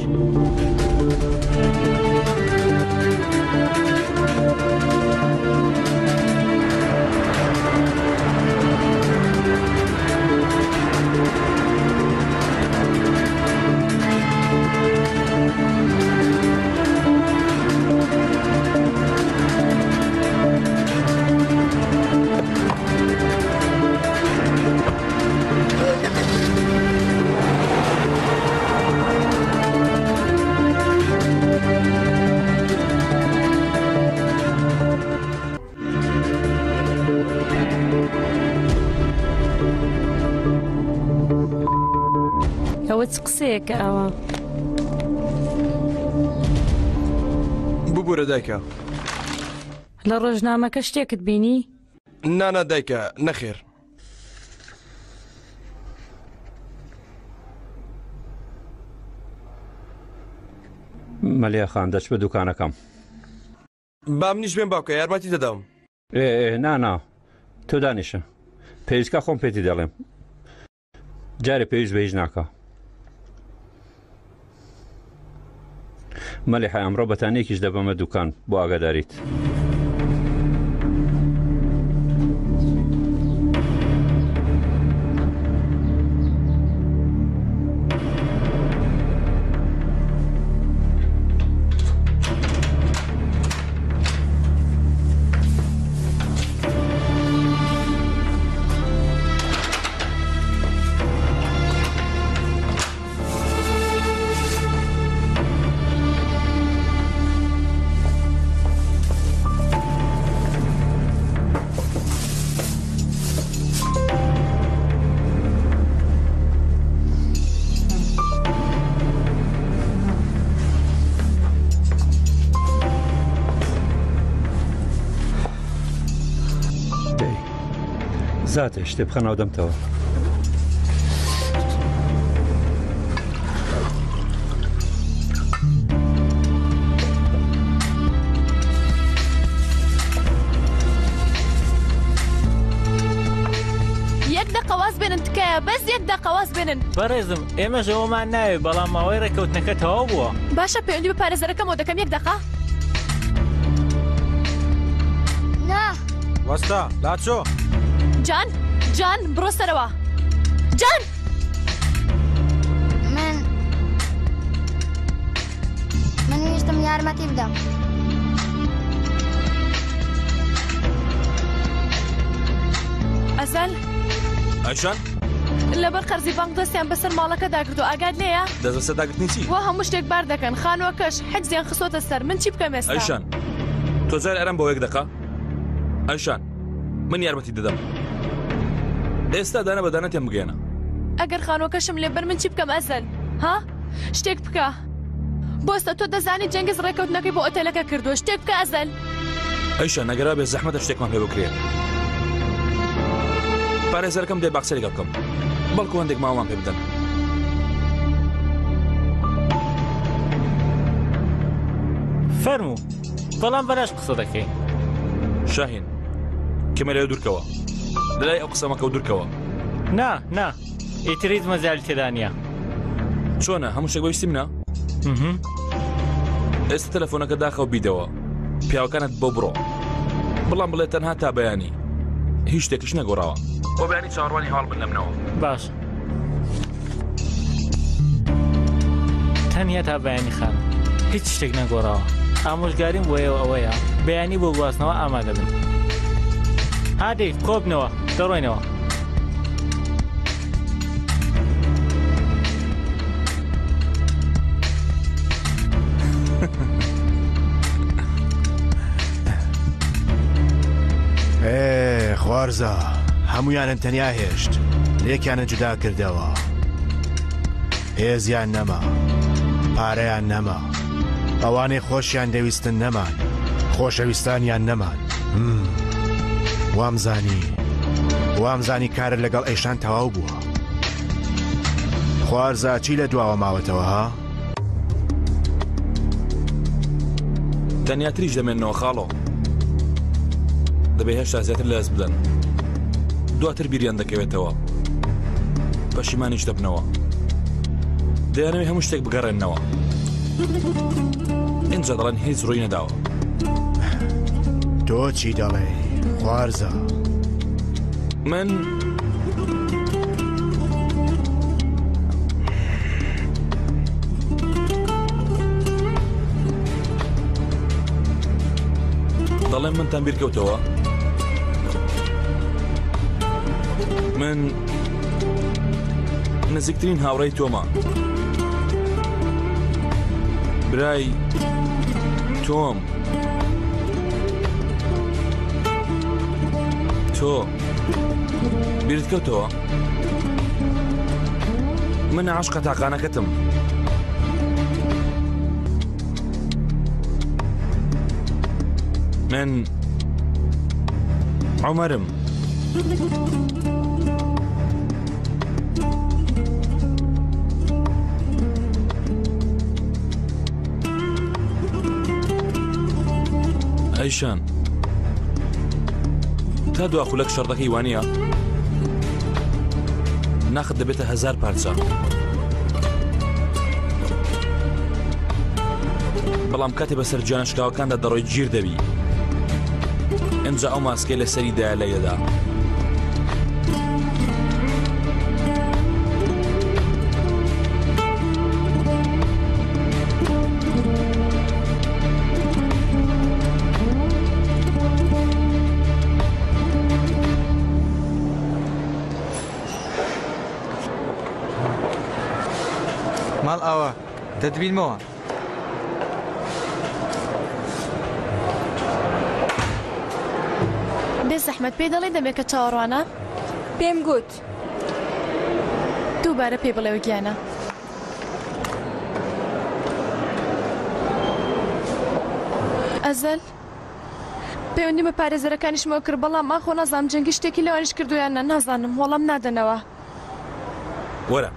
ئەوە چ قسەیەکە ئەوە؟ ببورە دایکە. لە ڕۆژنامەکە شتێکت بینی؟ نانا دایکە نەخێر. مەلیا خان دەچمە دوکانەکەم. با منیش بێم باوکە یارمەتی دەدەم. ئێ ئێ نا نا تۆ دانیشە پێویستکا خۆم پێتی دەڵێم جارێ پێویست بە هیچ ناکا. مەلیحە ئەمڕۆ بەتانیەکیش دەبەمە دوکان بۆ ئاگاداریت. زاتێ شتێ بخە ناو دەمتەوە. یەک دەقە واز بێنن تکایە بەس یەک دەقە واز بێنن. بەڕێزم ئێمەش ئەوەمان ناوێ بەڵام ماوەی ڕێککەوتنەکە تەواو بووە. باشە پەیوەندی بە پارێزەرەکەمەوە دەکەم یەک دەقە. نا. وەستا لاچۆ. جان جان بڕۆ سەرەوە جان. من من ویستم یارمەتی بدەم. ئەزەل ئایشان لەبەر قەرزی بانک دەستیان بەسەر ماڵەکەدا گرتووە ئاگات لێیە؟ دەست بەسەر داگرتنی چی؟ وا هەموو شتێک بار دەکەن خانووەکەش حجزیان خستۆتە سەر من چی بکەم ئێستا؟ ئایشان تۆ جار ئارام بۆ یەک دەقە ئایشان من یارمەتی دەدەم ئێستا دانە بە دانە تێم بگەیەنە. ئەگەر خانووەکەشم لێ بەر من چی بکەم ئەزەل ها؟ شتێک بکە بۆستە تۆ دەزانی جەنگز ڕێکەوتنەکەی بۆ ئۆتێلەکە کردووە شتێک بکە ئەزەل. ئەیشان ئەگەر بێ زەحمەتە شتێکمان پێ بکرێ پارێزەرەکەم دێ با قسەی لەگەڵ بکەم بەڵکو هەندێک ماوەمان پێ بدەن. فەرموو بەڵام بەلاش قسە دەکەین. شاهین کەمێ لەوێ دوورکەوە لەلای ئەو قسە مەکە و دوورکەوە. نا نا ئیتر هیچ مەجالی تێدا نییە. چۆنە هەموو شتێک بە ویستی منە؟ ئێستا تەلەفۆنەکە داخە و بیدەوە پیاوەکانت بۆ بڕۆ بەڵام بڵێ تەنها تا بەیانی هیچ شتێکیش نەگۆڕاوە بۆ بەیانی چاوەڕوانی هەواڵ بن لە منەوە. باش تەنیا تا بەیانی خان هیچ شتێک نەگۆڕاوە ئامۆژگاریم بۆ ئێوە ئەوەیە بەیانی بۆ گواستنەوە ئامادە بن هادەی کۆبنەوە دەڕۆینەوە. خوارزا هەمویانن تەنیا هێشت لێکیانە جودا کردەوە هێزیان نەما پارەیان نەما ئەوانەی خۆشیان دەویستن نەمان خۆشەویستانیان نەمان وامزانی وامزانی کارت لەگەڵ ئەیشان تەواو بووە خوارزا چی لە دواوە ماوەتەوە ها؟ تەنیاتریش دەمێنەوە خاڵۆ دەبێ هێشتا زیاتر لەدەست بدەن دواتر بیریان دەکەوێتەوە پەشیمانیش دەبنەوە دەیانەوێ هەموو شتێک بگەڕێنەوە ئینجا دەڵێن هیچ ڕووی نەداوە تۆ چی دەڵێی خوارزا؟ من دەڵێم منتان بیرکەوتەوە من نزیکترین هاوڕێی تۆمە برای تۆم تۆ بیرت کەوتەوە من عاشقە تاقانەکەتم من عمرم ئەیشان تا دوا خولەک شەڕدەکەی وانە ناخت دەبێتە هەزار پارچە بەڵام کاتێ بەسەر گیانە شکاوەکاندا دەڕۆی گیر دەبی ئینجا ئەو ماسکەی لە سەری دایە لای دەدا. ماڵ ئاوا دەتبینمەوە. بێ زەحمەت پێی دەڵێی دەمێکە چاوەڕوانە؟ پێم گوت. دووبارە پێی بڵێوە گیانە. ئەزەل. پەیوەندیم بە پارێزەرەکانیشمەوە کرد بەڵام ئاخۆ نازانم جەنگی شتێکی لەوانیش کردووە یان نا نازانم وەڵام نادەنەوە. وەرە.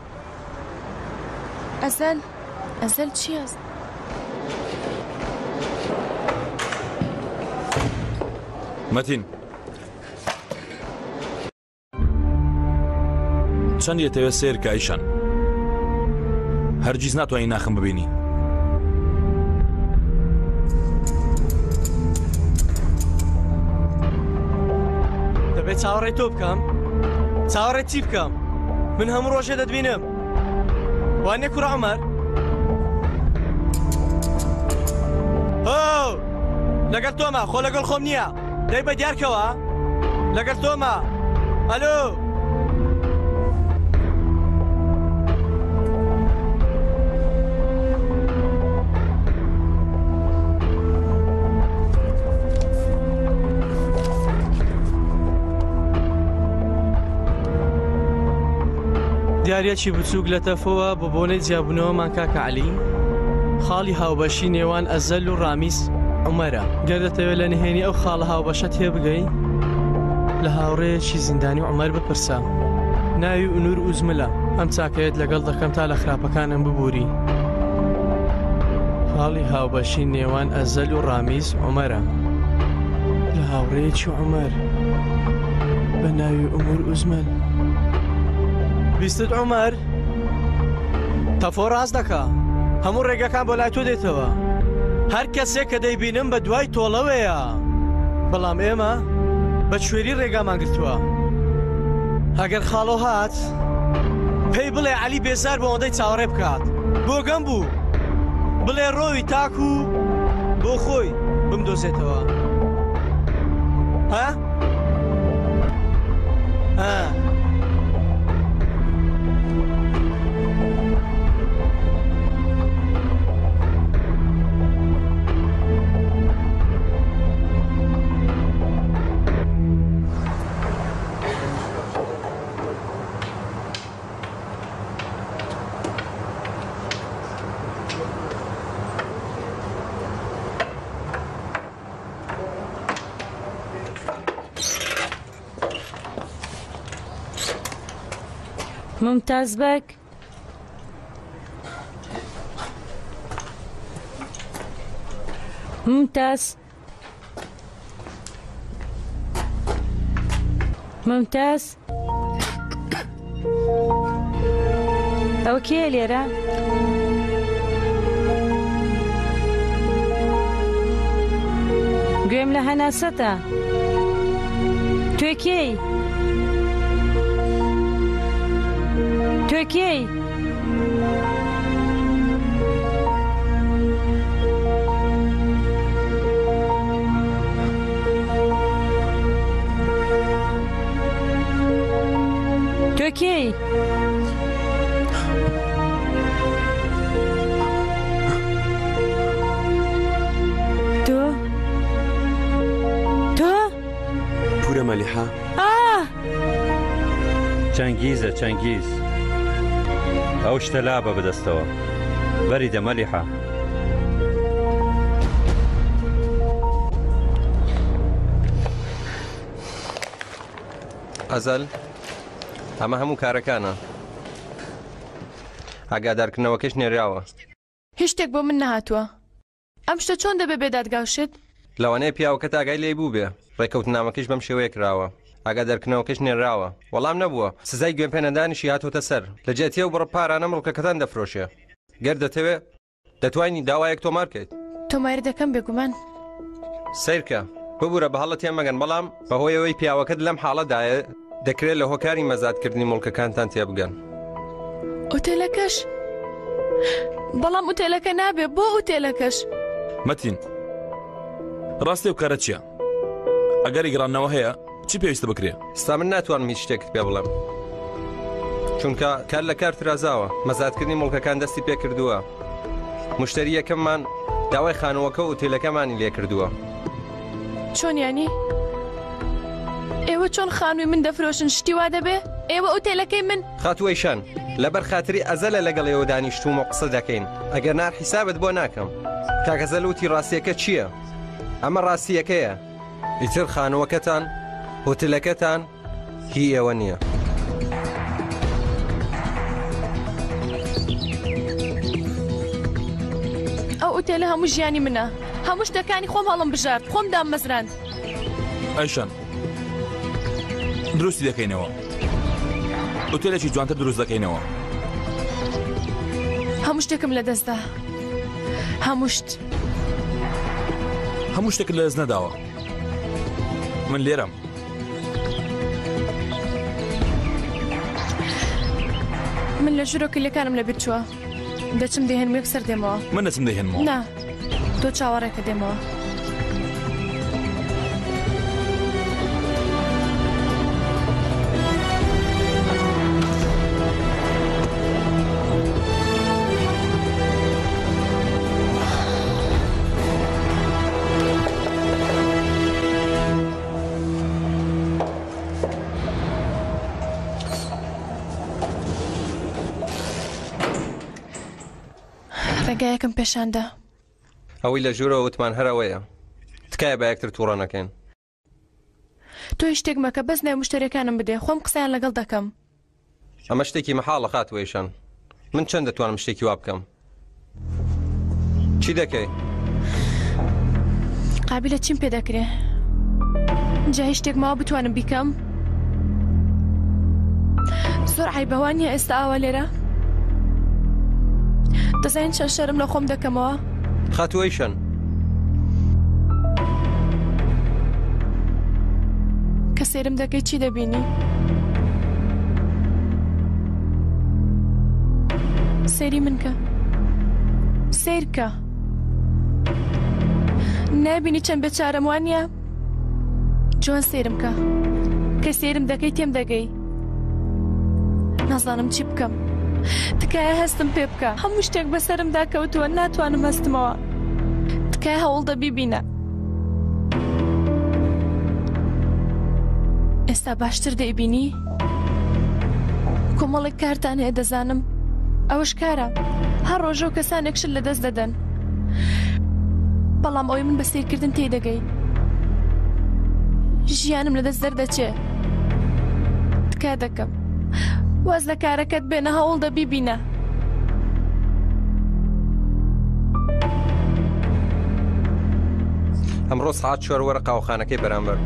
ئەزەل ئەزەل چییە؟ مەتین. چەند یەتەوێت سەیر کە ئەیشان هەرگیز ناتوانانی ناخم ببینی. دەبێت چاوەڕێی تۆ بکەم؟ چاوەڕێ چی بکەم؟ من هەموو ڕۆژێ دەتبینم وانە کوڕە عومەر؟ هۆ لەگەڵ تۆمە خۆ لەگەڵ خۆم نییە دەی بە دیارکەوە لەگەڵ تۆمە ئەلۆ دیاریەکی بچووک لە تەفەوە بە بۆنەی جیابوونەوەمان کاکە عەلی خاڵی هاوبەشی نێوان ئەزەل و ڕامیز عومەرە گەر دەتەوێت لە نهێنی ئەو خاڵە هاوبەشە تێبگەی لە هاوڕێیەکی زیندانی عومەر بپرسە ناوی ئونور ئوزملە ئەم چاکەیەت لەگەڵ دەکەم تا لە خراپەکانم ببووری خاڵی هاوبەشی نێوان ئەزەل و ڕامیز عومەرە لە هاوڕێیەکی عومەر بە ناوی ئومور ئوزمەل بیستت عومەر تەفۆ ڕاست دەکا هەموو ڕێگەکان بۆ لای تۆ دێتەوە هەر کەسێک کە دەیبینم بە دوای تۆڵەوەیە بەڵام ئێمە بە کوێری ڕێگامان گرتووە ئەگەر خاڵۆ هات پێی بڵێ عەلی بێزار بۆ ئەوەندەی چاوەڕێ بکات بۆگەم بوو بڵێ ڕۆوی تاکو بۆ خۆی بمدۆزێتەوە ها؟ ها؟ ممتاز بەگ ممتاز ممتاز ئەوە کێیە لێرە؟ گوێم لە هەناسەتە تۆ کێی؟ تۆ کێی؟ تۆ کێی؟ تۆ؟ تۆ؟ پورە مەلیحە؟ ئا! چەنگیزە چەنگیز ئەو شتە لابە بەدەستەوە بەری دە مەلیحە. ئەزەل ئەمە هەموو کارەکانە ئاگادارکردنەوەکەش نێراوە. هیچ شتێک بۆ من نەهاتووە. ئەم شتە چۆن دەبێ بێ دادگا و شت؟ لەوانەیە پیاوەکەت ئاگای لێی بووبێ. ڕێکەوتنامەکەیش بەم شێوەیە کراوە. ئاگادارکردنەوەکەیش نێراوە. وەڵام نەبووە. سزای گوێپێنەدانیشی هاتۆتە سەر. لە جیاتی ئەو بڕە پارانە مڵکەکەتان دەفرۆشێ. گەر دەتەوێ دەتوانی داوایەک تۆمار کەیت. تۆماری دەکەم بێگومان. سەیرکە، ببورە بە هەڵە تێمەگەن بەڵام بەهۆی ئەوەی پیاوەکەت لەم حاڵەدایە دەکرێت لە هۆکاری مەزادکردنی موڵکەکانتان تێبگەن. ئوتێلەکەش؟ بەڵام ئوتێلەکە نابێ بۆ ئوتێلەکەش؟ مەتین، ڕاستی ئەو کارە چییە؟ ئەگەری گەڕاندنەوە هەیە؟ چی پێویستە بکرێ؟ ستا من ناتوانم هیچ شتێکت پێ بڵێم چونکە کار لە کار ترازاوە مەزادکردنی موڵکەکان دەستی پێ کردووە مشتری یەکەممان داوای خانووەکە و ئوتێلەکەمانی لێ کردووە. چۆن یانی؟ ئێوە چۆن خانووی من دەفرۆشن شتی وا دەبێ؟ ئێوە ئوتێلەکەی من. خاتوو ئەیشان لەبەر خاتری ئەزەلە لەگەڵ ئێوە دانیشتووم و قسە دەکەین ئەگەر نا حیسابت بۆ ناکەم. کاک ئەزەل وتی ڕاستییەکە چییە؟ ئەمە ڕاستییەکەیە. ئیتر خانووەکەتان، هۆتلەکەتان هی ئێوە نییە. ئەو ئوتێلە هەموو ژیانی منە. هەموو شتەکانی خۆم هەڵم بژارد، خۆم داممەزراند. ئەیشان دروستی دەکەینەوە. ئوتێلێکی جوانتر دروست دەکەینەوە. هەموو شتێکم لەدەستدا. هەموو شت. هەموو شتێکت لەدەست نەداوە. من لێرەم. من لە ژوورۆ کلیلەکانم لەبیر چووە. دەچم دەیهێنم یەکسەر دێمەوە. من دەچم دەیهێنمەوە. نا تۆ چاوەڕێکە دێمەوە. ڕێگایەکم پێشاندا. ئەوەی لە ژوورەوە وتمان هەر ئەوەیە. تکایە با یەکتر تووڕە نەکەین. تۆ هیچ شتێک مەکە بەس ناوی مشتەریەکانم بدێ خۆم قسەیان لەگەڵ دەکەم. ئەمە شتێکی مەحاڵە خاتوو ئەیشان. من چەند دەتوانم شتێکی وا بکەم؟ چی دەکەی؟ قابیلە چیم پێ دەکرێ؟ جا هیچ شتێک ماوە بتوانم بیکەم؟ زۆر عەیبە وا نییە ئێستا ئاوا لێرە؟ دەزانین چەند شەرم لە خۆم دەکەمەوە؟ خاتوو ئەیشان. کە سەیرم دەکەی چی دەبینی؟ سەیری من کە. سەیر کە. نابینی چەند بێچارەم وانە؟ جوان سەیرم کە. کە سەیرم دەکەی تێم دەگەی. نازانم چی بکەم. تکایە هەستم پێ بکە. هەموو شتێک بەسەرمدا کەوتووە ناتوانم هەستمەوە. تکایە هەوڵدە بیبینە. ئێستا باشتر دەیبینی؟ کۆمەڵێک کارتان هەیە دەزانم. ئەوەش کارە. هەر ڕۆژە و کەسانێک شت لەدەست دەدەن. بەڵام ئەوەی من بە سەیرکردن تێدەگەی. ژیانم لەدەست دەردەچێ. تکا دەکەم. واز لە کارەکەت بێنە هەوڵدە بیبینە. ئەمڕۆ سەعات چوار وەرە قاوەخانەکەی بەرامبەر.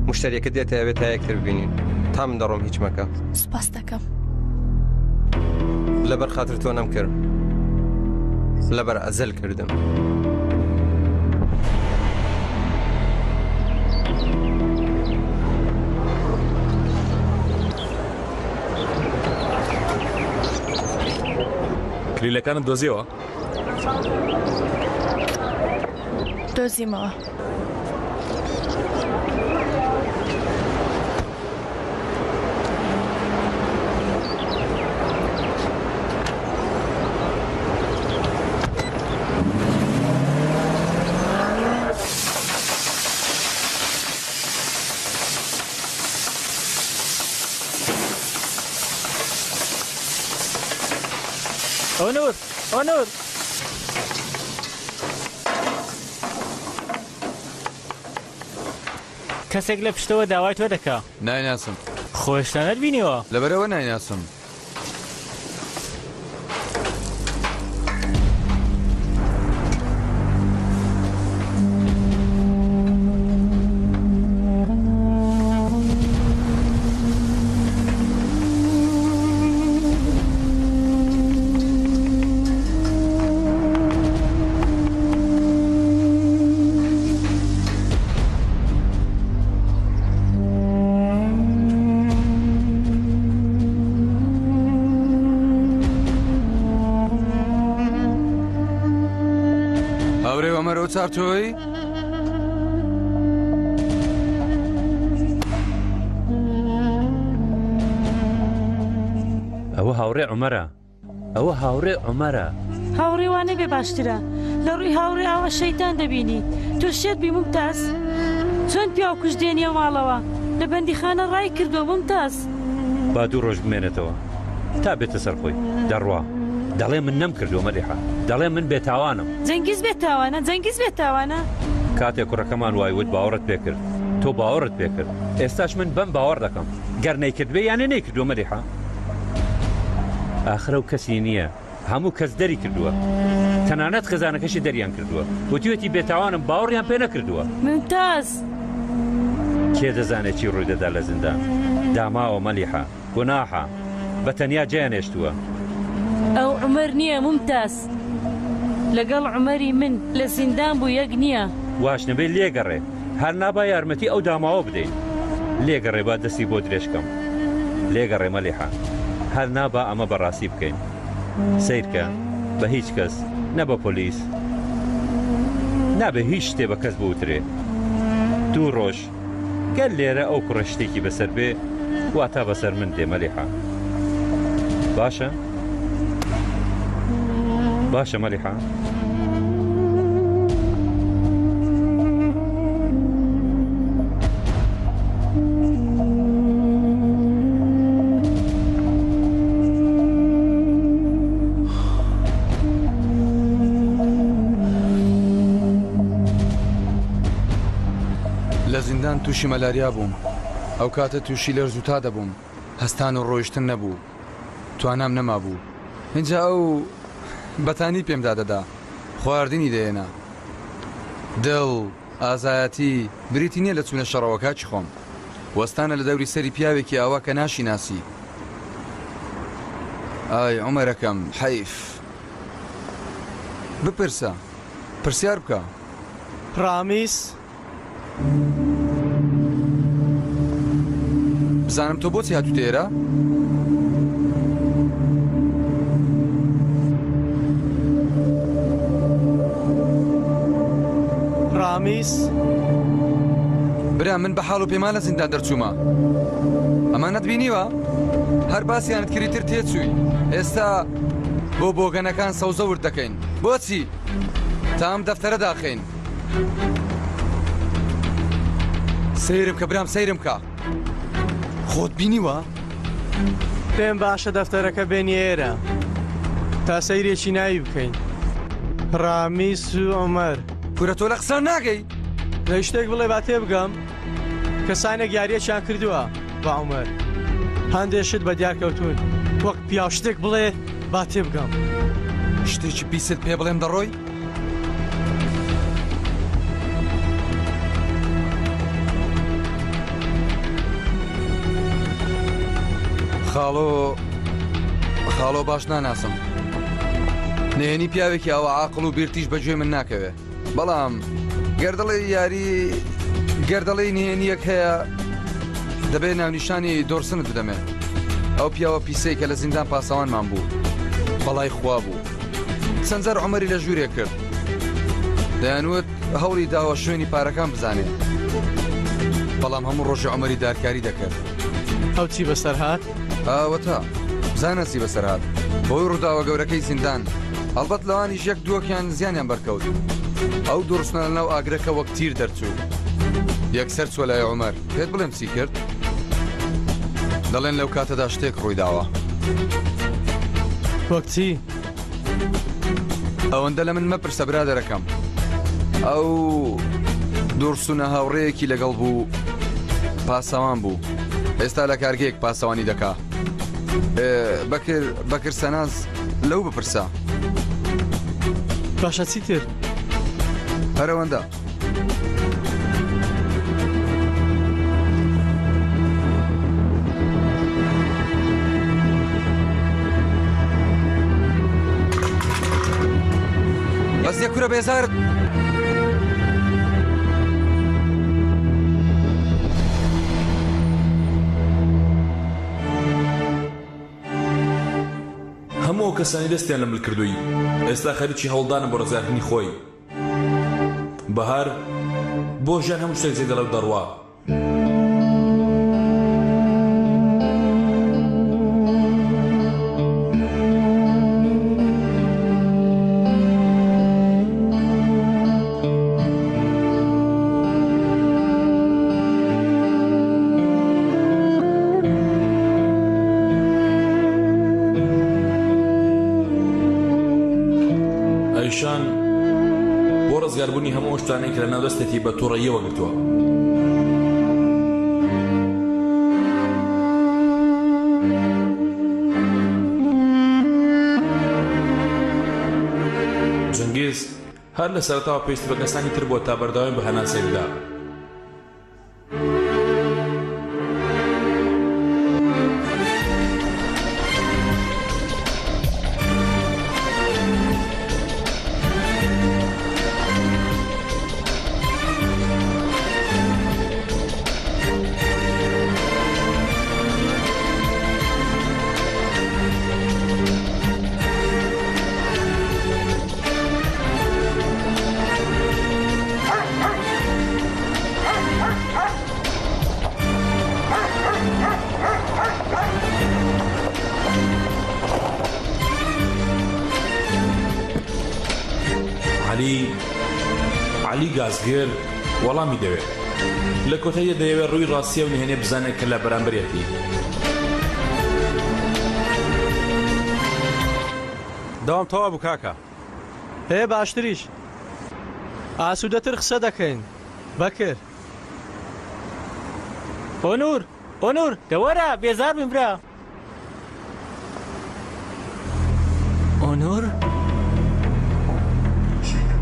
مشتریەکە دێتە ئەوێ تا یەکتر ببینین. تا من دەڕۆم هیچ مەکە. سوپاست دەکەم. لەبەر خاتر تۆ نەمکرد. لەبەر ئەزەل کردم. کلیلەکانت دۆزیەوە؟ دۆزیمەوە. ئۆنور ئۆنور کەسێک لە پشتەوە داوای تۆ دەکا. نایناسم. خۆ هێشتا نەتبینیوە؟ لەبەرئەوە نایناسم. هاورێ ئۆمەر ئۆچار تۆی؟ ئەوە هاوڕێ عومەرە. ئەوە هاوڕێ عومەرە. هاوڕێ وا نەبێ باشترە. لە ڕووی هاوڕێ ئاوا شەیتان دەبینی. تۆ شێت بی مومتاز؟ چۆن پیاو کوژ دێنیە ماڵەوە؟ لە بەندیخانە ڕای کردووە مومتاز. با دوو ڕۆژ بمێنێتەوە تا بێتە سەر خۆی. دەڕوا. دەڵێ من نەمکردووە مەلیحە. دەڵێ من بێتاوانم. جەنگیز بێتاوانە؟ جەنگیز بێتاوانە؟ کاتێ کوڕەکەمان وای وت باوەڕت پێ کرد. تۆ باوەڕت پێ کرد. ئێستاش من بەم باوەڕ دەکەم. گەر نەیکردبێ یانێ نەیکردووە مەلیحە. ئاخر ئەو کەسی نییە. هەموو کەس دەری کردووە. تەنانەت خێزانەکەشی دەریان کردووە. وتویەتی بێتاوانم باوەڕیان پێ نەکردووە. ممتاز. کێ دەزانێ چی ڕووی دەدا لە زیندان. داماوە مەلیحە. گوناحە. بە تەنیا جێیان هێشتووە. ئەو عومەر نییە مومتاز. لەگەڵ عومەری من لە زیندان بوو یەک نییە. واش نەبێ لێگەڕێ. هەر نابا یارمەتی ئەو داماوە بدەین. لێگەڕێ با دەستی بۆ درێژ کەم. لێگەڕێ مەلیحە. هەر نابا ئەمە بە ڕاستی بکەین. سەیرکە، بە هیچ کەس، نە بە پۆلیس. نابێ هیچ شتێ بە کەس بوترێ. دوو ڕۆژ. گەر لێرە ئەو کوڕە شتێکی بەسەر بێ واتا بەسەر من دێ مەلیحە باشە باشە مەلیحە. لە زیندان تووشی مەلاریا بووم. ئەو کاتە تووشی لەرز و تا دەبووم. هەستان و ڕۆیشتن نەبوو. توانام نەمابوو. ئینجا ئەو بەتانی پێم دادەدا. خواردنی دەهێنا. دڵ، ئازایەتی، بریتی نییە لە چوونە شەڕەوە کاکی خۆم. وەستانە لە دەوری سەری پیاوێکی ئاوا کە ناشیناسی. ئای عومەرەکەم، حەیف. بپرسە. پرسیار بکە. ڕامیس. بزانم تۆ بۆچی هاتوویتە ئێرە؟ ڕامیس. برا من بە حاڵ و پێمان لە زیندان دەرچوومە. ئەمانەت بینیوە؟ هەر باسیانت کردی تر تێچووی. ئێستا بۆ بۆگەنەکان سەوزە ورد دەکەین. بۆچی؟ تا ئەم دەفتەرە داخەین. سەیرم کە برام سەیرم کە. خۆت بینیوە؟ پێم باشە دەفتەرەکە بێنی ئێرە تا سەیرێکی ناوی بکەین. ڕامیس و عومەر. کورە تۆ لە قسان ناگەی؟ دەی شتێک بڵێ با تێبگەم. کەسانێک یاریەکیان کردووە بە عومەر. هەندێ شت بە دیار کەوتوون. وەک پیاو شتێک بڵێ با تێبگەم. شتێکی پیست پێ بڵێم دەڕۆی؟ خاڵۆ خاڵۆ باش ناناسم. نهێنی پیاوێکی ئاوا عاقڵ و بیرتیش بەگوێ من ناکەوێ. بەڵام گەر دەڵێی یاری گەر دەڵێی نهێنییەک هەیە دەبێ ناونیشانی دۆرسنت بدەمێ. ئەو پیاوە پیسەی کە لە زیندان پاسەوانمان بوو بەڵای خوا بوو. چەند جار عومەری لە ژوورێک کرد. دەیانوت هەوڵی داوە شوێنی پارەکان بزانێ. بەڵام هەموو ڕۆژێ عومەری دارکاری دەکرد. ئەو چی بەسەر هات؟ ئەوەتا بزانە چی بەسەر هات. بەهۆی ڕووداوە گەورەکەی زیندان. ئەڵبەت لەوانیش یەک دووەکیان زیانیان بەرکەوت. ئەو دوڕسنە لەناو ئاگرەکە وەک تیر دەرچوو. یەکسەر چووە لای عومەر. پێت بڵێم چی کرد؟ دەڵێن لەو کاتەدا شتێک ڕووی داوە. وەک چی؟ ئەوەندە لە من مەپرسە برادەرەکەم. ئەو دورسونە هاوڕێیەکی لەگەڵ بوو پاسەوان بوو. ئێستا لە کارگەیەک پاسەوانی دەکا. بەکر بەکر سەناز لەو بپرسە. باشە چیتر؟ هەرەوەندە. بەس یە کورە بێزارت. هەموو ئەو کەسانەی دەستیان لە مل کردووی ئێستا خەریکی هەوڵدانن بۆ ڕزگارکردنی خۆی. بەهار بۆ ژیان هەموو شتێک جێ دەڵێ و دەڕوا. ئەیشان بۆ ڕزگاربوونی هەموو ئەو شتانەی کە لەناو دەستێتی بە توڕەییەوە گرتووە. جەنگیز هەر لە سەرەتاوە پێویستی بە کەسانی تر بووە تا بەردەوامی بە هەناسەی بدا. عەلی عەلی گازگر وەڵامی دەوێت لە کۆتاییدا دەیەوێت ڕووی ڕاستیە و نهێنێ بزانێت کە لە بەرامبەرێتی. دەوام تەواو بوو کاکە. ئێ باشتریش ئاسوودەتر قسە دەکەین بەکر. ئۆنور ئۆنور دە وەرە بێزار بووین برا. ئۆنور.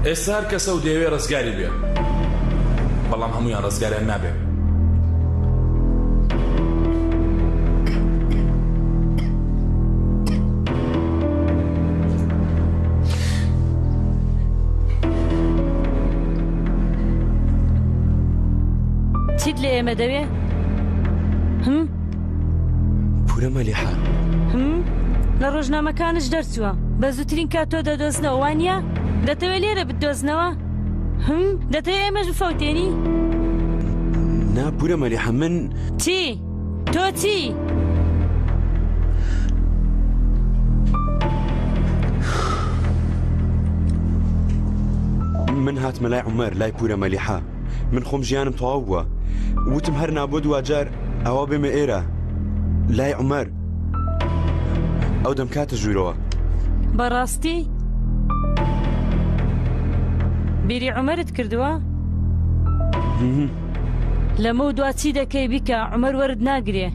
ئێستا هەر کەسە و دەیەوێ ڕزگاری بێ بەڵام هەموویان ڕزگاریان نابێ. چیت لە ئێمە دەوێ؟ هم؟ پورە مەلیحە. هم؟ لە ڕۆژنامەکانش دەرچووە. بە زووترین کات تۆ دەدۆزنەوە وانە؟ دەتەوێت لێرە بتدۆزنەوە؟ هم؟ دەتەوێت ئێمەش بفەوتێنی؟ نا پورە مەلیحە من چی؟ تۆ چی؟ من هاتمە لای عومەر لای پورە مەلیحە من خۆم ژیانم تەواو بووە وتم هەر نا بۆ دواجار ئەوە بێمە ئێرە لای عومەر ئەو دەمکاتە ژوورەوە. بەڕاستی؟ بیری عومەرت کردووە؟ لەمە دوا چی دەکەی بیکە عومەر وەرت ناگرێ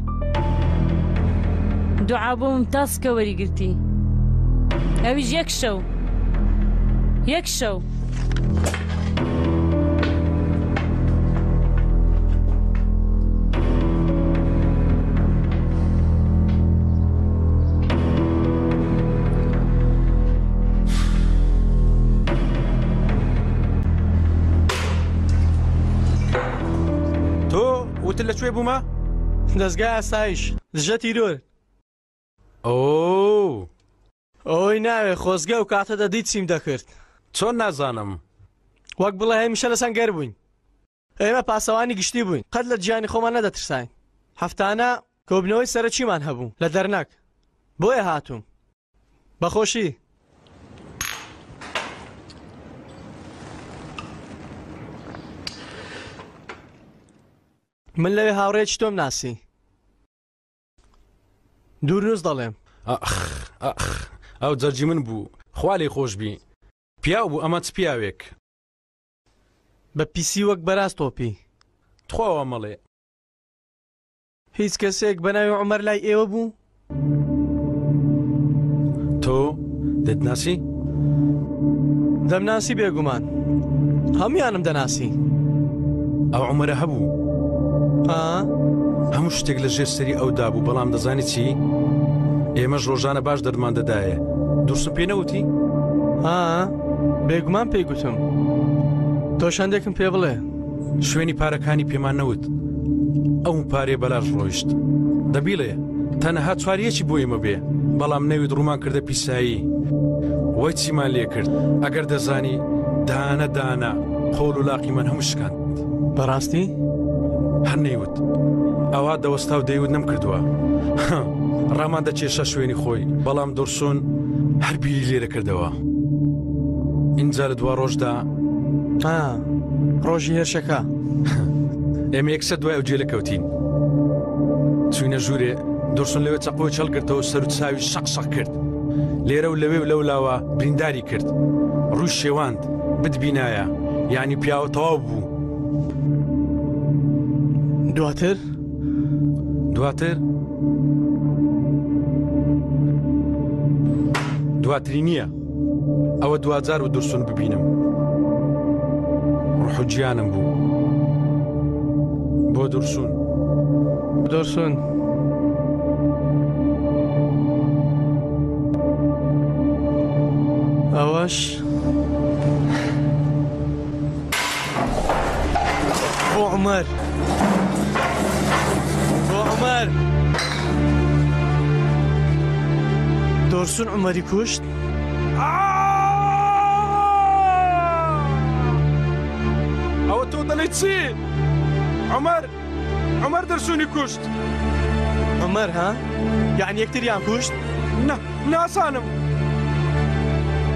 دوعا بۆ ممتاز کە وەریگرتی ئەویش یەک شەو یەک شەو. تۆ وتت لە کوێ بوومە؟ دەزگای ئاسایش دژە تیرۆر. ئۆو. ئەوەی ناوێ خۆزگە ئەو کاتە دەدیت چیم دەکرد. چۆن نازانم؟ وەک بڵێ هەمیشە لە سەنگەر بووین. ئێمە پاسەوانی گشتی بووین، قەت لە گیانی خۆمان نەدەترساین. هەفتانە کۆبوونەوەی سەرەکیمان هەبوو لە دەرنەک. بۆیە هاتووم. بەخۆشی. من لەوێ هاوڕێیەکی تۆم ناسی. دوورنووس دەڵێم. ئاخ ئاخ ئەو جەرگی من بوو. خوا لێی خۆش بی. پیاو بوو ئەمە چ پیاوێک. بە پیسی وەک بەراز تۆپی. تخوا وا مەڵێ. هیچ کەسێک بە ناوی عومەر لای ئێوە بوو؟ تۆ دەتناسی؟ دەمناسی بێگومان. هەموویانم دەناسی. ئەو عومەرە هەبوو. ئا؟ هەموو شتێک لە ژێر سەری ئەودا بوو، بەڵام دەزانی چی؟ ئێمەش ڕۆژانە باش دەردمان دەدایە. دورسم پێ نەوتی؟ ئا، بێگومان پێی گوتم. تۆش هەندێکم پێ بڵێ. شوێنی پارەکانی پێمان نەوت. ئەو پارەیە بەلاش ڕۆیشت. دەبیڵێ تەنها چواریەکی بۆ ئێمە بێ، بەڵام نەوید ڕوومان کردە پیسایی. وەی چیمان لێ کرد. ئەگەر دەزانی دانە دانە قۆڵ و لاقیمان هەموو شکاند. بەڕاستی؟ هەر نەیوت. ئەوا دەوەستا و دەیوت نەمکردووە. ڕامان دەکێشا شوێنی خۆی، بەڵام دورسون هەر بیری لێ دەکردەوە. ئینجا لە دوا ڕۆژدا. ئا، ڕۆژی هێرشەکە. ئێمە یەکسەر دوای ئەو جێلە کەوتین. چووینە ژوورێ، دورسون لەوێ چەقۆیەکی هەڵگرتەوە و سەر و چاوی شەق شەق کرد. لێرە و لەوێ و لەولاوە برینداری کرد. ڕووی شێواند بتبینایە یعنی پیاوە تەواو بوو. دواتر؟ دواتر؟ دواتری نییە ئەوە دواجار و دورسون ببینم ڕح و گیانم بوو بۆ دورسون دورسون ئەوەش بۆ عومەر بۆ عومەر دۆرسون عومەری کوشت؟ ئەوە تۆ دەڵێی چی؟ عومەر عومەر دەرسونی کوشت. عومەر ها؟ یەعنی یەکتریان کوشت؟ نا نازانم.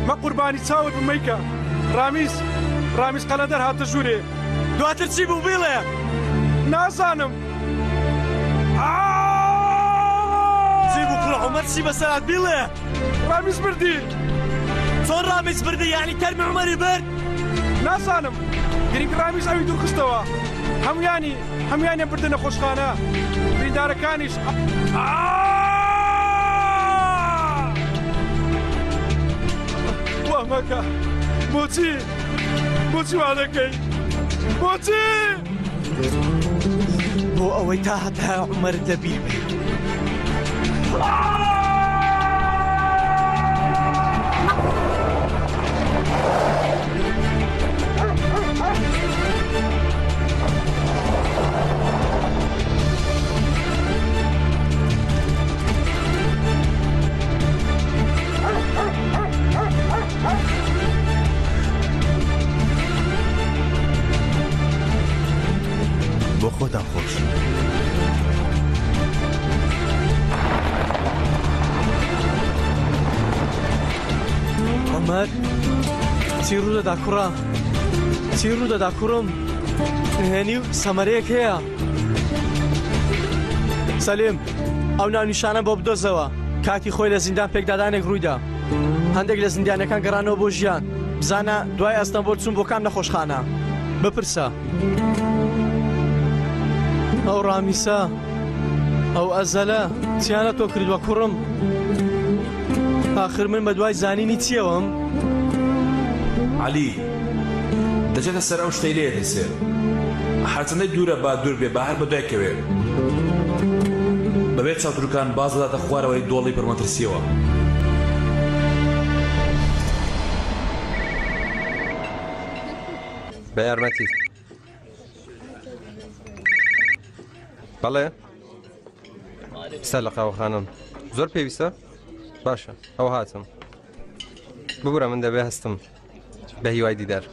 مە قوربانی چاوت بم مەیکە. ڕامیز ڕامیز قەلەندەر هاتە ژوورێ. دواتر چی بوو بیڵێ؟ نازانم. چی بوو کوڕە عومەر چی بەسەر هات بیڵێ؟ ڕامیز بردی. چۆن ڕامیز بردی یەعنی تەرمی عومەری برد؟ نازانم گرنگ ڕامیز ئەوی دوورخستەوە هەمویانی هەمویانیان بردە نەخۆشخانە بریندارەکانیش وا مەکە بۆچی بۆچی وا دەکەی بۆچی بۆ ئەوەی تا هەتا عومەرت لەبیر بێ. بۆ خۆتان خۆش. عومەر چی ڕوودەدا کوڕە چی ڕوودەدا کوڕم نهێنی و سەمەرەیەک هەیە سەلیم ئەو ناونیشانە بۆ بدۆزەوە کاتی خۆی لە زیندان پێکدادانێک ڕوویدا هەندێک لە زیندانەکان گەڕانەوە بۆ ژیان بزانە دوای ئەستەمبۆل چوون بۆ کام نەخۆشخانە بپرسە ئەو ڕامیسە ئەو ئەزەلە چیانە تۆ کردووە کوڕم ئاخر من بەدوای زانینی چیەوەم؟ عەلی، دەچێتە سەر ئەو شتەی لێ دەسێ. هەرچەندەی دوورە با دوور بێ با هەر بەدوای کەوێ. بەبێ چاوتروکان باز دەداتە خوارەوەی دۆڵی پڕمەترسییەوە. بە یارمەتیت. بەڵێ سەر لە قاوەخانەم زۆر پێویستە باشە ئەو هاتم ببورە من دەبێ هەستم بە هیوای دیدار.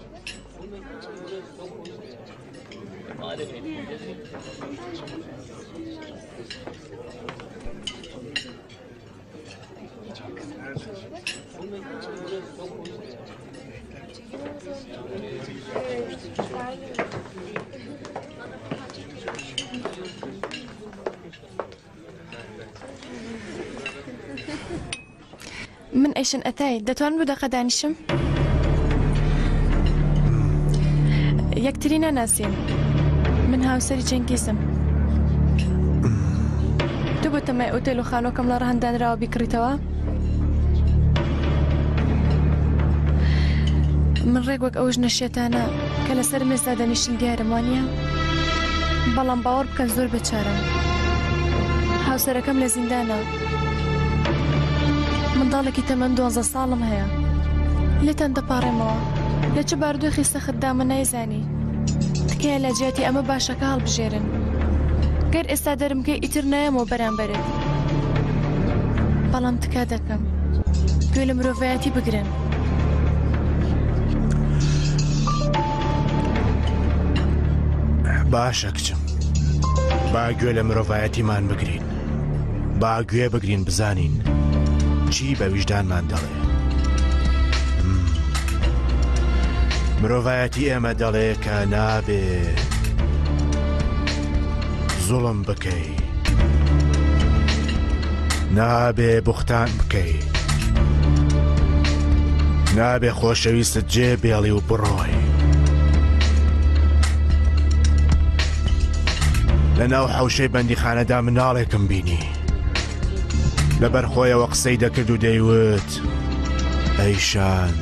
من ئەیشن ئەتای دەتوانم دوو دەقە دانیشم؟ یەکتری ناناسین من هاوسەری چەنگیزم تۆ بۆ تەمای ئۆتێل و خانۆکەم لە ڕەهن دانراوە بیکڕیتەوە؟ من ڕێک وەک ئەو ژنە شێتانە کە لەسەر مێزدا دەنیشن دیارم وانە؟ بەڵام باوەڕ بکەن زۆر بێچارەم هاوسەرەکەم لە زیندانە منداڵێکی تەمەن دوانزە ساڵم هەیە لێتان دەپاڕێمەوە لە چ بارودۆخی سەختدامە نایزانی تکایە لە جیاتی ئەمە باشەکە هەڵبژێرن گەر ئێستا دەرمکەی ئیتر نایەمەوە بەرامبەرت بەڵام تکا دەکەم گوێ لە مرۆڤایەتی بگرن. باشە کچم با گوێ لە مرۆڤایەتیمان بگرین با گوێ بگرین بزانین چی بە ویژدانمان دەڵێ مرۆڤایەتی ئێمە دەڵێ کە نابێ زوڵم بکەی نابێ بوختان بکەی. نابێ خۆشەویستت جێ بێڵی و بڕۆی. لە ناو حەوشەی بەندیخانەدا مناڵێکم بینی. لەبەر خۆیەوە قسەی دەکرد و دەیوت ئەیشان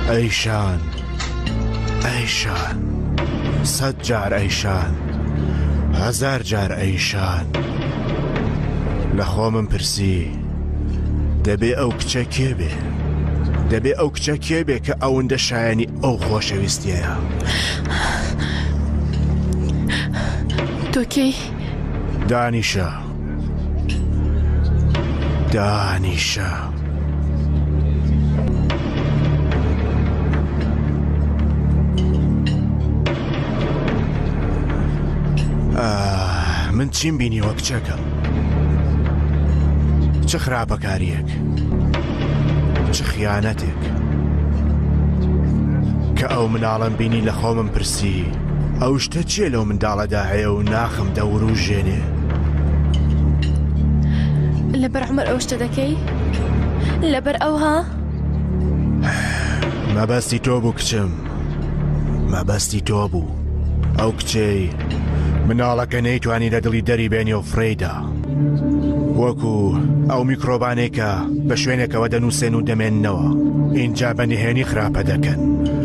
ئەیشان ئەیشان سەد جار ئەیشان هەزار جار ئەیشان لە خۆمم پرسی دەبێ ئەو کچە کێ بێ؟ دەبێ ئەو کچە کێ بێ کە ئەوەندە شایانی ئەو خۆشەویستیەیە؟ تۆ کێی؟ دانیشە دانیشە. من چیم بینیوە کچەکەم؟ چ خراپەکاریەک چ خیانەتێک کە ئەو مناڵم بینی لە خۆمم پرسی ئەو شتە چییە لەو منداڵەدا هەیە و ناخم دەوروژێنێ لەبەر عمر ئەو شتە دەکەی لەبەر ئەو ها مەبەستی تۆ بوو کچم مەبەستی تۆ بوو ئەو کچەی مناڵەکە نەیتوانی لە دڵی دەری بێنێ و فڕێیدا وەکو ئەو میکرۆبانەی کە بە شوێنێکەوە دەنووسێن و دەمێننەوە ئینجا بە نهێنی خراپە دەکەن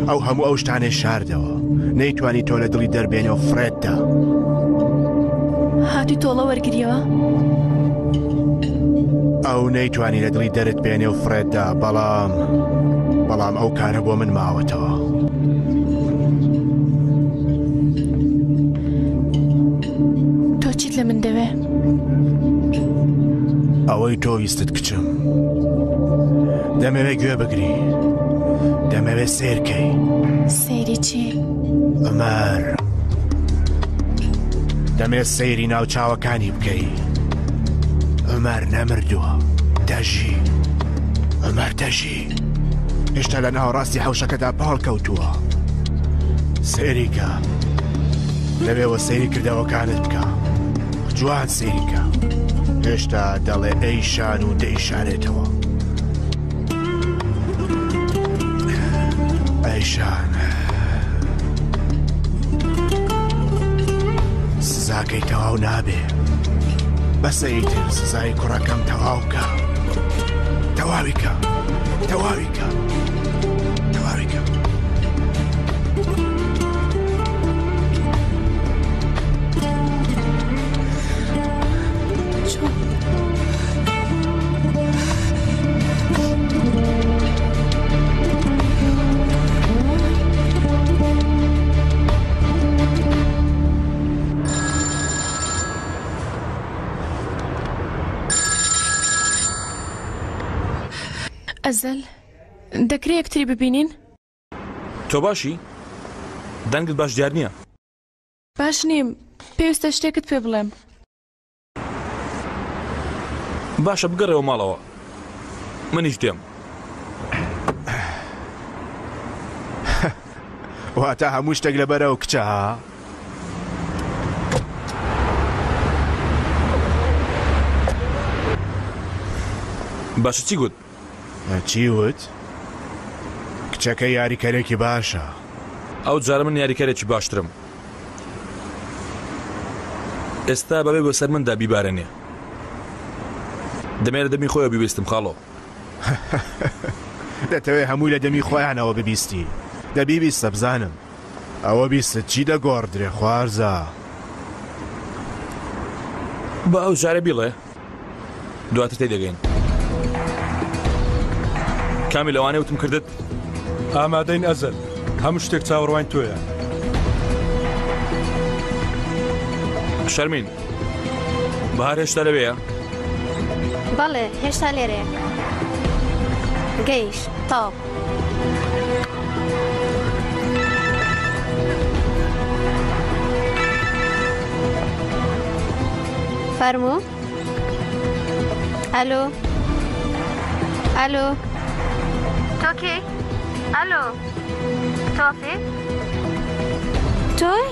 ئەو هەموو ئەو شتانەی شاردەوە نەیتوانی تۆ لە دڵی دەربێنێ و فڕێتدا هاتووی تۆڵە وەرگریەوە؟ ئەو نەیتوانی لە دڵی دەرت بێنێ و فڕێتدا بەڵام بەڵام ئەو کارە بۆ من ماوەتەوە. تۆ چیت لە من دەوێ؟ ئەوەی تۆ ویستت کچم. دەمەوێ گوێ بگری. دەمەوێ سێرکەی. سەیری چی؟ عمر دەمێ سەیری ناو چاوەکانی بکەی. عمر نەمردووە. دەژی. عمر دەژی. هێشتا لە ناوەڕاستی حەوشەکەدا پاڵ کەوتووە. سەیری کە. لەوێوە سەیری کردەوەکانت بکە. جوان سەیری کە. هێشتا دەڵێ ئەی شان و دەیشارێتەوە. ئەیشان. سزاکەی تەواو نابێ. بەسە ئیتر سزای کوڕەکەم تەواو کە. تەواوی کە. تەواوی کە. تەواوی کە. ئەزەل دەکرێ یەکتری ببینین؟ تۆ باشی؟ دەنگت باش دیار نییە. باش نیم، پێویستە شتێکت پێ بڵێم. باشە بگەڕێوە ماڵەوە منیش دێم. واتە هەموو شتێک لەبەر ئەو کچە ها؟ باشە چی گوت؟ چی وت؟ کچەکە یاریکەرێکی باشە. ئەو جارە من یاریکەرێکی باشترم. ئێستا بەبێ بەسەر مندا بیبارێنێ. دەمێ لە دەمی خۆیەوە بیبیستم خاڵۆ. دەتەوێ هەمووی لە دەمی خۆیانەوە ببیستی؟ دە بیبیستە بزانم. ئەوە بیستت چی دەگۆڕدرێ خوارزا؟ با ئەو جارە بیڵێ دواتر تێی دەگەین. کامیل ئەوانەی وتم کردت؟ ئامادەین ئەزەل، هەموو شتێک چاوەڕوانی تۆیە. شەرمین، بەهار هێشتا لەوێیە؟ بەڵێ هێشتا لێرەیە. گەیشت، تەواو. فەرموو ئەلۆ ئەلۆ تۆ کێی ئەلۆ تۆفیق تۆی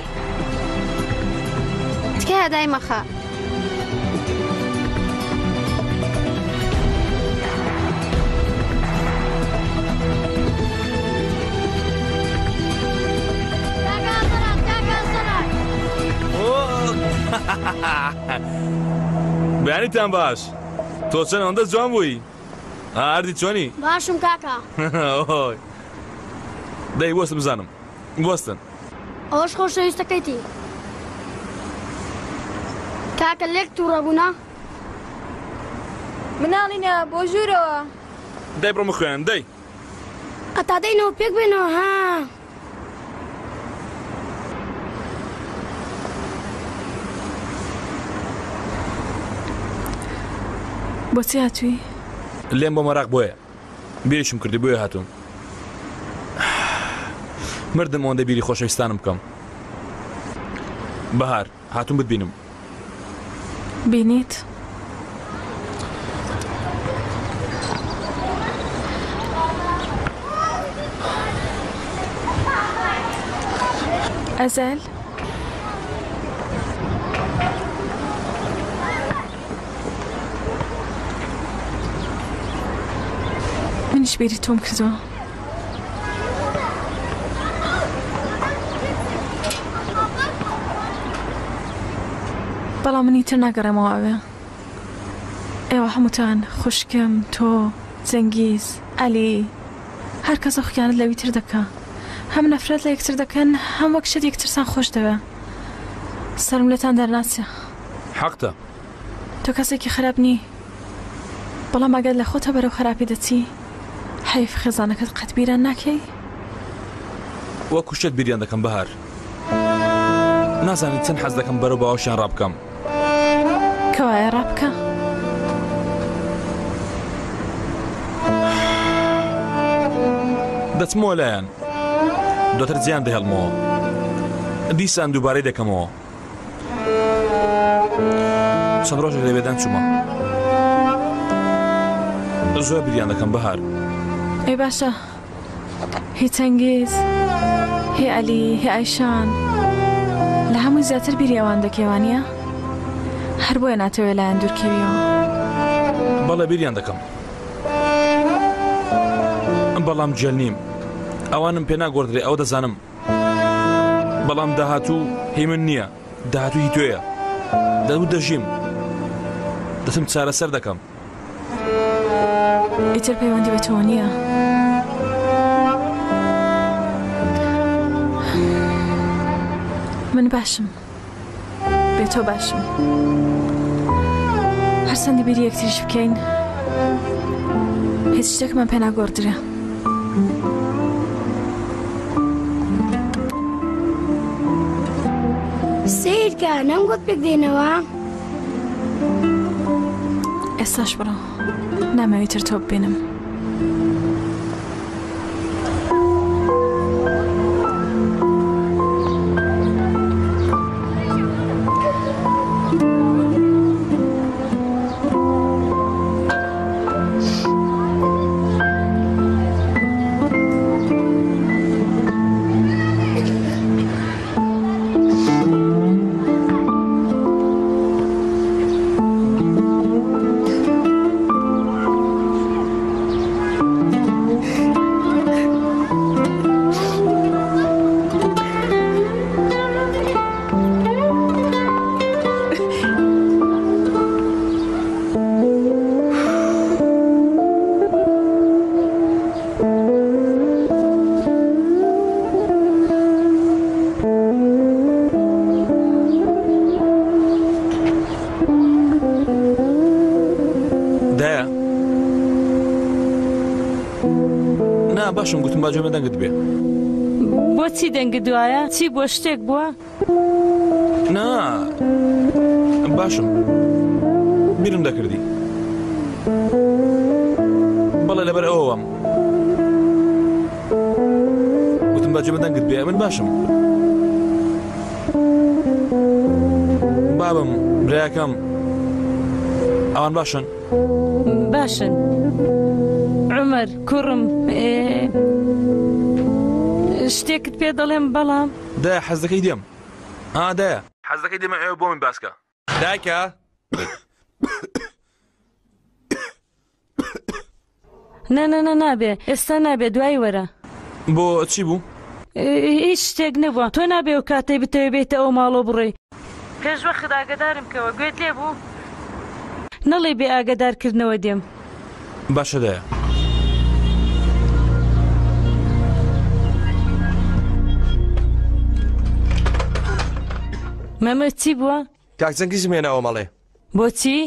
تکایە دای مەخە بەیانیتان باش تۆ چەند ئەوەندە جوان بووی ئاردی چۆنی باشم کاکە دەی بۆستم بزانم بۆستن ئەوەش خۆشەویستەکەیتی کاکە لێک تووڕە بوونا مناڵینە بۆ ژوورەوە دەی بڕۆ بخوێن دەی ئەتا دەینەوە پێک بێنەوە ها بۆچی هاتووی؟ لێم بۆ مەراق بۆیە بیریشم کردی بۆیە هاتووم مردم ئەوەندە بیری خۆشەویستانم بکەم بەهار هاتووم بتبینم. بینیت؟ ئەزەل؟ منیش بیری تۆم کردووە. بەڵام من ئیتر ناگەڕێمەوە ئەوێ. ئێوە هەمووتان، خوشکم، تۆ، جەنگیز، عەلی، هەر کەسە خیانەت لەوی تر دەکا. هەم نەفرەت لە یەکتر دەکەن، هەم وەک شێت یەکترتان خۆش دەوێ. سەرم لێتان دەرناچێ. حەقتە. تۆ کەسێکی خراپ نی. بەڵام ئەگەر لە خۆتە بەرەو خراپی دەچی، حەیف خێزانەکەت قەت بیران ناکەی؟ وەکو شێت بیریان دەکەم بەهار. نازانی چەند حەز دەکەم بەرەو باوەشیان ڕابکەم. کەوایە ڕابکە. دەچمەوە لایان. دواتر جێیان دەهێڵمەوە. دیسان دووبارەی دەکەمەوە. چەند ڕۆژێک لە بێدان چوومە. زۆر بیریان دەکەم بەهار. ئەی باشە هی چەنگیز هی عەلی هی ئایشان لە هەمووی زیاتر بیری ئەوان دەکەی وانییە؟ هەر بۆیە ناتەوێ لایان دوورکەویەوە. بەڵێ بیریان دەکەم. بەڵام گێل نیم. ئەوانم پێ ناگۆڕدرێ ئەوە دەزانم. بەڵام داهاتوو هی من نییە داهاتوو هی تۆیە دەبوو دەژیم دەچم چارەسەر دەکەم. ئیتر پەیوەندی بە تۆوە نییە. من باشم. بێ تۆ باشم. هەرچەندی بیری یەکتریش بکەین هیچ شتێکمان پێ ناگۆڕدرێ. سەیرکە نەمگوت پێک دێنەوە. ئێستاش بڕۆ نامەوێت تر تۆ ببینم. دایە نا باشم گوتم با گوێمە دەنگت بێ بۆچی دەنگت دوایە چی بووە شتێک بووە نا باشم بیرم دەکردی بەڵێ لەبەر ئەوەم گوتم با گوێمە دەنگت بێ من باشم بابم برایەکەم ئەوان باشن باشن عمر کوڕم شتێکت پێ دەڵێم بەڵام دایە حەز دەکەی دێم ئا دایە حەز دەکەی دێمە ئێوە بۆ من باسکە دایکە نا نا نا نابێ ئێستا نابێ دوای وەرە. بۆ چی بوو؟ هیچ شتێک نەبووە تۆ نابێ ئەو کاتەی بتەوێ بێیتە ئەو ماڵەوە بڕۆی. پێش وەخت ئاگەدارم کەوە گوێت لێ بوو؟ نەڵێی بێ ئاگەدار کردنەوە دێم. باشە دایە. مەمە چی بووە؟ کاک جەنگیزم هێناوە مەڵێ. بۆچی؟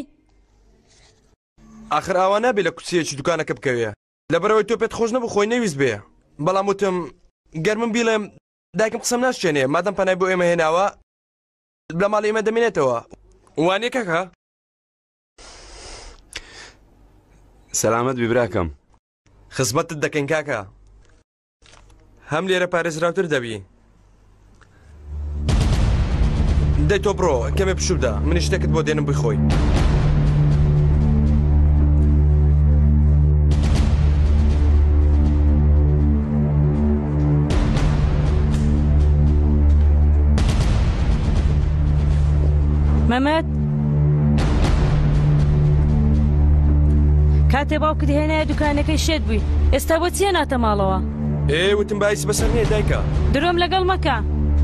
ئاخر ئاوا نابێ لە کوچەیەکی دوکانەکە بکەوێ لەبەرئەوەی تۆ پێت خۆش نەبوو خۆی نەویست بێ بەڵام وتم گەر من بیڵێم دایکم قسەم ناشکێنێ مادەم پەنای بۆ ئێمە هێناوە لە ماڵی ئێمە دەمێنێتەوە وانیە کاکە؟ سەلامەت بی براکەم. خزمەتت دەکەین کاکە هەم لێرە پارێزراوتر دەبی. دەی تۆ بڕۆ کەمێ پشوو بدە منیش شتێکت بۆ دێنم بیخۆی. مەمەد کاتێ باوکت هێنایە دوکانەکەی شێت بووی ئێستا بۆ چیە ناتە ماڵەوە؟ ئێ وتم با هیچ بەسەر نییە دایکە. درۆم لەگەڵ مەکە.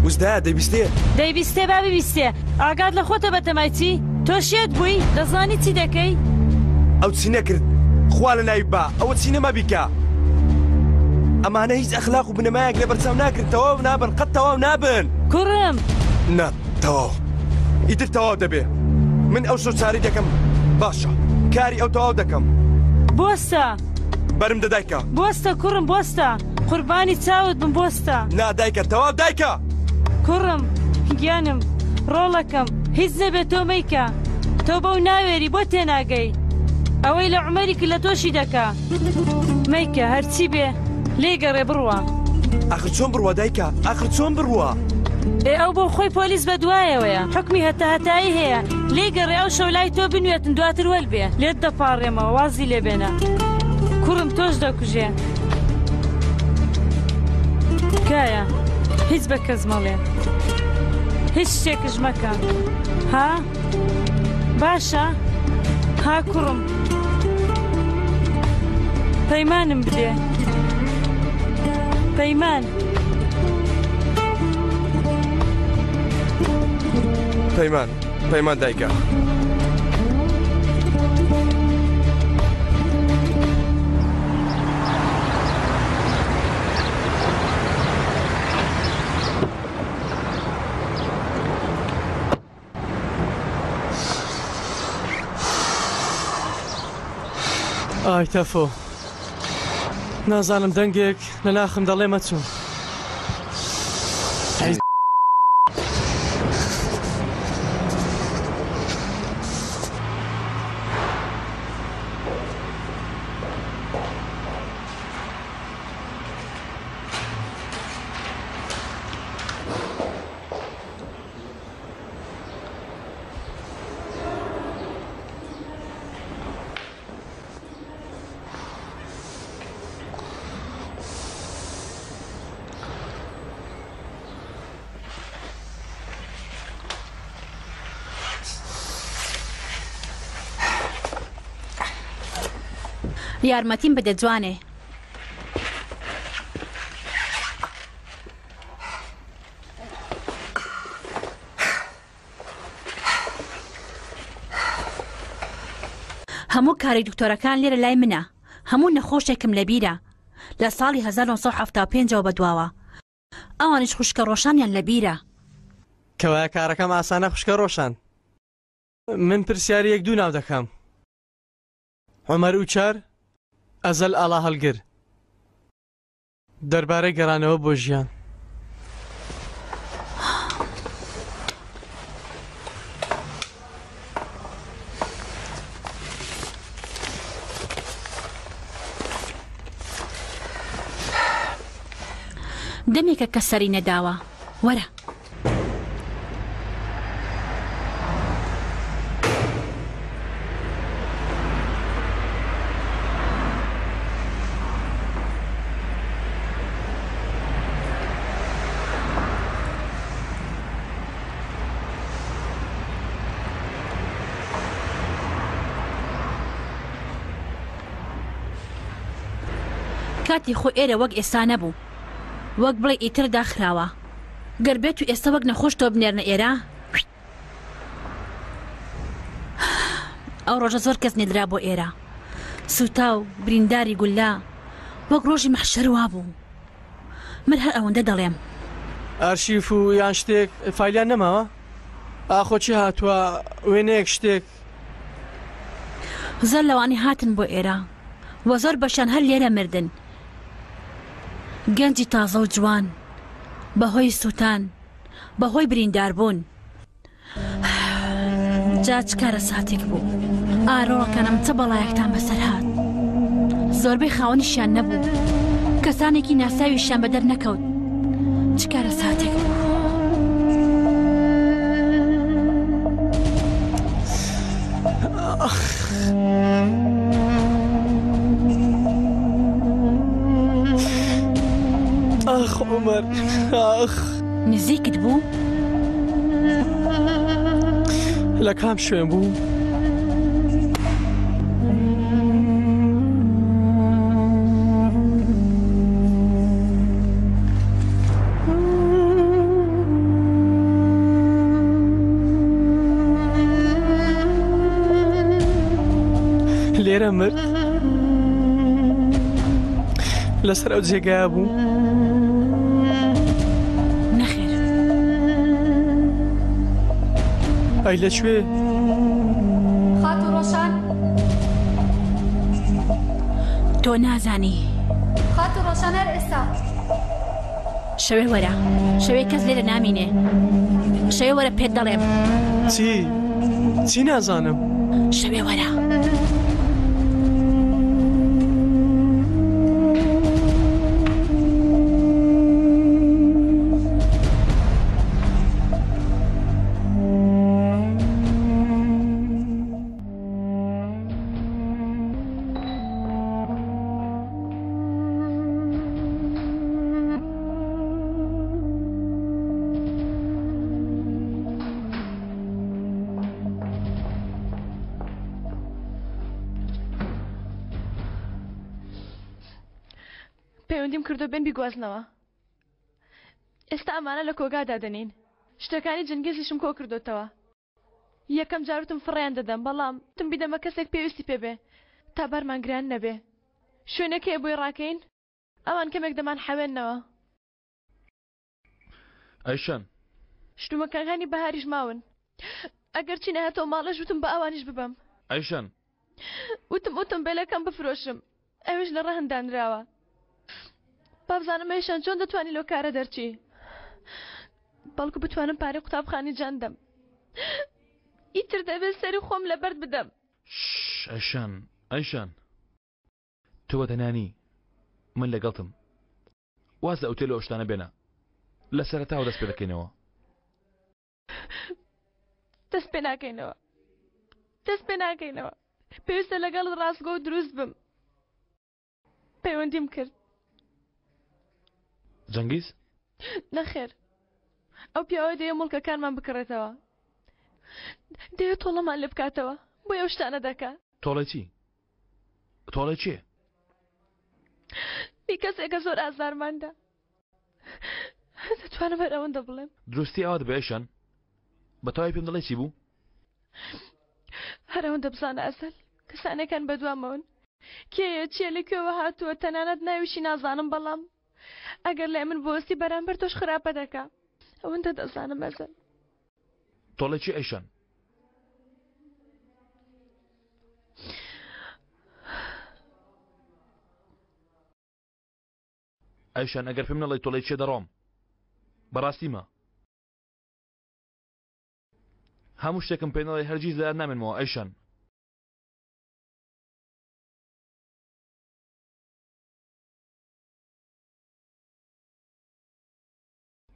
وزدایە دەیبیستێ. دەیبیستێ با ببیستێ ئاگات لە خۆتە بەتەمای چی؟ تۆ شێت بووی دەزانی چی دەکەی؟ ئەو چی نەکرد خوا لە ناوی با ئەوە چی نەما بیکا ئەمانە هیچ ئەخلاق و بنەمایەک لەبەرچاو ناگرن تەواو نابن قەت تەواو نابن. کوڕم. نا تەواو ئیتر تەواو دەبێ من ئەو شەو چارەی دەکەم باشە کاری ئەو تەواو دەکەم. بۆستە. بەرم دە دایکە. بۆستە کوڕم بۆستە قوربانی چاوت بم بۆستە. نا دایکە تەواو دایکە. کوڕم گیانم ڕۆڵەکەم هیچ نەبێ تۆ مەیکە تۆ بەو ناوێری بۆ تێناگەی ئەوەی لە عومەری کرد لە تۆشی دەکا مەیکە هەرچی بێ لێی گەڕێ بڕوا. ئاخر چۆن بڕوا دایکە ئاخر چۆن بڕوا. ئێ ئەو بۆ خۆی پۆلیس بە دوایەوەیە حوکمی هەتا هەتایی هەیە لێی گەڕێ ئەو شەو لای تۆ بنوێتن دواتر وەل بێ لێت دەپاڕێمەوە وازی لێ بێنە کوڕم تۆش دەکوژێ تکایە هیچ بە کەس مەڵێ هیچ شتێکش مەکە ها باشە ها کوڕم پەیمانم بدێ پەیمان پەیمان پەیمان دایکە. ئای تەفۆ نازانم دەنگێک لە ناخم دەڵێ مەچۆ. یارمەتیم بدە جوانێ. هەموو کاری دکتۆرەکان لێرە لای منە هەموو نەخۆشێکم لەبیرە لە ساڵی 1975ەوە بەدواوە ئەوانیش خوشکە ڕۆشانیان لەبیرە. کەوایە کارەکەم ئاسانە خوشکە ڕۆشان من پرسیاری یەک دوو ناو دەکەم عومەر ئوچار ئەزەل ئاڵاهەڵگر. دەربارەی گەڕانەوە بۆ ژیان. دەمێکە کە سەری نەداوە. وەرە. کاتی خۆ ئێرە وەک ئێستا نەبوو وەک بڵێ ئیتر داخراوە. گەر بێتو ئێستا وەک نەخۆش تۆ بنێرنە ئێرە. ئەو ڕۆژە زۆر کەس نێدرا بۆ ئێرە. سووتاو، برینداری گوللە، وەک ڕۆژی مەحشەر وابوو. من هەر ئەوەندە دەڵێم. ئەرشیف و یان شتێک فایلیان نەماوە؟ ئاخۆ چی هاتووە؟ وێنەیەک شتێک؟ زۆر لەوانەی هاتن بۆ ئێرە و زۆر بەشیان هەر لێرە مردن. گەنجی تازە و جوان بەهۆی سووتان، بەهۆی برینداربوون. جا چ کارەساتێک بوو ئارۆڵەکانم چە بەڵایەکتان بەسەر هات زۆربەی خاوەنیشیان نەبوو کەسانێکی ناساویشیان بەدەر نەکەوت چ کارەساتێک بوو. ئاخ عومەر ئاخ نزیکت بوو؟ لە کام شوێن بوو؟ لێرە مرد لەسەر ئەو جێگایە بوو نەخێر. ئەی لە کوێ؟ خاتوو ڕۆشان. تۆ نازانی. خاتوو ڕۆشان هەر ئێستا. شەوێ وەرە. شەوێ کەس لێرە نامینێ. شەوێ وەرە پێت دەڵێم. چی؟ چی نازانم؟ شەوێ وەرە. پەیوەندیم کردو بێن بیگوازنەوە ئێستا ئەمانە لە کۆگا دادەنین شتەکانی جنگێزیشم کۆ کردوتەوە یەکەم جار وتم فڕێیان دەدەم بەڵام وتم بیدەمە کەسێک پێویستی پێ بێ تا بارمان گران نەبێ شوێنێک هەیە بۆی ڕاکەین ئەوان کەمێک دەمان حەوێنەوە. ئەیشان. شتومەکەکانی بەهاریش ماون ئەگەر چی نەهاتەوە ماڵێش وتم بە ئەوانیش ببەم. ئەیشان. وتم ئۆتۆمبێلەکەم بفرۆشم ئەویش لە ڕەهن دانراوە بابزانم ئەیشان چۆن دەتوانی لەو کارە دەرچی بەڵکو بتوانم پارەی قوتابخانی جان دەم ئیتر دەبێت سەری خۆم لە بەرد بدەم. ئەیشان ئەیشان تۆ بە تەنیا نی من لەگەڵتم واز لە ئوتێل و ئەو شتانە بێنە لە سەرەتاوە دەست پێ دەکەینەوە. دەست پێ ناکەینەوە دەست پێ ناکەینەوە پێویستە لەگەڵت ڕاستگۆ و دروست بم پەیوەندیم کرد جەنگیز نەخێر ئەو پیاوە دەیە مڵکەکانمان بکڕێتەوە دەیە تۆڵەمان لێ بکاتەوە بۆ ئەو شتانە دەکا تۆڵە چی تۆڵە چێ بی کەسێکە زۆر ئازارماندا دەتوانم هەر ئەوەندە بڵێم. دروستی ئاوات بە ئێشان بە تەواوی پێم دەڵێی چی بوو؟ هەر ئەوەندە بزانە ئەسەل کەسانێکان بەدوامەوەن کێیە چییە لە کوێوە هاتووە تەنانەت ناویشی نازانم بەڵام ئەگەر لای من بوەستی بەرامبەر تۆش خراپە دەکا ئەوەندە دەزانم ئەزەل. تۆڵەی چی ئەیشان؟ ئەیشان ئەگەر پێم نەڵێی تۆڵەی چیە دەڕۆم بەڕاستیمە هەموو شتێکم پێ نەڵێی هەرگیز لەیاد نامێنمەوە ئەیشان.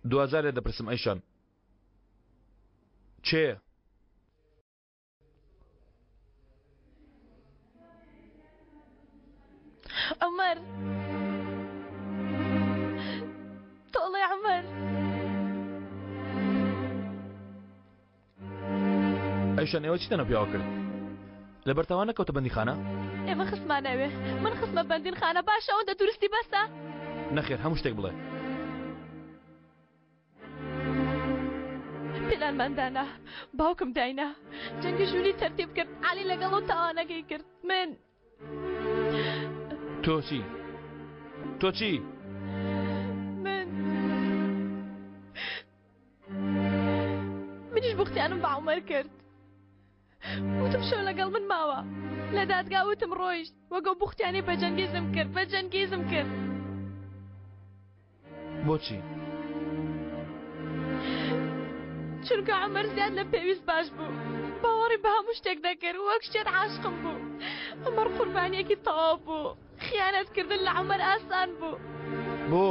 دواجار لێت دەپرسم ئەیشان کێیە؟ عومەر تۆڵەی عومەر ئەیشان ئێوە چیتان ئەو پیاوە کرد لەبەر تاوان نەکەوتە بەندیخانە ئێمە خستمانە ئەوێ من خستمە بەندینخانە باشە ئەوەندە دروستی بەسە نەخێر هەموو شتێک بڵێ. پلانمان دانا باوکم داینا جەنگی ژووری تەرتیب کرد علی لەگەڵ و تاوانەکەی کرد من تۆ چی؟ تۆ چی؟ من منیش بوختیانم بە عومەر کرد وتم شەو لەگەڵ من ماوە لە دادگا وتم ڕۆیشت وەگە بوختیانی بە جەنگیزم کرد بە جەنگیزم کرد بۆچی؟ چونکە عومەر زیاد لە پێویست باش بوو باوەڕی بە هەموو شتێک دەکرد وەک شێت عاشقم بوو عومەر قوربانیەکی تەواو بوو خیانەتکردن لە عومەر ئاسان بوو بۆ؟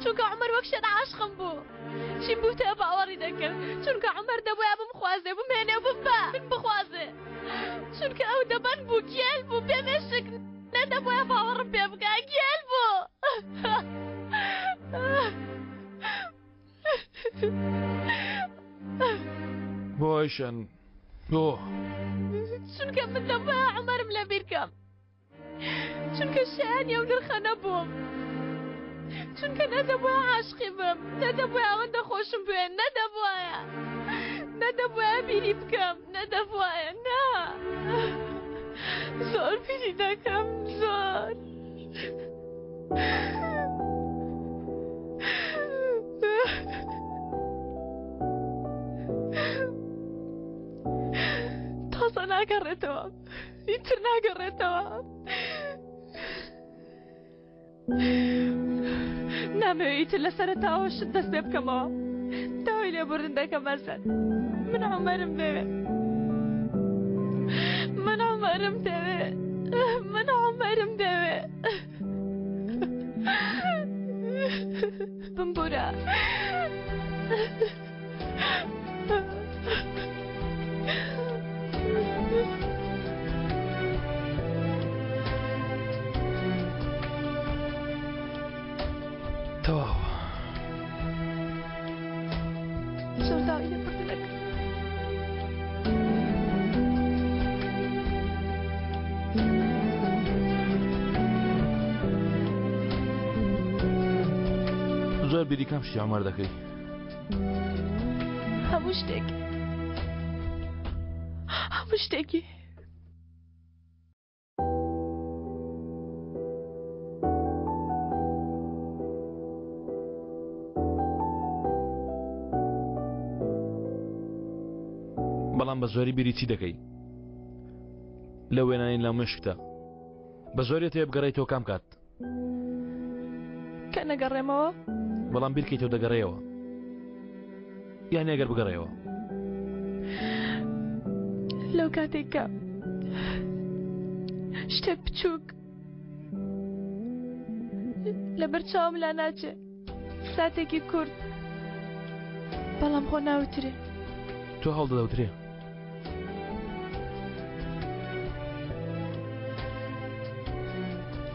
چونکە عومەر وەک شێت عاشقم بوو چیم بووتە باوەڕی دەکرد چونکە عومەر دەبووە بمخوازێ بمهێنێ و بمبا من بخوازێ چونکە ئەو دەبەن بوو گێل بوو بێ مێشک نەدەبووە باوەڕم پێ بکا گێل بوو بۆ ئایشەن بۆ چونکە من دەبووە عومەرم لەبیر کەم چونکە شایانی ئەو نرخە نەبووم چونکە نەدەبووە عاشقی بم نەدەبووە ئەوەندە خۆشم بوێ نەدەبوایە نەدەبوایە بیری بکەم نەدەبوایە نا زۆر بیری دەکەم زۆر تازە ناگەڕێتەوە ئیتر ناگەڕێتەوە نامەوێ ئیتر لە سەرەتاوە شت دەست پێ بکەمەوە داوای لێبوردن دەکەم ئەسەد من عومەرم دەوێ من عومەرم دەوێ من عومەرم دەوێ بمبورە تەواو زۆر داوای لێبوردن دەکەم زۆر بیری کام شتی عومەر دەکەی هەموو شتێک هەموو شتێکی بەڵام بە زۆری بیری چی دەکەی لە وێنانی لە مشکتە بە زۆری تێ بگەڕێیتەوە کام کات کە نەگەڕێمەوە؟ بەڵام بیرکەیتەوە دەگەڕێیەوە یان ئەگەر بگەڕێەوە لەو کاتێک کە شتێک بچووک لەبەر چاوم لا ناچێ ساتێکی کورت بەڵام خۆ ناوترێ تۆ هەڵدەدەوترێ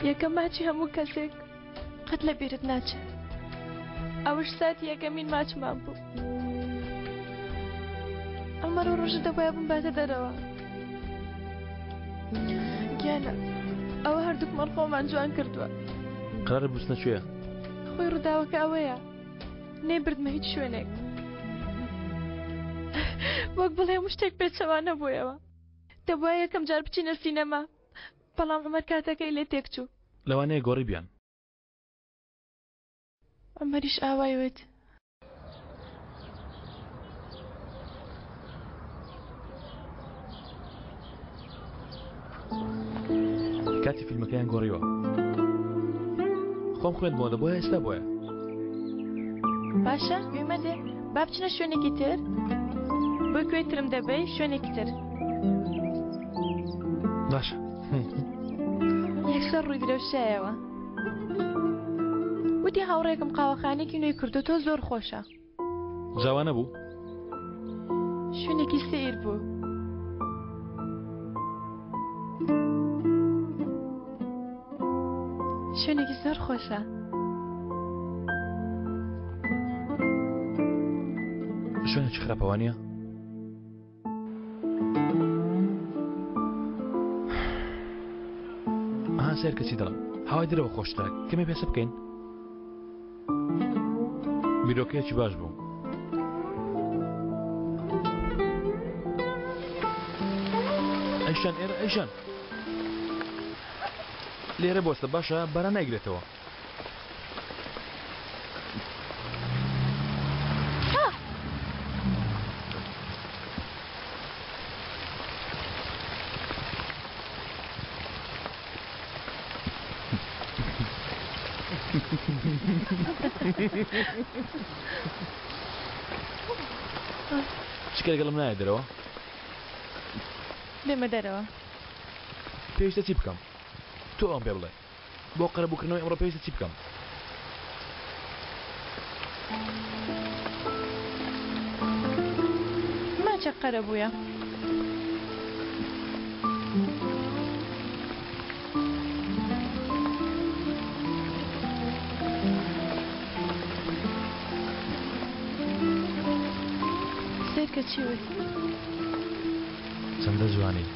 یەکەم ماچی هەموو کەسێک قەت لە بیرت ناچێت ئەوش ساتی یەکەمین ماچمان بوو ئەمەر و ڕۆژە دەبایە بمباتە دەرەوە گیانە ئەوە هەردووکمان خۆمان جوان کردووە قرارە بچنە کوێ خۆی ڕووداوەکە ئەوەیە نەیبردمە هیچ شوێنێک وەک بڵێ هەموو شتێک پێچەوانە بوویەوە دەبوایە یەکەم جار بچینە سینەما بەڵام عومەر کاتەکەی لێ تێکچوو لەوانەیە گۆڕی بیان عومەریش ئاوای وت کاتی فیلمەکەیان گۆڕیوە خۆم خوێندمەوە دەبۆیە ئێستا بۆیە باشە گوێمەدێ با بچنە شوێنێکی تر بۆ کوێ ترم دەبەی شوێنێکی تر باشە یەکسەر ڕووی درەوشایەوە وتی هاوڕێکم قاوەخانێکی نوێی کردو تۆ زۆر خۆشە جاوا نەبوو؟ شوێنێکی سەیر بوو. شوێنێکی زۆر خۆشە. شوێنێکی خراپە وانە؟ ئەها سەیر کە چی دەڵێم هەوای دەرەوە خۆشترە کەمێ پێسە بکەین بیرۆکەیەکی باش بوو. ئەیشان ئێرە ئەیشان لێرە بۆستە باشە باران نایگرێتەوە. چکە لەگەڵم نایە دەرەوە؟ بێمە دەرەوە. پێویستە چی بکەم؟ تۆ ئەوەم پێ بڵێ. بۆ قەرەبووکردنەوەی ئەمڕۆ پێویستە چی بکەم؟ ماچێک قەرەبوویە. سەیرکە چی وت. چەندە جوانی.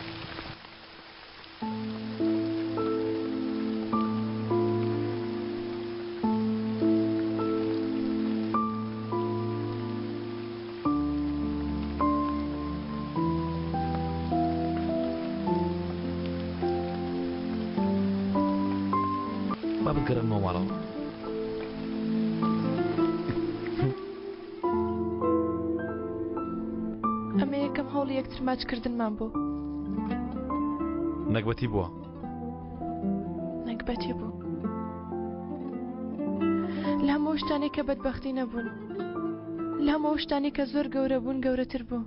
با بگەڕێمەوە ماڵەوە. ئەمە یەکەم هەوڵی یەکتر ماچکردنمان بوو. نەگبەتی بووە. نەگبەتی بوو. لە هەموو شتانەی کە بەدبەختی نەبوون. لە هەموو شتانەی کە زۆر گەورە بوون گەورەتر بوو.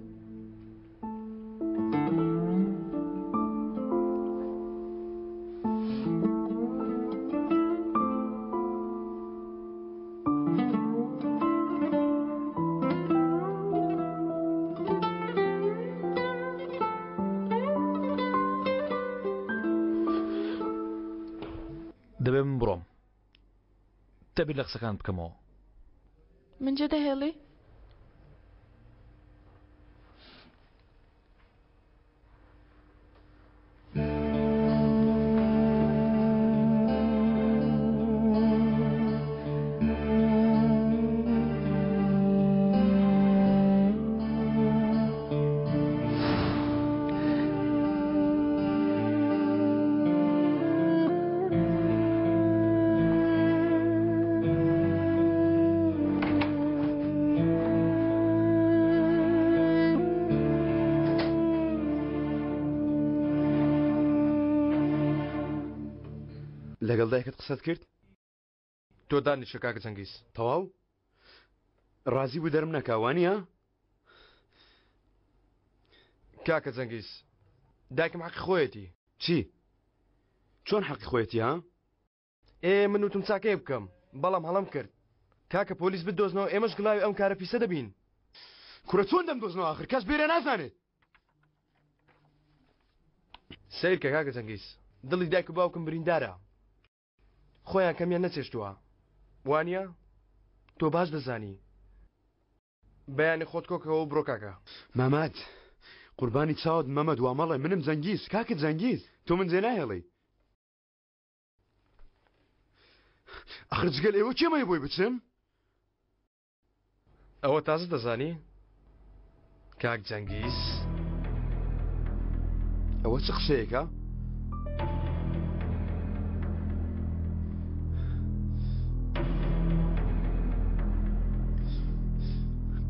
دەبێ من بڕۆم دەبیر لە قسەکان بکەمەوە من جێ دەهێڵی؟ لەگەڵ دایکت قسەت کرد؟ تۆ دانیشە کاکە چەنگیز. تەواو؟ ڕازی بوو دەرم نەکا وانییە؟ کاکە جەنگیز دایکم حەقی خۆیەتی. چی؟ چۆن حەقی خۆیەتی ها؟ ئێ من وتم چاکەیە بکەم بەڵام هەڵەم کرد کاکە پۆلیس بدۆزنەوە ئێمەش گڵاوی ئەم کارە پیسە دەبین. کورە چۆن دەمدۆزنەوە ئاخر کەس بێرە نازانێت. سەیرکە کاکە جەنگیز دڵی دایک و باوکم بریندارە خۆیان کەمیان نەچێشتووە وانە تۆ باش دەزانی بەیانی خۆت کۆکەوە و بڕۆ کاکە. مەمەد قوربانی چاوت مەمەد وا مەڵێ منم جەنگیز کاکە جەنگیز تۆ من جێ ناهێڵی ئەخر جگەل ئێوە کێ مای بۆی بچم؟ ئەوە تازە دەزانی کاک جەنگیز؟ ئەوە چ قسەیەکە؟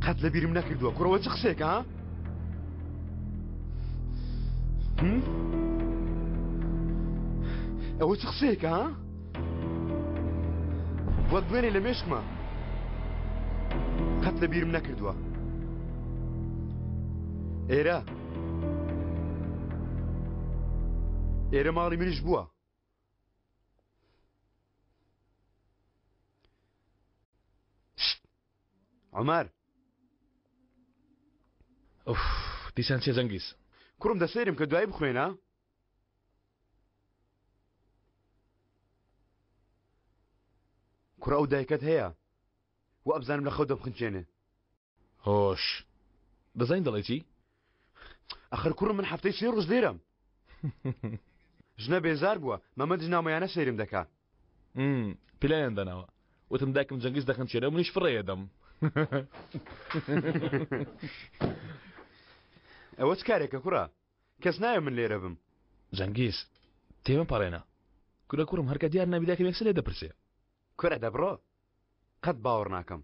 قەت لە بیرم نەکردووە کوڕەوە چ قسەیەکە ها؟ ئەوە چ قسەیەکە ها؟ وەک دوێنێ لە مێشکمە قەت لە بیرم نەکردووە ئێرە ئێرە ماڵی منیش بووە عمر ئوف دیسان چێ جەنگیز کوڕم دەسەیرم کە دوایی بخوێنە کوڕە ئەو دایکەت هەیە و ئەبزانم لە خەو دەمخنچێنێ هۆش دەزانین دەڵێ چی؟ ئەخر کوڕم من هەفتەی سێ ڕۆژ لێرەم ژنە بێزار بووە مەمەدش نامۆیانە سەیرم دەکا پلانیان داناوە وتم دایکم جەنگیز دەخنچێنێ و منیش فڕێ دەم ئەوە چ کارێکە کوڕە؟ کەس نایە من لێرە بم. جەنگیز، تێمەپەڕێنە. کورە کوڕم هەر کە دیار نەبی دایکم یەکسەر لێ دەپرسێ. کورە دەبڕۆ قەت باوەڕ ناکەم.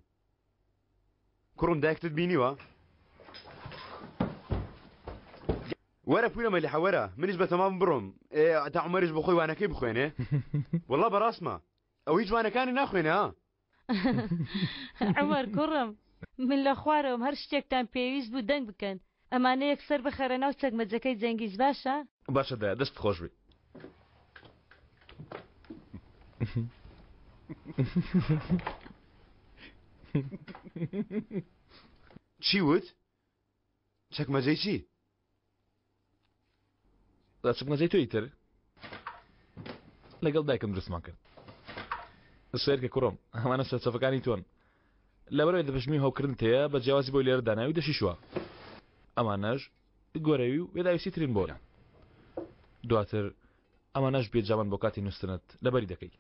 کوڕم دایکتت بینیوە؟ وەرە پورە مەلیحە وەرە منیش بەتەمام بڕۆم تا عومەریش بۆ خۆی وانەکەی بخوێنێ وەڵا بەڕاستمە ئەو هیچ وانەکانی ناخوێنێ ها عومەر کوڕم من لە خوارەوەم هەر شتێکتان پێویست بوو دەنگ بکەن ئەمانە یەکسەر بخەرە ناو چەکمەجەکەی جەنگیز باشە؟ باشە دایە دەست خۆش بی. چی وت؟ چەکمەجەی چی؟ لە چەکمەجەی تۆ ئیتر لەگەڵ دایکم دروستمان کرد سێرکە کوڕم ئەمانە سەرچەفەکانی تۆن لەبەرەوەی دەبژمی هەوکردن تەیە بە جیاوازی بۆی لێرە داناوی دەشی شووە ئەمانەش گۆرەوی و بێداویستی ترین بۆ دواتر ئەمانەش بێجامان بۆ کاتی نووسنت لەبەری دەکەی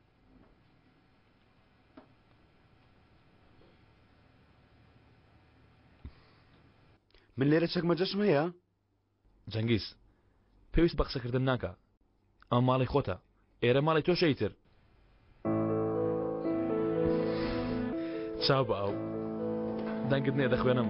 من لێرە چەکمەجەشم هەیە؟ جەنگیز پێویست بە قسەکردن ناکا ئەمە ماڵی خۆتە ئێرە ماڵی تۆشە ئیتر چاو بە ئاو دەنگت نییە دەخوێنم.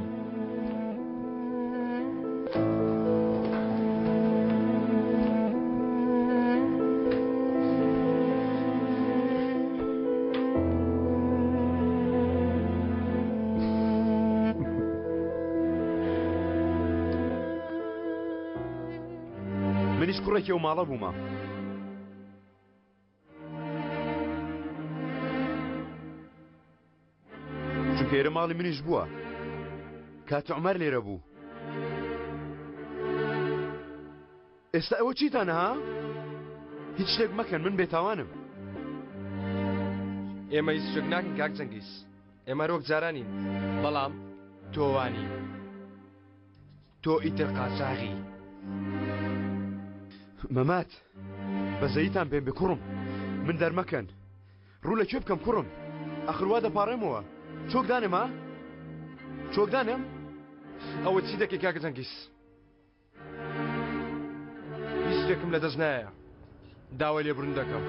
منیش کوڕێکی ئەو ماڵە بوومە. چونکە ئێرە ماڵی منیش بووە کات عومەر لێرە بوو ئێستا ئەوە چیتانە ها؟ هیچ شتێک مەکەن من بێتاوانم. ئێمە هیچ شتێک ناکەین کاک جەنگیز ئێمە هەر وەک جارانین بەڵام تۆ وانی تۆ ئیتر قاچاغی. مەمات بەزەیتان پێم بێ کوڕم من دەرمەکەن ڕوو لە کوێ بکەم کوڕم ئەخر وا دەپاڕێمەوە چۆک دانێم ها چۆک دانێم ئەوە چی دەکەی کاکە جەنگیز هیچ شتێکم لەدەست نایە داوای لێبوردن دەکەم.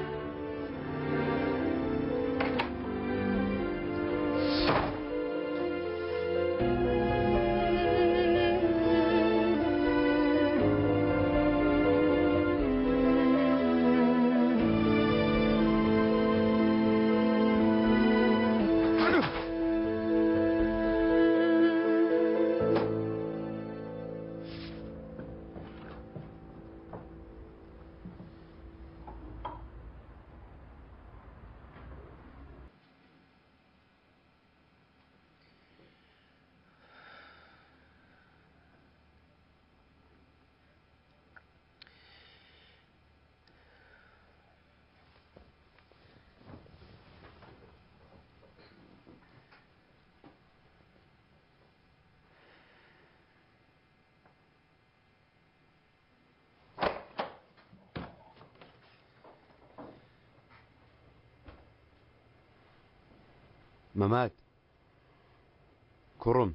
مەمات کوڕم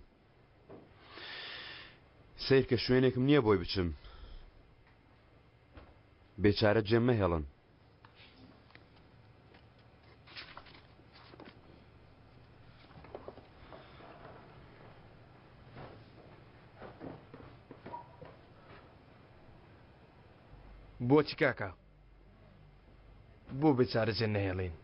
سیرکە شوێنێکم نییە بۆی بچم بێچارە جێم مەهێڵن بۆچی کاکە بۆ بێچارە جێ نەهێڵین؟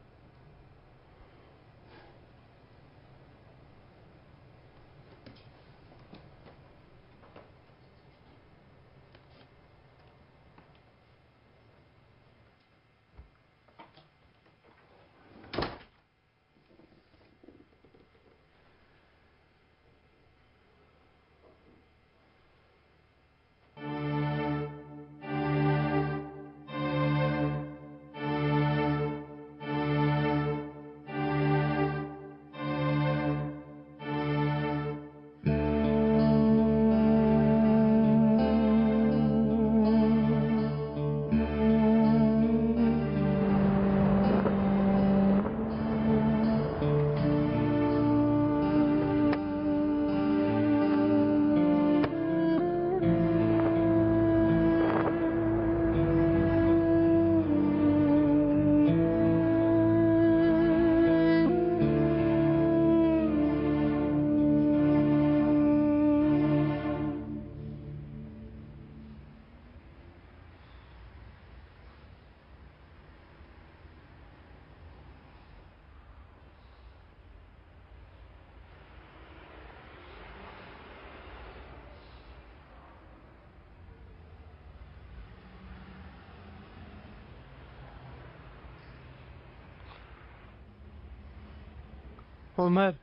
عومەر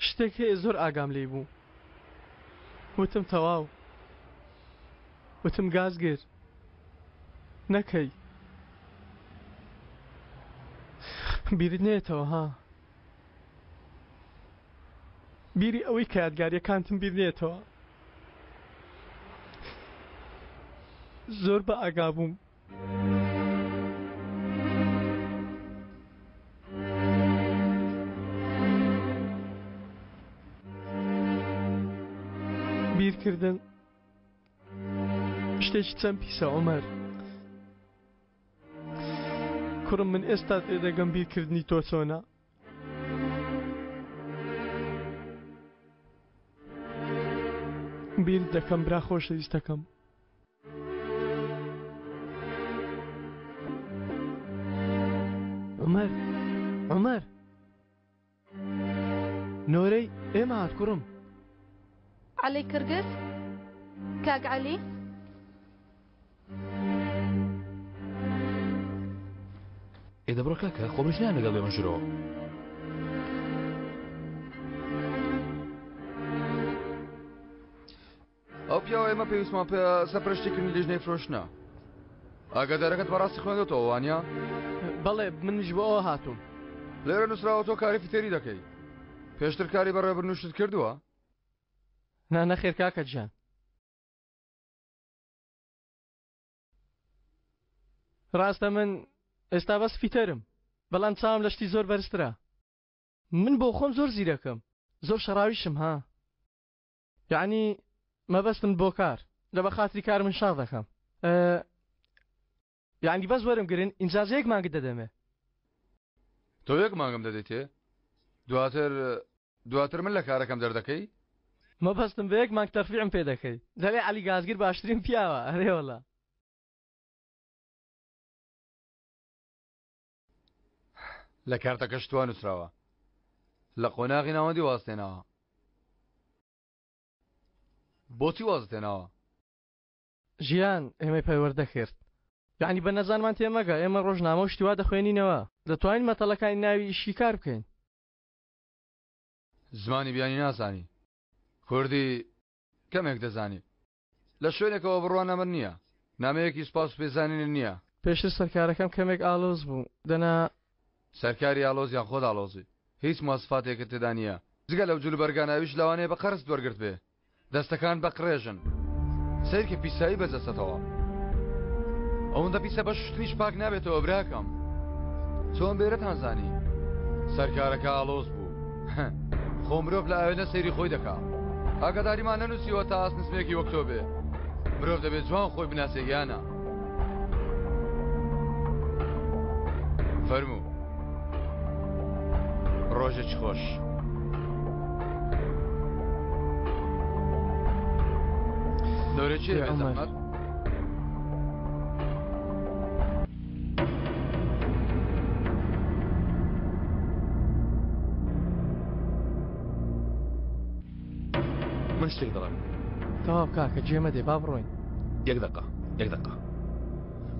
شتێک هەیە زۆر ئاگام لێی بوو وتم تەواو وتم گازگر نەکەی بیرت نێتەوە ها بیری ئەوەی کە یادگاریەکانتم بیر نێتەوە زۆر بە ئاگا بووم بیرکردن شتێکی چەند پیسە عومەر کوڕم من ئێستا تێدەگەم بیرکردنی تۆ چۆنە بیر دەکەم برا خۆشەویستەکەم عومەر عومەر نۆرەی ئێمە هات کوڕم. عەلی کرگز کاک عەلی. ئێ دەبڕۆ کاکە خۆ منیش نایەم لەگەڵ بێمە ژورەوە. ئەو پیاوە ئێمە پێویستمان پێ سەرپەرشتیکردنی لیژنەی فرۆشتنە. ئاگادارەکەت بەڕاستی خوێندۆتەوە وانە؟ بەڵێ منیش بۆ ئەوە هاتووم. لێرە نووسراوە تۆ کاری فیتەری دەکەی. پێشتر کاری بەڕێوەبردنشت کردووە؟ نا نەخێر کاکە گیان. ڕاستە من ئێستا بەس فیتەرم بەڵام چاوم لە شتی زۆر بەرزترە. من بۆ خۆم زۆر زیرەکم زۆر شەڕاویشم ها. یەعنی مەبەستم بۆ کار لە بە خاتری کار من شاڕ دەکەم یەعنی بەس وەرم گرن ئینجازە یەک مانگت دەدەمێ. تۆ یەک مانگم دەدەیتێ دواتر دواتر من لە کارەکەم دەردەکەی؟ مەبەستم بە یەک مانگ تەرفیعم پێ دەکەی دەلێ عەلی گازگر باشترین پیاوە ئەرێ وەڵا. لە کارتەکەشت وا نووسراوە لە قۆناغی ناوەندی وازت هێناوە. بۆچی وازت هێناوە؟ ژیان ئێمەی پەروەردە کرد. یەعنی بە نەزانمان تێمەگە، ئێمە ڕۆژنامە و شتی وا دەخوێنینەوە، دەتوانین مەتەڵەکانی ناوی شیکار بکەین. زمانی بیانی نازانی، کوردی کەمێک دەزانی. لە شوێنێکەوە بڕوانامەت نییە، نامەیەکی سوپاس و پێزانینت نییە. پێشتر سەرکارەکەم کەمێک ئاڵۆز بوو، دەنا. سەرکاری ئاڵۆز یان خۆت ئاڵۆزی، هیچ مواسفاتێکت تێدا نییە، جگە لەو جلوبەرگانە ئەویش لەوانەیە بە قەرزت وەرگرتبێ. دەستەکانت بە قڕێژن. سەیرکە پیسایی بە جەستەتەوە. ئەوەندە پیسە بە شوشتنیش پاک نابێتەوە براکەم. چۆن بێرەتان زانی؟ سەرکارەکە ئاڵۆز بوو. خۆ مرۆڤ لە ئاوێنە سەیری خۆی دەکا. ئاگاداریمان نەنووسیوە تا ئاست نزمێکی وەک تۆ بێ. مرۆڤ دەبێ جوان خۆی بناسێ گیانە. فەرموو. ڕۆژێکی خۆش. نۆرە چییە بێ زەحمەت؟ من شتێک دەڵێم. تەواو کاکە جێ مەدێ با بڕۆین. یەک دەقە یەک دەقە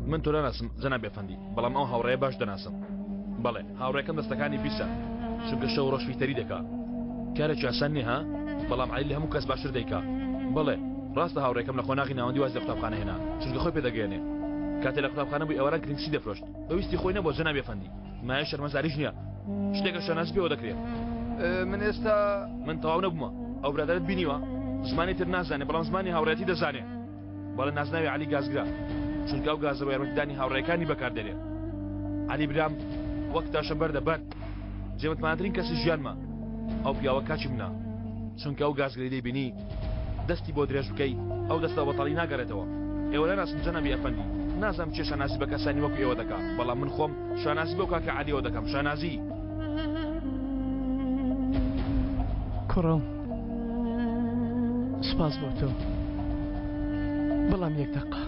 من تۆ ناناسم جەنابی ئەفەندی بەڵام ئەو هاوڕێیە باش دەناسم بەڵێ هاوڕێکەم دەستەکانی پیسە چونکە شەو ڕۆژ فیتەری دەکا کارێکی ئاسان نییە ها بەڵام عەلی لە هەموو کەس باشتر دەیکا بەڵێ ڕاستە هاوڕێکەم لە قۆناغی ناوەندی واز لە قوتابخانە هێنا چونکە خۆی پێدەگەیەنێ کاتێ لە قوتابخانە بوو ئێواران کرینکسی دەفرۆشت بە ویستی خۆی نەبووە جەنابی ئەفەندی مایە شەرمەزاریش نییە شتێکە شانازی پێوە دەکرێ من ئێستا من تەواو نەبوومە ئەو برادەرت بینیوە زمانی تر نازانێ بەڵام زمانی هاوڕێتی دەزانێ بەڵێ نازناوی عەلی گازگرە چونکە ئەو گازە بۆ یارمەتیدانی هاوڕێکانی بەکاردێنێ عەلی برام وەک تاشە بەردە بەرد جێمتمانەترین کەسی ژیانمە ئەو پیاوە کاکی منە چونکە ئەو گازگرەی دەیبینی دەستی بۆ درێژ بکەی ئەو دەستە بەتاڵی ناگەڕێتەوە ئێوە ناناسم جەنابی ئەفەندی نازانم کێ شانازی بە کەسانی وەکو ئێوە دەکا بەڵام من خۆم شانازی بەو کاکە عەلیەوە دەکەم شانازی. کوڕم سوپاس بۆ تۆ بەڵام یەک دەقە.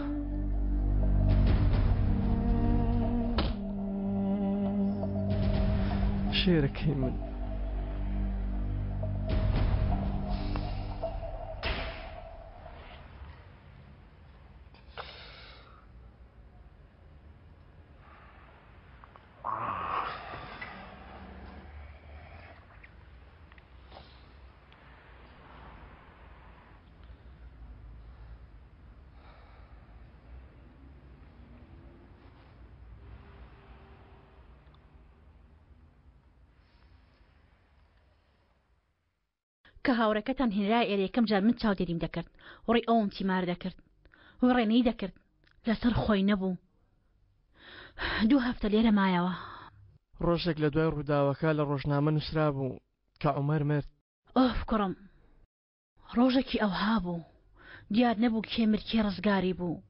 شێرەکەی من. کە هاوڕێکەتان هێنرایە ئێرە یەکەم جار من چاودێریم دەکرد وڕی ئەوم تیمار دەکرد وڕێنەی دەکرد لەسەر خۆی نەبوو دوو هەفتە لێرە مایەوە. ڕۆژێک لە دوای ڕووداوەکە لە ڕۆژنامە نووسرابوو کە عومەر مرد. ئۆف کوڕم ڕۆژێکی ئەوها بوو دیار نەبوو کێ مرد کێ ڕزگاری بوو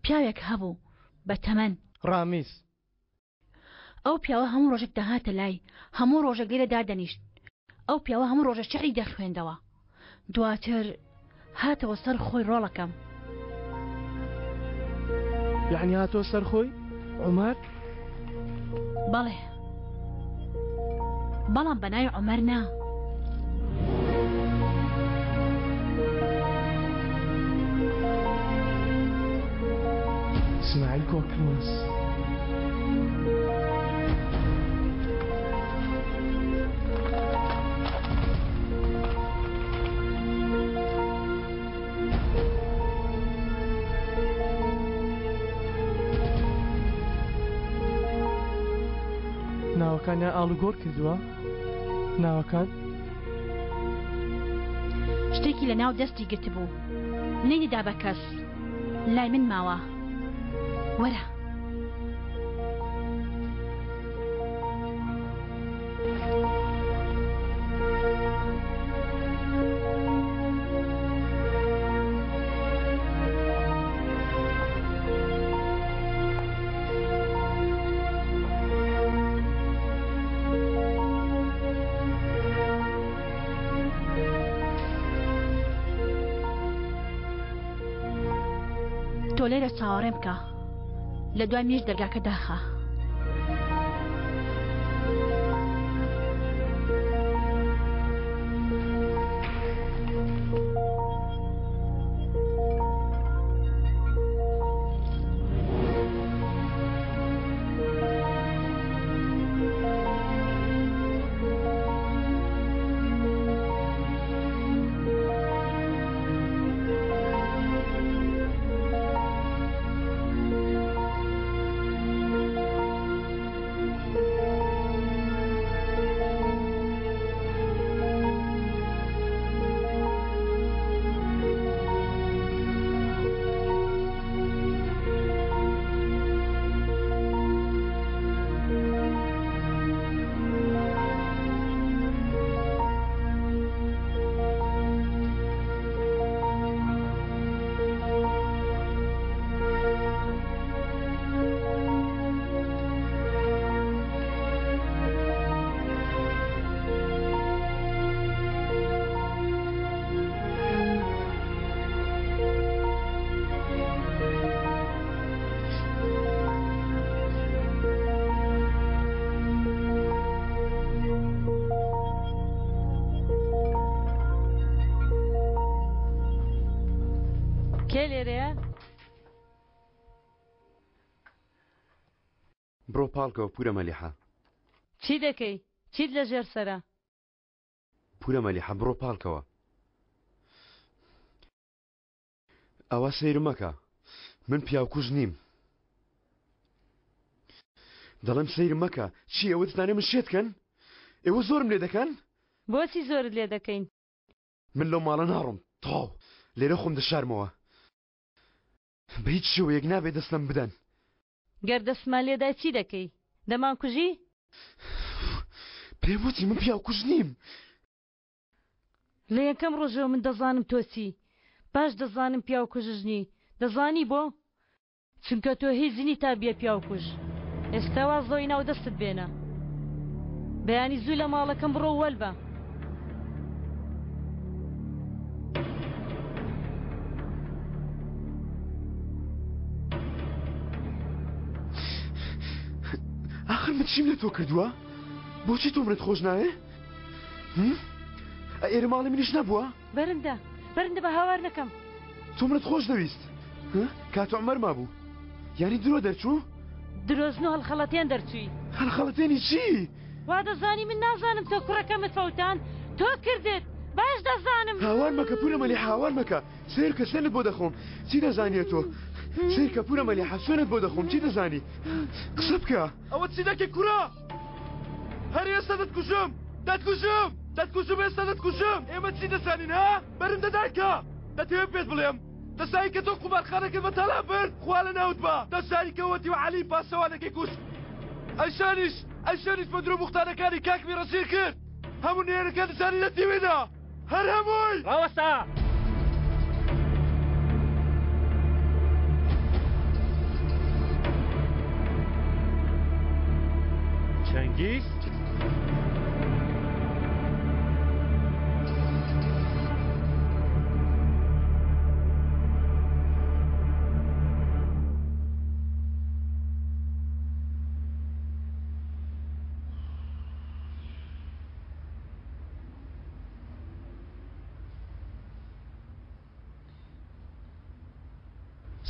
پیاوێک هەبوو بە تەمەن. ڕامیز. ئەو پیاوە هەموو ڕۆژێک دەهاتە لای هەموو ڕۆژێک لێرە دادەنیشت ئەو پیاوە هەموو ڕۆژە شعری دەخوێندەوە دواتر هاتەوە سەر خۆی ڕۆڵەکەم. یەعنی هاتەوە سەر خۆی؟ عومەر؟ بەڵێ بەڵام بە ناوی عومەر نا. ئیسماعیل کۆکماز. ناوەکانیان ئاڵوگۆڕ کردووە؟ ناوەکان؟ شتێکی لە ناو دەستی گرتبوو نەیدەدا بە کەس لای من ماوە وەرە. تۆ لێرە چاوەڕێم بکە لە دوای منیش دەرگاکە داخە. کێ لێرەیە؟ بڕۆ پاڵکەوە پورە مەلیحە. چی دەکەی؟ چیت لە ژێر سەرە؟ پورە مەلیحە بڕۆ پاڵکەوە. ئەوە سەیرم مەکە من پیاوکوژ نیم. دەڵێم سەیرم مەکە چی ئێوە دەتانێ من شێت کەن؟ ئێوە زۆرم لێ دەکەن؟ بۆچی زۆرت لێ دەکەین؟ من لەو ماڵە ناڕۆم تەواو لێرە خۆم دەشارمەوە بە هیچ شێوەیەک نابێ دەست لەم بدەن. گەر دەستمان لێدای چی دەکەی؟ دەمانکوژی؟ پێم وتی من پیاوکوژ نیم. لە یەکەم ڕۆژەوە من دەزانم تۆ چی، باش دەزانم پیاوکوژش نی، دەزانی بۆ؟ چونکە تۆ هیچ نی تا بیە پیاوکوژ. ئێستا واز لەوەی ناو دەستت بێنە. بەیانی زوو لە ماڵەکەم بڕۆ و وەل بە. ئاخر من چیم لە تۆ کردووە؟ بۆچی تۆ منت خۆش ناوێ؟ ئێرە ماڵی منیش نەبووە؟ بەرندە بەرندە بە هاوار نەکەم. تۆ منت خۆش دەویست کات عومەر مابوو یانی درۆ دەرچوو؟ درۆزن و هەڵخەڵەتێن دەرچووی. هەڵخەڵەتێنی چی؟ وا دەزانی من نازانم تۆ کوڕەکەمت فەوتاند؟ تۆ کردت باش دەزانم. هاوار مەکە پورە مەلیحە هاوار مەکە سەیرکە سوێنت بۆ دەخۆم چی دەزانیە تۆ سەیرکە پورە مەلیحە سوێنت بۆ دەخۆم چی دەزانی قسە بکە. ئەوە چی دەکەی کورە؟ هەر ئێستا دەتکوژم دەتکوژم. دەتکوژم ئێستا دەتکوژم ئێمە چی دەزانین ها بەرم دەدایکە دەتەوێت پێت بڵێم دەزانی کە تۆ قومارخانەکەت بە تاڵان برد خوا لە ناوت با دەزانی کە وەتی و عەلی پاسەوانەکەی کوشت ئەیشانیش ئەیشانیش بە درۆ بوختانەکانی کاکمی ڕەسیر کرد هەموو نێرەکە دەزانی لە تیوێدا هەر هەمووی ڕاوەستا چەنگیز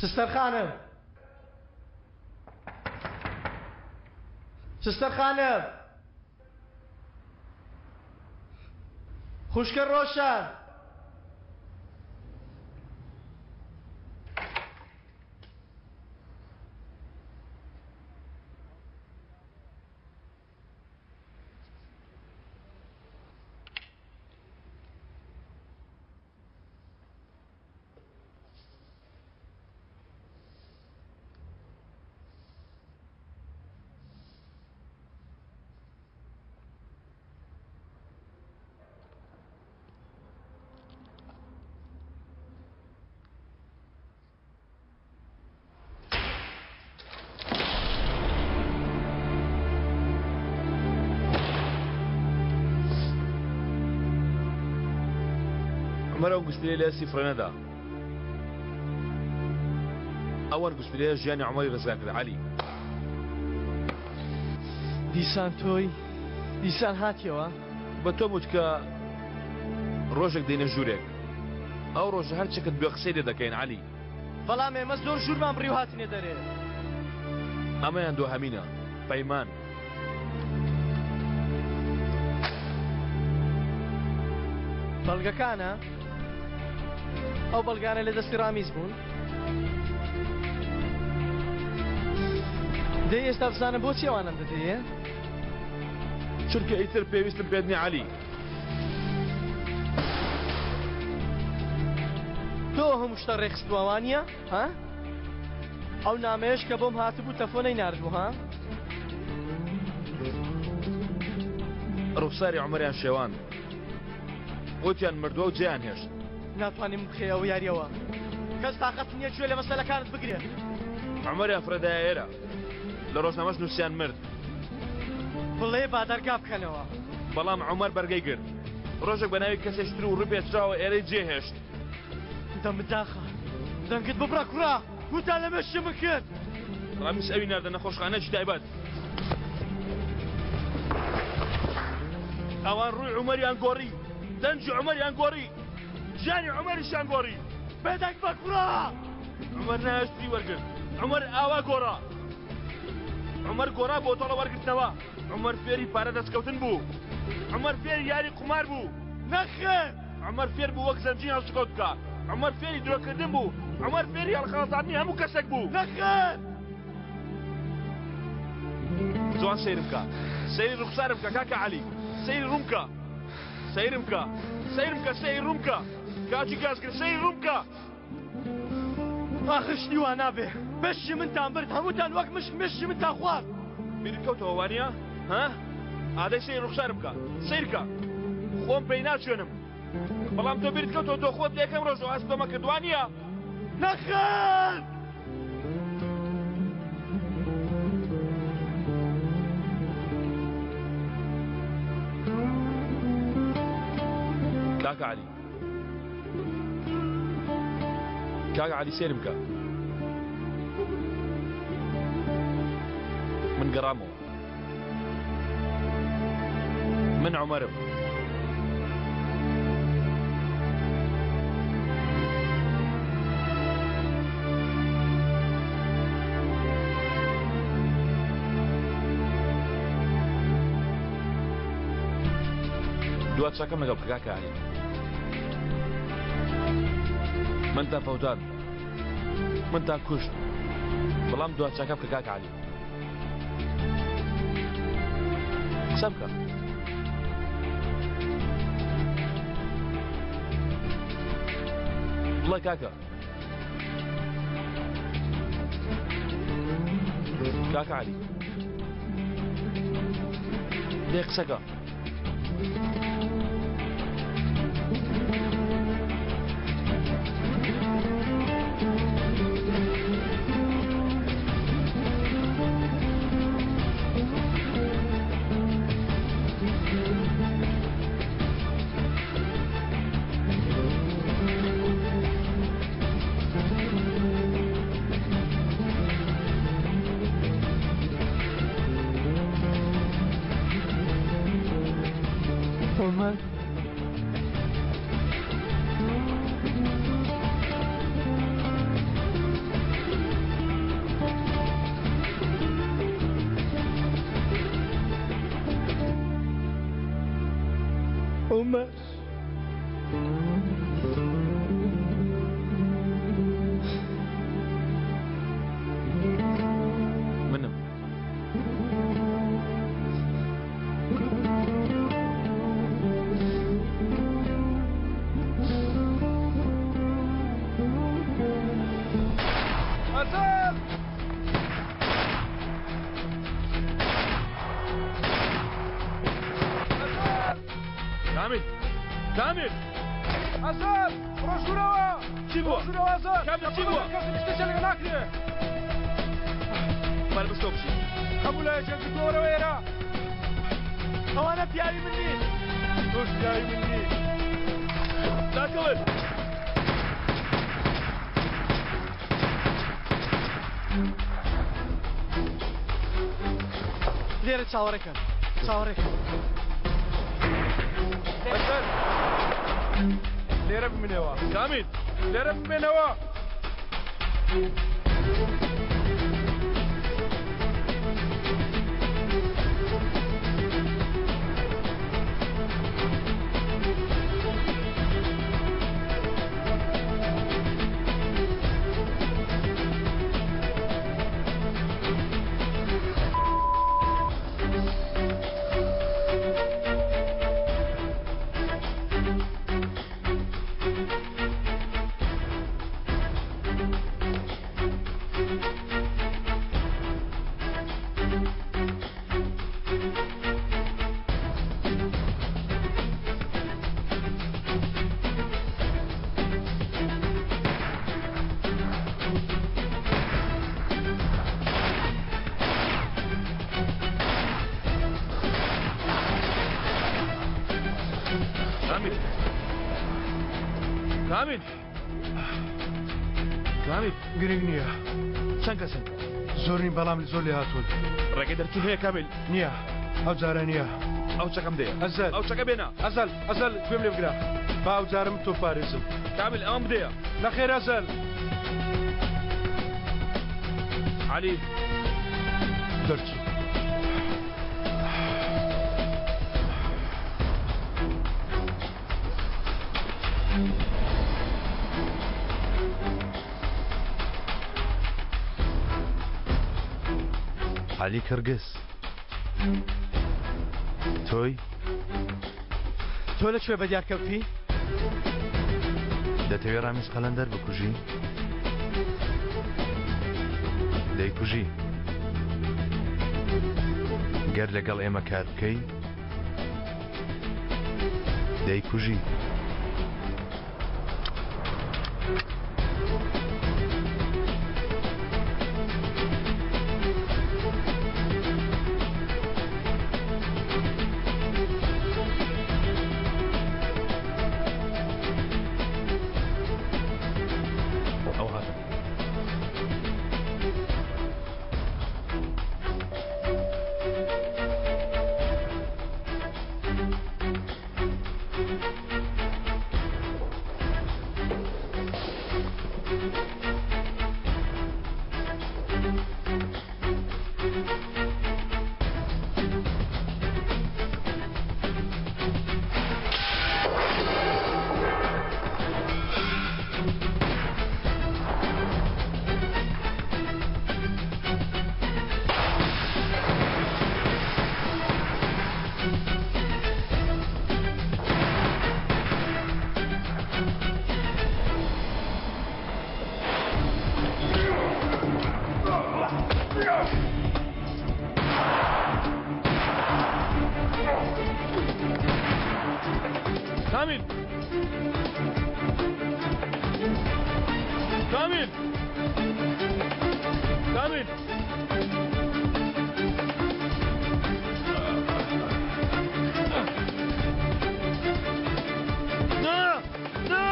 سستەر خانم سستەر خانم خوشکە ڕۆشان. عومەر ئەو گوشتلەی لە دەستی فڕێنەدا. ئەو ئەنگوستیلەیە ژیانی عومەری ڕزگار کرد عەلی. دیسان تۆی؟ دیسان هاتیەوە؟ بە تۆم وت کە ڕۆژێک دێینە ژوورێک. ئەو ڕۆژە هەر چەکت بوێ قسەی لێ دەکەین عەلی. بەڵام ئێمە زۆر ژوورمان بڕی و هاتینە دەرێ. ئەمەیان دوهەمینە. پەیمان. بەڵگەکانە؟ ئەو بەڵگانە لە دەستی ڕامیز بوون؟ دەی ئێستا بزانم بۆچی ئەوانەم دەدەیێ؟ چونکە ئیتر پێویستم پێت نییە عەلی. تۆ هەموو شتە ڕێکخستووە وانییە؟ ها؟ ئەو نامەیەش کە بۆم هاتبوو تەفۆ نەیناردبوو ها؟ ڕوخساری عومەریان شێواند. وتیان مردووە و جێیان هێشت. ناتوانیم بخەیە ئەو یاریەوە. کەس تاقەتی نییە گوێ لە مەسەلەکانت بگرێت. عومەریان فڕێدایە ئێرە. لە ڕۆژنامەش نووسیان مرد. بڵێ با دەرگا بکەنەوە. بەڵام عومەر بەرگەی گرت. ڕۆژێک بە ناوی کەسێکی تر و ڕووی پێچراوە ئێرەی جێهێشت. دەمت داخە. دەنگت ببڕە کوڕە. وتان لە مێشکی من کرد. ڕامیس ئەوی ناردە نەخۆشخانەیەکی تایبەت. ئەوان ڕووی عومەریان گۆڕی، دەنگی عومەریان گۆڕی، ژیانی عومەریشیان گۆڕی. بێدەنگ بە کوڕە! عومەر نایاشتری وەرگرت. عومەر ئاوا گۆڕا. عومەر گۆڕا بۆ تۆڵە وەرگرتنەوە. عومەر فێری پارە دەستکەوتن بوو. عومەر فێری یاری قومار بوو. نەخێر! عومەر فێر بوو وەک زەنجین هەڵسوکەوت بکا. عومەر فێری درۆکردن بوو. عومەر فێری هەڵخەڵەتاندنی هەموو کەسێک بوو. نەخێر! جوان سەیرم کە. سەیری ڕوخسارم کە کاکە عەلی. سەیری ڕووم کە. سەیرم کە. سەیرم کە سەیری ڕووم کە. کاکی گازگر سەیری ڕووم کە. ئاخر شتی وا نابێ. مشکی منتان برد هەمووتان وەک مشک مشکی منتان خوارد. بیرت کەوتەوە وانییە؟ ها؟ ئادەی سەیری ڕوخسارم کە. سەیر کە. خۆم پێی ناچوێنم. بەڵام تۆ بیرت کەوتەوە تۆ خۆت لە یەکەم ڕۆژەوە هەست بەمە کرد وانییە؟ نەخێر! کاکە عەلی کاکە عەلی سەیرم کە من گەڕامەوە من عومەرم. دوا چاکەم لەگەڵ بکە کاکە عەلی. منتان فەوتان منتان کوشت بەڵام دوا چاکە بکە کاکە عەلی. قسە بکە. بڵێ کاکە. کاکە عەلی. دەی قسەکە. عومەر عومەر منم ئەزەل کامیل کامیل ئەزەل بڕۆ ژوورەوە چی بووە ژوورەوە ئەزەل کامیل چی بووە کەس شتێکی لەگەڵ ناکرێ بەر بستۆ بچی هەموو لایەکیان گرتووەوە ئێرە ئەوانە پیاوی من نین تۆش پیاوی من نی داکەون لێرە چاوەڕێکەن چاوەڕێکەن ئەزەل لێرە بمێنەوە کامیل لێرە بمێنەوە کامیل کامیل کامیل گرنگ نییە چەند کەسن زۆر نین بەڵام زۆر لێ هاتوون ڕێگەی دەرچوون هەیە کامیل نییە ئەو جارە نییە ئەو چەکەم دێ ئەزەل ئەو چەکە بێنە ئەزەل ئەزەل گوێم لێ بگرە با ئەو جارم تۆ پارێزم کامیل ئەوم بدەیە نەخێر ئەزەل عەلی دەرچوو عەلی کرگز تۆی؟ تۆ لە کوێ بەدیار کەوتی؟ دەتەوێ ڕامیز قەلەندەر بکوژی؟ دەیکوژی. گەر لەگەڵ ئێمە کار بکەی دەیکوژی. ئەو هاتن. کامیل کامیل کامیل نا نا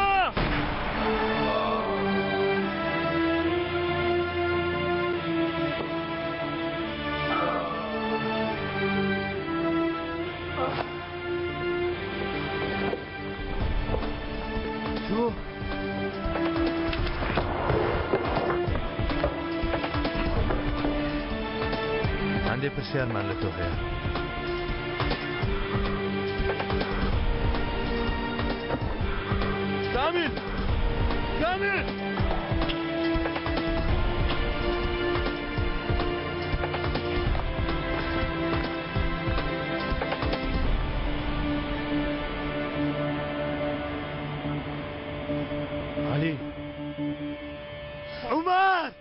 تۆ هەندێک پرسیارمان لە تۆ هەیە. کامیل کامیل عەلی عومەر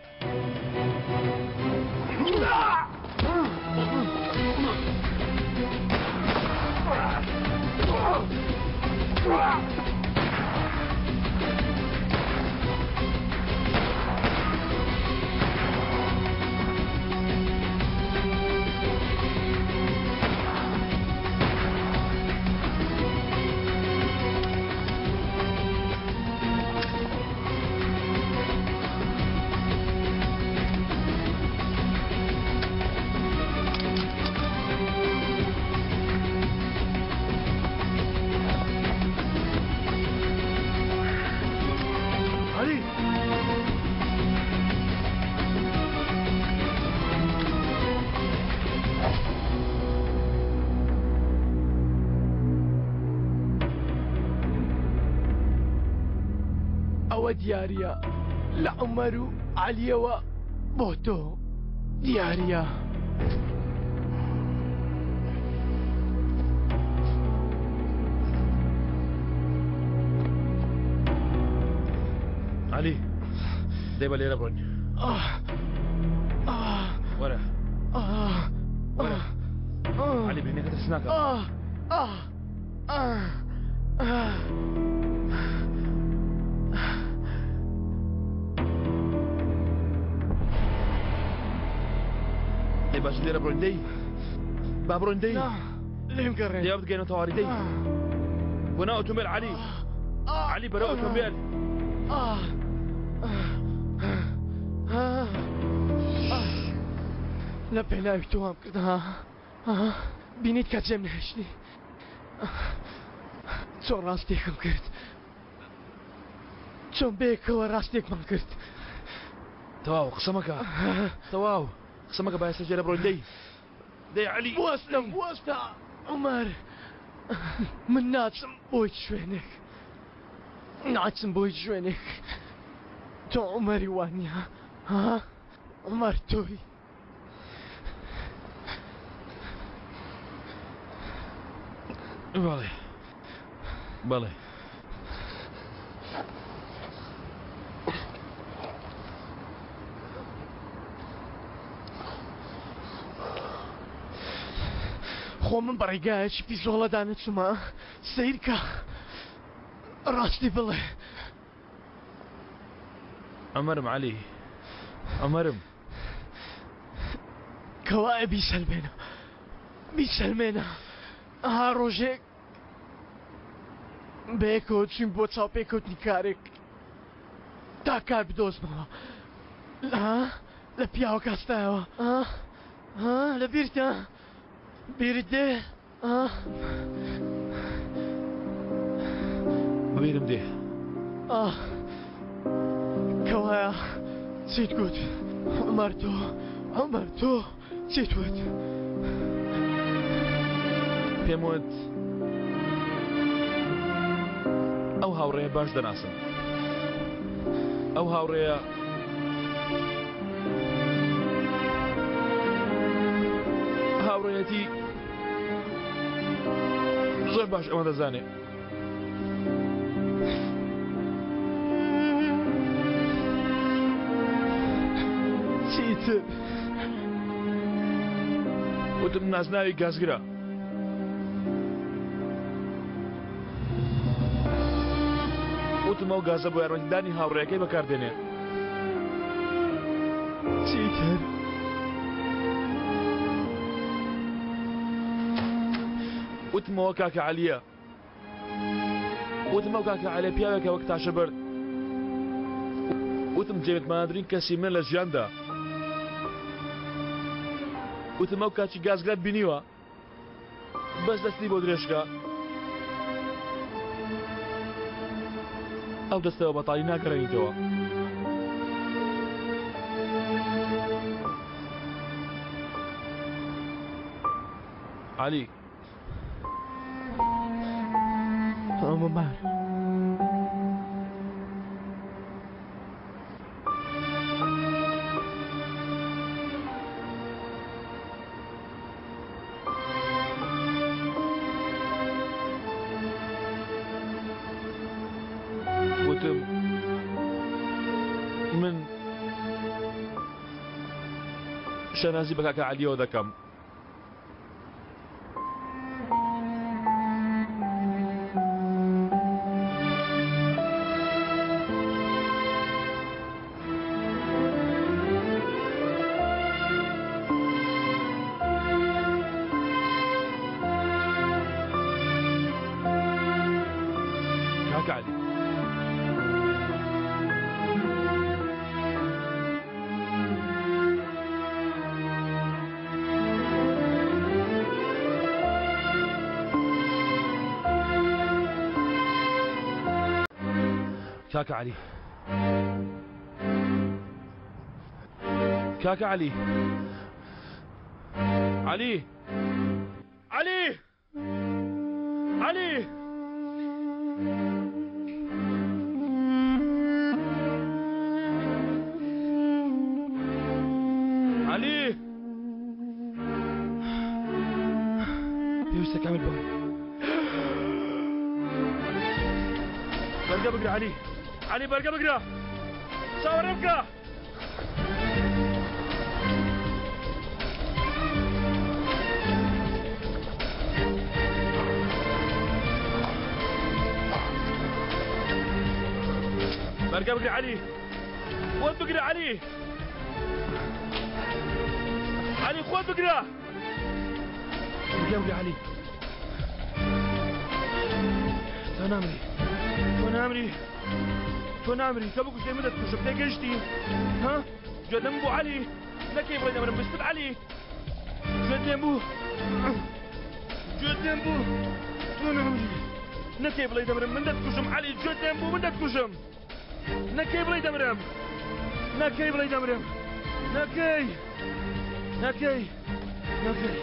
عەلی ئەوە دیاریە لە عومەر و عەلیەوە بۆ تۆ دیاریە. عەلی دەی بە لێرە بڕۆین وەرە وەرە عەلی برینەکە ترسناکە دەی باش لێرە بڕۆین دەی با بڕۆین دەی لێم گەڕێ دەی بگەینە تەواری دەی بۆ ناو ئۆتۆمبێل عەلی عەلی بەرەو ئۆتۆمبێل لە پێناوی تۆ وام کرد ها بینیت کە جێم نەهێشتی چۆن ڕاستێکم کرد چۆن بەیەکەوە ڕاستێکمان کرد تەواو قسە مەکە تەواو قسە مەکە با ئێستا لێرە بڕۆین دەی دەی عەلی بوەستە بوەستە عومەر من ناچم بۆ هیچ شوێنێک ناچم بۆ هیچ شوێنێک تۆ عومەری وانە ها عومەر تۆی بەڵێ بەڵێ خۆ من بە ڕێگایەکی پیزۆڵەدا نەچوومە سەیرکە ڕاستی بڵێ عومەرم عەلی عومەرم کەوایە بیسەلمێنە بیسەلمێنە ئەها ڕۆژێک بەیەکەوە چوین بۆ چاوپێکەوتنی کارێک تا کار بدۆزمەوە لە پیاوەکە هەستایەوە لە بیرتە بیرت دێ بیرم دێ کەوایە چیت گوت عمر تۆ عمر تۆ چیت وت پێم وت ئەو هاوڕێیە باش دەناسم ئەو هاوڕێیە هاوڕێیەتی زۆر باش ئەوە دەزانێ چیتر وتم نازناوی گازگرە. وتم ئەو گازە بۆ یارمەتیدانی هاوڕێیەکەی بەکاردێنێ. چیتر وتمەوە کاکە عەلیە. وتم ئەو کاکە عەلیە پیاوێکە وەک تاشە بەرد. وتم جێمتمانەترین کەسی منە لە ژیاندا. وتم ئەو کاچی گازگرات بینیوە؟ بەس دەستی بۆ درێژکە. ئەو دەستەوە بەتاڵی ناگەڕێنیتەوە. عەلی. عومەر. وتم من شانازی بە کاکە عەلیەوە دەکەم. کاکە عەلی. کاکە عەلی کاکە عەلی عەلی عەلی عەلی عەلی پێویستە کامل بڵێ بەرگە بگرە عەلی عەلی بەرگە بگرە چاوەڕێ بکە بەرگە بگرە عەلی خۆت بگرە عەلی عەلی خۆت بگرە بگرە بگرە عەلی تۆ نامری تۆ نامری تۆ نامری کە بکوژێ من دەتکوژم تێگەیشتی ها گوێت لەم بوو عەلی نەکەی بڵێ دەمرم بستت عەلی گوێت لێم بوو گوێت لێم بوو تۆ نامری نەکەی بڵێ دەمرم من دەتکوژم عەلی گوێت لێم بوو من دەتکوژم نەکەی بڵێ دەمرم نەکەی بڵێ دەمرم نەکەی نەکەی نەکەی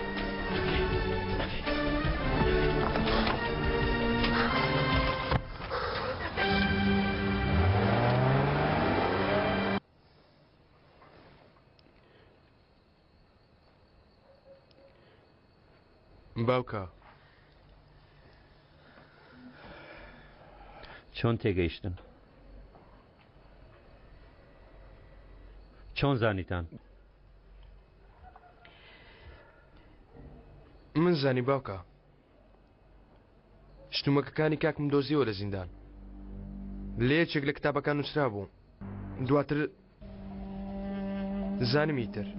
باوکە. چۆن تێگەیشتن؟ چۆن زانیتان؟ من زانی باوکە. شتومەکەکانی کاکم دۆزیەوە لە زیندان. لە یەکێک لە کتابەکان نووسرابوو. دواتر زانم ئیتر.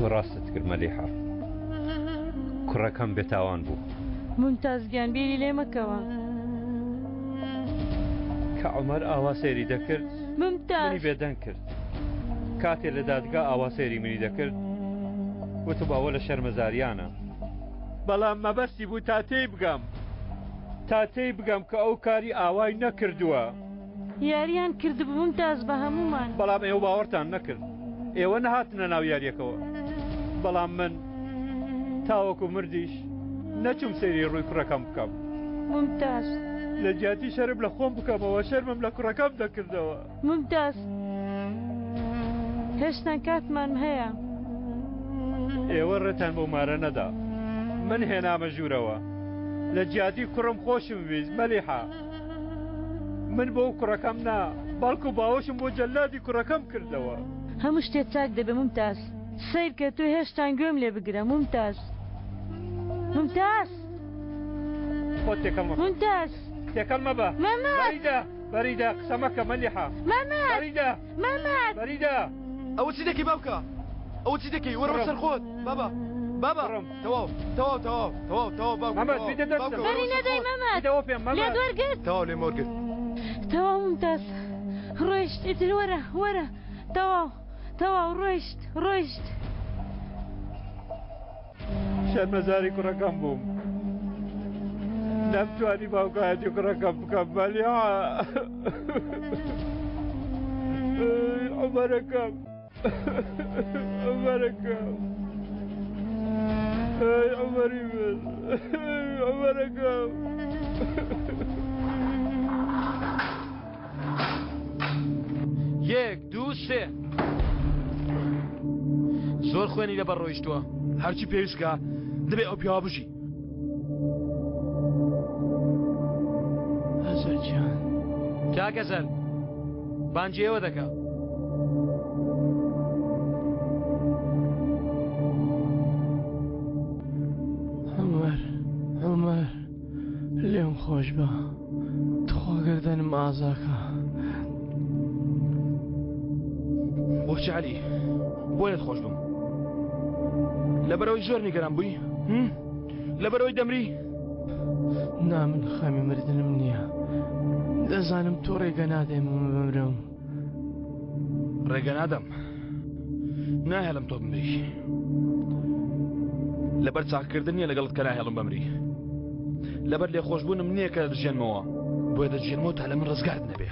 تۆ ڕاستت کرد مەلیحە کوڕەکەم بێتاوان بوو. مومتاز گیان بیری لێ مەکەوە. کە عومەر ئاوا سەیری دەکرد ممتاز منی بێدەنگ کرد. کاتێ لە دادگا ئاوا سەیری منی دەکرد وتم ئەوە لە شەرمەزاریانە. بەڵام مەبەستی بوو تا تێی بگەم تا تێی بگەم کە ئەو کاری ئاوای نەکردووە. یاریان کردبوو ممتاز بە هەموومان. بەڵام ئێوە باوەڕتان نەکرد. ئێوە نەهاتنە ناو یاریەکەوە. بەڵام من تاوەکو مردیش نەچووم سەیری ڕووی کوڕەکەم بکەم. ممتاز. لە جیاتی شەرم لە خۆم بکەمەوە شەرمم لە کوڕەکەم دەکردەوە. ممتاز. هێشتان کاتمان هەیە. ئێوە ڕێتان بەو مارە نەدا. من هێنامە ژوورەوە. لە جیاتی کوڕم خۆشم ویست مەلیحە. من بۆ کوڕەکەم نا، بەڵکو باوەشم بۆ جەلادی کوڕەکەم کردەوە. هەموو شتێ چاک دەبێ مومتاز. سەیرکە تۆ هێشتان گوێم لێ بگرە مومتاز. مومتاز. خۆت تێکەڵ مەکە. مومتاز. تێکەڵ مەبە. مەمەد. بەریدە، بەریدە، قسە مەکە مەلیحە. مەمەد. بەریدە. مەمەد. بەریدە. ئەوە چی دەکەی باوکە؟ ئەوە چی دەکەی؟ وەرەوە سەر خۆت. بابا. بابا. تەواو. تەواو تەواو. تەواو تەواو باوکە. مەمەد بیدە دەستم. بەری نەدەی مەمەد. بیدەوە پێم مەمەد. لێت وەرگرت. تەواو لێم وەرگرت. تەواو مومتاز. ڕۆیشت ئیتر وەرە وەرە. تەواو تەواو ڕۆیشت ڕۆیشت. شەرمەزاری کوڕەکەم بووم. نەمتوانی باوکایەتی کوڕەکەم بکەم مەلیحە. عومەرەکەم. عومەرەکەم. ئەی عومەری من. عومەرەکەم. یەک دوو سێ زۆر خوێنی لەبەر ڕۆیشتووە هەرچی پێویستکە دەبێ ئەو پیاوە بژی ئەزەل گیان کاک ئەزەل بانگی ئێوە دەکا. عومەر عومەر لێم خۆش بە تخوا گەردەنم ئازاکە. بۆچی عەلی بۆ لێت خۆش بم لەبەرەوەی زۆر نیگەران بووی لەبەرەوەی دەمری نا من خەمی مردنم نییە دەزانم تۆ ڕێگە نادەی من بمرم ڕێگە نادەم ناهێڵم تۆ بمری لەبەر چاککردن نییە لەگەڵت کە ناهێڵم بمری لەبەر لێخۆشبوونم نییە کە دەژێنمەوە بۆیە دەژێنمەوە تا لە من ڕزگارت نەبێ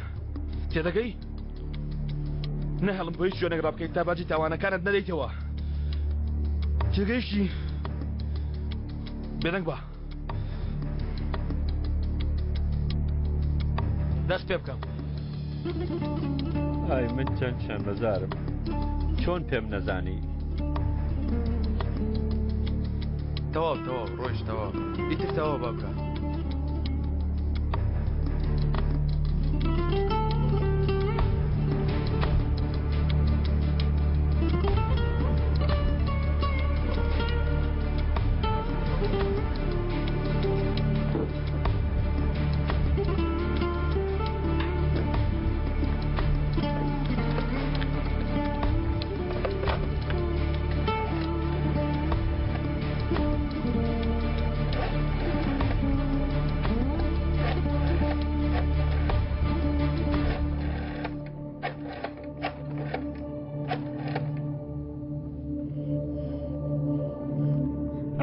تێدەگەی نەهێڵم بۆ هیچ شوێنێک ڕابکەیت تا باجی تاوانەکانت نەدەیتەوە تێگەیشتی بێدەنگ بە دەست پێ بکەم ئای من چەند شەرمەزارم چۆن پێم نەزانی تەواو تەواو ڕۆیشت تەواو ئیتر تەواو باوکە.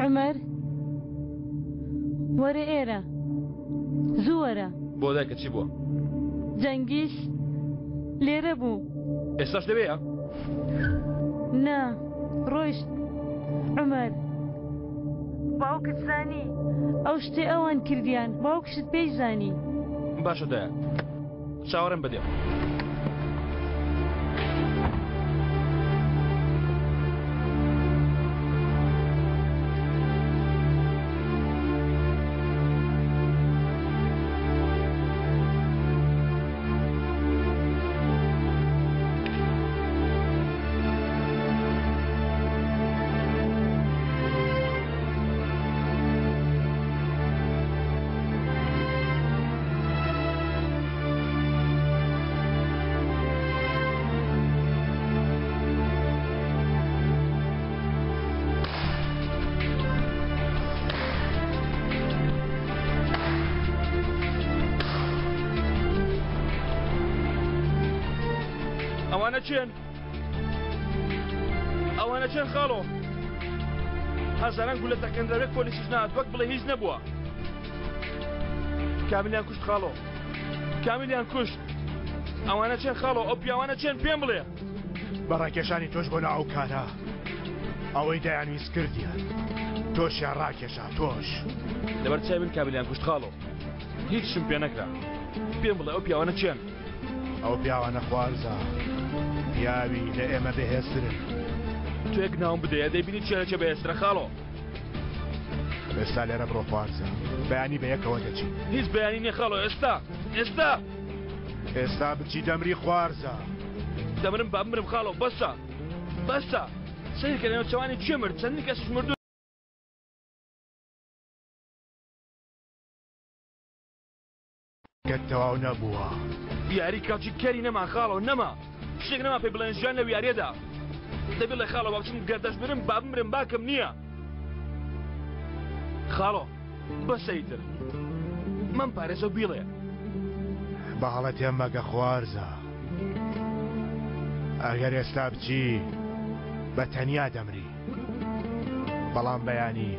عومەر وەرە ئێرە زوو وەرە. بۆ دایکە چی بووە؟ جەنگیز لێرە بوو. ئێستاش لەوێیە؟ نا ڕۆیشت. عومەر باوکت زانی ئەو شتەی ئەوان کردیان باوکشت پێی زانی. باشە دایە چاوەڕێم بە دێم. ئەوانە چێن؟ ئەوانە چێن خاڵۆ؟ هەزاران گولە تەقێنراوێک پۆلیسیش نات وەک بڵێ هیچ نەبووە. کامیلیان کوشت خاڵۆ. کامیلیان کوشت. ئەوانە چێن خاڵۆ ئەو پیاوانە چێن پێم بڵێ بە ڕاکێشانی تۆش بۆ ناو ئەو کارە ئەوەی دەیانویست کردیان تۆشیان ڕاکێشا تۆش لەبەر چای من کابلیان کوشت خاڵۆ هیچشم پێ نەکرا پێم بڵێ ئەو پیاوانە چێن ئەو پیاوانە خوارزا پیاوی لە ئێمە بەهێزترن تۆ یەک ناوم بدەیە دەیبینی چێ لە چێ بەهێزترە خاڵۆ ئێستا لێرە بڕۆ خوارزا بەیانی بە یەکەوە دەچین هیچ بەیانی نیە خاڵۆ ئێستا ئێستا ئێستا بچی دەمری خوارزا دەمرم با بمرم خاڵۆ بەسە بەسە سەیرکە لەنێو چاوانی کێ مرد چەندین کەسیش مردوون کەت تەواو نەبووە. یاری کەڵکی کەری نەما خاڵۆ نەما شتێک نەما پێی بڵێن ژیان لەو یاریەدا دەبی ڵێ خاڵۆ با بچم گەر دەشمرم با بمرم باکم نییە خاڵۆ بەسە ئیتر مەم پارێزە و بیڵێ. بە هەڵە تێم مەگە خوارزا ئەگەر ئێستا بچی بە تەنیا دەمری بەڵام بەیانی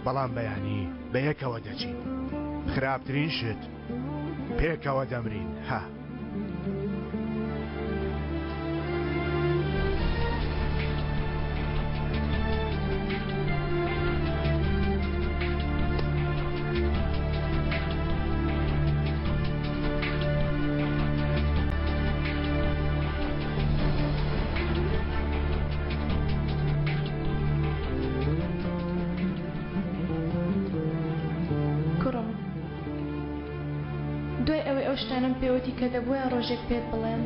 بەڵام بەیانی بەیەکەوە دەچین خراپترین شت پێکەوە دەمرین ها. کوڕم دوای ئەوەی ئەو شتانەم پێوتی کە دەبوایە ڕۆژێک پێت بڵێم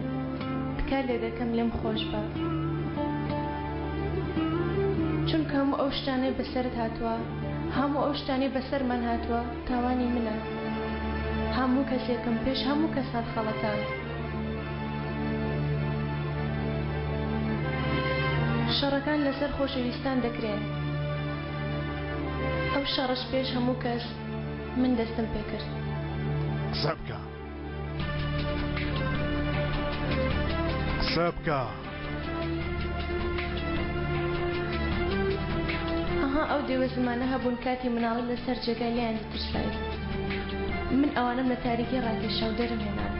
تکات لێ دەکەم لێم خۆش بە چونکە هەموو ئەو شتانەی بەسەرت هاتووە هەموو ئەو شتانەی بەسەرمان هاتووە تاوانی منە هەموو کەسێکم پێش هەموو کەس هەڵخەڵەتاند. شەڕەکان لەسەر خۆشەویستان دەکرێن. ئەو شەڕەش پێش هەموو کەس من دەستم پێکرد. قسە بکە. قسە بکە. ئەها ئەو دێوە زمانە هەبوون کاتی مناڵی لەسەر جێگای لێیان دەترسای. من ئەوانەم لە تاریکی ڕاکێشا و دەرم هێنان.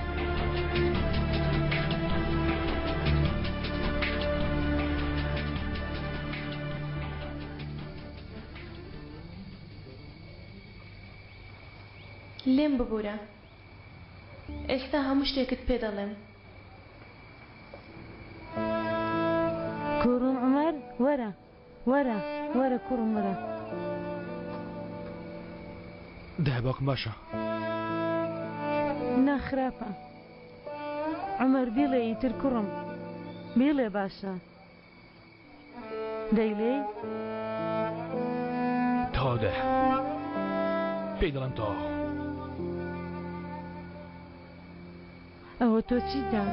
لێم ببورە. ئێستا هەموو شتێکت پێ دەڵێم. کوڕم عومەر وەرە وەرە وەرە کوڕم وەرە. دایە باوکم باشە؟ نا خراپە. عومەر بیڵێ ئیتر کوڕم بیڵێ باشە. دەیڵێی؟ تەواو دایە پێی دەڵێم تەواو. ئەوە تۆ چیتە؟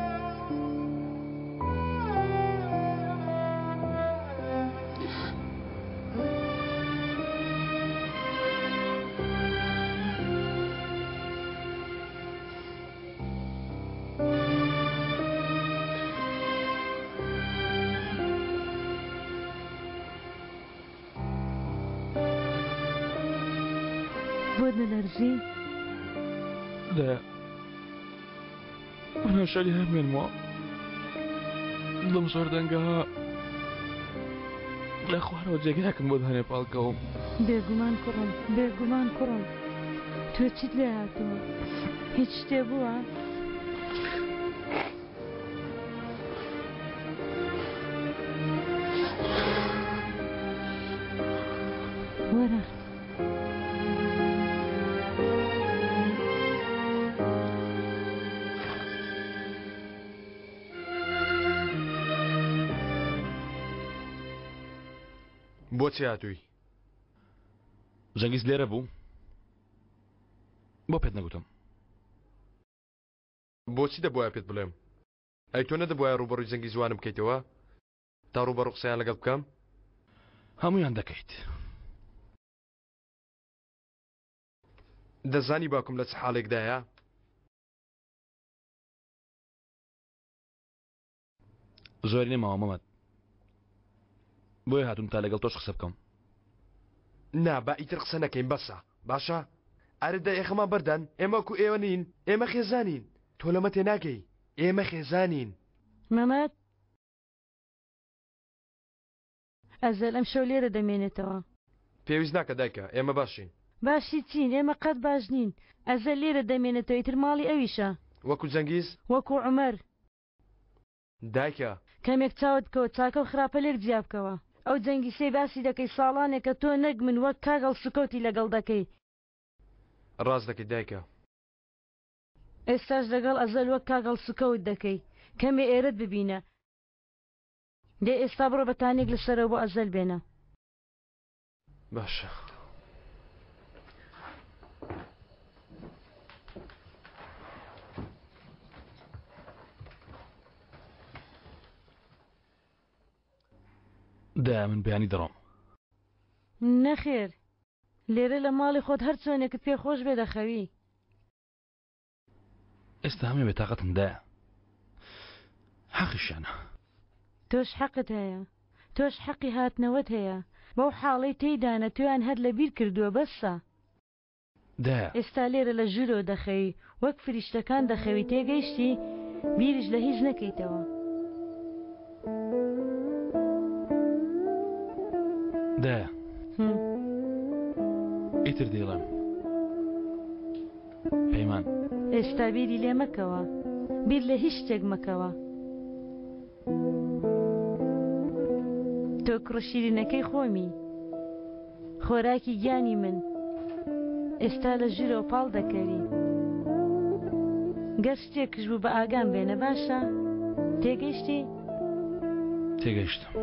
بۆت نەلەرزی؟ دایە من هەشاری هەمێنمەوە دڵم زۆر دەنگە لە خوارەوە جێگایەکم بۆ دانێ پاڵکەوم. بێگومان کوڕم بێگومان کوڕم تۆ چیت لێ هاتووە هیچ شتێ بووە؟ وەرە. بۆچی هاتووی؟ جەنگیز لێرە بوو؟ بۆ پێت نەگوتم؟ بۆچی دەبوایە پێت بڵێم؟ ئەی تۆ نەدەبوایە ڕووبەڕووی جەنگیز وانم بکەیتەوە تا ڕووبەڕوو قسەیان لەگەڵ بکەم؟ هەموویان دەکەیت. دەزانی باوکم لە چ حاڵێکدایە؟ زۆری نەماوە مەمەد بۆیە هاتووم تا لەگەڵ تۆش قسە بکەم. نا با ئیتر قسە نەکەین بەسە باشە ئەرێ دە ئێخەمان بەردەن ئێمە وەکو ئێوە نین ئێمە خێزانین تۆ لەمە تێناگەی. ئێمە خێزانین. مەمەد ئەزەل ئەمشەو لێرە دەمێنێتەوە. پێویست ناکە دایکە ئێمە باشین. باشی چین ئێمە قەت باش نین. ئەزەل لێرە دەمێنێتەوە ئیتر ماڵی ئەویشە. وەکو جەنگیز؟ وەکو عومەر. دایکە. کەمێک چاوت بکەوە چاکە و خراپە لێک جیا بکەوە. ئەو جەنگیسەی باسی دەکەی ساڵانێکە تۆ نەک من وەک کاک هەڵسوکەوتی لەگەڵ دەکەی. ڕاست دەکەی دایکە. ئێستاش لەگەڵ ئەزەل وەک کاک هەڵسوکەوت دەکەی. کەمێ ئێرەت ببینە. دەی ئێستا بڕۆ بەتانیەک لە سەرەوە بۆ ئەزەل بێنە. باشە. دایە من بەیانی دەڕۆم. نەخێر لێرە لە ماڵی خۆت هەر چۆنێکت پێ خۆش بێ دەخەوی. ئێستا هەمووی بێتاقەتم دایە حەقیشیانە. تۆش حەقت هەیە تۆش حەقی هاتنەوەت هەیە بەو حاڵەی تێیدانە تۆیان هەر لەبیر کردووە بەسە. دایە. ئێستا لێرە لە ژوورەوە دەخەوی وەک فریشتەکان دەخەوی تێگەیشتی بیریش لە هیچ نەکەیتەوە. دایە. ئیتر دەیڵێم. پەیمان. ئێستا بیری لێ مەکەوە. بیر لە هیچ شتێک مەکەوە. تۆ کوڕە شیرینەکەی خۆمی. خۆراکی گیانی من. ئێستا لە ژوورەوە پاڵ دەکەوی. گەر شتێکش بوو بە ئاگام بێنە باشە؟ تێگەیشتی؟ تێگەیشتم.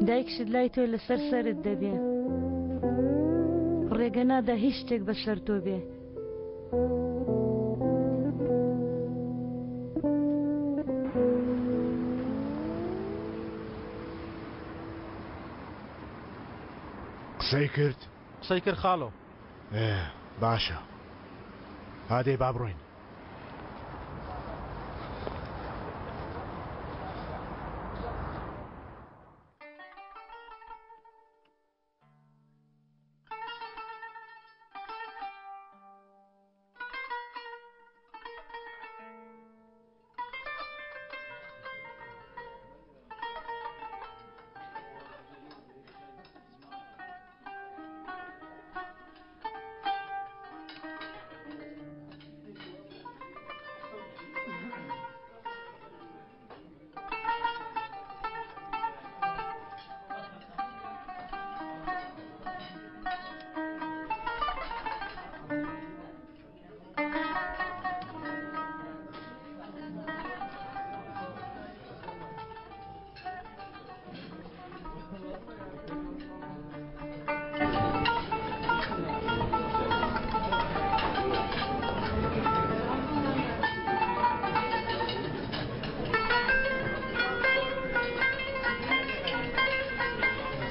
دایکشت لای تۆ لەسەر سەرت دەبێ. ڕێگە نادا هیچ شتێک بەسەر تۆ بێ. قسەی کرد؟ قسەی کرد خاڵۆ. ئێ باشە. هادەی با بڕۆین.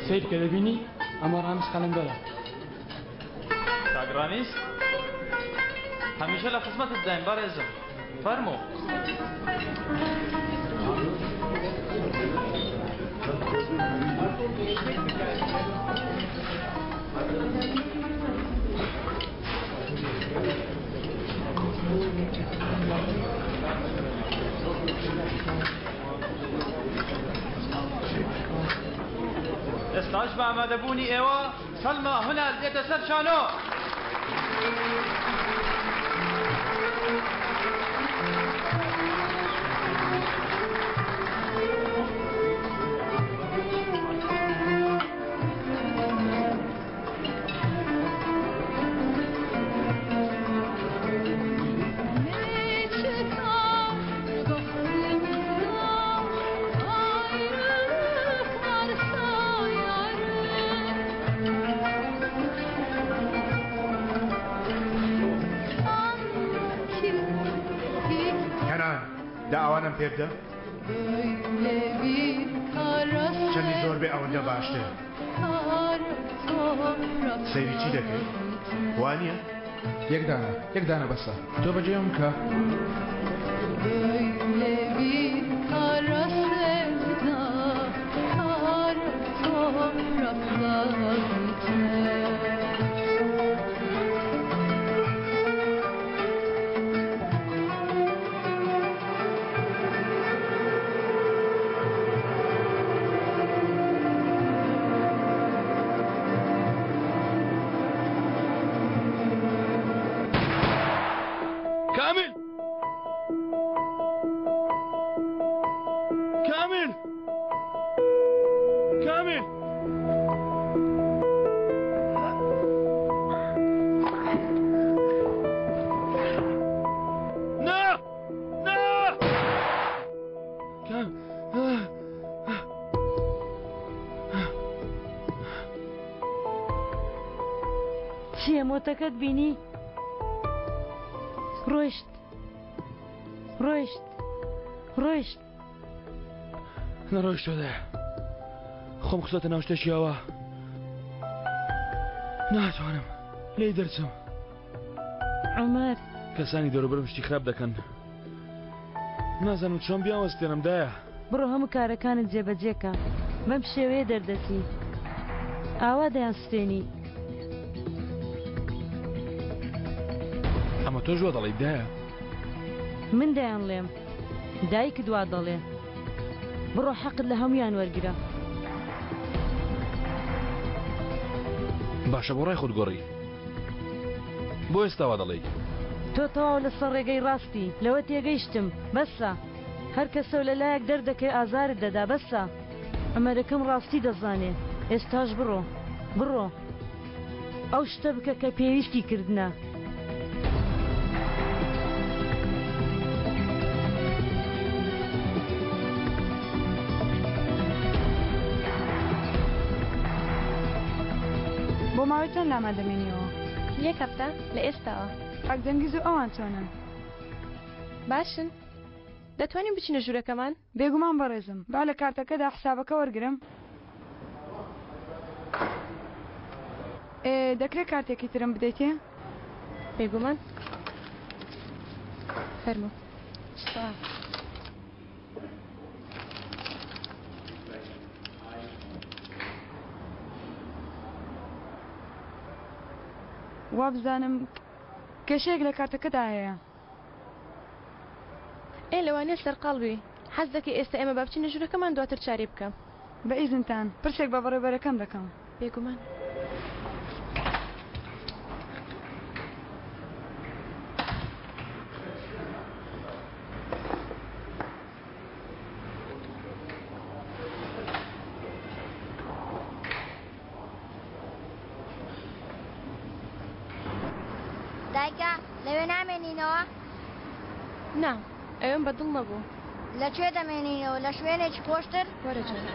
سەیرکە دەبینی ئەمە ڕامیز قەلەندەرە. کاک ڕامیز هەمیشە لە خزمەتت داین بەڕێزم فەرموو. ئێستاش بە ئامادەبوونی ئێوە سەلما هونەر دێتە سەر شانۆ. کەنان دا ئەوانەم پێ بدە چەندی زۆر بێ ئەوەندە باشتر سەیری چی دەکەی وانییە؟ یەک دانە یەک دانە بەسە تۆ بەجێم کە. کامیل کامیل کامیل نا نا کام چییە مۆتەکەت بینی؟ ڕۆیشت ڕۆیشت ڕۆیشت نەڕۆیشتۆ دایە خۆم خستۆتە ناو شتێکی ئەوە ناتوانم لێی دەرچم عومەر کەسانی دەوروبەرم شتی خراپ دەکەن نازانم چۆن بیانوەستێنم دایە. بڕۆ هەموو کارەکانت جێبەجێکە بەم شێوەیە دەردەچی ئاوا دەیان سوتێنی. ئەمە تۆش وا دەڵێی دایە؟ من دەیانڵێم دایکت وا دەڵێ بڕۆ حەقت لە هەموویان وەرگرە. باشە بۆ ڕای خۆت گۆڕی؟ بۆ ئێستا وا دەڵێی؟ تۆ تەواو لەسەر ڕێگەی ڕاستی، لەوە تێگەیشتم، بەسە. هەر کەسەو لە لایەک دەردەکەوێ ئازارت دەدا، بەسە. عومەرەکەم ڕاستی دەزانێ، ئێستاش بڕۆ. بڕۆ. ئەو شتە بکە کە پێویستی کردنە. بۆ ماوەی چەند لامان دەمێنیەوە؟ یەک هەفتە لە ئێستاوە. کاک جەنگیز و ئەوان چۆنن؟ باشن. دەتوانین بچینە ژوورەکەمان؟ بێگومان بەڕێزم. با لە کارتەکەدا حسابەکە وەرگرم. ئێ دەکرێ کارتێکی ترم بدەیتێ؟ بێگومان. فەرموو. سپاس. وابزانم کێشەیەک لە کارتەکەدا هەیە. ئێ لەوانەیە سەرقاڵ بی. حەز دەکەی ئێستا ئێمە با بچینە ژوورەکەمان دواتر چارەی بکە. بە ئیزنتان پرسێک بە بەڕێوبەرەکەم دەکەم. بێگومان. دایکە لەوێ نامێنینەوە؟ نا ئەوێم بەدڵ نەبوو. لە کوێ دەمێنینەوە؟ لە شوێنێکی خۆشتر؟ وەرە جارێ.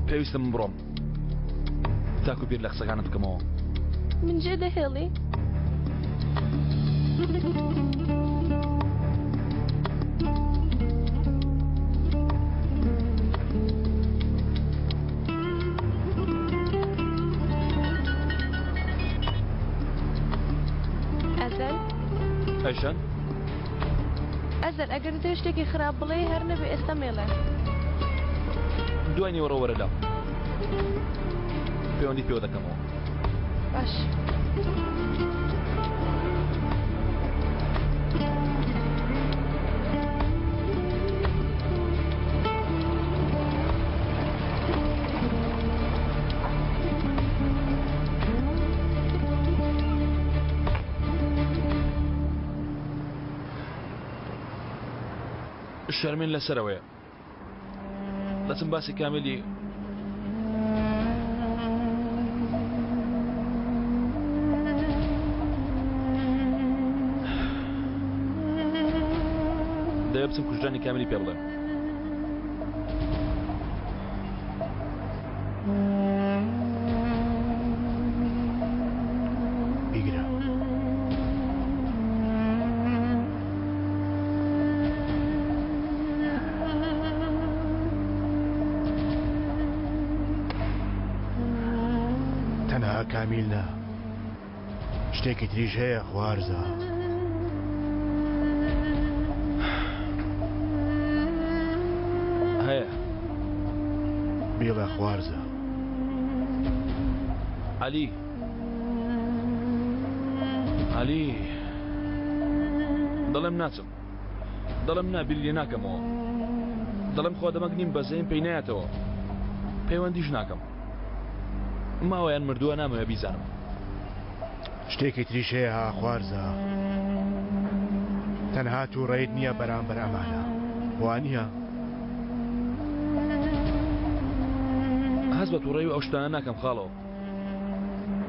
پێویستە من بڕۆم تاکو بیر لە قسەکانت بکەمەوە. من جێ دەهێڵی؟ ئەزەل ئەیشان ئەزەل ئەگەر دەتەوێت شتێکی خراپ بڵێی هەر نەبێ ئێستا مێڵێ. دوای نیوەڕۆ وەرە لام پەیوەندیت پێوە دەکەمەوە. باش. شەرمین لەسەرەوەیە دەچم باسی کامیلی دەوێ بچم کوژرانی کامیلی پێ بڵێم. بیگرە. تەنها کامیل نا شتێکی تریش هەیە خوارزا. هەیە. بیڵێ خوارزا. عەلی. عەلی. دەڵێم ناچم. دەڵێم نا بیری لێ ناکەمەوە. دەڵێم خوا دەمەک نیم بەزەیم پێی نایەتەوە. پەیوەندیش ناکەم. ماوە یان مردووە نامەوێ بیزانم. شتێکی تریش هەیە ها خوارزا. تەنها تووڕەیت نییە بەرامبەر ئەمانە. وانییە؟ هەست بە تووڕەیی و ئەو شتانە ناکەم خاڵۆ.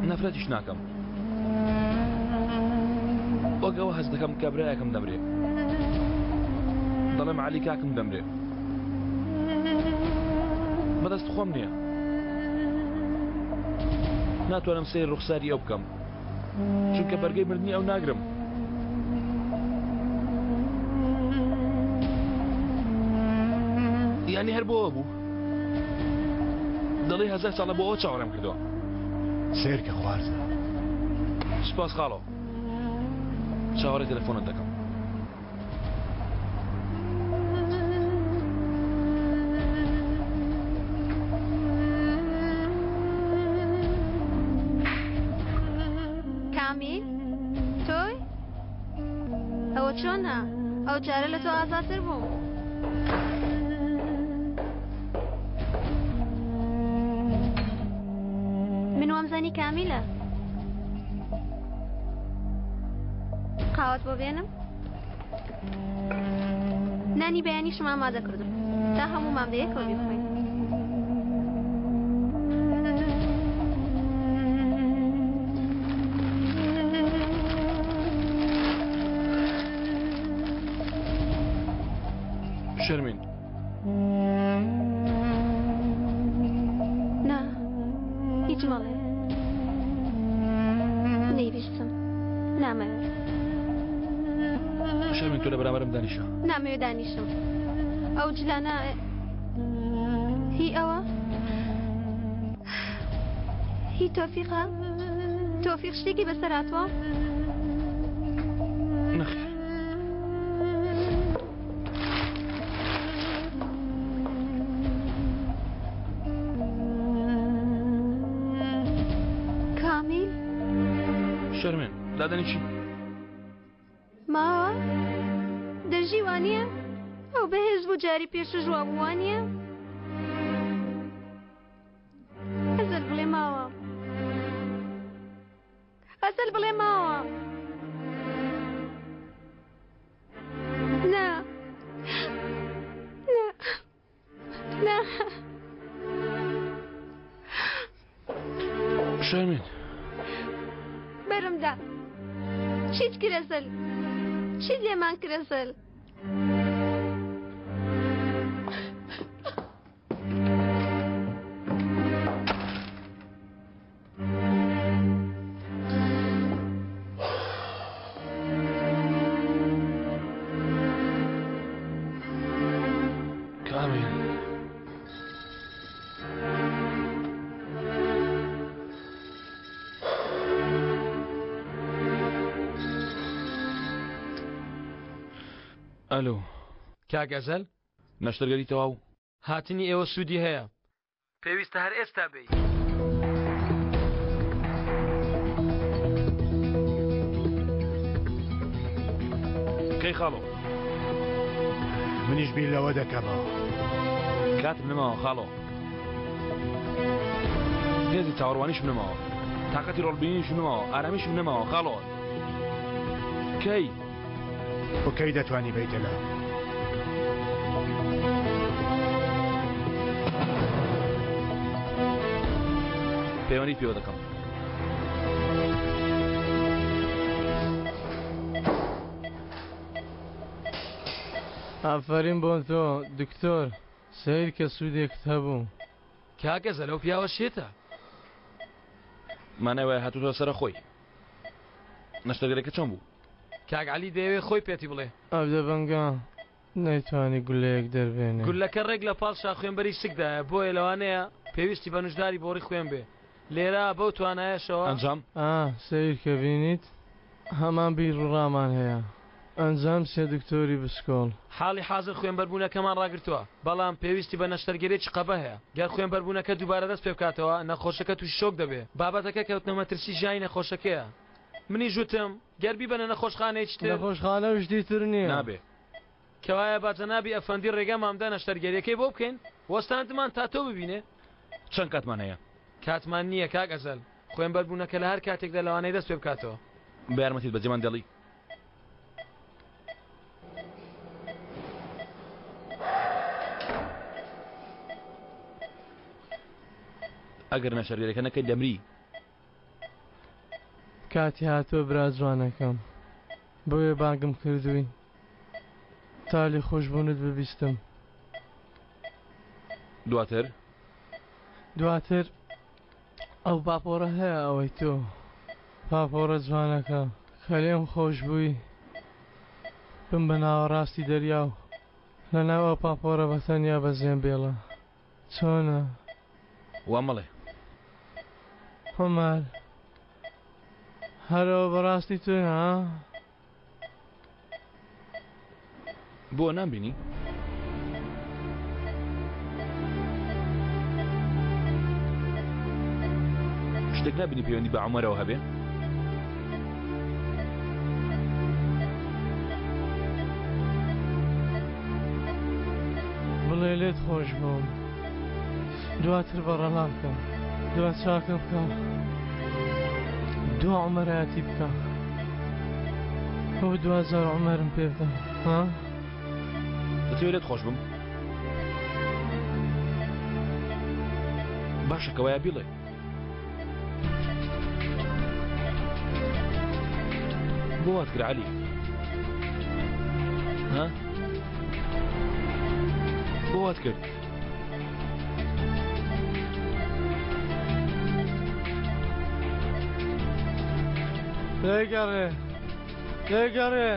نەفرەتیش ناکەم. وەک ئەوە هەست دەکەم کە برایەکم دەمرێ. دەڵێم عەلی کاکم دەمرێ. بەدەست خۆم نییە. ناتوانم سەیر ڕوخساری ئەو بکەم. چونکە بەرگەی مردنی ئەو ناگرم. یانی هەر بۆوە بوو. دەڵێ هەزار ساڵە بۆ ئەوە چاوەڕێم کردووە. سەیرکە خوارزا. سوپاس خاڵۆ. چاوەڕێی تەلەفۆنت دەکەم. کامیل تۆی؟ ئەوە چۆنە؟ ئەو جارە لە تۆ ئازاتر بووم. من وامزانی کامیلە. قاوەت بۆ بێنم؟ نانی بەیانیشم ئامادە کردم تا هەموومان بەیەکەوە بیخۆین. شەرمین نا هیچ مەڵێ نەیبیستم نامەوێت شەرمین تۆ لە بەرامبەرم دانیشە نامەوێت دانیشم ئەو جلانە هی ئەوە هی تۆفیقە تۆفیق شتێکی بەسەر هاتووە نەخێر کامیل شەرمێن دادەنیشی ماوە دەژی وانە ئەو بەهێز بوو جاری پێشش وا بوو وانە ئەزەل بڵێ ماوە ئەزەل بڵێ ماوە نا نا نا شەرمین بەرمدا چیت کرد ئەزەل چیت لێمان کرد ئەزەل کامیل ئەلۆ کاک ئەزەل نەشتەرگەری تەواو هاتنی ئێوە سوودی هەیە. پێویستە هەر ئێستا بێی. کەی خاڵۆ؟ منیش بیر لەوە دەکەمەوە. کاتم نەماوە خاڵۆ. هێزی چاوەڕوانیشم نەماوە. تاقەتی ڕۆڵبینیشم نەماوە. ئارامیشم نەماوە خاڵۆ. کەی؟ بۆ کەی دەتوانی بێیتە لام؟ پەیوەندیت پێوە دەکەم. ئافەرین بۆ تۆ دکتۆر سەیر کە سوودێکت هەبوو. کاکە زەلەو پیاوە شێتە. مانای وایە هاتووتەوە سەرە خۆی. نەشتەرگەرەکە چۆن بوو؟ کاک عەلی دەیەوێ خۆی پێتی بڵێ. ئەودەبەنگە نەیتوانی گوللەیەک دەربێنێ. گوللەکە ڕێک لە پاڵ شاخوێنبەری سکدایە، بۆیە لەوانەیە پێویستی بە نوژداری بۆڕی خوێن بێ. لێرە بەو توانایەشەوە. ئەنجام؟ ئا، سەیرکە بینیت؟ هەمان بیروڕامان هەیە. ئەنجام سێ دکتۆری بسکۆڵ. حاڵی حازر خوێنبەربوونەکەمان ڕاگرتووە، بەڵام پێویستی بە نەشتەرگەریی قەبە هەیە. گەر خوێنبەربوونەکە دووبارە دەست پێبکاتەوە، نەخۆشەکە تووشی شۆک دەبێ. بابەتەکە کەوتنە مەترسی ژیانی نەخۆشەکەیە. منیش وتم گەر بیبەنە نەخۆشخانەیەکی تر. نەخۆشخانە و شتی تر نییە. نابێ. کەوایە با جەنابی ئەفەندی ڕێگامان بدا نەشتەرگەریەکەی بۆ بکەین، وەستاندمان تا تۆ ببینێ. چەند کاتمان هەیە؟ کاتمان نییە کاک ئەزەل، خوێنبەربوونەکە لە هەر کاتێکدا لەوانەیە دەست پێ بکاتەوە. بە یارمەتیت بەجێمان دێڵی؟ ئەگەر نەشتەرگەریەکە نەکەی دەمری. کاتی هاتووە برا جوانەکەم بۆیە بانگم کردووی تا لێخۆشبوونت ببیستم. دواتر؟ دواتر ئەو پاپۆڕە هەیە ئەوەی تۆ پاپۆڕە جوانەکە کە لێم خۆش بووی بم بە ناوەڕاستی دەریا و لەناو ئەو پاپۆڕە بە تەنیا بەجێم بێڵە چۆنە؟ وا مەڵێ. عومەر هەر ئەوە بەڕاستی تۆی ها؟ بۆ نامبینی؟ شتێک نابینی پەیوەندی بە عومەرەوە هەبێ؟ بڵێ لێت خۆش بووم دواتر بەڕەڵام بکە دوا چاکە بکە دوا عومەرایەتی بکە ئەو دوجار عومەرم پێ بدە ها دەتەوێت لێت خۆش بم باشە کەوایە بیڵێ بۆ وات کرد عەلی ها بۆ وات کرد لێگەڕێ لێگەڕێ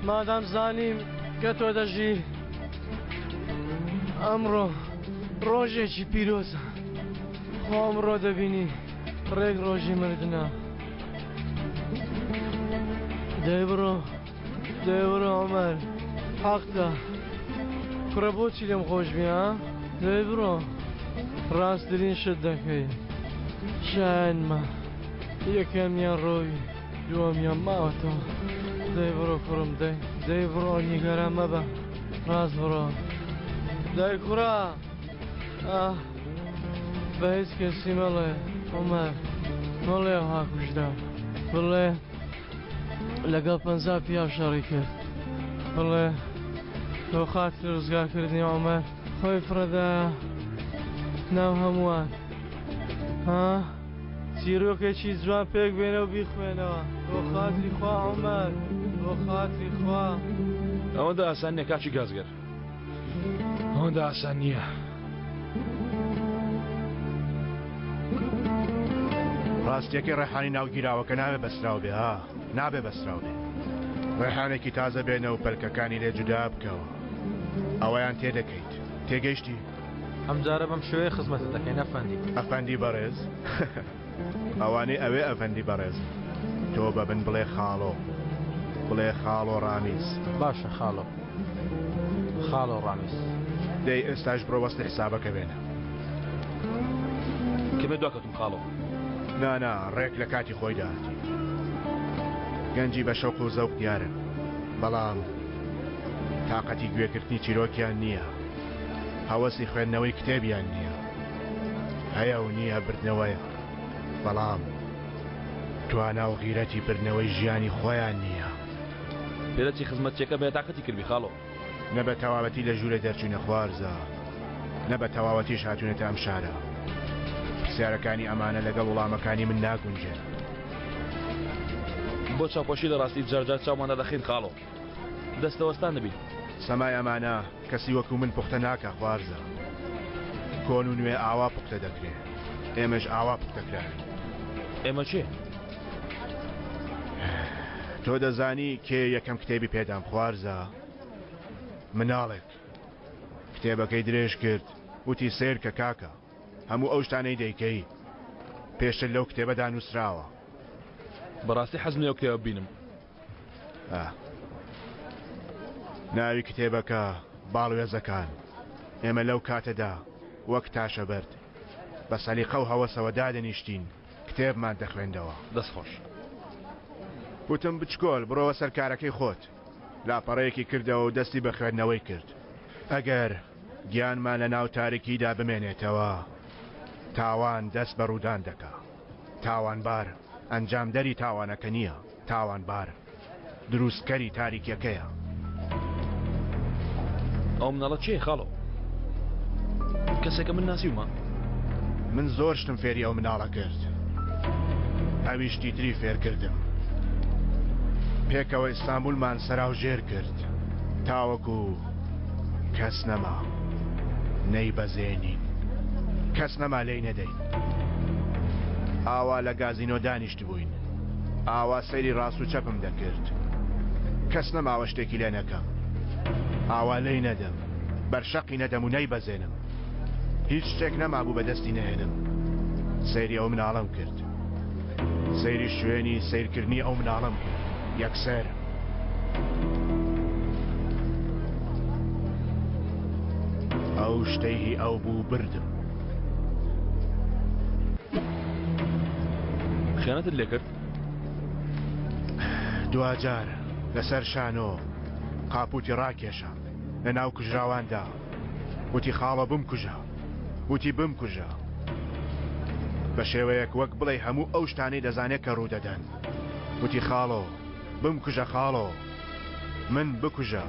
مادام زانیم کە تۆ دەژی ئەمڕۆ ڕۆژێکی پیرۆزە خۆ ئەمڕۆ دەبینی ڕێک ڕۆژی مردنە دەی بڕۆ دەی بڕۆ عومەر حەقتە کوڕە بۆچی لێم خۆش بی ها دەی بڕۆ ڕاستترین شت دەکەی شایەنمە یەکەمیان ڕۆی دووەمیان ماوەتەوە دەی بڕۆ کوڕم دەی دەی بڕۆ نیگەران مەبە ڕاست بڕۆ دای کوڕە ئاه بە هیچ کەسی مەڵێ عومەر مەڵێ ئەوها کوژرا بڵێ لەگەڵ 50 پیاو شەڕی کرد بڵێ بۆ خاتری ڕزگارکردنی عومەر خۆی فڕێدا ناو هەمووان ها چیرۆکێکی جوان پێک بێنە و بیخوێنەوە بۆ خاتری خوا عومەر بۆ خاتری خوا ئەوەندە ئاسان نییە کاکی گازگەر ئەوەندە ئاسان نییە. ڕاستیەکەی ڕێحانی ناو گیراوەکە نابێ بەستراو بێ ها نابێ بەستراو بێ ڕێحانێکی تازە بێنە و پەلکەکانی لێ جودا بکەوە ئەوەیان تێدەکەیت تێگەیشتی ئەمجارە بەم شێوەیە خزمەتت دەکەین ئەفەندی. ئەفەندی بەڕێز ئەوانەی ئەوێ ئەفەندی بەڕێز تۆ بە من بڵێ خاڵۆ بڵێ خاڵۆ ڕامیز. باشە خاڵۆ خاڵۆ ڕامیز. دەی ئێستاش بڕۆ وەسلی حسابەکە بێنە. کەمێ دواکەوتم خاڵۆ. نا نا ڕێک لە کاتی خۆیدا هاتی. گەنجی بە شەوق و زەوق دیارن بەڵام تاقەتی گوێگرتنی چیرۆکیان نییە. هەوەسی خوێندنەوەی کتێبیان نییە. هەیە و نییە بردنەوەیە، بەڵام توانا و غیرەتی بردنەوەی ژیانی خۆیان نییە. پێدەچی خزمەتچیەکە بێتاقەتی کردبی خاڵۆ. نە بە تەواوەتی لە ژوورێ دەرچووینە خوارزا، نە بە تەواوەتیش هاتوونەتە ئەم شارە. پرسیارەکانی ئەمانە لەگەڵ وڵامەکانی من ناگونجێن. بۆ چاوپۆشی لە ڕاستی جار جار چاومان دادەخەین خاڵۆ. دەستەوەستان دەبین. سەمای ئەمانە کەسی وەکو من پوختە ناکا خوارزا. کۆن و نوێ ئاوا پوختە دەکرێ. ئێمەش ئاوا پوختە کراوین. ئێمە کێ؟ تۆ دەزانی کێ یەکەم کتێبی پێدام خوارزا؟ مناڵێک. کتێبەکەی درێژ کرد وتی سەیرکە کاکە هەموو ئەو شتانەی دەیکەی پێشتر لەو کتێبەدا نووسراوە. بەڕاستی حەزم لەو کتێبە ببینم. ناوی کتێبەکە باڵوێزەکان. ئێمە لەو کاتەدا وەک تاشەبەرد بە سەلیقە و هەوەسەوە دادەنیشتین کتێبمان دەخوێندەوە. دەست خۆش. وتم بچکۆل بڕۆوە سەر کارەکەی خۆت. لاپەڕەیەکی کردەوە و دەستی بە خوێندنەوەی کرد. ئەگەر گیانمان لە ناو تاریکیدا بمێنێتەوە، تاوان دەست بە ڕوودان دەکا. تاوانبار ئەنجامدەری تاوانەکە نییە، تاوانبار دروستکەری تاریکیەکەیە. ئەو مناڵە کێیە خاڵۆ؟ کەسێکە من ناسیومە؟ من زۆر شتم فێری ئەو مناڵە کرد. ئەویش شتی تری فێر کردم. پێکەوە ئیستانبولمان سەراوژێر کرد تاوەکو کەس نەما نەیبەزێنین. کەس نەما لێی نەدەین. ئاوا لە گازینۆ دانیشتبووین. ئاوا سەیری ڕاست و چەپم دەکرد. کەس نەماوە شتێکی لێ نەکەم. ئاوا لێی نەدەم. بەر شەقی نەدەم و نەیبەزێنم. هیچ شتێک نەمابوو بەدەستی نەهێنم. سەیری ئەو مناڵەم کرد. سەیری شوێنی سەیرکردنی ئەو مناڵەم کرد. یەکسەر. ئەو شتەی هی ئەو بوو بردم. خیانەتت لێ کرد؟ دواجار لەسەر شانۆ قاپوتی ڕاکێشا لە ناو کوژراواندا وتی خاڵە بمکوژە وتی بمکوژە بە شێوەیەک وەک بڵێ هەموو ئەو شتانەی دەزانێت کە ڕوودەدەن وتی خاڵۆ بمکوژە خاڵۆ من بکوژە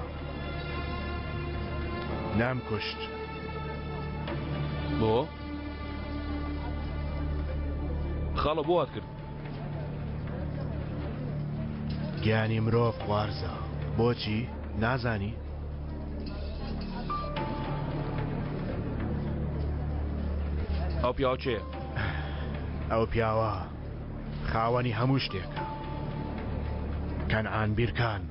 نامکوشت. بۆ؟ خاڵۆ بۆ وات کرد؟ گیانی مرۆڤ خوارزە بۆچی نازانی؟ ئەو پیاوە کێیە؟ ئەو پیاوە خاوەنی هەموو شتێکە کەنعان بیرکان.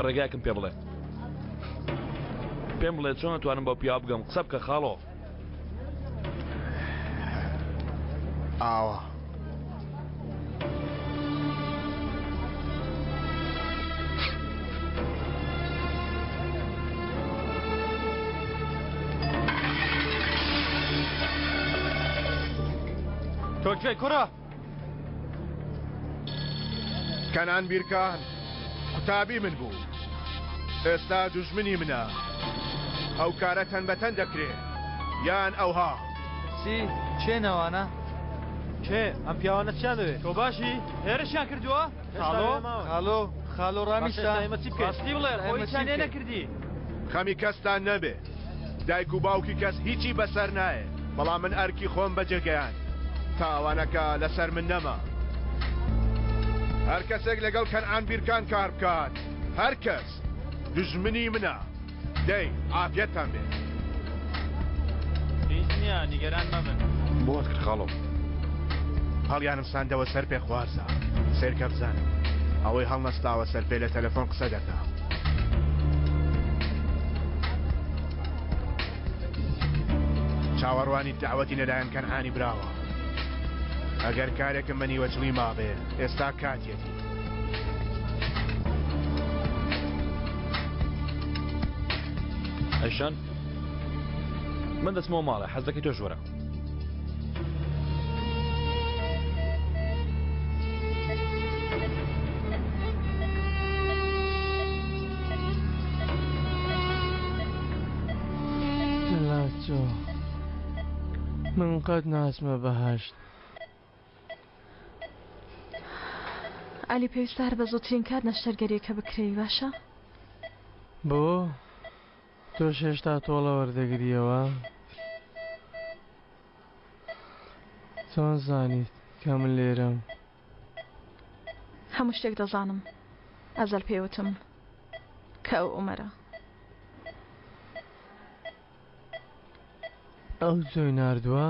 ڕێگایەکم پێ بڵێ پێم بڵێ چۆن ئەتوانم بەو پیاوە بگەم قسە بکە خاڵۆ. ئاوا. تۆ کوێی کوڕە؟ کەنان بیرکان قوتابی من بوو ئێستا دوژمنی منە ئەو کارە تەن بە تەن دەکرێ یان ئەوها. چی؟ کێن ئەوانە؟ کێ؟ ئەم پیاوانە چیان دەوێ؟ تۆ باشی؟ هێرشیان کردووە؟ خاڵۆ؟ خاڵۆ؟ خاڵۆ ڕامیشە؟ ئێمە چی بکەین؟ ڕاستی بڵێ، خۆ هیچیان لێ نەکردی. خەمی کەستان نەبێ. دایک و باوکی کەس هیچی بەسەر نایێ، بەڵام من ئەرکی خۆم بەجێ گەیاند. تاوانەکە لەسەر من نەما. هەر کەسێک لەگەڵ کەنعان بیرکان کار بکات، هەر کەس، دوژمنی منە. دەی، عافیەتتان بێ. هیچ نییە، نیگەران مەبن. بۆ وات کرد خاڵۆ؟ هەڵیانم ساندەوە سەر پێ خوارزا. سەیرکە بزانم ئەوەی هەڵنەستاوە سەر پێ لە تەلەفۆن قسە دەکا. چاوەڕوانی دەعوەتی لەلایەن کەنعانی براوە. ئەگەر کارێکم بە نیوەچڵی مابێ، ئێستا کاتیەتی. ئەیشان من دەچمەوە ماڵێ حەز دەکەی تۆش وەرە. لاچۆ من قەت ناچمە بەهەشت. عەلی پێویستە هەر بە زووترین کات نەشتەرگەریەکە بکرێی باشە؟ بۆ؟ تۆش هێشتا تۆڵە وەردەگریەوە؟ چۆن زانیت کە من لێرەم؟ هەموو شتێک دەزانم ئەزەل پێی وتم کە ئەو عومەرە. ئەو تۆی ناردووە؟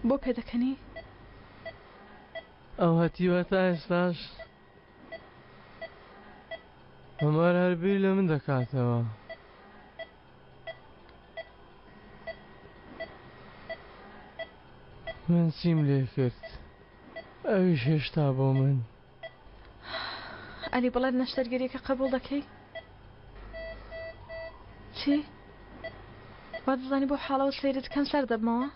بۆ پێدەکەنی؟ ئەو هەتیوە تا ئێستاش عومەر هەر بیر لە من دەکاتەوە. من چیم لێ کرد ئەویش هێشتا بۆ من. ئەلی بڵێت نەشتەرگەریەکە قبوڵ دەکەی؟ چی؟ وا دەزانی بۆ حاڵەوە سەیرت کەم سەر دەبمەوە؟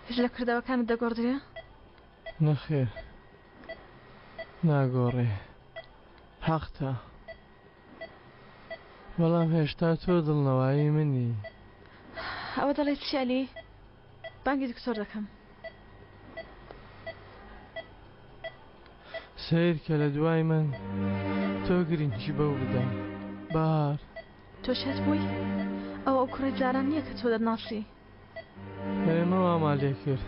هیچ لە کردەوەکانت دەگۆڕدرێ؟ نەخێر ناگۆڕێ حەقتە بەڵام هێشتا تۆ دڵنەوایی منی. ئەوە دەڵێی چی ئەلی؟ بانگی دکتۆر دەکەم. سەیر کە لە دوای من تۆ گرنگی بەو بدە بەهار. تۆ شێت بووی؟ ئەوە ئەو کوڕەی جاران نییە کە تۆ دەتناسی. ئێمە وامان لێ کرد.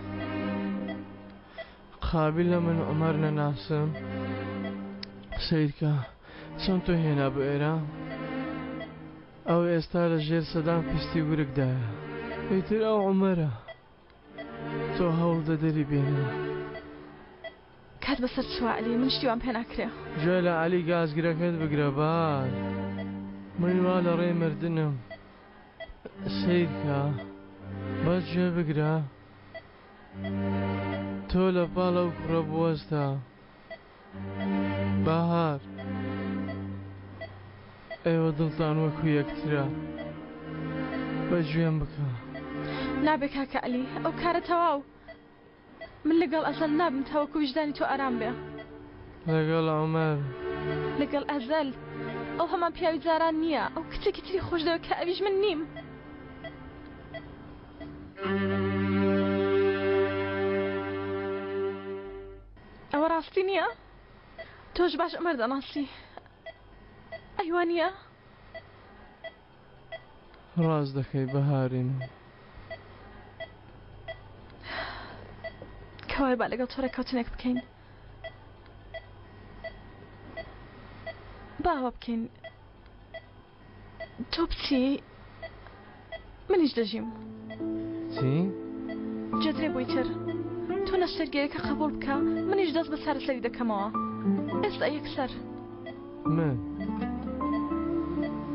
قابیلە من عومەر نەناسم؟ سەیرکە چۆن تۆ هێنا بۆ ئێرە؟ ئەو ئێستا لە ژێر سەدان پستی ورگدایە. ئیتر ئەو عومەرە. تۆ هەوڵدە دەری بێنە. کات بەسەر چووە عەلی من شتی وام پێ ناکرێ. گوێ لە عەلی گازگرەکەت بگرە بار. من وا لە ڕێی مردنم. سەیرکە بەس گوێ بگرە. تۆ لە پاڵ ئەو کوڕە بوەستە. بەهار ئێوە دڵتان وەکو یەکترە بە گوێم بکە. نابێ کاکە عەلی ئەو کارە تەواو من لەگەڵ ئەزەل نابم تاوەکو ویژدانی تۆ ئارام بێ. لەگەڵ عومەر. لەگەڵ ئەزەل ئەو هەمان پیاوی جاران نییە ئەو کچێکی تری خۆش دەوێت کە ئەویش من نیم. ئەوە ڕاستی نییە؟ تۆش باش عومەر دەناسی ئەی وا نییە؟ ڕاست دەکەی بەهاری من. کەوایە با لەگەڵ تۆ ڕێککەوتنێک بکەین. با ئەوە بکەین. تۆ بچی منیش دەژیم. چی؟ جێترێ بۆی تر تۆ نەشتەرگەیەکە قبوڵ بکە منیش دەست بە چارەسەری دەکەمەوە ئێستا یەکسەر. من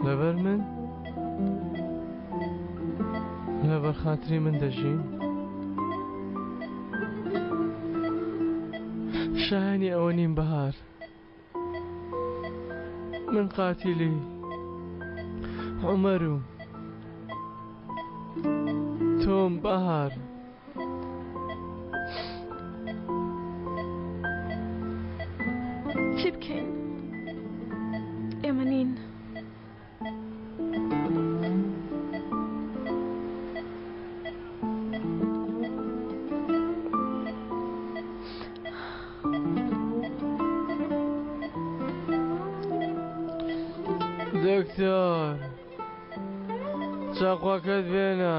لەبەر من لەبەر خاتری من دەژیم شایانی ئەوە نیم بەهار من قاتیلی عومەر و تۆم بەهار. چی بکەین ئێمە نین. دکتۆر چاقوەکەت بێنە.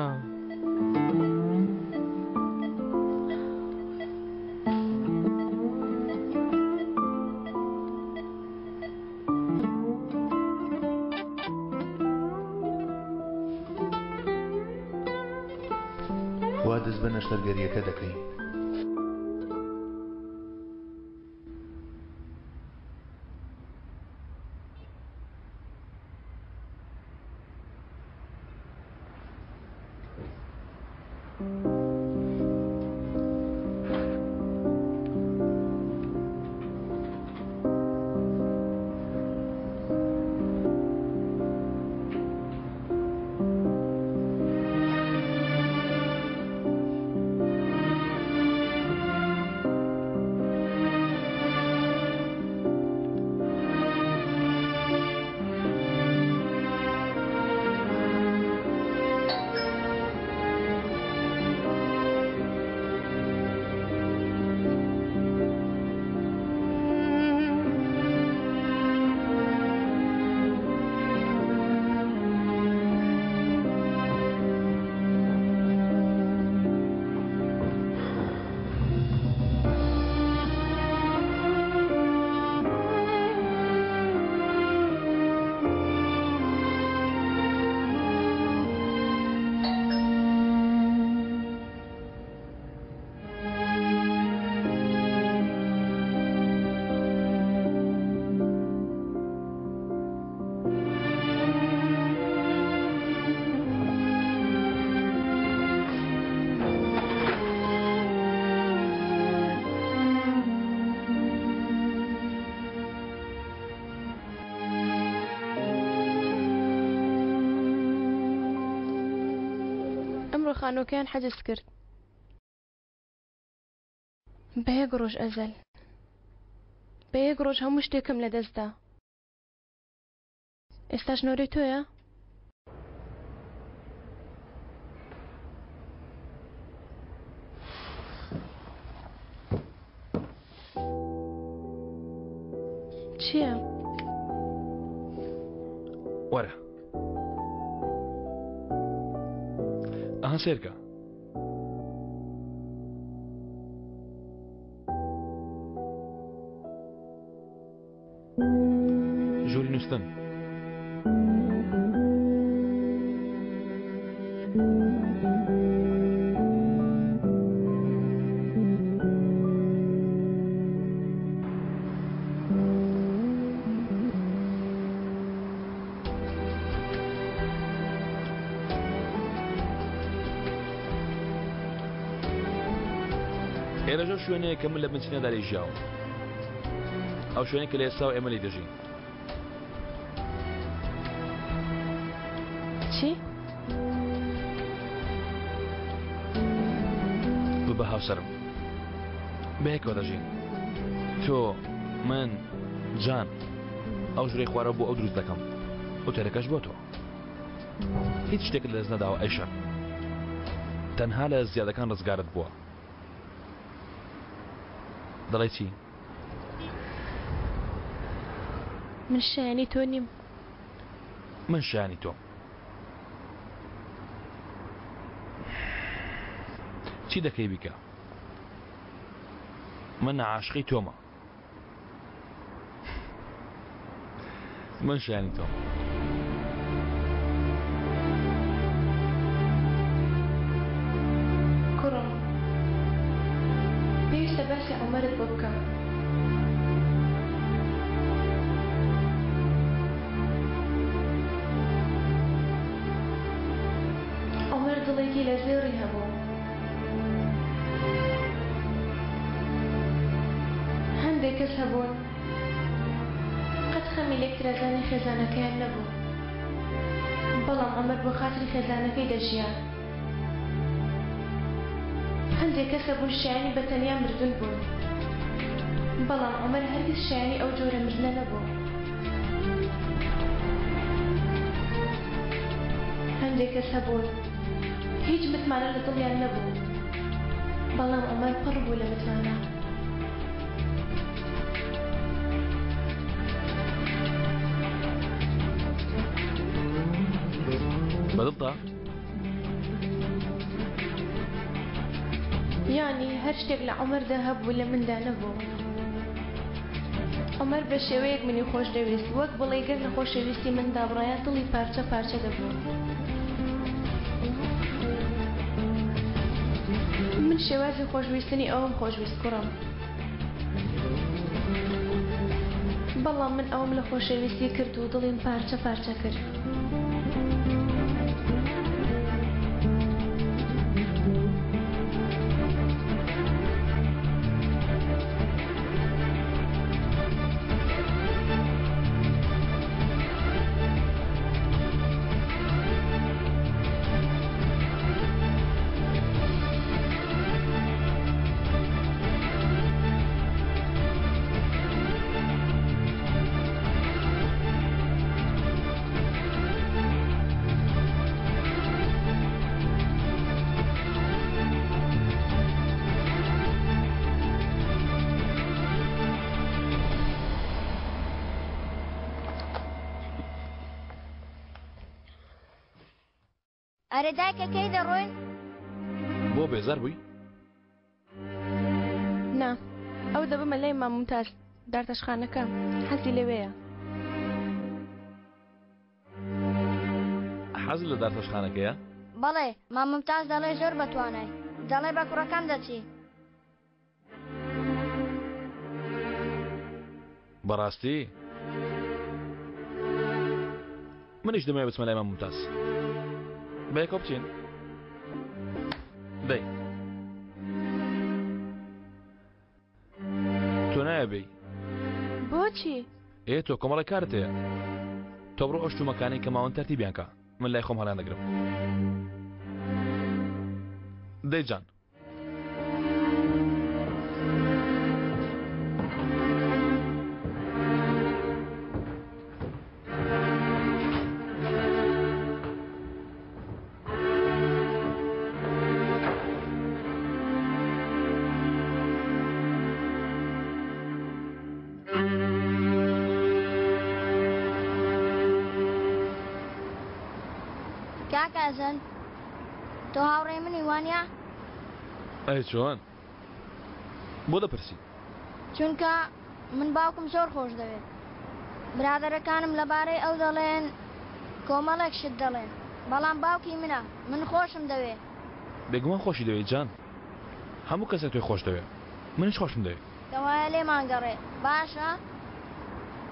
وا دەست بە نەشتەرگەرییەکە دەکەین. ئەمڕۆ خانووەکەیان حەجز کرد. بە یەک ڕۆژ ئەزەل. بە یەک ڕۆژ هەموو شتێکم لەدەستدا. ئێستاش نۆرەی تۆیە؟ چییە؟ وەرە ئەها سێرکە ژووری نووستن. ئێرەش ئەو شوێنەیە کە من لە بنچینەدا لێی ژیاوم. ئەو شوێنەی کە لە ئێستاوە ئێمە لێی دەژین. چی؟ ببە هاوسەرم. بەیەکەوە دەژین. تۆ، من، جان. ئەو ژوورەی خوارەوە بۆ ئەو دروست دەکەم. ئوتێلەکەش بۆ تۆ. هیچ شتێکت لەدەست نەداوە ئەیشە. تەنها لە زیادەکان ڕزگارت بووە. دەڵێی چی؟ من شایەنی تۆ نیم. من شایەنی تۆم. چی دەکەی بیکە. من عاشقی تۆمە. من شایانی تۆم. کوڕم پێویستە باسی عومەرت بۆ بکەم. عومەر دڵێکی لە زێڕی هەبوو. هەندێک کەس هەبوون قەت خەمی لێکترازانی خێزانەکەیان نەبوو، بەڵام عومەر بۆ خاتری خێزانەکەی دەژیا. هەندێک کەس هەبوون شایەنی بە تەنیا مردن بوون، بەڵام عومەر هەرگیز شایەنی ئەو جۆرە مردنە نەبوو. هەندێک کەس هەبوون هیچ متمانە لە دڵیان نەبوو، بەڵام عومەر پڕ بوو لە متمانە. بەدڵتە؟ یانی هەر شتێک لە عومەردا هەبوو لە مندا نەبوو. عومەر بە شێوەیەک منی خۆش دەویست وەک بڵێی گەر لە خۆشەویستی من دابڕایە دڵی پارچە پارچە دەبوو. من شێوازی خۆشویستنی ئەوم خۆشویست کوڕم. بەڵام من ئەوم لە خۆشەویستی کرد و دڵیم پارچە پارچە کرد. ئەرێ دایکە کەی دەڕۆین؟ بۆ بێزار بووی؟ نا ئەو دەبمە لای مام ممتاز دارتاشخانەکە حەزی لەوێیە. حەزت لە دارتاشخانەکەیە؟ بەڵێ مام ممتاز دەڵێ زۆر بەتوانای دەڵێ بە کوڕەکەم دەچی. بەڕاستی؟ منیش دەمەوێت بچمە لای مام ممتاز. بەیەکەوە بچین؟ دەی. تۆ نایە بێی؟ بۆچی؟ ئێ تۆ کۆمەڵێک کارت هەیە. تۆ بڕۆ ئەو شتومەکانەی کە ماون تەرتیبیان کە. من لای خۆم هەڵیان دەگرم. دەی جان. کاک ئەزەل تۆ هاوڕێی منی وانە؟ ئەی چۆن؟ بۆ دەپرسی؟ چونکە من باوکم زۆر خۆش دەوێت. برادەرەکانم لەبارەی ئەو دەڵێن کۆمەڵێک شت دەڵێن بەڵام باوکی منە من خۆشم دەوێ. بێگومان خۆشی دەوێی جان هەموو کەسێک تۆی خۆش دەوێ منیش خۆشم دەوێی. کەوایە لێمان گەڕێ باشە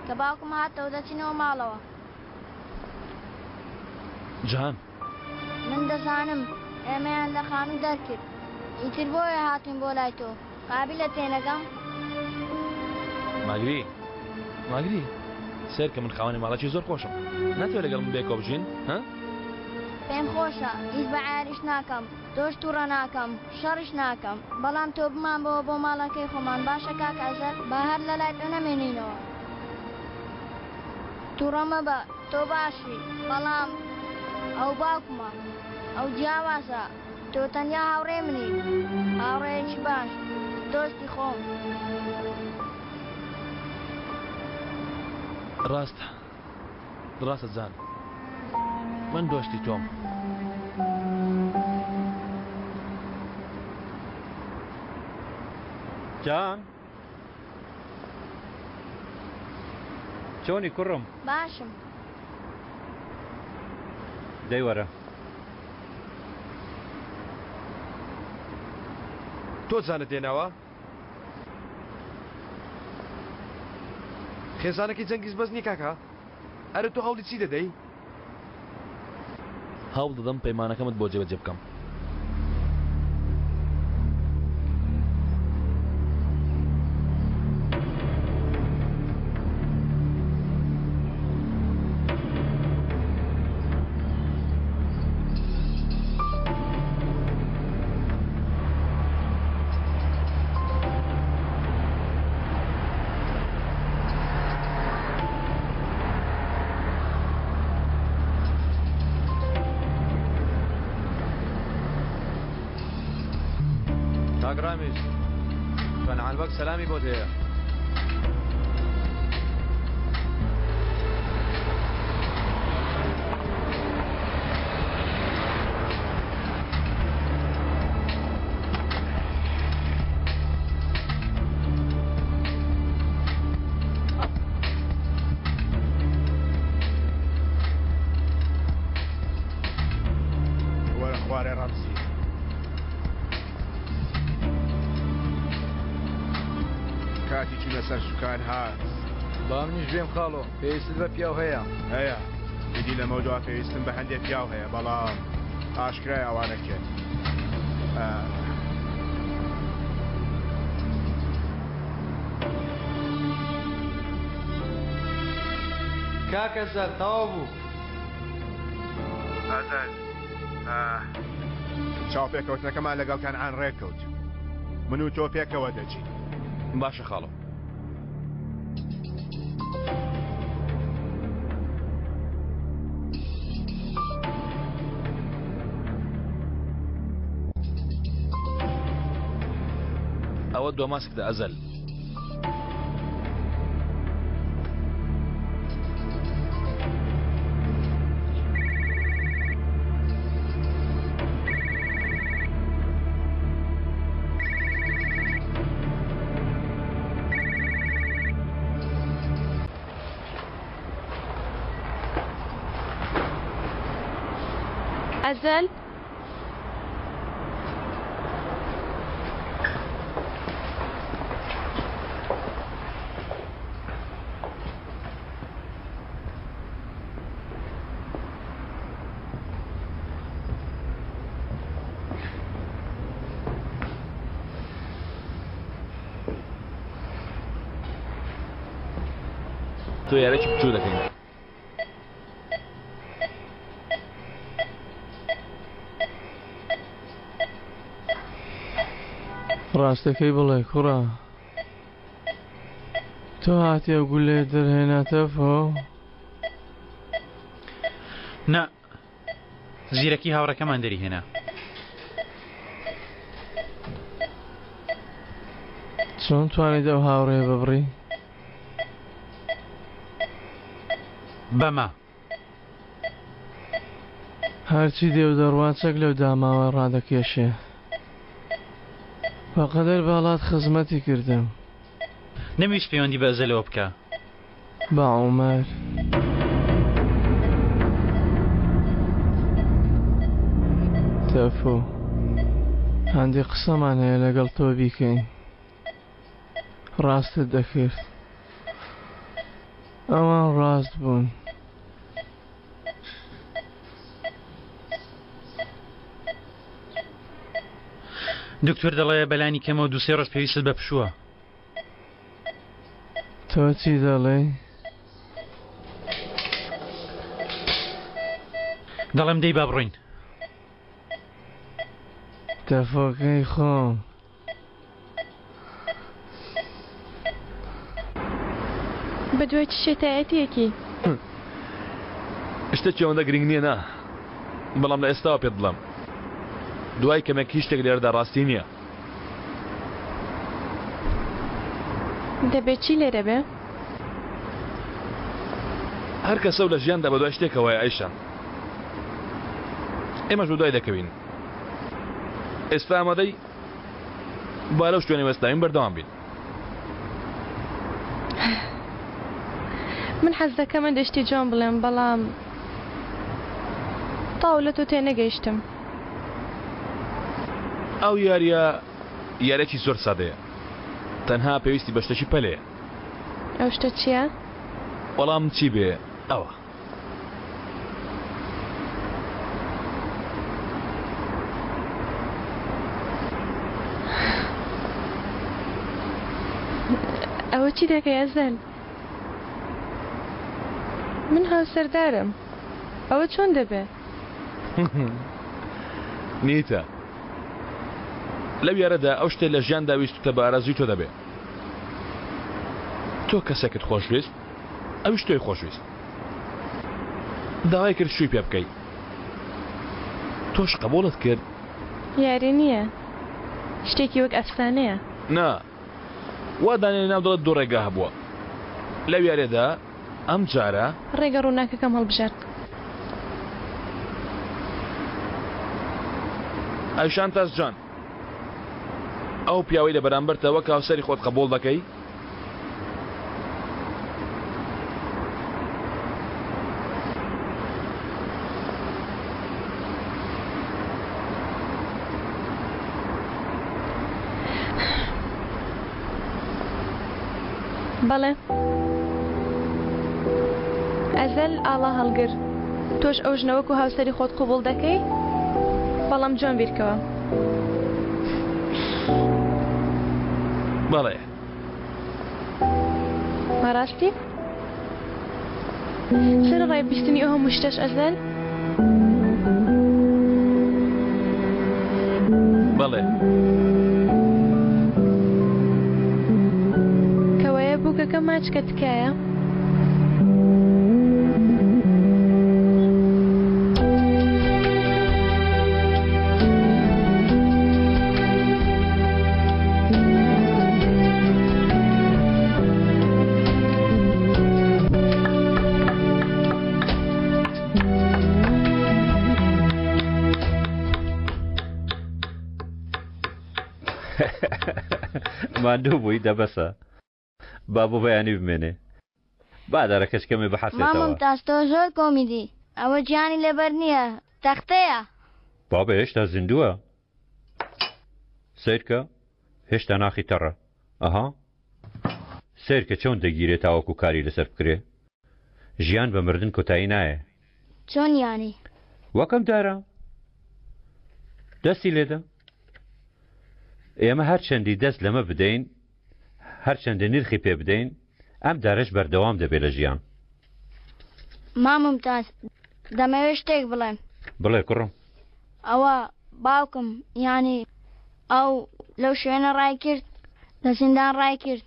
کە باوکم هاتەوە دەچینەوە ماڵەوە. جان. من دەزانم ئێمەیان لە خانوو دەرکرد ئیتر بۆیە هاتووین بۆ لای تۆ قابیلە تێنەگەم؟ ماگری ماگری سەیرکە من خاوەنی ماڵێکی زۆر خۆشم ناتەوێت لەگەڵ من بێکەوە بژین ها؟ پێم خۆشە هیچ بە عیاریش ناکەم تۆش توڕە ناکەم شەڕیش ناکەم بەڵام تۆ بمانبەوە بۆ ماڵەکەی خۆمان باشە کاک ئەزەر با هەر لەلای تۆ نەمێنینەوە توڕە مەبە تۆ باشی بەڵام ئەو باوکمە ئەو جیاوازە تۆ تەنیا هاوڕێی منی هاوڕێیەکی باش دۆستی خۆم. ڕاستە ڕاستە جان من دۆستی تۆم. جان چۆنی کوڕم؟ باشم. دەی وەرە. تۆ جانت هێناوە؟ خێزانەکەی جەنگیز بەس نییە کاکە؟ ئەرێ تۆ هەوڵی چی دەدەی؟ هەوڵ دەدەم پەیمانەکەمت بۆ جێبەجێ بکەم. کاک ڕامیز کەنعان بەگ سەلامی بۆت هەیە. وەرە خوارێ ڕەمزی. کاتی چوونە سەر سوکان هات. با منیش بێم خاڵۆ، پێویستت بە پیاو هەیە؟ هەیە، ئیدی لەمەودوا پێویستم بە هەندێ پیاو هەیە، بەڵام ئاشکرایە ئەوانە کێن. کاک ئەزەل تەواو بوو. ئەزەل چاوپێکەوتنەکەمان لەگەڵ کەنعان ڕێککەوت. من و تۆ پێکەوە دەچین. باشە خاڵۆ. ئەوە دۆماسکتە ئەزەل. ئەزەل تۆ یارێکی بچوو دەکەین. ڕاستەکەی بڵێ کوڕە. تۆ هاتی ئەو گولەیە دەرهێنا تەفۆ؟ نا، زیرەکی هاوڕێکەمان دەریهێنا. چۆن توانیت ئەو هاوڕێیە ببڕی؟ بەمە. هەرچی دێ و دەڕوا چەک لەو داماوە ڕادەکێشێ. بەقەدەر باڵات خزمەتی کردم. نەمویست پەیوەندی بە ئەزەلەوە بکا. بە عومەر. تەفۆ. هەندێ قسەمان هەیە لەگەڵ تۆ بیکەین. ڕاستت دەکرد. ئەوان ڕاست بوون. دکتۆر دەڵێ بەلانی کەمەوە دووسێ ڕۆژ پێویستت بە پشووە. تۆ چی دەڵێی؟ دەڵێم دەی با بڕۆین. تەفۆکەی خۆم. بەدوای چ شێتایەتیەکی؟ شتێکی ئەوەندە گرنگ نییە نا بەڵام لە ئێستاوە پێت بڵێم دوای کەمێک هیچ شتێک لێرەدا ڕاستی نییە. دەبێ چی لێرە بێ؟ هەر کەسە و لە ژیاندا بەدوای شتێکەوەیە ئەیشان ئێمەش بەدوای دەکەوین ئێستا ئامادەی؟ با لەو شوێنەی وەستاوین بەردەوام بین. من حەز دەکەم هەندێ شتی جوان بڵێم بەڵام تەواو لە تۆ تێنەگەیشتم. ئەو یارییە یارییەکی زۆر سادەیە تەنها پێویستی بە شتێکی پەلەیە. ئەو شتە چییە؟ وەڵام چی بێ ئەوە. ئەوە چی دەکەی ئەزەل؟ من هاوسەردارم ئەوە چۆن دەبێ؟ نیتە لەو یارەدا ئەو شتێ لە ژیاندا ویستتە بە ئارەزووی تۆ دەبێ تۆ کەسێکت خۆشویست ئەویش تۆی خۆشویست داوای کرد شووی پێ بکەی تۆش قبوڵت کرد. یاری نییە شتێکی وەک ئەفسانەیە. نا وا دانێ ناو دڵت دوو ڕێگا هەبووە لەو یاریەدا ئەم جارە. ڕێگە ڕووناکەکەم هەڵبژارد. ئایشان تاس جان ئەو پیاوەی لە بەرامبەرتە وەک هاوسەری خۆت قبوڵ دەکەی؟ بەڵێ ئەزەل ئاڵا هەڵگر تۆش ئەو ژنە وەکو هاوسەری خۆت قبوڵ دەکەی؟ بەڵام جوان بیرکەوە. بەڵێ. بەڕاستی؟ سەرەڕای بیستنی ئەو هەموو شتەش ئەزەل؟ بەڵێ. کەوایە بووکەکە ماچکە تکایە. ماندوو بووی دەبەسە با بۆ بەیانی بمێنێ با دارەکەش کەمێ بحەسێتەوە. مامم تاس تۆ زۆر کۆمیدی ئەوە گیانی لەبەر نییە تەختەیە. بابە هێشتا زیندووە سەیرکە هێشتا ناخی تەڕە ئەها سەیرکە چۆن دەگیرێ تاوەکو کاری لەسەر بکرێ ژیان بە مردن کۆتایی نایە. چۆن یانی؟ وەکەم دارە دەستی لێدە ئێمە هەرچەندی دەست لەمە بدەین هەرچەندە نرخی پێ بدەین ئەم دارەش بەردەوام دەبێت لە ژیان. مام مومتاز دەمەوێت شتێک بڵێم. بڵێ کوڕم. ئەوە باوکم یانی ئەو. لەو شوێنە ڕای کرد لە زیندان ڕای کرد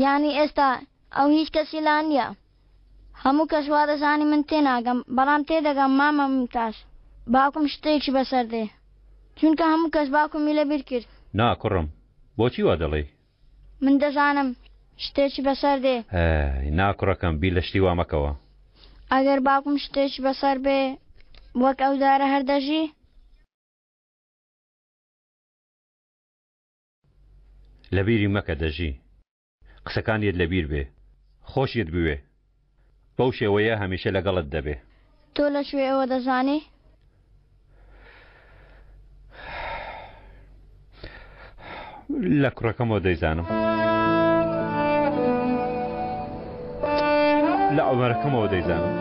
یانی ئێستا ئەو هیچ کەسی لا نییە هەموو کەس وا دەزانی من تێناگەم بەڵام تێدەگەم مامە ممتاز باوکم شتێکی بەسەر دێ چونکە هەموو کەس باوکمی لەبیر کرد. نا کوڕم بۆچی وا دەڵێی؟ من دەزانم شتێکی بەسەر دێ. ئەی نا کوڕەکەم بیر لە شتی وا مەکەوە. ئەگەر باوکم شتێکی بەسەر بێ وەک ئەو دارە هەر دەژی؟ لەبیری مەکە دەژی. قسەکانیت لەبیر بێ خۆشیت بوێ بەو شێوەیە هەمیشە لەگەڵت دەبێ. تۆ لە کوێ ئەوە دەزانی؟ لە کوڕەکەمەوە دەیزانم. لە عومەرەکەمەوە دەیزانم.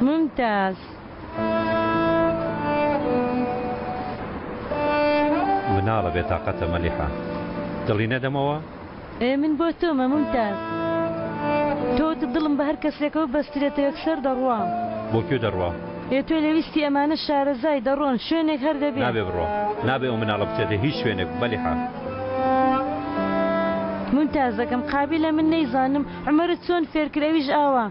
ممتاز. مناڵە بێتاقەتە مەلیحە دڵی نەدەمەوە؟ ئێ من بۆ تۆمە ممتاز. تۆ وتت دڵم بە هەر کەسێکەوە ببەسترێتەوە یەکسەر دەڕوا. بۆ کوێ دەڕوا؟ ئێ تۆ لە ویستی ئەمانە شارەزای، دەڕۆن، شوێنێک هەر دەبێ. نابێ بڕوا، نابێ ئەو مناڵە بچێتە هیچ شوێنێک مەلیحە. ممتازەکەم، قابیلە من نەیزانم عومەرت چۆن فێر کرد ئەویش ئاوا.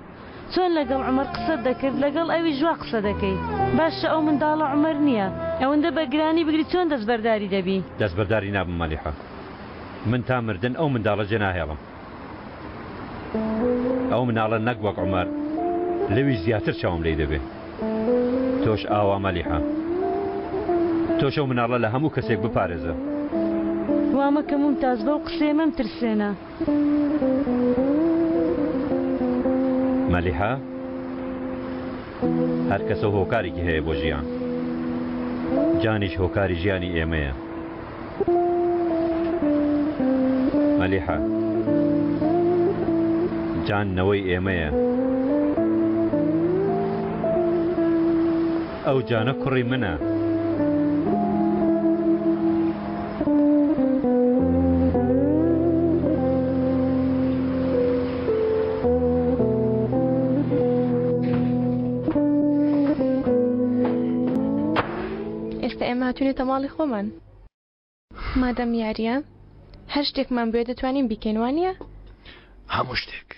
چۆن لەگەڵ عومەر قسەت دەکرد لەگەڵ ئەویش وا قسە دەکەی. باشە ئەو منداڵە عومەر نییە. ئەوەندە بە گرانی بگری چۆن دەستبەرداری دەبی؟ دەستبەرداری نابم مەلیحە. من تا مردن ئەو منداڵە جێناهێڵم. ئەو مناڵە نەک وەک عومەر لەویش زیاتر چاوم لێی دەبێ. تۆش ئاوا مەلیحە. تۆش ئەو مناڵە لە هەموو کەسێک بپارێزە. وا مەکە مومتاز بەو قسەیە مەمترسێنە. مەلیحە هەر کەسە هۆکارێکی هەیە بۆ ژیان. جانیش هۆکاری ژیانی ئێمەیە. مەلیحە جان نەوەی ئێمەیە. ئەو جانە کوڕی منە. ئێستا ئێمە هاتوینەتە ماڵی خۆمان. مادەم یارییە هەر شتێکمان بوێ دەتوانین بیکەین وانییە؟ هەموو شتێک.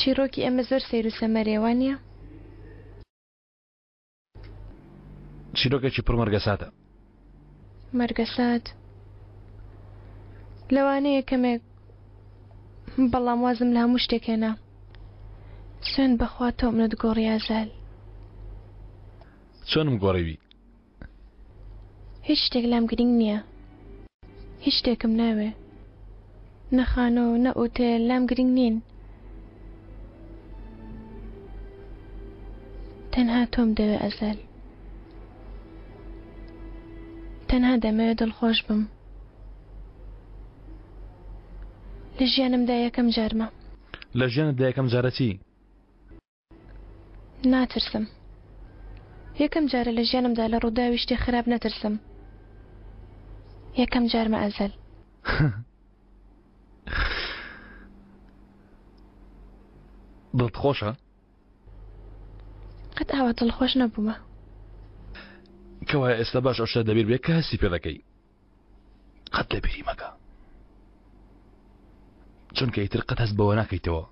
چیڕۆکی ئێمە زۆر سەیر و سەمەرەیە وانییە؟ چیرۆکێکی پڕ مەرگەساتە. مەرگەسات لەوانەیە کەمێک بەڵام وازم لە هەموو شتێک هێنا سوێند بەخوا تۆ منت گۆڕی ئازال. چۆنم گۆڕیوی؟ هیچ شتێک لام گرینگ نییە هیچ شتێکم ناوێ نە خانوو نە ئوتێل لام گرینگ نین تەنها تۆم دەوێ ئەزەل تەنها دەمەوێ دڵخۆش بم لە ژیانمدا یەکەم جارمە. لە ژیانتدا یەکەم جارە چی؟ ناترسم. یەکەم جارە لە ژیانمدا لە ڕووداوی شتی خراپ نەترسم. یەکەم جارمە ئەزەل. دڵت خۆشە؟ قەت ئاوا دڵخۆش نەبوومە. کەوایە ئێستا باش ئەو شتە لەبیر بێ کە هەستی پێ دەکەی. قەت لەبیری مەکە. چونکە ئیتر قەت هەست بەوە ناکەیتەوە.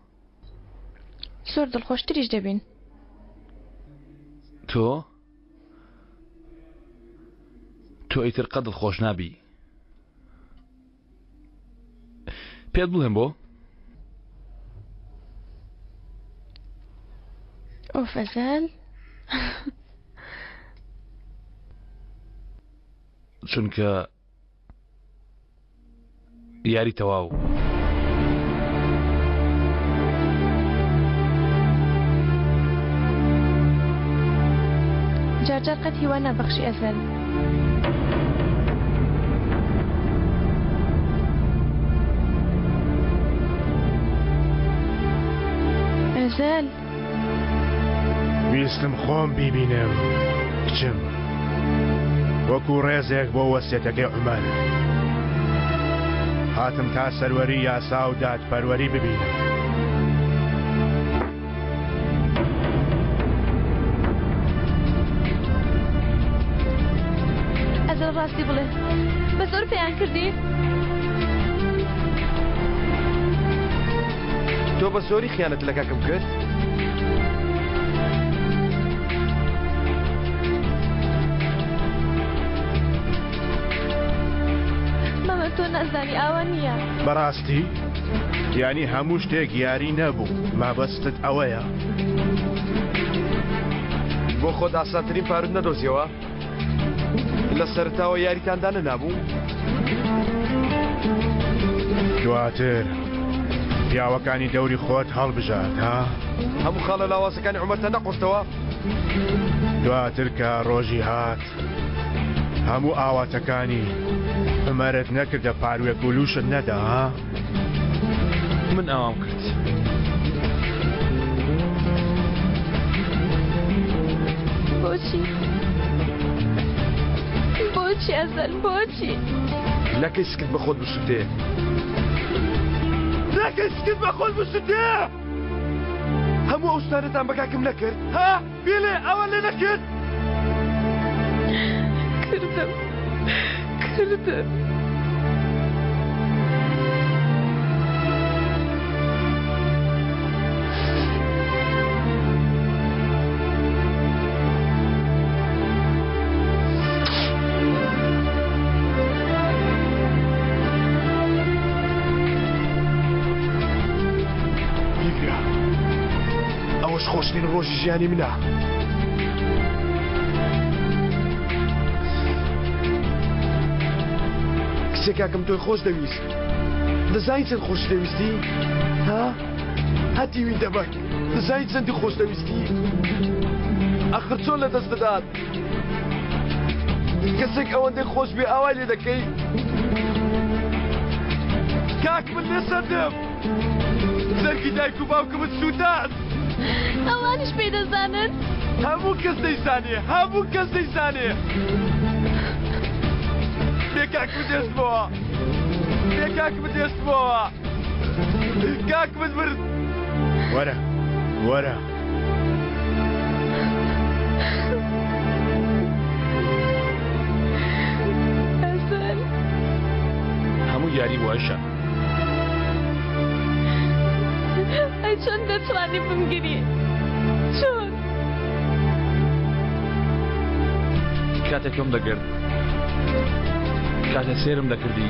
زۆر دڵخۆشتریش دەبین. تۆ؟ تۆ ئیتر قەت دڵخۆش نابی. پێت بڵێم بۆ؟ ئۆف ئەزەل. چونکە یاری تەواو. جارجار قەت هیوا نابەخشی ئەزەل. ئەزەل. ویستم خۆم بیبینم کچم. وەکو ڕێزێک بۆ وەسیەتەکەی عومەر. هاتم تا سەروەری یاسا و دادپەروەری ببینم. ئەزەل ڕاستی بڵێ بە زۆر پێیان کردی؟ تۆ بە زۆری خیانەت لە کاکم کرد؟ مامە تۆ نازانی ئاوا نییە. بەڕاستی؟ یانی هەموو شتێک یاری نەبوو مەبەستت ئەوەیە؟ بۆ خۆت ئاسانترین پاروت نەدۆزیەوە؟ لە سەرتاوە یاریتان دانەنابوو؟ دواتر پیاوەکانی دەوری خۆت هەڵبژارد ها؟ هەموو خاڵە لاوازەکانی عومەرتان نەقۆستەوە؟ دواتر کە ڕۆژی هات هەموو ئاواتەکانی عومەرت نەکردە پاروێک و لوشت نەدا ها؟ من ئاوام کرد. بۆچی؟ بۆچی ئەزەل بۆچی؟ نەکەی سکت بە خۆت بسوتێ. نەکەی سکت بە خۆت بسوتێ! هەموو ئەو شتانەتان بە کاکم نەکرد؟ ها؟ بیڵێ ئەوە لێ نەکرد؟ کردم کردم. بیگرە. ئەوەش خۆشترین ڕۆژی ژیانی منە. کچێ کاکم تۆی خۆش دەویست. دەزانی چەند خۆشی دەویستی؟ ها؟ هەتیوی دەبەک. دەزانی چەندی خۆش دەویستی؟ ئەخر چۆن لە دەست دەدات؟ کەسێک ئەوەندەی خۆش بێ ئاوای لێ دەکەی؟ کاک من لێ سەردم. زەرگی دایک و باوکمت سووتاند. ئەوانیش پێی دەزانن؟ هەموو کەس دەیزانێ، هەموو کەس دەیزانێ. بێ کاکمت هێشتمەوە، بێ کاکمت هێشتمەوە، کاکمت برد. وەرە، وەرە. ئەزەل. هەموو یاری بوو ئایشە. ئەی چۆن دەتوانی بمگری؟ چۆن؟ کاتێک تۆم دەگرت کاتێ سێرم دەکردی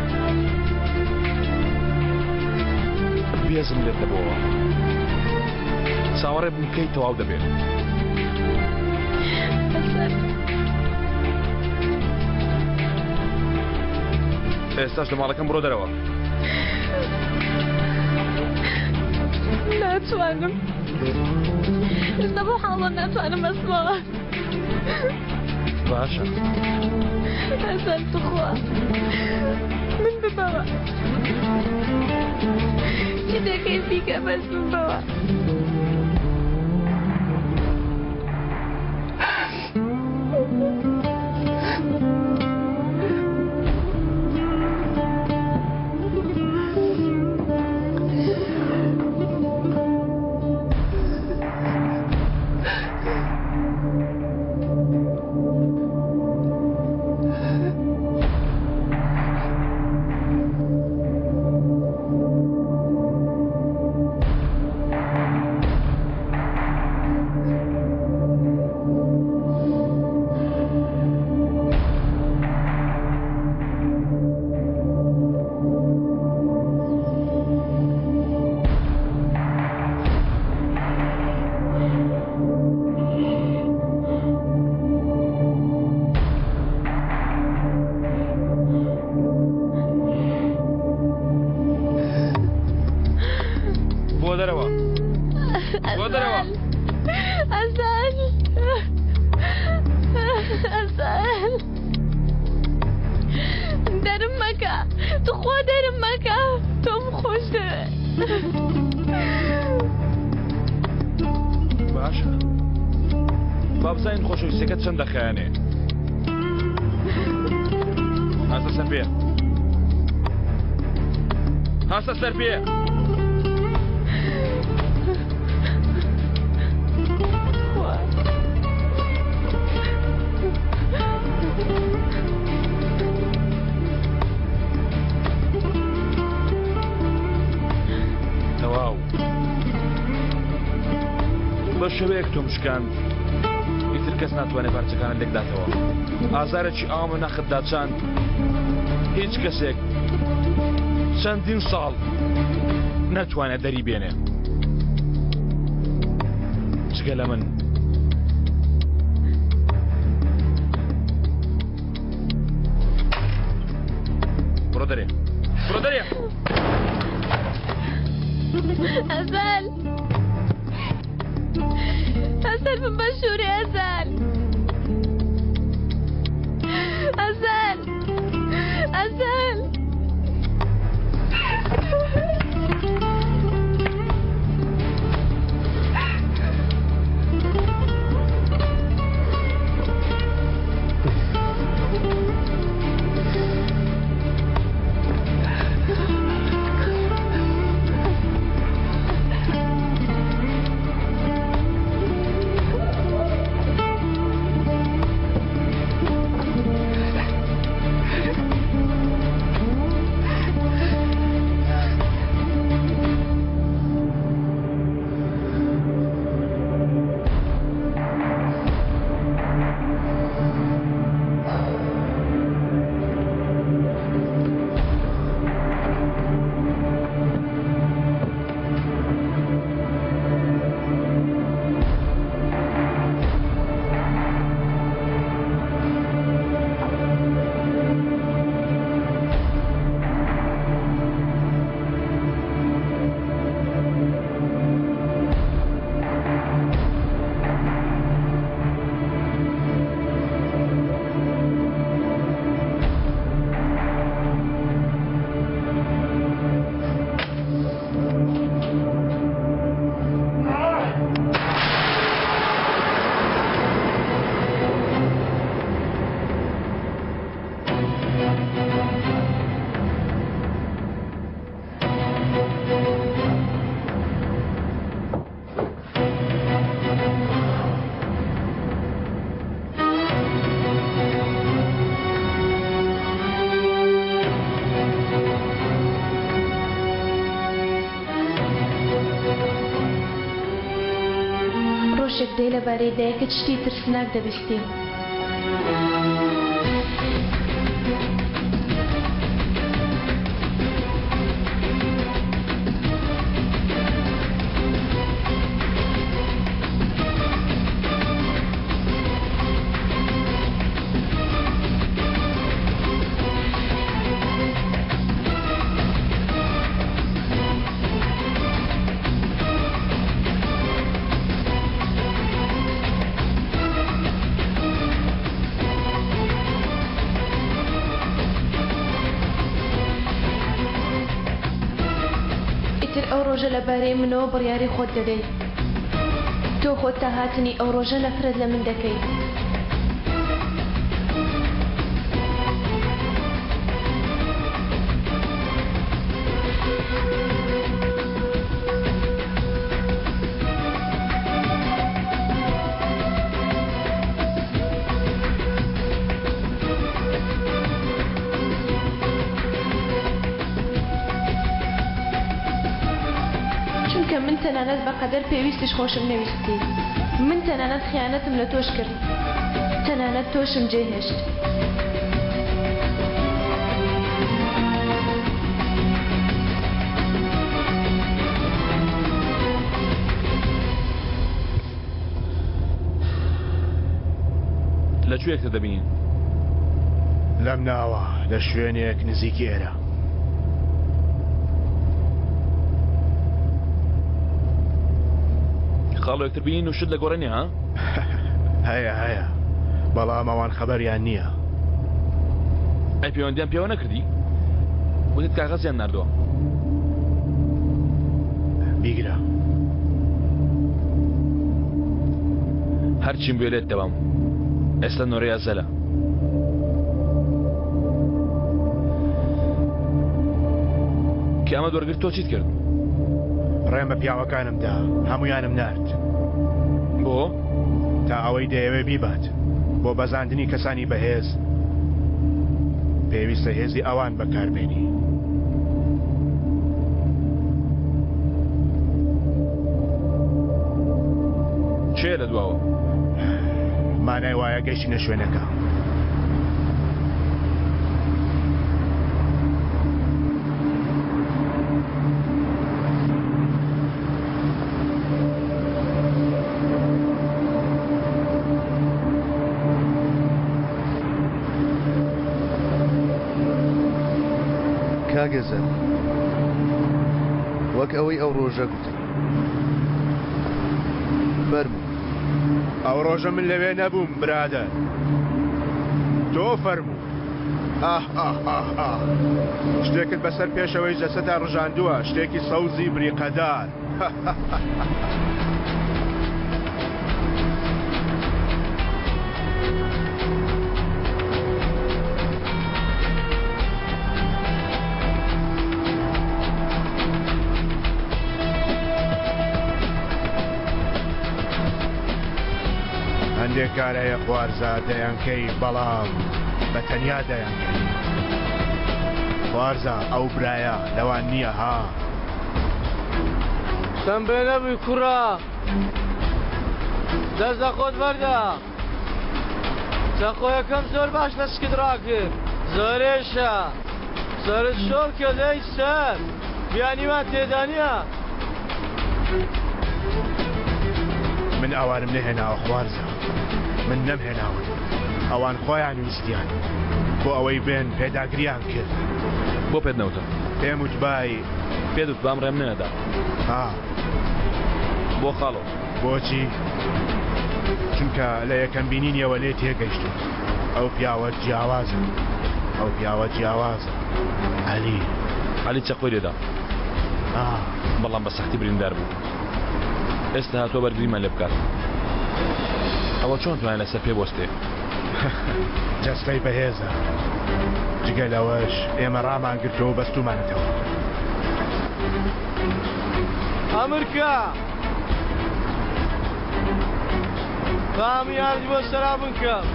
بێزم لێت دەبۆوە چاوەڕێ بووم کەی تەواو دەبێت. ئێستاش لە ماڵەکەم بڕۆ دەرەوە. ناتوانم ئێستا بۆ حاڵە ناتوانم بەسمەوە. باشە. ئەسەن تخوا من ببەوە. چی دەکەی بیکە بەس ببەوە. بۆ دەرەوە بۆ دەرەوە ئەزال ئەزال دەرم مەکە تخوا دەرم مەکە تۆم خۆش دەوێت. با بزانین خۆشەویستیەکەت چەند دەخایەنێ. هەستە سەر پێ. هەستە سەر پێ. تەواو بە شێوەیەک تۆم شکاند ئیتر کەس ناتوانێت پارچەکانت لێکداتەوە ئازارێکی ئاوم لە ناختدا چاند هیچ کەسێک چەندین ساڵ نەتوانێت دەری بێنێ جگە لە من بڕۆ دەرێ بڕۆ دەرێ ئەزەل ئەزەل بم بە ژوورێ ئەزەل ئەزەل ئەزەل ڕۆژێک دێ لەبارەی دایکت شتی ترسناک دەبیستی. ئیتر ئەو ڕۆژە لەبارەی منەوە بڕیاری خۆت دەدەیت. تۆ خۆت تا هاتنی ئەو ڕۆژە نەفرەت لە من دەکەی. چونکە من تەنانەت بە قەدەر پێویستیش خۆشم نەویستی. من تەنانەت خیانەتم لە تۆش کرد. تەنانەت تۆشم جێهێشت. لە کوێ یەکتر دەبینین؟ لەم ناوە، لە شوێنێک نزیکی ئێرە. خاڵۆ یەکتر بینین و شت لە گۆڕێ نییە ها؟ هەیە هەیە، بەڵام ئەوان خەبەریان نییە. ئەی پەیوەندیان پێوە نەکردی؟ وتت کاغەزیان ناردووە. بیگرە. هەرچیم بوێ لێت دەبەم. ئێستا نۆرەی ئەزەلە. کە ئەمەت وەرگرت تۆ چیت کرد؟ ڕێم بە پیاوەکانم دا، هەموویانم نارد. بۆ؟ تا ئەوەی دەیەوێ بیبات. بۆ بەزاندنی کەسانی بەهێز پێویستە هێزی ئەوان بەکاربێنی. کێ لە دواوە؟ مانای وایە گەیشتینە شوێنەکە. کاک ئەزەل وەک ئەوەی ئەو ڕۆژە گوتم فەرموو. ئەو ڕۆژە من لەوێ نەبووم برادەر تۆ فەرموو. ئاه ئاه ئاه ئاه شتێکت بەسەر پێشەوەی جەسەتا ڕژاندووە شتێکی سەوزی بریقەدار. هەندێک کار هەیە خوارزا دەیانکەی بەڵام بە تەنیا دەیانکەی خوارزا ئەو برایە لەوان نییە ها. تەمبێ نەبووی کوڕە دەست لە خۆت بەردە چەقۆیەکەم زۆر باش لە سکت ڕاکرد زۆرێشە سەرت شۆڕ کرد ئەی سەر بیانیمان تێدا نییە. من ئەوانم نەهێناوە خوارزا من نەمهێناون ئەوان خۆیان ویستیان بۆ ئەوەی بێن پێداگریان کرد. بۆ پێت نەوتم؟ پێم وتبای. پێت وتبام ڕێم نەدا. ها. بۆ خاڵۆ؟ بۆچی؟ چونکە لە یەکەم بینینیەوە لێ تێگەیشتم ئەو پیاوە جیاوازە ئەو پیاوە جیاوازە عەلی. عەلی چەقۆی لێدا. ئا. بەڵام بە سەختی بریندار بوو. ئێستا هاتووە بەرگریمان لێ بکات. ئەوە چۆن توانی لەسەر پێ بوەستێ؟ جەستەی بەهێزە. جگە لەوەش ئێمە ڕامانگرتووە و بەستوومانەتەوە. ئەمرکە! با هەموویانت بۆ سەرا بکەم.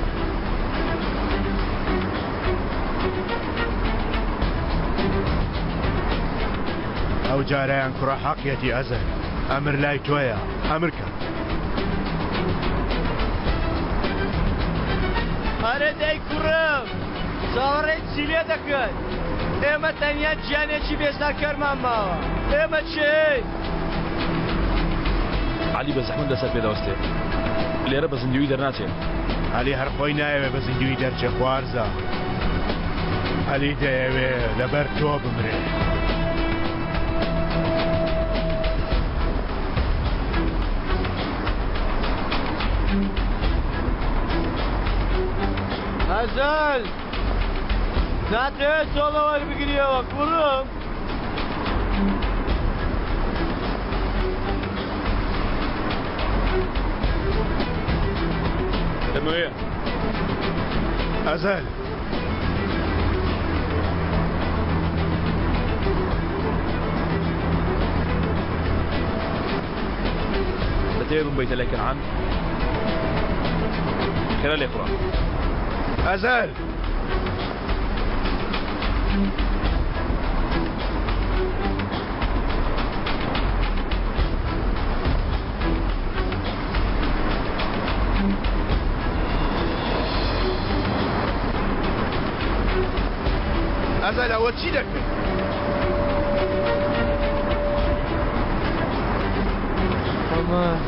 ئەو جارەیان کوڕە حەقیەتی ئەزەر. ئەمر لای تۆیە. ئەمرکە. ئەرێ دەی کوڕم چاوەڕێی چی لێ دەکەن؟ ئێمە تەنیا گیانێکی بێزارکەرمان ماوە. ئێمە کێین؟ عەلی بە زەحمەت لەسەر پێ دەوەستێ. لێرە بە زیندوویی دەرناچێ. عەلی هەر خۆی نایەوێ بە زیندوویی دەرچێ خوارزا. عەلی دەیەوێ لەبەر تۆ بمرێ. ئەزەل ناتەوێت تۆڵە وەربگریەوە کوڕم؟ دەمەوێ. ئەزەل. دەتەوێ بمبەیتە لای کەنعان؟ خێرا لێخوڕە. ئەزەل. ئەزەل ئەوە چی دەکەی؟ ئەمان.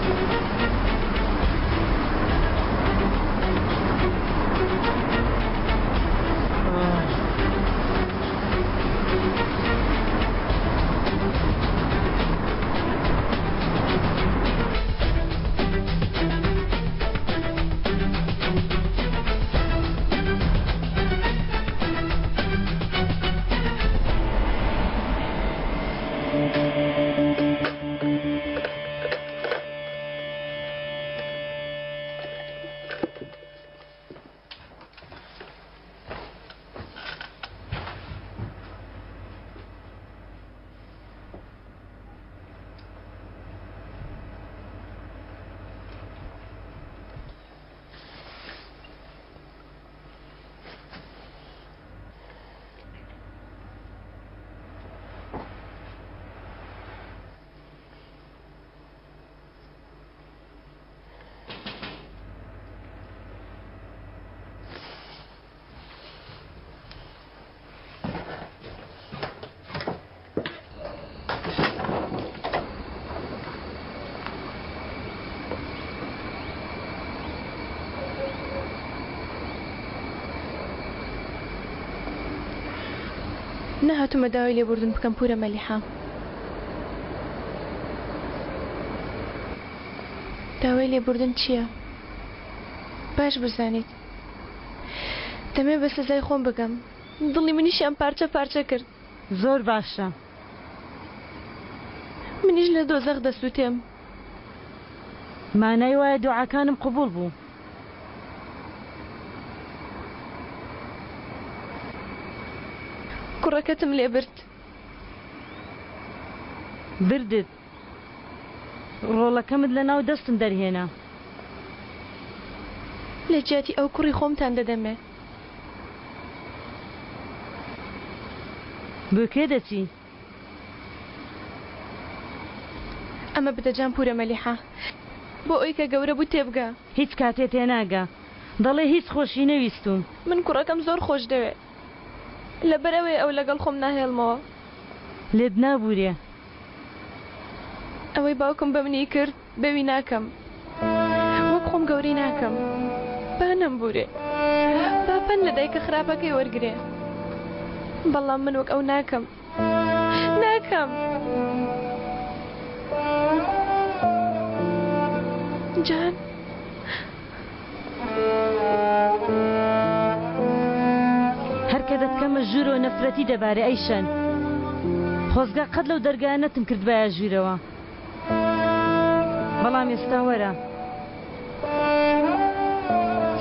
نەهاتوومە داوای لێبوردن بکەم پورە مەلیحە. داوای لێبوردن چییە؟ باش بزانیت. دەمەوێ بە سزای خۆم بگەم. دڵی منیشیان پارچە پارچە کرد. زۆر باشە. منیش لە دۆزەخ دەسووتێم. مانای وایە دوعاکانم قبوڵ بوو. کوڕەکەتم لێ برد. بردت. ڕۆڵەکەمت لە ناو دەستم دەرهێنا. لە جیاتی ئەو کوڕی خۆمتان دەدەمێ. بۆ کوێ دەچی؟ ئەمە بدە جان پورە مەلیحە. بۆ ئەوی کە گەورە بوو تێبگا. هیچ کاتێ تێناگا. دەڵێ هیچ خۆشی نەویستووم. من کوڕەکەم زۆر خۆش دەوێ. لەبەر ئەوەیە ئەو لەگەڵ خۆم ناهێڵمەوە. لێت نابوورێ. ئەوەی باوکم بە منی کرد بەوی ناکەم. وەک خۆم گەورەی ناکەم. با نەمبوورێ. با پەند لە دایکە خراپەکەی وەرگرێ. بەڵام من وەک ئەو ناکەم. ناکەم. جان. هەر کە دەتکەمە ژوورەوە نەفرەتی دەبارێ ئەی شەن. خۆزگا قەت لەو دەرگایە نەتم کردبایە ژوورەوە. بەڵام ئێستا وەرە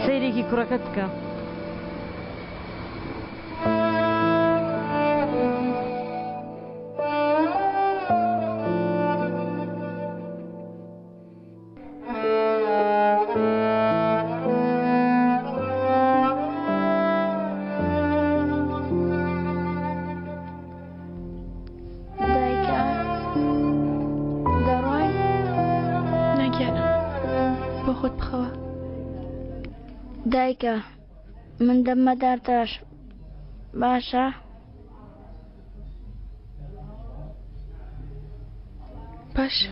سەیرێکی کوڕەکەت بکە. دایکە دەڕۆین؟ نا گیانم بۆ خۆت بخەوە. دایکە من دەبمە دارتاش باشە؟ باشە.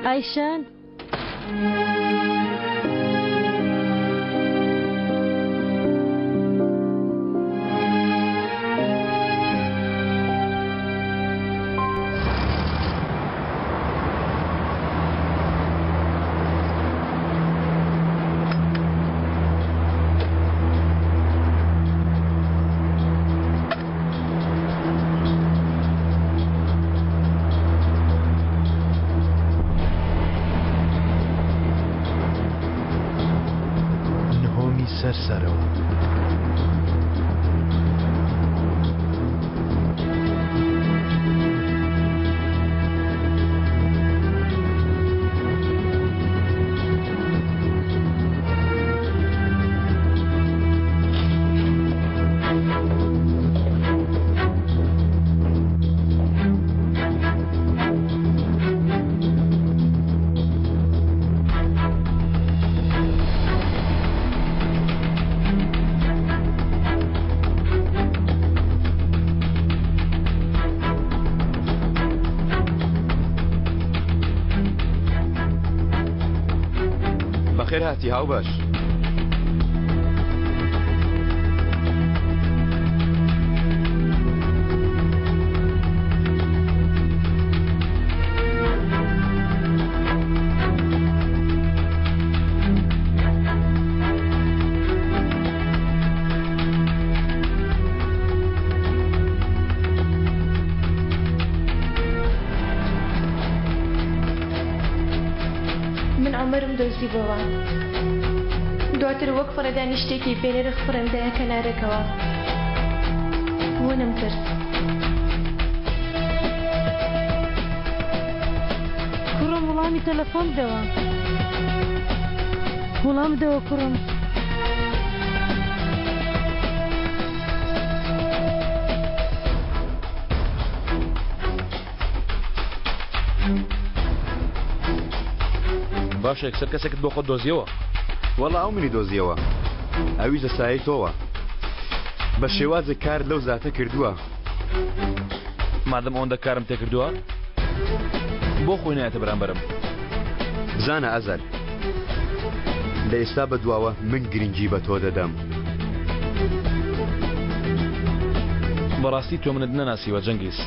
ئایشان نهۆمی سەر سەرەوە. بەخێر هاتی هاوبەش. عومەرم دۆزیبۆوە. دواتر وەک فڕێدانی شتێکی بێنرخ فڕێمدایە کەنارێکەوە. ونم کرد. کوڕم وڵامی تەلەفۆن بدەوە. وڵام بدەوە کوڕم. باشە یەکسەر کەسێکت بۆ خۆت دۆزیەوە؟ وەڵا ئەو منی دۆزیەوە ئەویش لە سایەی تۆوە بە شێوازێک کارت لەو زاتە کردووە. مادەم ئەوەندە کارم تێکردووە بۆ خۆی نایەتە بەرامبەرم؟ بزانە ئەزەل لە ئێستا بە دواوە من گرنگی بە تۆ دەدەم. بەڕاستی تۆ منت نەناسیوە جەنگیز.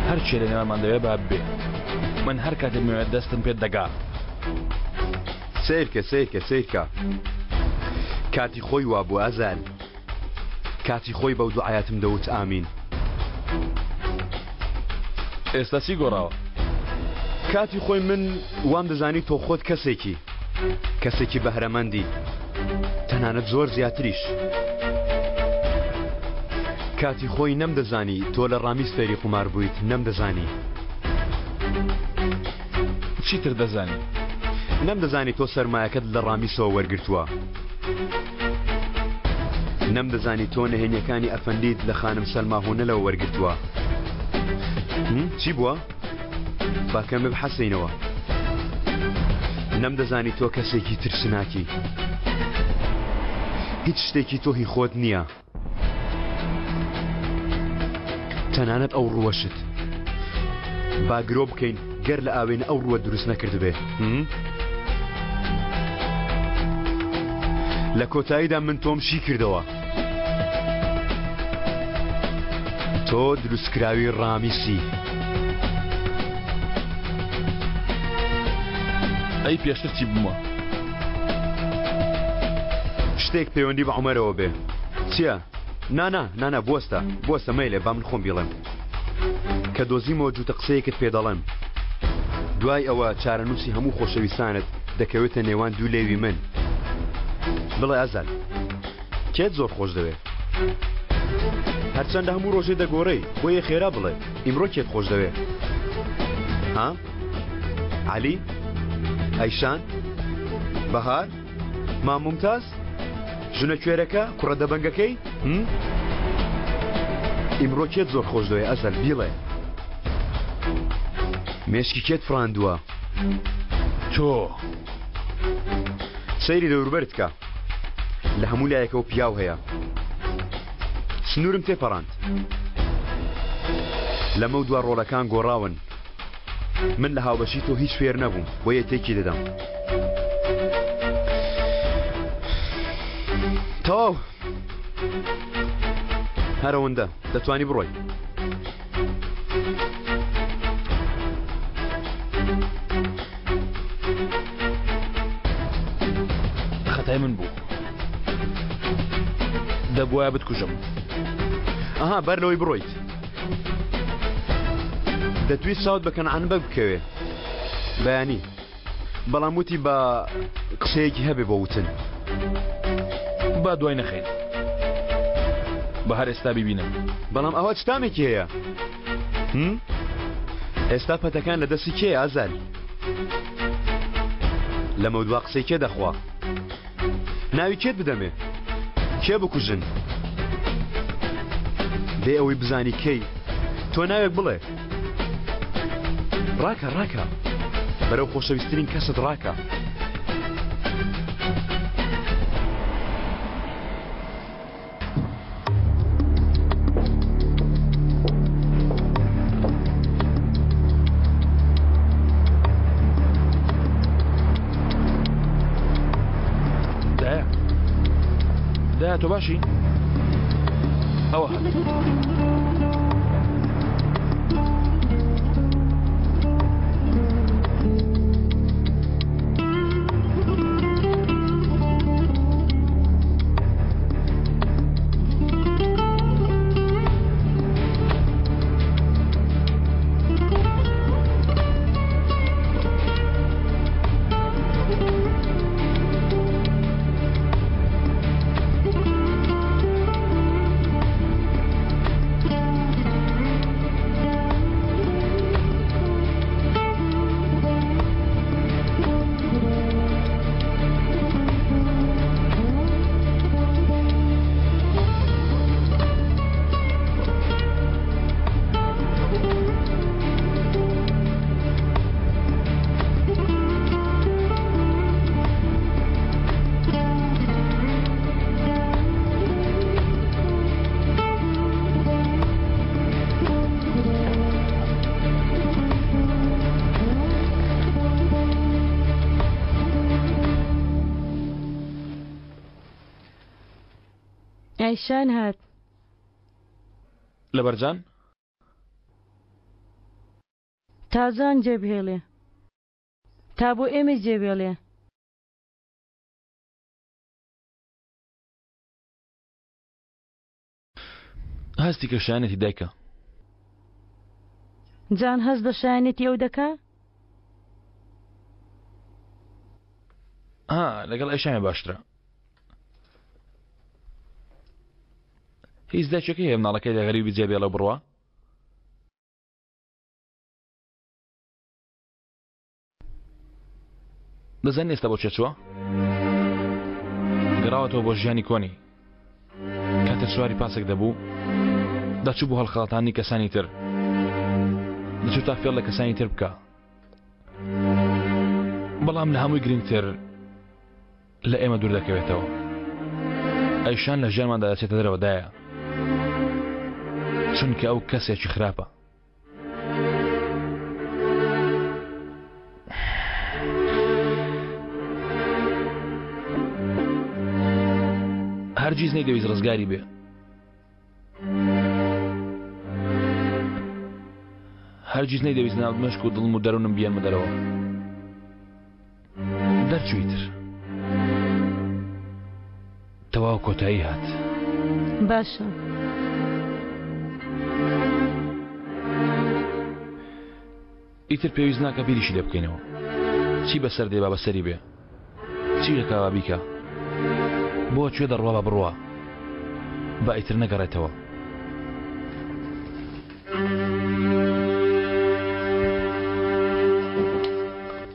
هەر چێ لە نێوانمان دەوێ با ببێ من هەر کاتێ بمەوێت دەستم پێت دەگا. سەیرکە سەیرکە سەیرکە کاتی خۆی وابوو ئەزال کاتی خۆی بەو دوعایەتم دەوت ئامین. ئێستا چی گۆڕاوە؟ کاتی خۆی من وام دەزانی تۆ خۆت کەسێکی کەسێکی بەهرەمەندی تەنانەت زۆر زیاتریش. کاتی خۆی نەمدەزانی تۆ لە ڕامیز فێری قومار بوویت نەمدەزانی. چیتر دەزانی؟ نەمدەزانی تۆ سەرمایەکەت لە ڕامیسەوە وەرگرتووە. نەمدەزانی تۆ نهێنیەکانی ئەفەندیت لە خانم سەلما هونەلەوە وەرگرتووە. چی بووە؟ با کەمێ بحەسێینەوە. نەمدەزانی تۆ کەسێکی ترسناکی. هیچ شتێکی تۆ هی خۆت نییە. تەنانەت ئەو ڕووەشت. با گرۆ بکەین گەر لە ئاوێنە ئەو ڕووە دروست نەکردبێ. لە کۆتاییدا من تۆم شی کردەوە. تۆ دروستکراوی ڕامیسی. ئەی پێشتر چی بوومە؟ شتێک پەیوەندی بە عومەرەوە بێ. چییە؟ نا نا نا نا بوەستە بوەستە مەیلێ با من خۆم بیڵێم. کە دۆزیمەوە جووتە قسەیەکت پێ دەڵێم. دوای ئەوە چارەنووسی هەموو خۆشەویستانت دەکەوێتە نێوان دوو لێوی من. بڵێ ئەزەل. کێت زۆر خۆش دەوێ؟ هەرچەندە هەموو ڕۆژێ دەگۆڕێی، بۆیە خێرا بڵێ، ئیمڕۆ کێت خۆش دەوێ؟ ها؟ عەلی؟ ئەیشان؟ بەهار؟ مام مومتاز؟ ژنە کوێرەکە؟ کوڕە دەبەنگەکەی؟ هم؟ ئیمڕۆ کێت زۆر خۆش دەوێ ئەزەل، بیڵێ. مێشکی کێت فڕاندووە؟ تۆ. سەیری دەوروبەرت کە. لە هەموو لایەکەوە پیاو هەیە. سنوورم تێپەڕاند. لەمەو دوا ڕۆڵەکان گۆڕاون. من لە هاوبەشی تۆ هیچ فێر نەبووم، بۆیە تێکی دەدەم. تەواو. هەر ئەوەندە. دەتوانی بڕۆی. خەتای من بوو دەبواە بتکوژم. ئەها بەر لەوەی بڕۆیت دەتویست چاوت بە کەنعان بەگ بکەوێ بەیانی بەڵام وتی بە قسەیەکی هەبێ بۆ وتن. با دوای نەخەین بە هەر ئێستا بیبینم. بەڵام ئەوە چ تامێکی هەیە؟ هم؟ ئێستا پەتەکان لە دەستی کێیە ئازال؟ لەمەودوا قسەی کێ دەخوا؟ ناوی کێت بدەمێ؟ کێ بکوژن؟ بێ ئەوەی بزانی کەی تۆ ناوێک بڵێ ڕاکە ڕاکە بەرەو خۆشەویستترین کەست ڕاکە. دایە دایە تۆ باشی ئەوە هات. ئایشان هات. لەبەر جان؟ تا جان جێ بهێڵێ. تا بۆ ئێمەی جێ بێڵێ. هەستی کە شایەنێتی دایکە. جان هەست بە شایەنێتی ئەو دەکا؟ ها لەگەڵ ئەیشانێ باشترە. هیچ دایکێک هەیە مناڵەکەی لە غەریبی جێ بێڵێ و بڕوا؟ دەزانی ئێستا بۆ کوێ چووە؟ گەڕاوەتەوە بۆ ژیانی کۆنی. کاتێ سواری پاسێک دەبوو، دەچوو بۆ هەڵخەڵەتاندنی کەسانی تر. دەچوو تا فێڵ لە کەسانی تر بکا. بەڵام لە هەمووی گرنگتر لە ئێمە دوور دەکەوێتەوە. ئەیشان لە ژیانماندا دەچێتە دەرەوە دایە. چونکە ئەو کەسێکی خراپە. هەرگیز نەیدەویست ڕزگاری بێ. هەرگیز نەیدەویست ناو مشک و دڵم و دەروونم بیێنمە دەرەوە. دەرچووی تر. تەواو کۆتایی هات. باشە. ئیتر پێویست ناکا بیریشی لێ بکەینەوە. چی بەسەر دێ با بەسەری بێ. چی دەکا با بیکا. بۆ کوێ دەڕوا با بڕوا. با ئیتر نەگەڕێتەوە.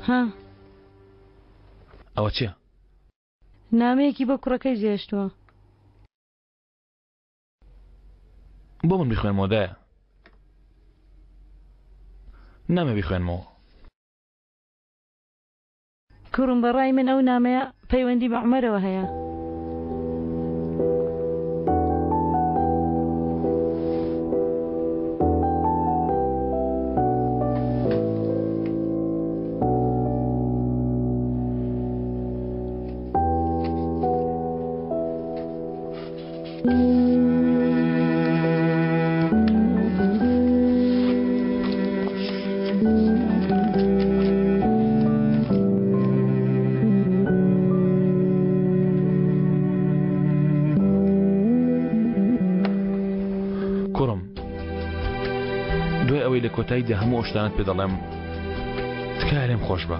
ها. ئەوە چییە؟ نامەیەکی بۆ کوڕەکەی جێهێشتووە. بۆ من بیخوێنمەوە دایە. نامە بیخوێنمەوە. کوڕم بە ڕای من ئەو نامەیە پەیوەندی بە عومەرەوە هەیە. کوڕم دوای ئەوەی لە کۆتاییدا هەموو ئەو شتانەت پێ دەڵێم تکایە لێم خۆش بە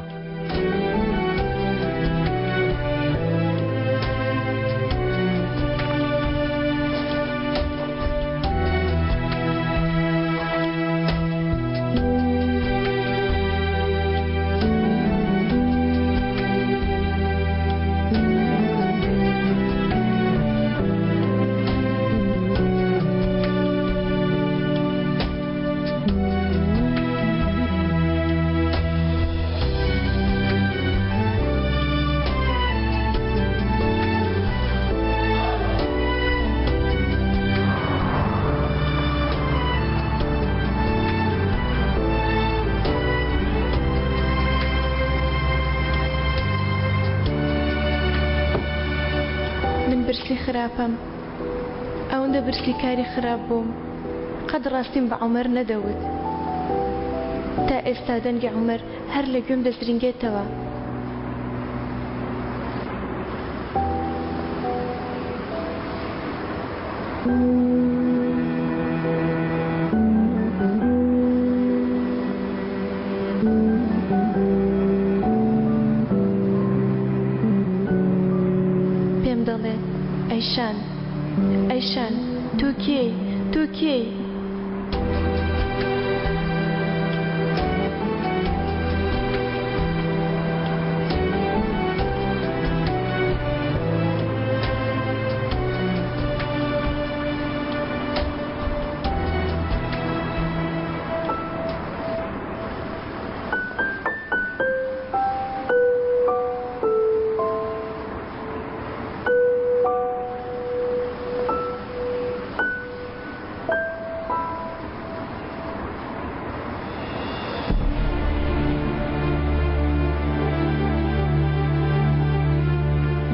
من برسی خراپەم ئەوەندە برسی کاری خراپ بووم قەت ڕاستیم بە عومەر نەدەوت. تا ئێستا دەنگی عومەر هەر لە گوێم دەزرینگێتەوە. پێم دەڵێ ئەیشان. ئەیشان تۆ کێی؟ تۆ کێی؟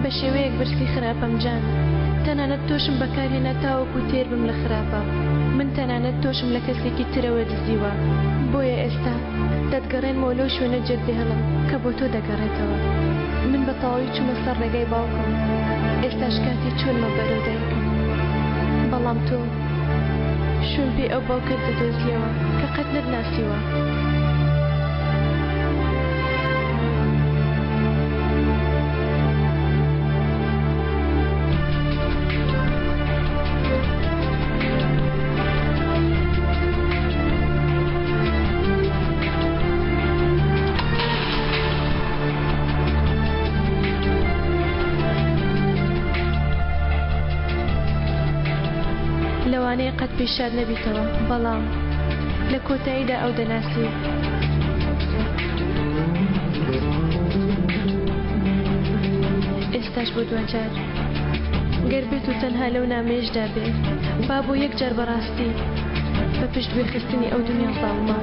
بە شێوەیەک برسی خراپم جان. تەنانەت تۆشم بەکارهێنا تاوەکو تێر بم لە خراپە. من تەنانەت تۆشم لە کەسێکی ترەوە دزیوە. بۆیە ئێستا دەتگەڕێنمەوە لەو شوێنە جێت دێهێڵم کە بۆ تۆ دەگەڕێتەوە. من بە تەواوی چوومە سەر ڕێگای باوکم. ئێستاش کاتی چوونمە بەرەو دایکم. بەڵام تۆ شوێن پێی ئەو باوکەت دەدۆزیەوە کە قەت نەتناسیوە. لەوانەیە قەت پێی شاد نەبیتەوە بەڵام لە کۆتاییدا ئەو دەناسی. ئێستاش بۆ دواجار گەر بێت و تەنها لەو نامەیەشدا بێ با بۆ یەک جار بەڕاستی بە پشتگوێ خستنی ئەو دنیا زاڵمە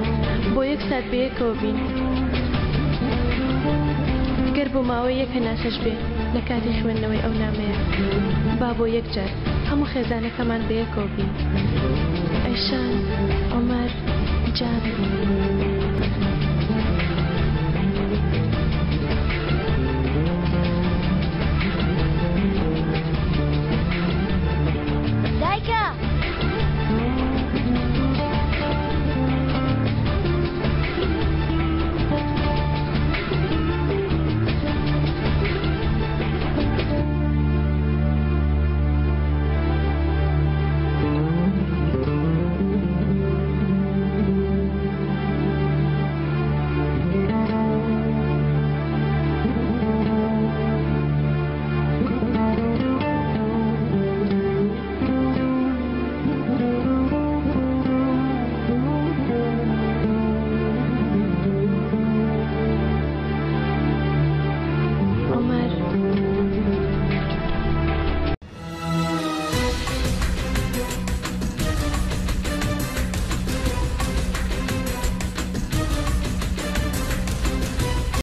بۆ یەک سات بەیەکەوە بین گەر بۆ ماوەی یەک هەناسەش بێ لە کاتی خوێندنەوەی ئەو نامەیە با بۆ یەک جار هەموو خێزانەکەمان بەیەکەوە بین ئەیشان عومەر جان.